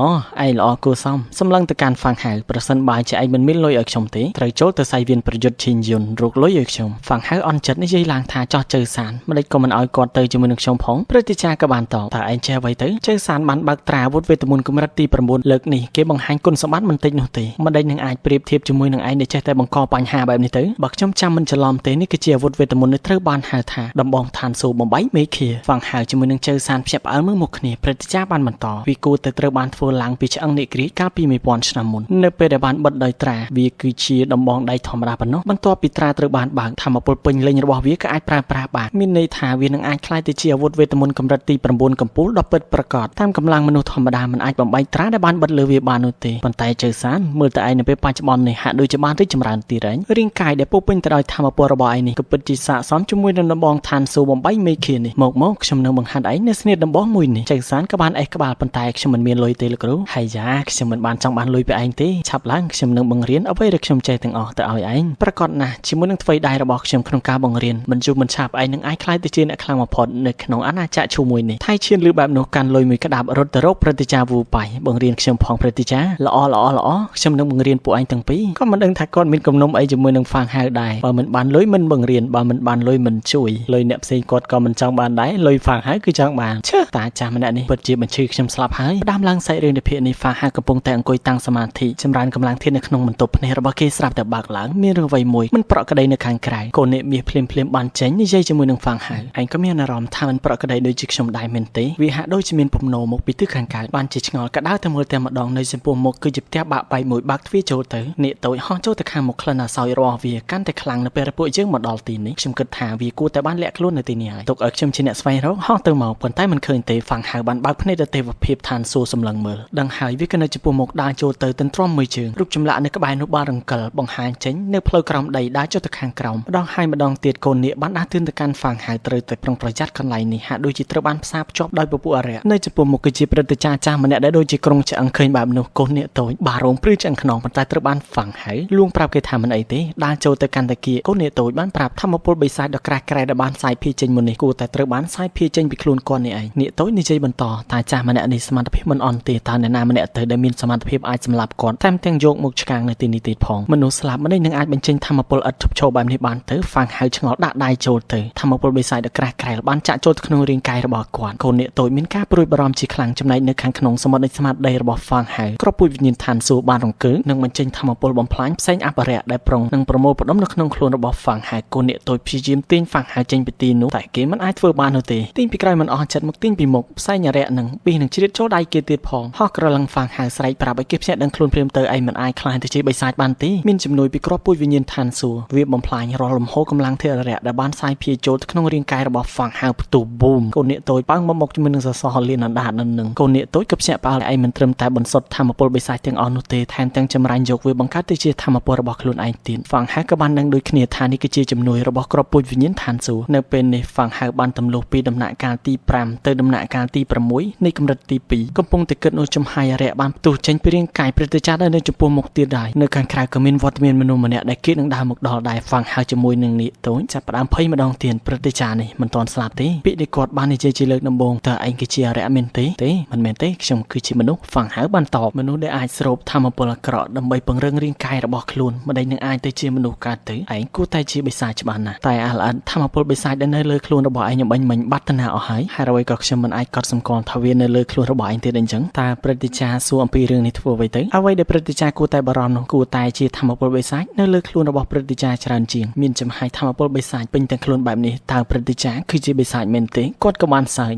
ឯងល្អគួរសមសម្លឹងទៅកាន់ហ្វាំងហៅប្រសិនបើជាឯងមិនមានលុយឲ្យខ្ញុំទេត្រូវចូលទៅសៃវៀនប្រយុទ្ធឈីងយុនរកលុយឲ្យខ្ញុំហ្វាំងហៅអន់ចិត្តនិយាយឡើងថាចោះជើសានម្ដេចក៏មិនឲ្យគាត់ទៅជាមួយនឹងខ្ញុំផងព្រឹទ្ធាចារ្យក៏បានតបតើឯងចេះអ្វីទៅជើសានបានបើកត្រាអាវុធវេទមន្តកម្រិតទី9លើកនេះគេបង្ហាញគុណសម្បត្តិមិនតិចនោះទេម្ដេចនឹងអាចប្រៀបធៀបជាមួយនឹងឯងដែលចេះតែបង្កបញ្ហាបែបនេះទៅបើខ្ញុំចាំមិនច្រឡំទេនេះគឺជាអាវុធវេទមន្តនេះត្រូវបានហៅថាដំបងឋានសួគ៌បំបែកមេឃាហ្វាំងហៅជាមួយនឹងជើសានភ្ញាក់ផ្អើលមើលមុខគ្នាព្រឹទ្ធាចារ្យបានបន្តវាគួរតែត្រូវបានធ្វើឡើងពីឆ្អឹងនេក្រាចកាលពី1000ឆ្នាំមុននៅពេលដែលបានបិទដោយត្រាវាគឺជាដំបងដៃធម្មតាប៉ុណ្ណោះបន្ទាប់ពីត្រាត្រូវបានបើកធម្មពលពេញលេញរបស់វាក៏អាចប្រើប្រាស់បានមានន័យថាវានឹងអាចក្លាយទៅជាអាវុធវេទមន្តកម្រិតទី9កំពូលដ៏ពិតប្រាកដតាមកម្លាំងមនុស្សធម្មតាមិនអាចបំបែកត្រាដែលបានបិទលើវាបាននោះទេប៉ុន្តែជើសានមើលតែឯងនៅពេលបច្ចុប្បន្ននេះហាក់ដូចជាបានរីកចម្រើនទីរែងរាងកាយដែលពោពេញទៅដោយធម្មពលរបស់ឯងនេះក៏ពិតជាស័ក្តិសមជាមួយនឹងដំបងឋានសួគ៌បំបែកមេឃានេះមកខ្ញុំនឹងបង្ហាត់ឯងនៅស្នៀតដំបងមួយនេះជើសានក៏បានអេះក្បាលប៉ុន្តែខ្ញុំមិនមានលុយទេលោកគ្រូហើយយ៉ាខ្ញុំមិនបានចង់បានលុយពីឯងទេឆាប់ឡើងខ្ញុំនឹងបង្រៀនអ្វីដែលខ្ញុំចេះទាំងអស់ទៅឲ្យឯងប្រកាសណាស់ជាមួយនឹងថ្វីដៃរបស់ខ្ញុំក្នុងការបង្រៀនមិនយូរមិនឆាប់ឯងនឹងអាចក្លាយទៅជាអ្នកខ្លាំងបំផុតនៅក្នុងអាណាចក្រឈូមួយនេះថៃឈៀនលឺបែបនោះកាន់លុយមួយក្តាប់រត់ទៅរកព្រឹទ្ធាចារ្យវូប៉ៃបង្រៀនខ្ញុំផងព្រឹទ្ធាចារ្យល្អល្អល្អខ្ញុំនឹងបង្រៀនពួកឯងទាំងពីរក៏មិនដឹងថាគាត់មានគំនុំអីជាមួយនឹងហ្វា ហ្វាងហៅដែរបើមិនបានលុយមិនបង្រៀនបើមិនបានលុយមិនជួយលុយអ្នកផ្សេងគាត់ក៏មិនចង់បានដែរលុយហ្វាងហៅគឺចង់បានឈើតាចាស់ម្នាក់នេះពិតជាបញ្ឈឺខ្ញុំស្លាប់ហើយផ្ដាំឡើងសាច់រឿងនៃភាគនេះហ្វាងហៅកំពុងតែអង្គុយតាំងសមាធិចម្រើនកម្លាំងធាតុនៅក្នុងបន្ទប់ភ្នែករបស់គេស្រាប់តែបើកឡើងមានរឿងអ្វីមួយមិនប្រក្រតីនៅខាងក្រៅកូនអ្នកមាសភ្លាមភ្លាមបានចេញនិយាយជាមួយនឹងហ្វាងហៅឯងក៏មានអារម្មណ៍ថាមិនប្រក្រតីដូចជាខ្ញុំដែរមែនទេវាហាក់ដូចជាមានពំនោមកពីទិសខាងកើតបានជាឆ្ងល់ក៏ដើរទៅមើលតែម្ដងនៅចំពោះមុខគឺជាផ្ទះបាក់បែកមួយបើកទ្វារចូលទៅនាគតូចហោះចូលទៅខាងមុខក្លិនអាសោយរបស់វាកាន់តែខ្លាំងនៅពេលពួកយើងមកដល់ទីនេះខ្ញុំគិតថាវាគួរតែបានលាក់ខ្លួននៅទីនេះហើយទុកឲ្យខ្ញុំជាអ្នកស្វែងរកហោះទៅមកប៉ុន្តែមិនឃើញទេហ្វាងហៅបានបើកភ្នែកដល់ទេវភាពឋានសួគ៌សម្លឹងមើលដឹងហើយវាក៏នៅចំពោះមុខដើរចូលទៅទន្ទ្រាំមួយជើងរូបចម្លាក់នៅក្បែរនោះបានរង្គិលបង្ហាញចេញនៅផ្លូវក្រោមដីដើរចុះទៅខាងក្រោមម្ដងហើយម្ដងទៀតកូននាគបានដាស់តឿនទៅកាន់ហ្វាងហៅត្រូវតែប្រុងប្រយ័ត្នកន្លែងនេះហាក់ដូចជាត្រូវបានផ្សារភ្ជាប់ដោយពពួកអរិយនៅចំពោះមុខគឺជាព្រឹទ្ធាចារ្យចាស់ម្នាក់ដែលដូចជាក្រុងឆ្អឹងឃើញបែបនោះកូននាគតូចបារោងព្រឺឆ្អឹងខ្នងប៉ុន្តែត្រូវបានហ្វាងហៅលួងប្រាប់គេថាមិនអីទេដើរចូលទៅកាន់តាគៀកូននាគតូចបានប្រាប់ធម្មពលបិសាចដ៏ក្រាស់ក្រែដែលបានសាយភាយចេញមុននេះគួរតែត្រូវបានសាយភាយចេញពីខ្លួនគាត់នេះឯងនាគតូចនិយាយបន្តតាចាស់ម្នាក់នេះសមត្ថភាពមិនអន់ទេតើអ្នកណាម្នាក់ទៅដែលមានសមត្ថភាពអាចសម្លាប់គាត់ថែមទាំងយកមកឆ្កាងនៅទីនេះទៀតផងមនុស្សស្លាប់ម្នាក់នឹងអាចបញ្ចេញធម្មពលឥតឈប់ឈរបែបនេះបានទៅហ្វាងហៅឆ្ងល់ដាក់ដៃចូលទៅធម្មពលបិសាចដ៏ក្រាស់ក្រែលបានចាក់ចូលទៅក្នុងរាងកាយរបស់គាត់កូននាគតូចមានការព្រួយបារម្ភជាខ្លាំងចំណែកនៅខាងក្នុងសមុទ្រនៃស្មារតីរបស់ហ្វាងហៅគ្រាប់ពូជវិញ្ញាណឋានសួគ៌បានរង្គើនិងបញ្ចេញធម្មពលបំផ្លាញផ្សេងអបរិយដែលប្រុងនឹងប្រមូលផ្ដុំនៅក្នុងខ្លួនរបស់ហ្វាងហៅកូននាគតូចព្យាយាមទាញហ្វាងហៅចេញពីទីនោះតែគេមិនអាចធ្វើបាននោះទេទាញពីក្រោយមិនអស់ចិត្តមកទាញពីមុខផ្សែងអរិយនឹងប៊ីនឹងជ្រៀតចូលដៃគេទៀតផងហោះក្រឡឹងហ្វាងហៅស្រែកប្រាប់ឲ្យគេភ្ញាក់ដឹងខ្លួនភ្លាមទៅឯងមិនអាចខ្លាចទៅជាបិសាចបានទេមានជំនួយពីគ្រាប់ពូជវិញ្ញាណឋានសួគ៌វាបំផ្លាញរាល់លំហូរកម្លាំងធាតុអរិយដែលបានសាយភាយចូលទៅក្នុងរាងកាយរបស់ហ្វាងហៅផ្ទុះប៊ូមកូននាគតូចប៉ើងមកជាមួយនឹងសសរលៀនអណ្ដាតនៅនឹងកូននាគតូចក៏ភ្ញាក់ផ្អើលឯងមិនត្រឹមតែបន្សុទ្ធធម្មពលបិសាចទាំងអស់នោះទេថែមទាំងចម្រាញ់យកវាបង្កើតទៅជាធម្មពលរបស់ខ្លួនឯងទៀតហ្វាងហៅក៏បានដឹងដូចគ្នាថានេះគឺជាជំនួយរបស់គ្រាប់ពូជវិញ្ញាណឋានសួគ៌នៅពេលនេះហ្វាងហៅបានទម្លុះពីដំណាក់កាលទី5ទៅដំណាក់កាលទី6នៃកម្រិតទី2កំពុងតែគិតនោះចំហាយអរិយបានផ្ទុះចេញពីរាងកាយព្រឹទ្ធាចារ្យដែលនៅចំពោះមុខទៀតដែរនៅខាងក្រៅក៏មានវត្តមានមនុស្សម្នាក់ដែលគេនឹងដើរមកដល់ដែរហ្វាងហៅជាមួយនឹងនាគតូចចាប់ផ្ដើមភ័យម្ដងទៀតព្រឹទ្ធាចារ្យនេះមិនទាន់ស្លាប់ទេពាក្យដែលគាត់បាននិយាយជាលើកដំបូងតើឯងគឺជាអរិយមែនទេទេមិនមែនទេខ្ញុំគឺជាមនុស្សហ្វាងហៅបានតបមនុស្សដែលអាចស្រូបធម្មពលអាក្រក់ដើម្បីពង្រឹងរាងកាយរបស់ខ្លួនមិនដែលនឹងអាចទៅជាមនុស្សកើតទៅឯងគួរតែជាបិសាចច្បាស់ណាស់តែអាល្អិតធម្មពលបិសាចដែលនៅលើខ្លួនរបស់ឯងអំបញ្ញមិញបាត់តាណាអស់ហើយហើយអ្វីក៏ខ្ញុំមិនអាចកត់សម្គាល់ថាវានៅលើខ្លួនរបស់ឯងទៀតអញ្ចឹងតើព្រឹទ្ធាចារ្យសួរអំពីរឿងនេះធ្វើអ្វីទៅអ្វីដែលព្រឹទ្ធាចារ្យគួរតែបារម្ភនោះគួរតែជាធម្មពលបិសាចនៅលើខ្លួនរបស់ព្រឹទ្ធាចារ្យច្រើនជាងមានចំហាយធម្មពលបិសាចពេញទាំងខ្លួនបែបនេះតើព្រឹទ្ធាចារ្យគឺជាបិសាចមែនទេគាត់ក៏បានសើច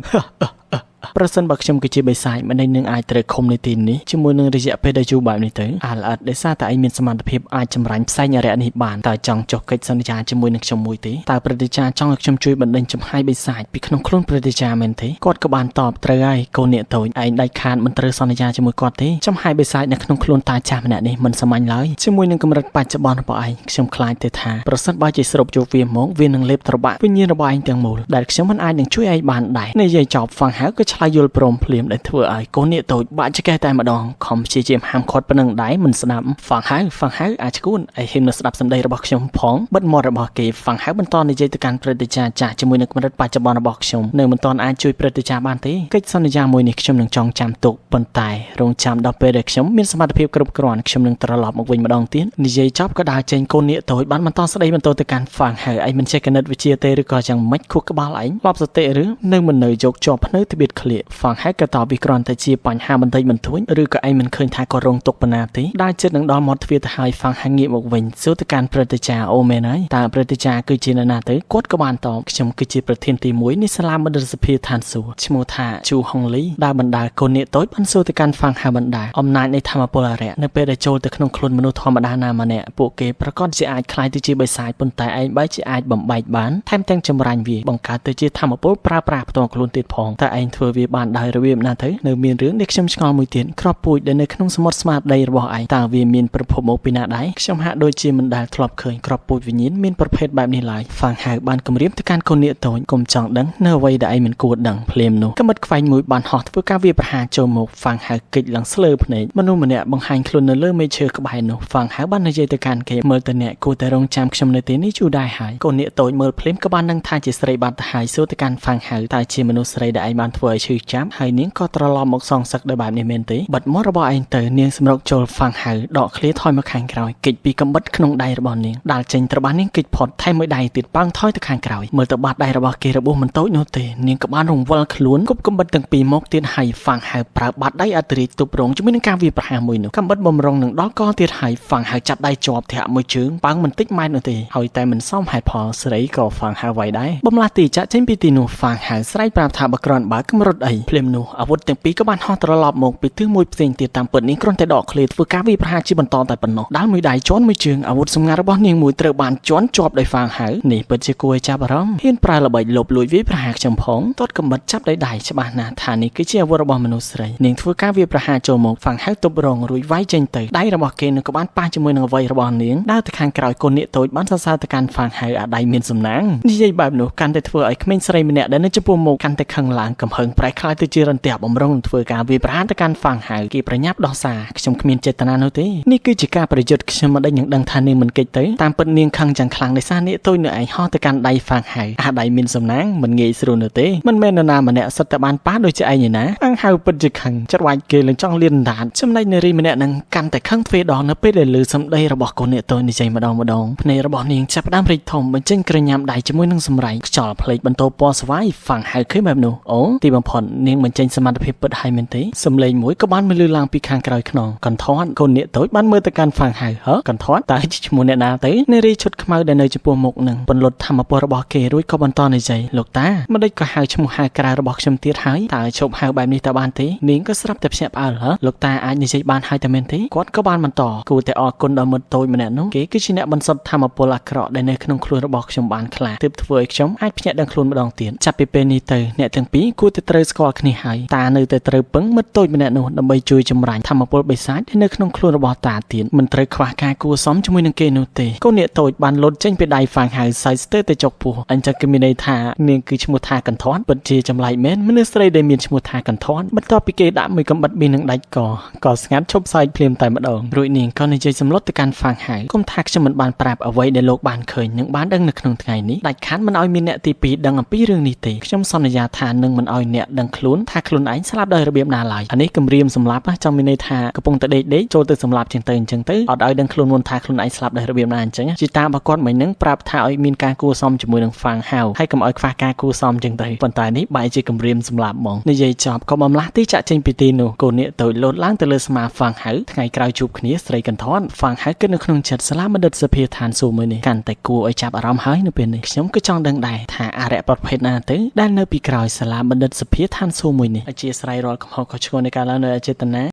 ប្រសិនបើខ្ញុំគឺជាបិសាចម្នាក់នឹងអាចត្រូវឃុំនៅទីនេះជាមួយនឹងរយៈពេលដ៏យូរបែបនេះទៅអាល្អិតដោយសារតែឯងមានសមត្ថភាពអាចចម្រាញ់ផ្សែងអរិយនេះបានតើចង់ចុះកិច្ចសន្យាជាមួយនឹងខ្ញុំមួយទេតើព្រឹទ្ធាចារ្យចង់ឲ្យខ្ញុំជួយបណ្ដេញចំហាយបិសាចពីក្នុងខ្លួនព្រឹទ្ធាចារ្យមែនទេគាត់ក៏បានតបត្រូវហើយកូននាគតូចឯងដាច់ខាតមិនត្រូវសន្យាជាមួយគាត់ទេចំហាយបិសាចនៅក្នុងខ្លួនតាចាស់ម្នាក់នេះមិនសាមញ្ញឡើយជាមួយនឹងកម្រិតបច្ចុប្បន្នរបស់ឯងខ្ញុំខ្លាចទេថាប្រសិនបើជាស្រូបយកវាមកវានឹងលេបត្របាក់វិញ្ញាណរបស់ឯងទាំងមូលដែលខ្ញុំមិនអាចនឹងជួយឯងបានដែរនិយាយចប់ហ្វាងហៅក៏ឆ្លើយយល់ព្រមភ្លាមដែលធ្វើឲ្យកូននាគតូចបាក់ចកេះតែម្ដងខំព្យាយាមហាមឃាត់ប៉ុណ្ណឹងដែរមិនស្ដាប់ហ្វាងហៅហ្វាងហៅអាចគួនឯហ៊ានមកស្ដាប់សម្ដីរបស់ខ្ញុំផងបិទមាត់របស់គេហ្វាងហៅបន្តនិយាយទៅកាន់ព្រឹទ្ធាចារ្យចាស់ជាមួយនឹងកម្រិតបច្ចុប្បន្នរបស់ខ្ញុំនៅមិនទាន់អាចជួយព្រឹទ្ធាចារ្យបានទេកិច្ចសន្យាមួយនេះខ្ញុំនឹងចងចាំទុកប៉ុន្តែរងចាំដល់ពេលដែលខ្ញុំមានសមត្ថភាពគ្រប់គ្រាន់ខ្ញុំនឹងត្រឡប់មកវិញម្ដងទៀតនិយាយចប់ក៏ដើរចេញកូននាគតូចបានបន្តស្ដីបន្តទៅកាន់ហ្វាងហៅឯងមិនចេះគណិតវិទ្យាទេឬក៏យ៉ាងម៉េចខួរក្បាលឯងលប់សតិឬនៅមិននៅយកជាប់ភ្នៅត្បៀតក្លៀកហ្វាងហៅក៏តបវាគ្រាន់តែជាបញ្ហាបន្តិចបន្តួចឬក៏ឯងមិនឃើញថាក៏រងទុកប៉ុណ្ណាទេដើរចិត្តនឹងដល់មាត់ទ្វារទៅហើយហ្វាងហៅងាកមកវិញសួរទៅកាន់ព្រឹទ្ធាចារ្យអូមែនហើយតើព្រឹទ្ធាចារ្យគឺជានរណាទៅគាត់ក៏បានតបខ្ញុំគឺជាប្រធានទី1នៃសាលាមណ្ឌលសភាឋានសួគ៌ឈ្មោះថាជូហុងលីដើរបណ្ដាកូននាគតូចបានសួរទៅកាន់ហ្វាងហៅបណ្ដាអំណាចនៃធម្មពលអរិយនៅពេលដែលចូលទៅក្នុងខ្លួនមនុស្សធម្មតាណាម្នាក់ពួកគេប្រកាសជាអាចក្លាយទៅជាបិសាចប៉ុន្តែឯងបែរជាអាចបំបែកបានថែមទាំងចម្រាញ់វាបង្កើតទៅជាធម្មពលប្រើប្រាស់ផ្ទាល់ខ្លួនទៀតផងតើឯងធ្វើវាបានដោយរបៀបណាទៅនៅមានរឿងដែលខ្ញុំឆ្ងល់មួយទៀតគ្រាប់ពូជដែលនៅក្នុងសមុទ្រស្មារតីរបស់ឯងតើវាមានប្រភពមកពីណាដែរខ្ញុំហាក់ដូចជាមិនដែលធ្លាប់ឃើញគ្រាប់ពូជវិញ្ញាណមានប្រភេទបែបនេះឡើយហ្វាងហៅបានគំរាមទៅកាន់កូននាគតូចកុំចង់ដឹងនៅអ្វីដែលឯងមិនគួរដឹងភ្លាមនោះកមិតខ្វែងមួយបានហោះធ្វើការវាប្រហារចូលមកហ្វាងហៅកិច្ចឡើងស្លើភ្នែកមនុស្សម្នាក់បង្ហាញខ្លួននៅលើមេឈើក្បែរនោះហ្វាងហៅបាននិយាយទៅកាន់គេមើលទៅអ្នកគួរតែរងចាំខ្ញុំនៅទីនេះយូរដែរហើយកូននាគតូចមើលភ្លាមក៏បានដឹងថាជាស្រីបាត់ទៅហើយសួរទៅកាន់ហ្វាងហៅតើជាមនុស្សស្រីដែលឯងបានធ្វើ ឲ្យឈឺចាប់ហើយនាងក៏ត្រឡប់មកសងសឹកដោយបែបនេះមែនទេបិទមាត់របស់ឯងទៅនាងសម្រុកចូលហ្វាំងហៅដកឃ្លាថយមកខាងក្រោយគេចពីកំបិតក្នុងដៃរបស់នាងដាល់ចេញត្រូវបាននាងគេចផុតថែមមួយដៃទៀតប៉ោងថយទៅខាងក្រោយមើលទៅបាតដៃរបស់គេរបួសមិនតូចនោះទេនាងក៏បានរង្វិលខ្លួនគប់កំបិតទាំងពីរមកទៀតហើយហ្វាំងហៅប្រើបាតដៃអតិរិយទប់រងជាមួយនឹងការវាយប្រហារមួយនោះកំបិតបំរុងនឹងដល់កទៀតហើយហ្វាំងហៅចាប់ដៃជាប់ធាក់មួយជើងប៉ោងមិនតិចម៉ែត្រនោះទេហើយតែមិនសមហេតុផលស្រីក៏ហ្វាំងហៅໄວដែរបំលាស់ទីចាក់ចេញពីទីនោះហ្វាំងហៅស្រែកប្រាប់ថាបើគ្រាន់បើកម្រុតអីភ្លាមនោះអាវុធទាំងពីរក៏បានហោះត្រឡប់មកពីទិសមួយផ្សេងទៀតតាមពិតនេះគ្រាន់តែដកឃ្លាធ្វើការវាយប្រហារជាបន្តតែប៉ុណ្ណោះដាល់មួយដៃជន់មួយជើងអាវុធសម្ងាត់របស់នាងមួយត្រូវបានជន់ជាប់ដោយហ្វាងហៅនេះពិតជាគួរឲ្យចាប់អារម្មណ៍ហ៊ានប្រើល្បិចលបលួចវាយប្រហារខ្ញុំផងទាត់កំបិតចាប់ដោយដៃច្បាស់ណាស់ថានេះគឺជាអាវុធរបស់មនុស្សស្រីនាងធ្វើការវាយប្រហារចូលមកហ្វាងហៅទប់រងរួចវាយចេញទៅដៃរបស់គេនឹងក៏បានប៉ះជាមួយនឹងអ្វីរបស់នាងដើរទៅខាងក្រោយកូននាគតូចបានសរសើរទៅកាន់ហ្វាងហៅអាដៃមានសំណាងនិយាយបែបនោះកាន់តែធ្វើឲ្យក្មេងស្រីម្នាក់ដែលនៅចំពោះមុខកាន់តែខឹងឡើងកំហឹងប្រែក្លាយទៅជារន្ទះបំរុងធ្វើការវាយប្រហារទៅកាន់ហ្វាងហៅគេប្រញាប់ដោះសារខ្ញុំគ្មានចេតនានោះទេនេះគឺជាការប្រយុទ្ធខ្ញុំមិនដេញនឹងដឹងថានាងមិនគេចទៅតាមពិតនាងខឹងយ៉ាងខ្លាំងដោយសារនាគតូចនៅឯងហោះទៅកាន់ដៃហ្វាងហៅអាដៃមានសំណាងមិនងាយស្រួលនោះទេមិនមែននរណាម្នាក់សិតតែបានប៉ះដូចជាឯងឯណាអង្ហៅពិតជាខឹងច្របាច់គេនឹងចង់លៀនដាតចំណែកនារីម្នាក់នឹងកាន់តែខឹងទ្វេដងនៅពេលដែលឮសម្ដីរបស់កូននាគតូចនិយាយម្ដងម្ដងភ្នែករបស់នាងចាប់ផ្ដើមរីកធំបញ្ចេញក្រញាំដៃជាមួយនឹងសម្រែងខ្យល់ភ្លេចបន្ទោពណ៌ស្វាយហ្វាងហៅឃើញបែបនោះអូទីបំផុតនាងបញ្ចេញសមត្ថភាពពិតហើយមែនទេសំឡេងមួយក៏បានមកលឺឡើងពីខាងក្រោយខ្នងកន្ធត់កូននាគតូចបានមើលទៅកាន់ហ្វាងហៅហ៎កន្ធត់តើជាឈ្មោះអ្នកណាទៅនារីឈុតខ្មៅដែលនៅចំពោះមុខនឹងពន្លត់ធម្មពលរបស់គេរួចក៏បន្តនិយាយលោកតាមិនដេចក៏ហៅឈ្មោះហៅក្រៅរបស់ខ្ញុំទៀតហើយតើឈប់ហៅបែបនេះតើបានទេនាងក៏ស្រាប់តែភ្ញាក់ផ្អើលហ៎លោកតាអាចនិយាយបានហើយតែមែនទេគាត់ក៏បានបន្តគួរតែអរគុណដល់មិត្តតូចម្នាក់នោះគេគឺជាអ្នកបន្សុទ្ធធម្មពលអាក្រក់ដែលនៅក្នុងខ្លួនរបស់ខ្ញុំបានខ្លះទើបធ្វើឲ្យខ្ញុំអាចភ្ញាក់ដឹងខ្លួនម្ដងទៀតចាប់ពីពេលនេះទៅអ្នកទាំងពីរគួរតែត្រូវស្គាល់គ្នាហើយតានៅតែត្រូវពឹងមិត្តតូចម្នាក់នោះដើម្បីជួយចម្រាញ់ធម្មពលបិសាចដែលនៅក្នុងខ្លួនរបស់តាទៀតមិនត្រូវខ្វះការគួសមជាមួយនឹងគេនោះទេកូនអ្នកតូចបានលុតចេញពីដៃហ្វាងហៅសើចស្ទើរតែចុកពោះអញ្ចឹងគឺមានន័យថានាងគឺឈ្មោះថាកន្ធត់ពិតជាចម្លែកមែនមនុស្សស្រីដែលមានឈ្មោះថាកន្ធត់បន្ទាប់ពីគេដាក់មួយកំបិតប៊ីនឹងដាច់កក៏ស្ងាត់ឈប់សើចភ្លាមតែម្ដងរួចនាងក៏និយាយសម្លុតទៅកាន់ហ្វាងហៅគុំថាខ្ញុំមិនបានប្រាប់អ្វីដែលលោកបានឃើញនិងបានដឹងនៅក្នុងថ្ងៃនេះដាច់ខាតមិនឲ្យមានអ្នកទី2ដឹងអំពីរឿងនេះទេខ្ញុំសន្យាថានឹងមិនឲ្យអ្នកដឹងខ្លួនថាខ្លួនឯងស្លាប់ដោយរបៀបណាឡើយអានេះគំរាមសម្លាប់ចង់មានន័យថាកំពុងតែដេកដេកចូលទៅសម្លាប់ជាងទៅអញ្ចឹងទៅអត់ឲ្យដឹងខ្លួនមុនថាខ្លួនឯងស្លាប់ដោយរបៀបណាអញ្ចឹងជីតារបស់គាត់មិញនឹងប្រាប់ថាឲ្យមានការគួសមជាមួយនឹងហ្វាងហៅហើយកុំឲ្យខ្វះការគួសមអញ្ចឹងទៅប៉ុន្តែនេះបែរជាគំរាមសម្លាប់ហ្មងនិយាយចប់ក៏បំលាស់ទីចាក់ចេញពីទីនោះកូននាគតូចលោតឡើងទៅលើស្មាហ្វាងហៅថ្ងៃក្រោយជួបគ្នាស្រីកន្ធនហ្វាងហៅគិតនៅក្នុងចិត្តសាលាបណ្ឌិតសភាឋានសួគ៌មួយនេះកាន់តែគួរឲ្យចាប់អារម្មណ៍ហើយនៅពេលនេះខ្ញុំក៏ចង់ដឹងដែរថាអរិយប្រភេទណាទៅដែលនៅពីក្រោយសាលាបណ្ឌិតសភាឋានសួគ៌មួយនេះអធិស្ឋានរាល់កំហុសខុសឆ្គងនៃការឡើងនៅអចេតនា។